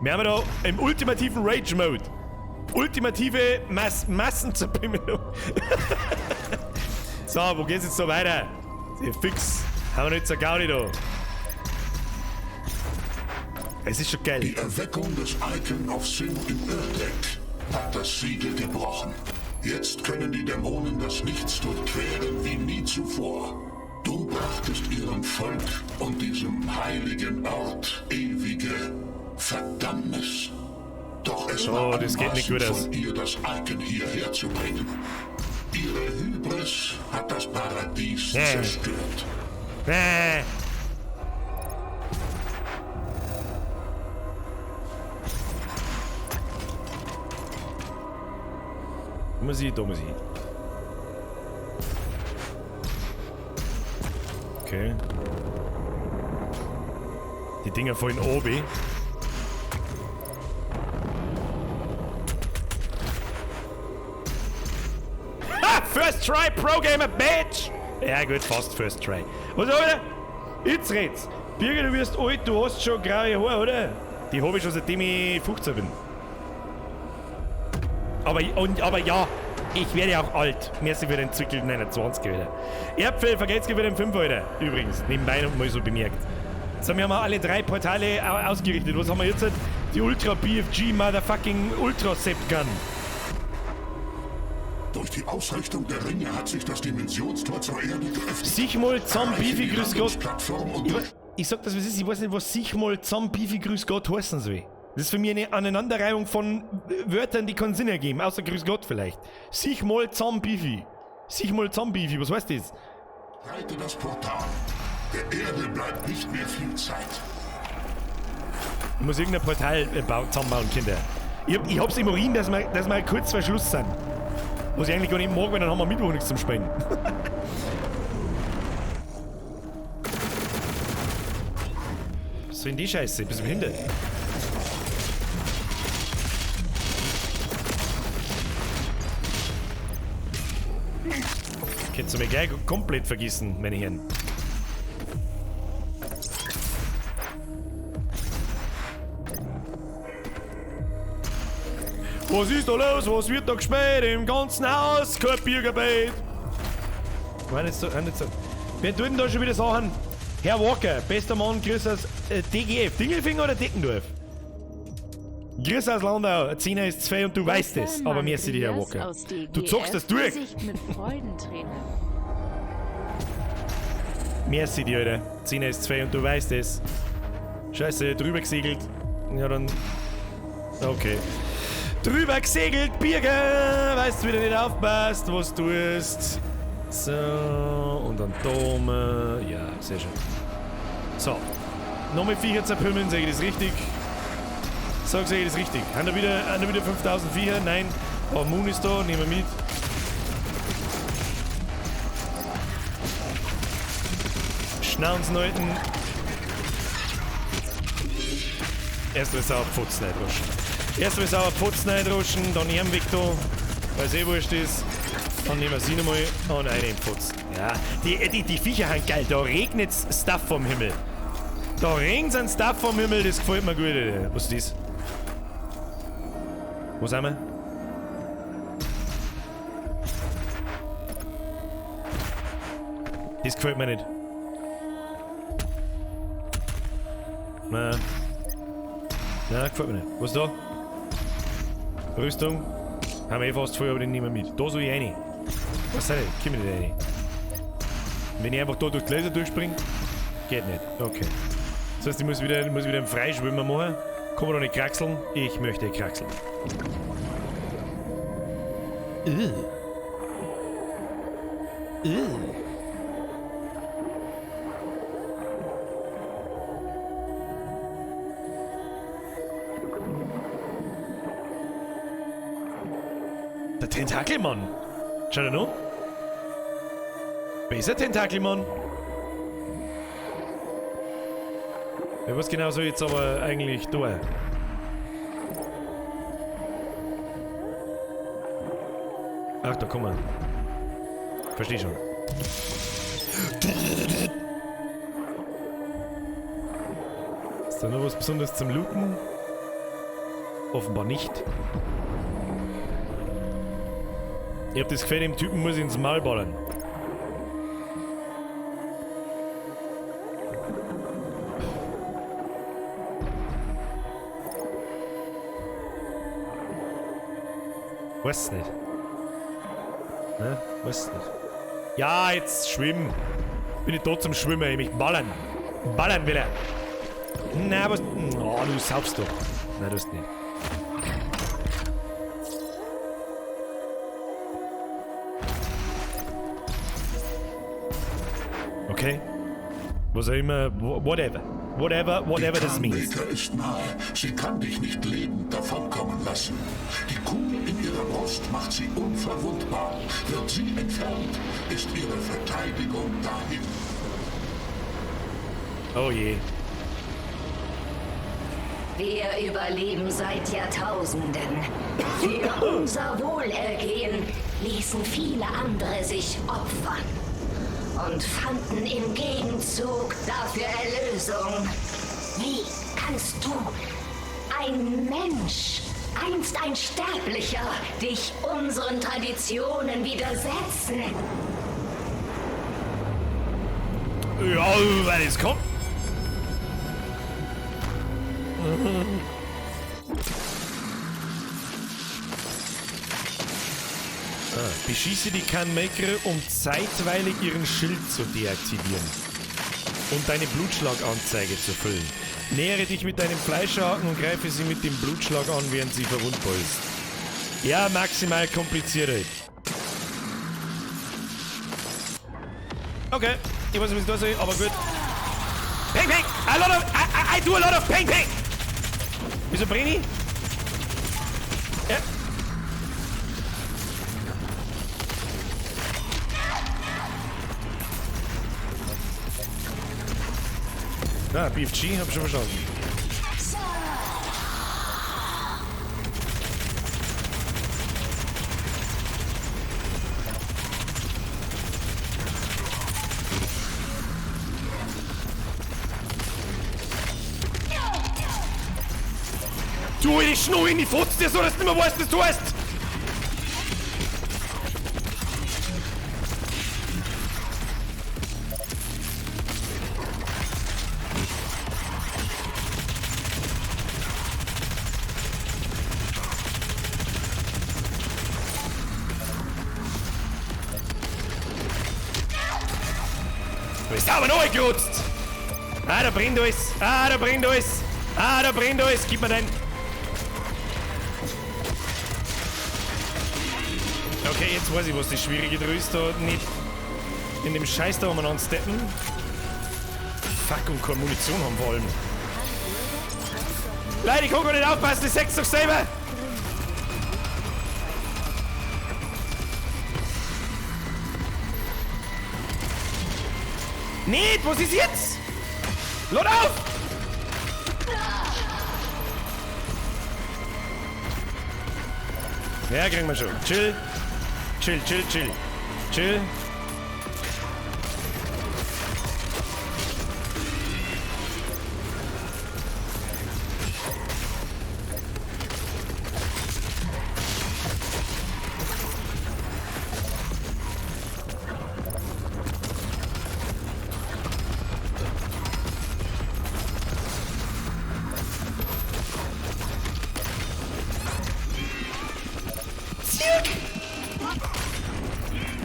A: Wir haben da im ultimativen Rage-Mode. Ultimative Massenzerpimmelung. So, wo geht's jetzt so weiter? Sehr fix. Haben wir nicht so Gaudi da. Es ist schon geil.
B: Die Erweckung des Icon of Sin im Erdreck hat das Siegel gebrochen. Jetzt können die Dämonen das Nichts durchqueren wie nie zuvor. Du brachtest ihrem Volk und diesem heiligen Ort ewige Verdammnis. Doch es war
A: das geht nicht gut aus.
B: von ihr, das Icon hierher zu bringen. Ihre Hybris hat das Paradies zerstört.
A: Muss ich, da muss ich. Okay. Die Dinger fallen oben. Ha! First try, Pro Gamer, Bitch! Ja gut, fast first try. Was hab ich da? Jetzt red's. Birger, du wirst alt, du hast schon graue Haare, oder? Die hab ich schon seitdem ich 15 bin. Aber ja, ich werde auch alt. Merci für den Zwickel 29 wieder. Erdpfel, vergeht's für den 5 Alter. Übrigens, nebenbei noch mal so bemerkt. Jetzt haben wir alle drei Portale ausgerichtet. Was haben wir jetzt? Die Ultra BFG Motherfucking Ultra Sept Gun.
B: Durch die Ausrichtung der Ringe hat sich das Dimensionstor zur Erde geöffnet.
A: Sich mal zusammen, Beefy, grüß Gott.
B: Ich
A: sag das, was ist. Ich weiß nicht, was sich mal zusammen, Beefy, grüß Gott heißen soll. Das ist für mich eine Aneinanderreihung von Wörtern, die keinen Sinn ergeben, außer grüß Gott vielleicht. Sich mal zusammen, Beefy. Sich mal zusammen, Beefy, was heißt das?
B: Breite das Portal. Der Erde bleibt nicht mehr viel Zeit.
A: Ich muss irgendein Portal zusammenbauen, Kinder. Ich hab's im Urin, dass wir kurz vor Schluss sind. Was ich eigentlich gar nicht mag, weil dann haben wir Mittwoch nichts zum Spielen. Was soll denn die Scheiße? Bist du behindert? Könntest du mir gleich komplett vergessen, meine Herren. Was ist da los? Was wird da gespielt? Im ganzen Haus? Kein Biergebet. Wer tut denn da schon wieder Sachen? Herr Walker, bester Mann, grüß aus DGF. Dingelfinger oder Deckendorf? Grüß aus Landau, 10er ist 2 und du weißt es. Aber merci dir, Herr Walker. Du zockst das durch. Merci dir, Alter. 10er ist 2 und du weißt es. Scheiße, drüber gesegelt. Ja, dann. Okay. Drüber gesegelt, Birger! Weißt du, wieder nicht aufpasst, was du tust. So, und dann Dome. Ja, sehr schön. So. Nochmal Viecher zerpümmeln, sag ich das richtig? Sag ich das richtig? Haben da wieder 5000 Viecher? Nein. Oh, Moon ist da, nehmen wir mit. Schnaunzen halten. Erstmal sauer Pfotzen einruschen. Erstmal sauer Pfotzen einruschen, dann Arm weg da, weil es eh wurscht ist. Dann nehmen wir sie nochmal und eine im Pfotzen. Ja, die Viecher sind geil, da regnet's Stuff vom Himmel. Da regnet's ein Stuff vom Himmel, das gefällt mir gut. Alter. Was ist das? Wo sind wir? Das gefällt mir nicht. Nein. Nein, gefällt mir nicht. Was ist da? Rüstung. Haben wir eh fast voll, aber den nehmen wir mit. Da soll ich rein. Was ist das? Komm ich nicht rein. Wenn ich einfach da durch die Laser durchspringe? Geht nicht. Okay. Das heißt, ich muss wieder einen Freischwimmer machen. Kann man da nicht kraxeln? Ich möchte kraxeln. Der Tentakelmann. Schau dir noch. Besser Tentakelmann. Ja, was genau soll ich jetzt aber eigentlich tun? Ach, da kommen wir. Versteh schon. Ist da noch was Besonderes zum Looten? Offenbar nicht. Ich hab das Gefühl, dem Typen muss ich ins Maul ballern. Weiß nicht. Ne? Weiß nicht. Ja, jetzt schwimmen. Bin ich da zum Schwimmen, ich möchte ballern. Ballern will er. Na, was. Oh, du saufst doch. Nein, du hast nicht. Okay. Was auch immer, whatever. Whatever das means.
B: Die Khan ist nahe. Sie kann dich nicht lebend davonkommen lassen. Die Kugel in ihrer Brust macht sie unverwundbar. Wird sie entfernt, ist ihre Verteidigung dahin.
A: Oh je.
C: Wir überleben seit Jahrtausenden. Für unser Wohlergehen ließen viele andere sich opfern. Und fanden im Gegenzug dafür Erlösung. Wie kannst du, ein Mensch, einst ein Sterblicher, dich unseren Traditionen widersetzen?
A: Ja, weil es kommt. Ah, beschieße die Khan-Maykr, um zeitweilig ihren Schild zu deaktivieren und deine Blutschlaganzeige zu füllen. Nähere dich mit deinem Fleischerhaken und greife sie mit dem Blutschlag an, während sie verwundbar ist. Ja, maximal kompliziert halt. Okay, ich weiß nicht, was ich da soll, aber gut. Peng, peng! A lot of, I do a lot of peng, peng! Wieso brenne ich? Ja. Ah, BFG, hab schon verstanden. Du, ich schnur in die Fotze dir so, dass du nicht mehr weißt, was du hast! Du bist aber neu gerutzt! Ah, da brennt alles! Ah, da brennt alles! Ah, da brennt alles! Gib mir dein... Okay, jetzt weiß ich, was das Schwierige dran ist, da nicht in dem Scheiß da umeinander steppen. Fuck, und keine Munition haben vor allem. Leute, ich kann gar nicht aufpassen, das sagt's doch selber! Nicht, was ist jetzt? Lad auf! Ja, kriegen wir schon. Chill. Chill, chill, chill. Chill.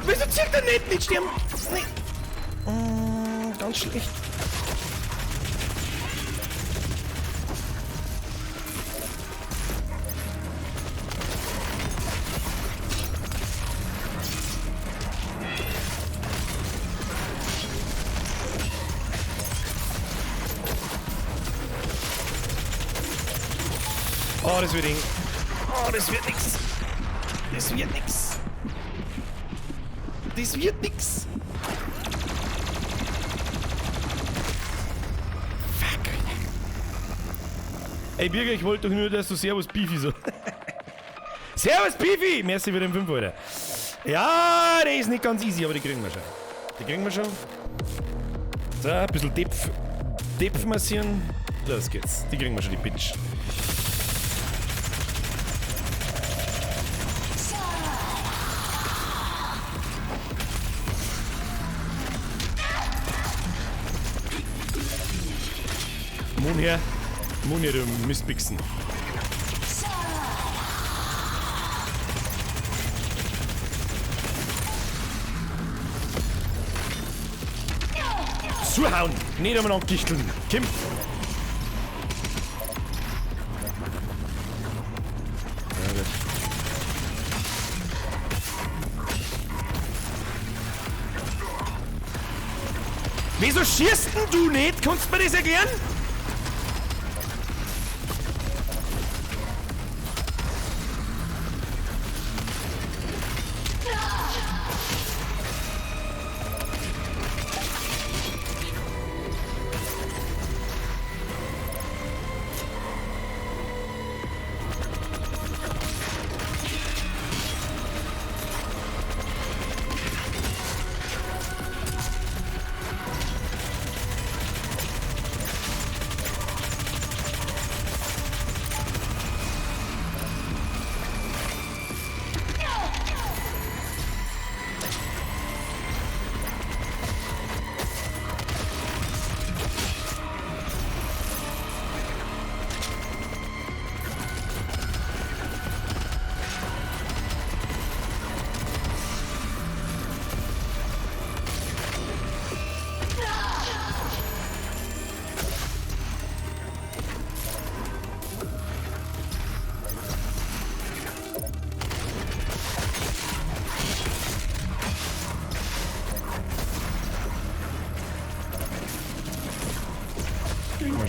A: Wieso zirkt er nicht? Nicht sterben! Nee. Ganz schlecht. Oh, das wird eng. Oh, das wird nix. Das wird nix. Das wird nix. Fuck, Alter. Ey, Birger, ich wollte doch nur, dass du Servus Beefy so. Servus Beefy! Merci für den 5, Alter. Ja, der ist nicht ganz easy, aber die kriegen wir schon. Die kriegen wir schon. So, ein bisschen Depf massieren. Los geht's. Die kriegen wir schon, die Bitch. Moon her. Moon her, du Mistbixen. Zuhauen! Nicht umeinander gichteln. Kim! Ja, gut. Wieso schießt denn du nicht? Kannst du mir das erklären?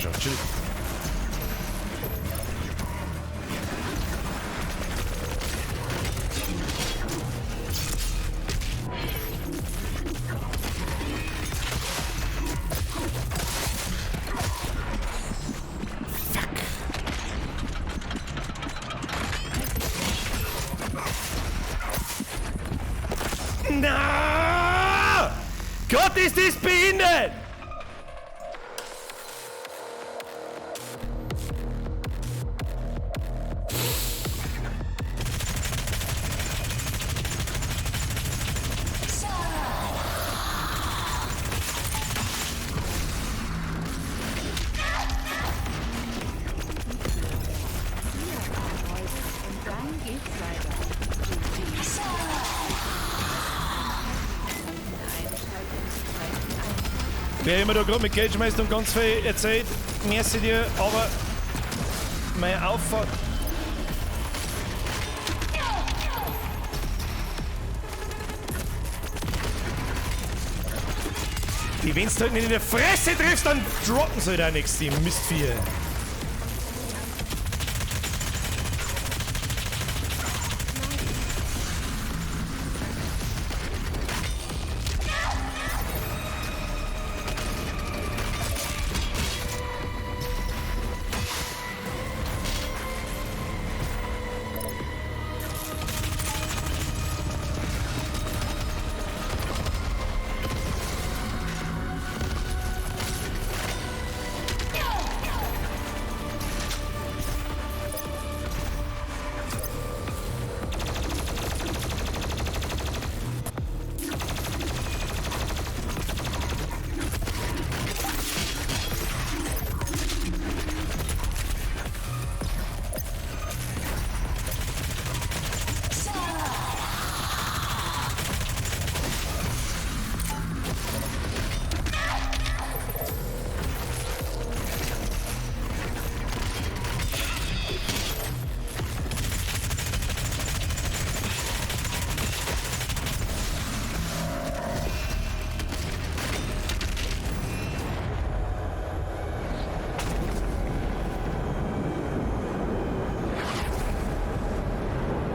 A: wir schon. Chill. Fuck. Na! Gott, ist das behindert!
F: Und dann geht's weiter.
A: Der immer da gerade mit Geld schmeißt und ganz viel erzählt, merci dir, aber meine Auffahrt. Die, wenn's halt nicht in der Fresse triffst, dann droppen sie halt auch nichts, die Mistviecher.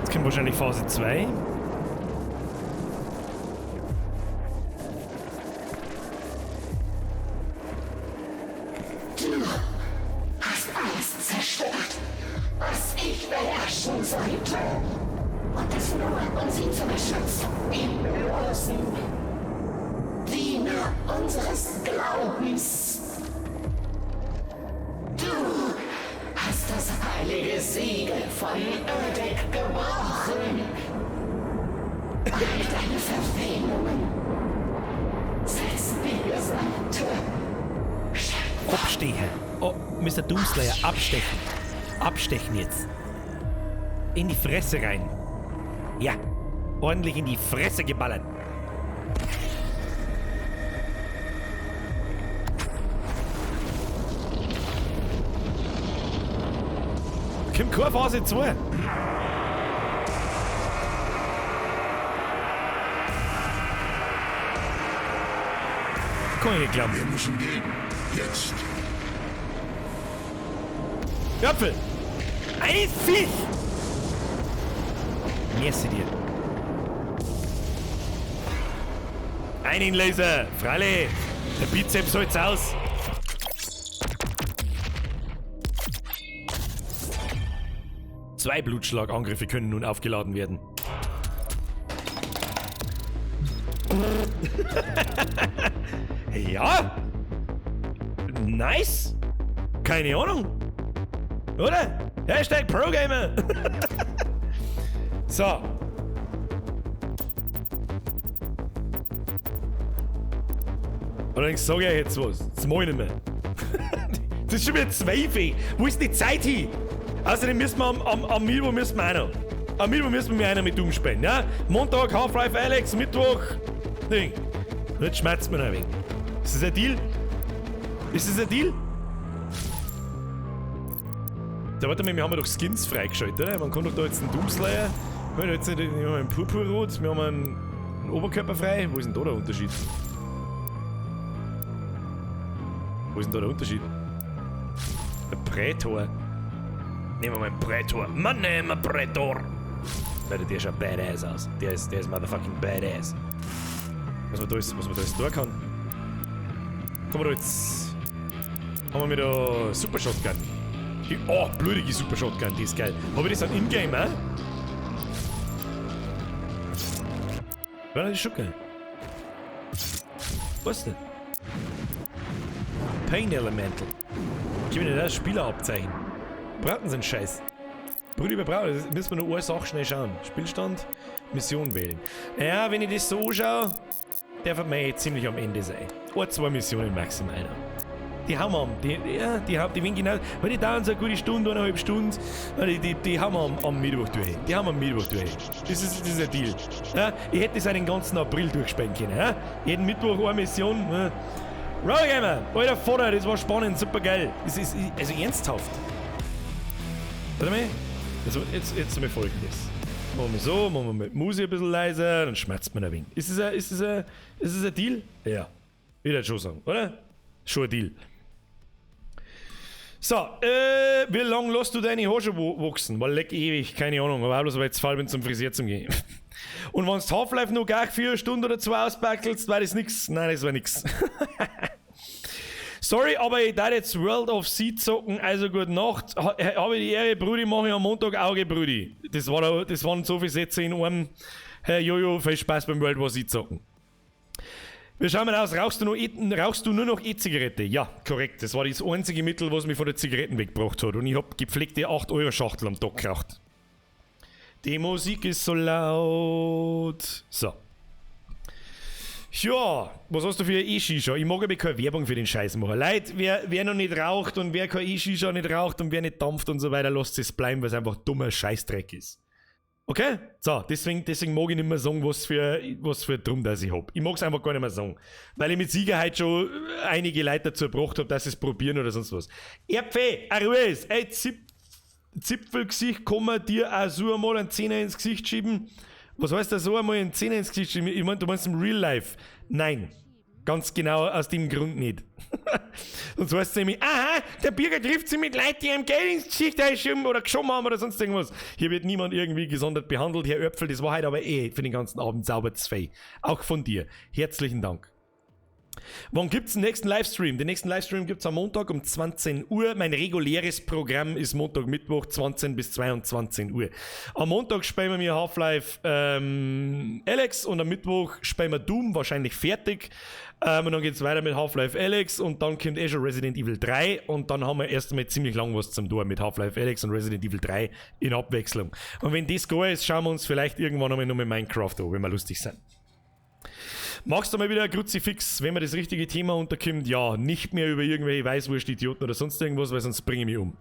A: Jetzt kommt wahrscheinlich Phase 2.
C: Du hast alles zerstört, was ich beherrschen sollte. Und das nur, um sie zu beschützen, den bloßen Diener unseres Glaubens. Du hast das heilige Siegel von Erdek gebrochen. All deine Verfehlungen setzen die gesamte
A: Abstechen. Oh, Mr. Doomslayer, abstechen. Abstechen jetzt. In die Fresse rein. Ja, ordentlich in die Fresse geballert. Kommt keine Phase 2. Kann ich nicht glauben.
B: Wir müssen gehen. Jetzt.
A: Äpfel! Ein Viech! Merci dir. Einen Laser! Freilich! Der Bizeps halt's aus! Zwei Blutschlagangriffe können nun aufgeladen werden. Ja! Nice! Keine Ahnung! Oder? Hashtag ProGamer! So. Allerdings sage ich jetzt was. Das mach ich nicht mehr. Das ist schon wieder 12. Wo ist die Zeit hin? Außerdem müssen wir am Mittwoch müssen wir auch noch. Am Mittwoch müssen wir einer mit Doom spielen, ja? Montag Half-Life Alyx, Mittwoch Ding. Jetzt schmerzt mir noch ein wenig. Ist das ein Deal? Ist das ein Deal? Da warte mal, wir haben ja doch Skins freigeschaltet, oder? Man kann doch da jetzt einen Doomslayer. Wir haben jetzt wir haben einen Purpurrot, wir haben einen Oberkörper frei. Wo ist denn da der Unterschied? Wo ist denn da der Unterschied? Der Prätor.
H: Nehmen wir mal einen Prätor. Mann, nehmen wir Prätor.
A: Leute, der schaut badass aus. Der ist motherfucking badass. Was man da alles, was man da alles tun kann. Kommen wir da jetzt. Haben wir mit der Super Shotgun. Die, oh, blutige Super Shotgun, die ist geil. Hab ich das dann in-game, eh? Ja, das ist schon geil. Was denn? Pain Elemental. Gib mir das Spielerabzeichen. Brauchen Sie einen Scheiß. Brudi, wir brauchen, das müssen wir nur eine Sache schnell schauen. Spielstand, Mission wählen. Naja, wenn ich das so anschaue, darf man eh ziemlich am Ende sein. Ein, zwei Missionen maximal noch. Die haben wir am, die, ja, die haben, die wenn genau, weil die dauern so eine gute Stunde, eineinhalb Stunden, weil die, die, die haben wir am Mittwoch durch. Die haben wir am Mittwoch durch. Das ist ein Deal. Ja, ich hätte das auch den ganzen April durchspielen können. Ja? Jeden Mittwoch eine Mission. Ja. Roller Gamer, alter Vater, das war spannend, super geil. Das ist, also ernsthaft. Warte mal. Also jetzt mal folgendes. Machen wir so, machen wir mit Musik ein bisschen leiser, dann schmerzt man ein wenig. Ist das ein Deal? Ja. Ich würde schon sagen, oder? Schon ein Deal. So, wie lange lässt du deine Haare schon wachsen? Weil leck ewig, keine Ahnung, aber auch bloß, weil ich zu faul bin, zum Frisier zu gehen. Und wenn's Half-Life noch gar 4 Stunden oder 2 auspackelst, war das nix. Nein, das war nix. Sorry, aber ich darf jetzt World of Sea zocken, also gute Nacht. Habe ich die Ehre, Brudi, mache ich am Montag Auge, Brudi. Das waren so viele Sätze in einem. Herr Jojo, viel Spaß beim World War Z zocken. Wir schauen mal aus, rauchst du nur noch E-Zigarette? Ja, korrekt. Das war das einzige Mittel, was mich von der Zigaretten weggebracht hat. Und ich hab gepflegte 8-Euro-Schachtel am Tag geraucht. Die Musik ist so laut. So. Ja, was hast du für eine E-Shisha? Ich mag aber keine Werbung für den Scheiß machen. Leute, wer noch nicht raucht und wer keine E-Shisha nicht raucht und wer nicht dampft und so weiter, lasst es bleiben, weil es einfach dummer Scheißdreck ist. Okay? So, deswegen mag ich nicht mehr sagen, was für Drum das ich hab. Ich mag's einfach gar nicht mehr sagen. Weil ich mit Sicherheit schon einige Leute dazu gebracht hab, dass sie es probieren oder sonst was. Erdfee, Arues, ey, Zipfelgesicht, kann man dir auch so einmal einen Zehner ins Gesicht schieben? Was heißt das so einmal einen Zehner ins Gesicht schieben? Ich mein, du meinst im Real Life. Nein. Ganz genau aus dem Grund nicht. Sonst heißt es nämlich, aha, der Birger trifft sich mit Leuten, die ihm Geld ins Gesicht einschieben oder geschoben haben oder sonst irgendwas. Hier wird niemand irgendwie gesondert behandelt. Herr Öpfel, das war heute aber eh für den ganzen Abend sauber zu viel. Auch von dir. Herzlichen Dank. Wann gibt's den nächsten Livestream? Den nächsten Livestream gibt's am Montag um 20 Uhr. Mein reguläres Programm ist Montag, Mittwoch, 20 bis 22 Uhr. Am Montag spielen wir Half-Life Alyx und am Mittwoch spielen wir Doom, wahrscheinlich fertig. Und dann geht's weiter mit Half-Life Alyx und dann kommt eh schon Resident Evil 3 und dann haben wir erst einmal ziemlich lang was zum Tor mit Half-Life Alyx und Resident Evil 3 in Abwechslung. Und wenn das geil ist, schauen wir uns vielleicht irgendwann nochmal Minecraft an, wenn wir lustig sind. Machst du mal wieder ein Kruzifix, wenn mir das richtige Thema unterkommt? Ja, nicht mehr über irgendwelche Weißwurst-Idioten oder sonst irgendwas, weil sonst bringe ich mich um.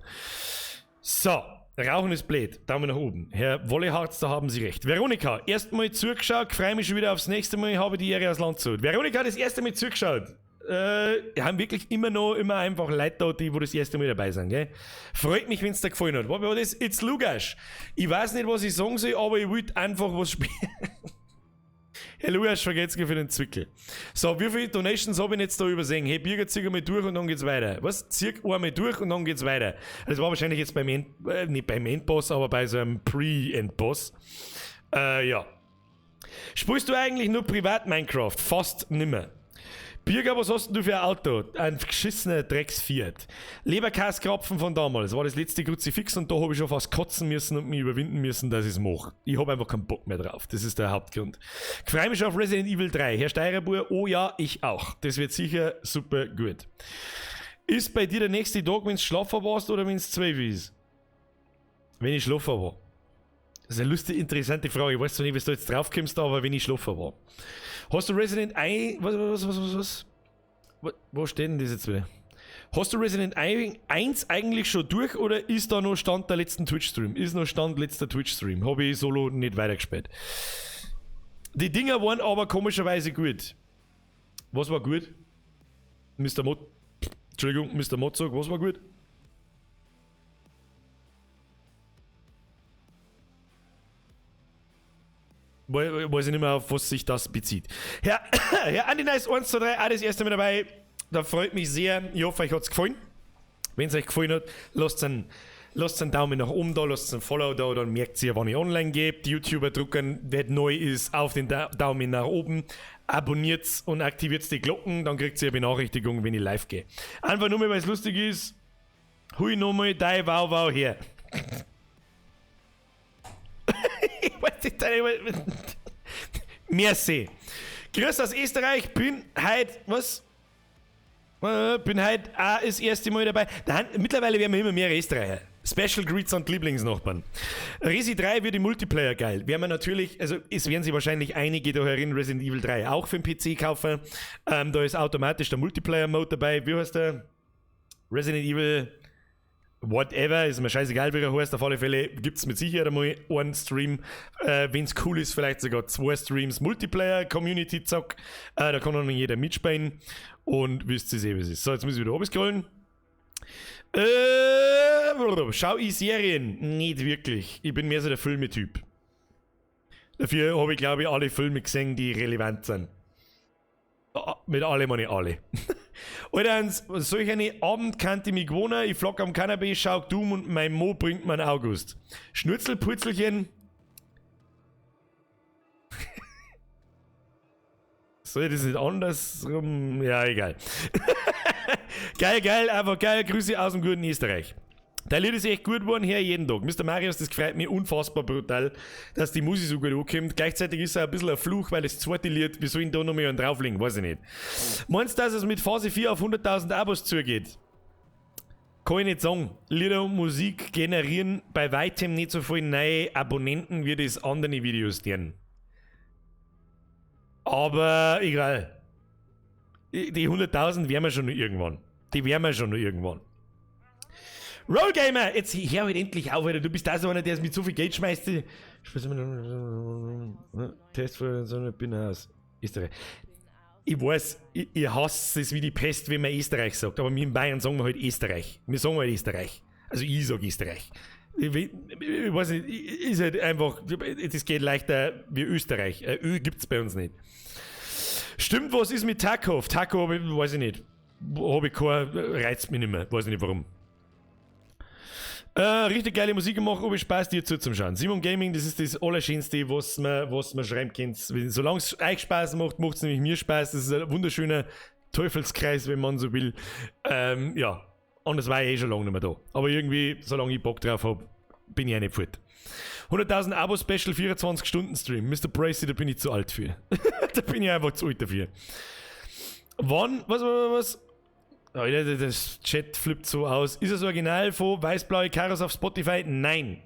A: So, Rauchen ist blöd. Daumen nach oben. Herr Wolleharz, da haben Sie recht. Veronika, erstmal zugeschaut, freue mich schon wieder aufs nächste Mal, ich habe die Ehre aus Landshut. Veronika hat das erste Mal zugeschaut. Haben wirklich immer noch immer einfach Leute da, die wo das erste Mal dabei sind, gell? Freut mich, wenn es dir gefallen hat. Was war das? It's Lukas. Ich weiß nicht, was ich sagen soll, aber ich wollte einfach was spielen. Herr Lukas, vergeht's mir für den Zwickel. So, wie viele Donations habe ich jetzt da übersehen? Hey, Birger, zieh einmal durch und dann geht's weiter. Was? Zieh einmal durch und dann geht's weiter. Das war wahrscheinlich jetzt beim End, nicht beim Endboss, aber bei so einem Pre-Endboss. Ja. Spielst du eigentlich nur privat Minecraft? Fast nimmer. Birger, was hast denn du für ein Auto? Ein geschissener Drecks-Fiat. Leberkäskrapfen von damals. War das letzte Kruzifix und da habe ich schon fast kotzen müssen und mich überwinden müssen, dass ich es mache. Ich habe einfach keinen Bock mehr drauf. Das ist der Hauptgrund. Ich freue mich schon auf Resident Evil 3. Herr Steirerbur, oh ja, ich auch. Das wird sicher super gut. Ist bei dir der nächste Tag, wenn du schlafen warst oder wenn es 12 ist? Wenn ich schlafen war. Das ist eine lustige, interessante Frage. Ich weiß zwar nicht, wie du jetzt drauf kommst, aber wenn ich schlafen war. Hast du Resident 1... Was? Wo steht denn das jetzt wieder? Hast du Resident 1 eigentlich schon durch oder ist da noch Stand der letzten Twitch-Stream? Ist noch Stand letzter Twitch-Stream. Habe ich solo nicht weitergespielt. Die Dinger waren aber komischerweise gut. Was war gut? Mr. Mod... Entschuldigung, Mr. Motzog, was war gut? Weiß ich nicht mehr, auf was sich das bezieht. Herr Andi Nice 1, 2, 3, auch das erste Mal dabei. Da freut mich sehr. Ich hoffe, euch hat's gefallen. Wenn es euch gefallen hat, lasst einen Daumen nach oben da, lasst einen Follow da, dann merkt ihr, wann ich online gehe. Die YouTuber drücken, wer neu ist, auf den Daumen nach oben. Abonniert und aktiviert die Glocken, dann kriegt ihr eine Benachrichtigung, wenn ich live gehe. Einfach nur mal, weil es lustig ist. Hui nochmal, dei wow wow her. Ich weiß nicht, Merci. Grüß aus Österreich, bin heute, was? Bin heute auch das erste Mal dabei. Da, mittlerweile werden wir immer mehr Österreicher. Special Greets an die Lieblingsnachbarn. Resi 3 wird im Multiplayer geil. Werden wir natürlich, also es werden sich wahrscheinlich einige da herin Resident Evil 3 auch für den PC kaufen. Da ist automatisch der Multiplayer-Mode dabei. Wie heißt der? Resident Evil whatever, ist mir scheißegal, wie er heißt. Auf alle Fälle gibt es mit Sicherheit einmal einen Stream. Wenn es cool ist, vielleicht sogar 2 Streams Multiplayer-Community-Zock. Da kann dann jeder mitspielen. Und wisst ihr eh, wie es ist. So, jetzt muss ich wieder runterscrollen. Schau ich Serien? Nicht wirklich. Ich bin mehr so der Filmetyp. Dafür habe ich, glaube ich, alle Filme gesehen, die relevant sind. Mit alle meine ich alle. Alter, solch eine Abend kannte ich mich gewohnen. Ich flack am Kanapee, schau Doom und mein Mo bringt mir August. Schnürzelputzelchen. Soll ich das nicht andersrum? Ja, egal. Geil, geil, einfach geil. Grüße aus dem guten Österreich. Dein Lied ist echt gut geworden, her jeden Tag. Mr. Marius, das gefreut mich unfassbar brutal, dass die Musik so gut ankommt. Gleichzeitig ist es ein bisschen ein Fluch, weil das zweite Lied, wir sollen da noch mal einen drauflegen, weiß ich nicht. Meinst du, dass es mit Phase 4 auf 100.000 Abos zugeht? Kann ich nicht sagen. Lieder und Musik generieren bei weitem nicht so viele neue Abonnenten, wie das andere Videos tun. Aber egal. Die 100.000 werden wir schon noch irgendwann. Die werden wir schon noch irgendwann. Rollgamer! Jetzt hör halt endlich auf, Alter. Du bist da so einer, der es mit so viel Geld schmeißt. Test für so eine bin aus Österreich. Ich weiß, ich hasse es wie die Pest, wenn man Österreich sagt, aber wir in Bayern sagen wir halt Österreich. Wir sagen halt Österreich. Also ich sag Österreich. Ich weiß nicht, ist halt einfach, das geht leichter wie Österreich. Ö gibt's bei uns nicht. Stimmt, was ist mit Tarkov? Tarkov, weiß ich nicht. Habe ich keinen, reizt mich nicht mehr. Weiß ich nicht warum. Richtig geile Musik gemacht, ob ich Spaß dir zuzuschauen. Simon Gaming, das ist das Allerschönste, was man schreiben kann. Solange es euch Spaß macht, macht es nämlich mir Spaß. Das ist ein wunderschöner Teufelskreis, wenn man so will. Ja, anders war ich eh schon lange nicht mehr da. Aber irgendwie, solange ich Bock drauf habe, bin ich auch nicht fort. 100.000 Abo-Special, 24-Stunden-Stream. Mr. Bracy, da bin ich zu alt für. Da bin ich einfach zu alt dafür. Wann? Was? Alter, das Chat flippt so aus. Ist das Original von Weißblaue Karos auf Spotify? Nein.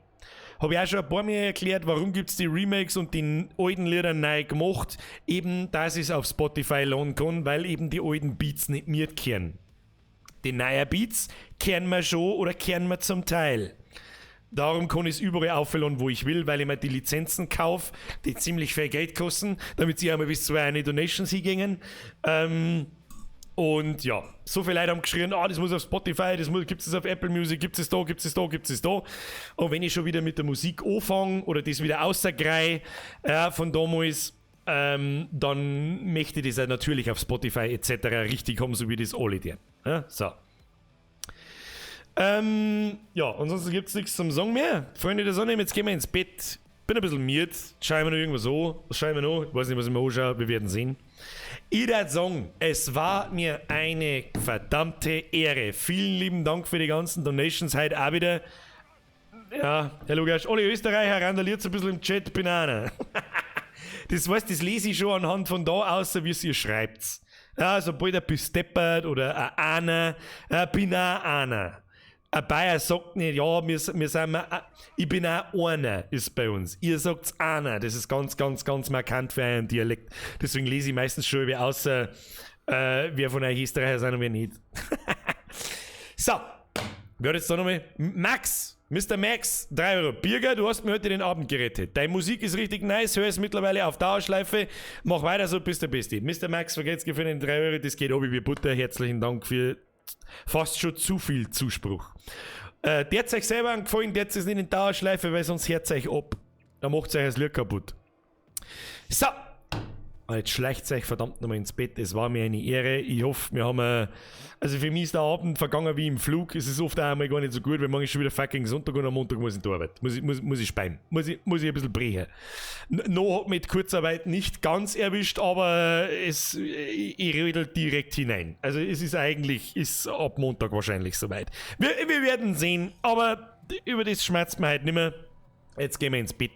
A: Habe ich auch schon ein paar Mal erklärt, warum gibt es die Remakes und die alten Lieder neu gemacht. Eben, dass ich es auf Spotify laden kann, weil eben die alten Beats nicht mitkehren. Die neuen Beats kehren wir schon oder kehren wir zum Teil. Darum kann ich es überall aufladen, wo ich will, weil ich mir die Lizenzen kaufe, die ziemlich viel Geld kosten, damit sie einmal bis zu eine Donations hingehen. Und ja, so viele Leute haben geschrien, ah, das muss auf Spotify, das gibt es auf Apple Music, gibt es da, gibt es da, gibt es da. Und wenn ich schon wieder mit der Musik anfange oder das wieder außergrei von damals, dann möchte ich das auch natürlich auf Spotify etc. richtig haben, so wie das alle tun. Ja, so. Ja, ansonsten gibt es nichts zum Sagen mehr. Freunde der Sonne, jetzt gehen wir ins Bett. Bin ein bisschen miert. Schauen wir noch irgendwas an. Was schauen wir noch? Ich weiß nicht, was ich mir anschaue. Wir werden sehen. Ich würde sagen, es war mir eine verdammte Ehre. Vielen lieben Dank für die ganzen Donations heute auch wieder. Ja, Herr Lukas, alle Österreicher randaliert so ein bisschen im Chat, bin einer. Das weißt, das lese ich schon anhand von da aus, wie es ihr schreibt. Ja, sobald ein bisschen steppert oder ein einer, bin auch einer. Ein Bayer sagt nicht, ja, wir sind, ich bin auch einer, ist bei uns. Ihr sagt's einer, das ist ganz, ganz, ganz markant für einen Dialekt. Deswegen lese ich meistens schon, wer außer, wer von euch Österreicher sind und wer nicht. So, wer hat jetzt da nochmal? Max, Mr. Max, 3 Euro. Birger, du hast mir heute den Abend gerettet. Deine Musik ist richtig nice, hör es mittlerweile auf Dauerschleife. Mach weiter so, bist der Beste. Mr. Max, vergesst für den 3 Euro, das geht obi wie Butter. Herzlichen Dank für fast schon zu viel Zuspruch. Der hat euch selber angefallen, der hat es nicht in Dauerschleife, weil sonst hört es euch ab. Dann macht es euch das Lied kaputt. So. Und jetzt schleicht euch verdammt nochmal ins Bett. Es war mir eine Ehre. Ich hoffe, wir haben. Also für mich ist der Abend vergangen wie im Flug. Es ist oft auch einmal gar nicht so gut, weil morgen ist schon wieder fucking Sonntag und am Montag muss ich in die Arbeit. Muss ich speien. Muss ich ein bisschen brechen. No hat mit Kurzarbeit nicht ganz erwischt, aber ich rödel direkt hinein. Also es ist eigentlich, ist ab Montag wahrscheinlich soweit. Wir werden sehen, aber über das schmerzt man halt nicht mehr. Jetzt gehen wir ins Bett.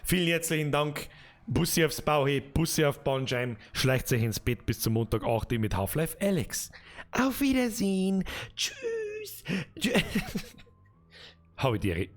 A: Vielen herzlichen Dank. Bussi aufs Bauchi, Bussi auf Bandscheiben, schleicht euch ins Bett bis zum Montag 8 Uhr mit Half-Life Alyx. Auf Wiedersehen. Tschüss. Tschüss. Habe die Ehre.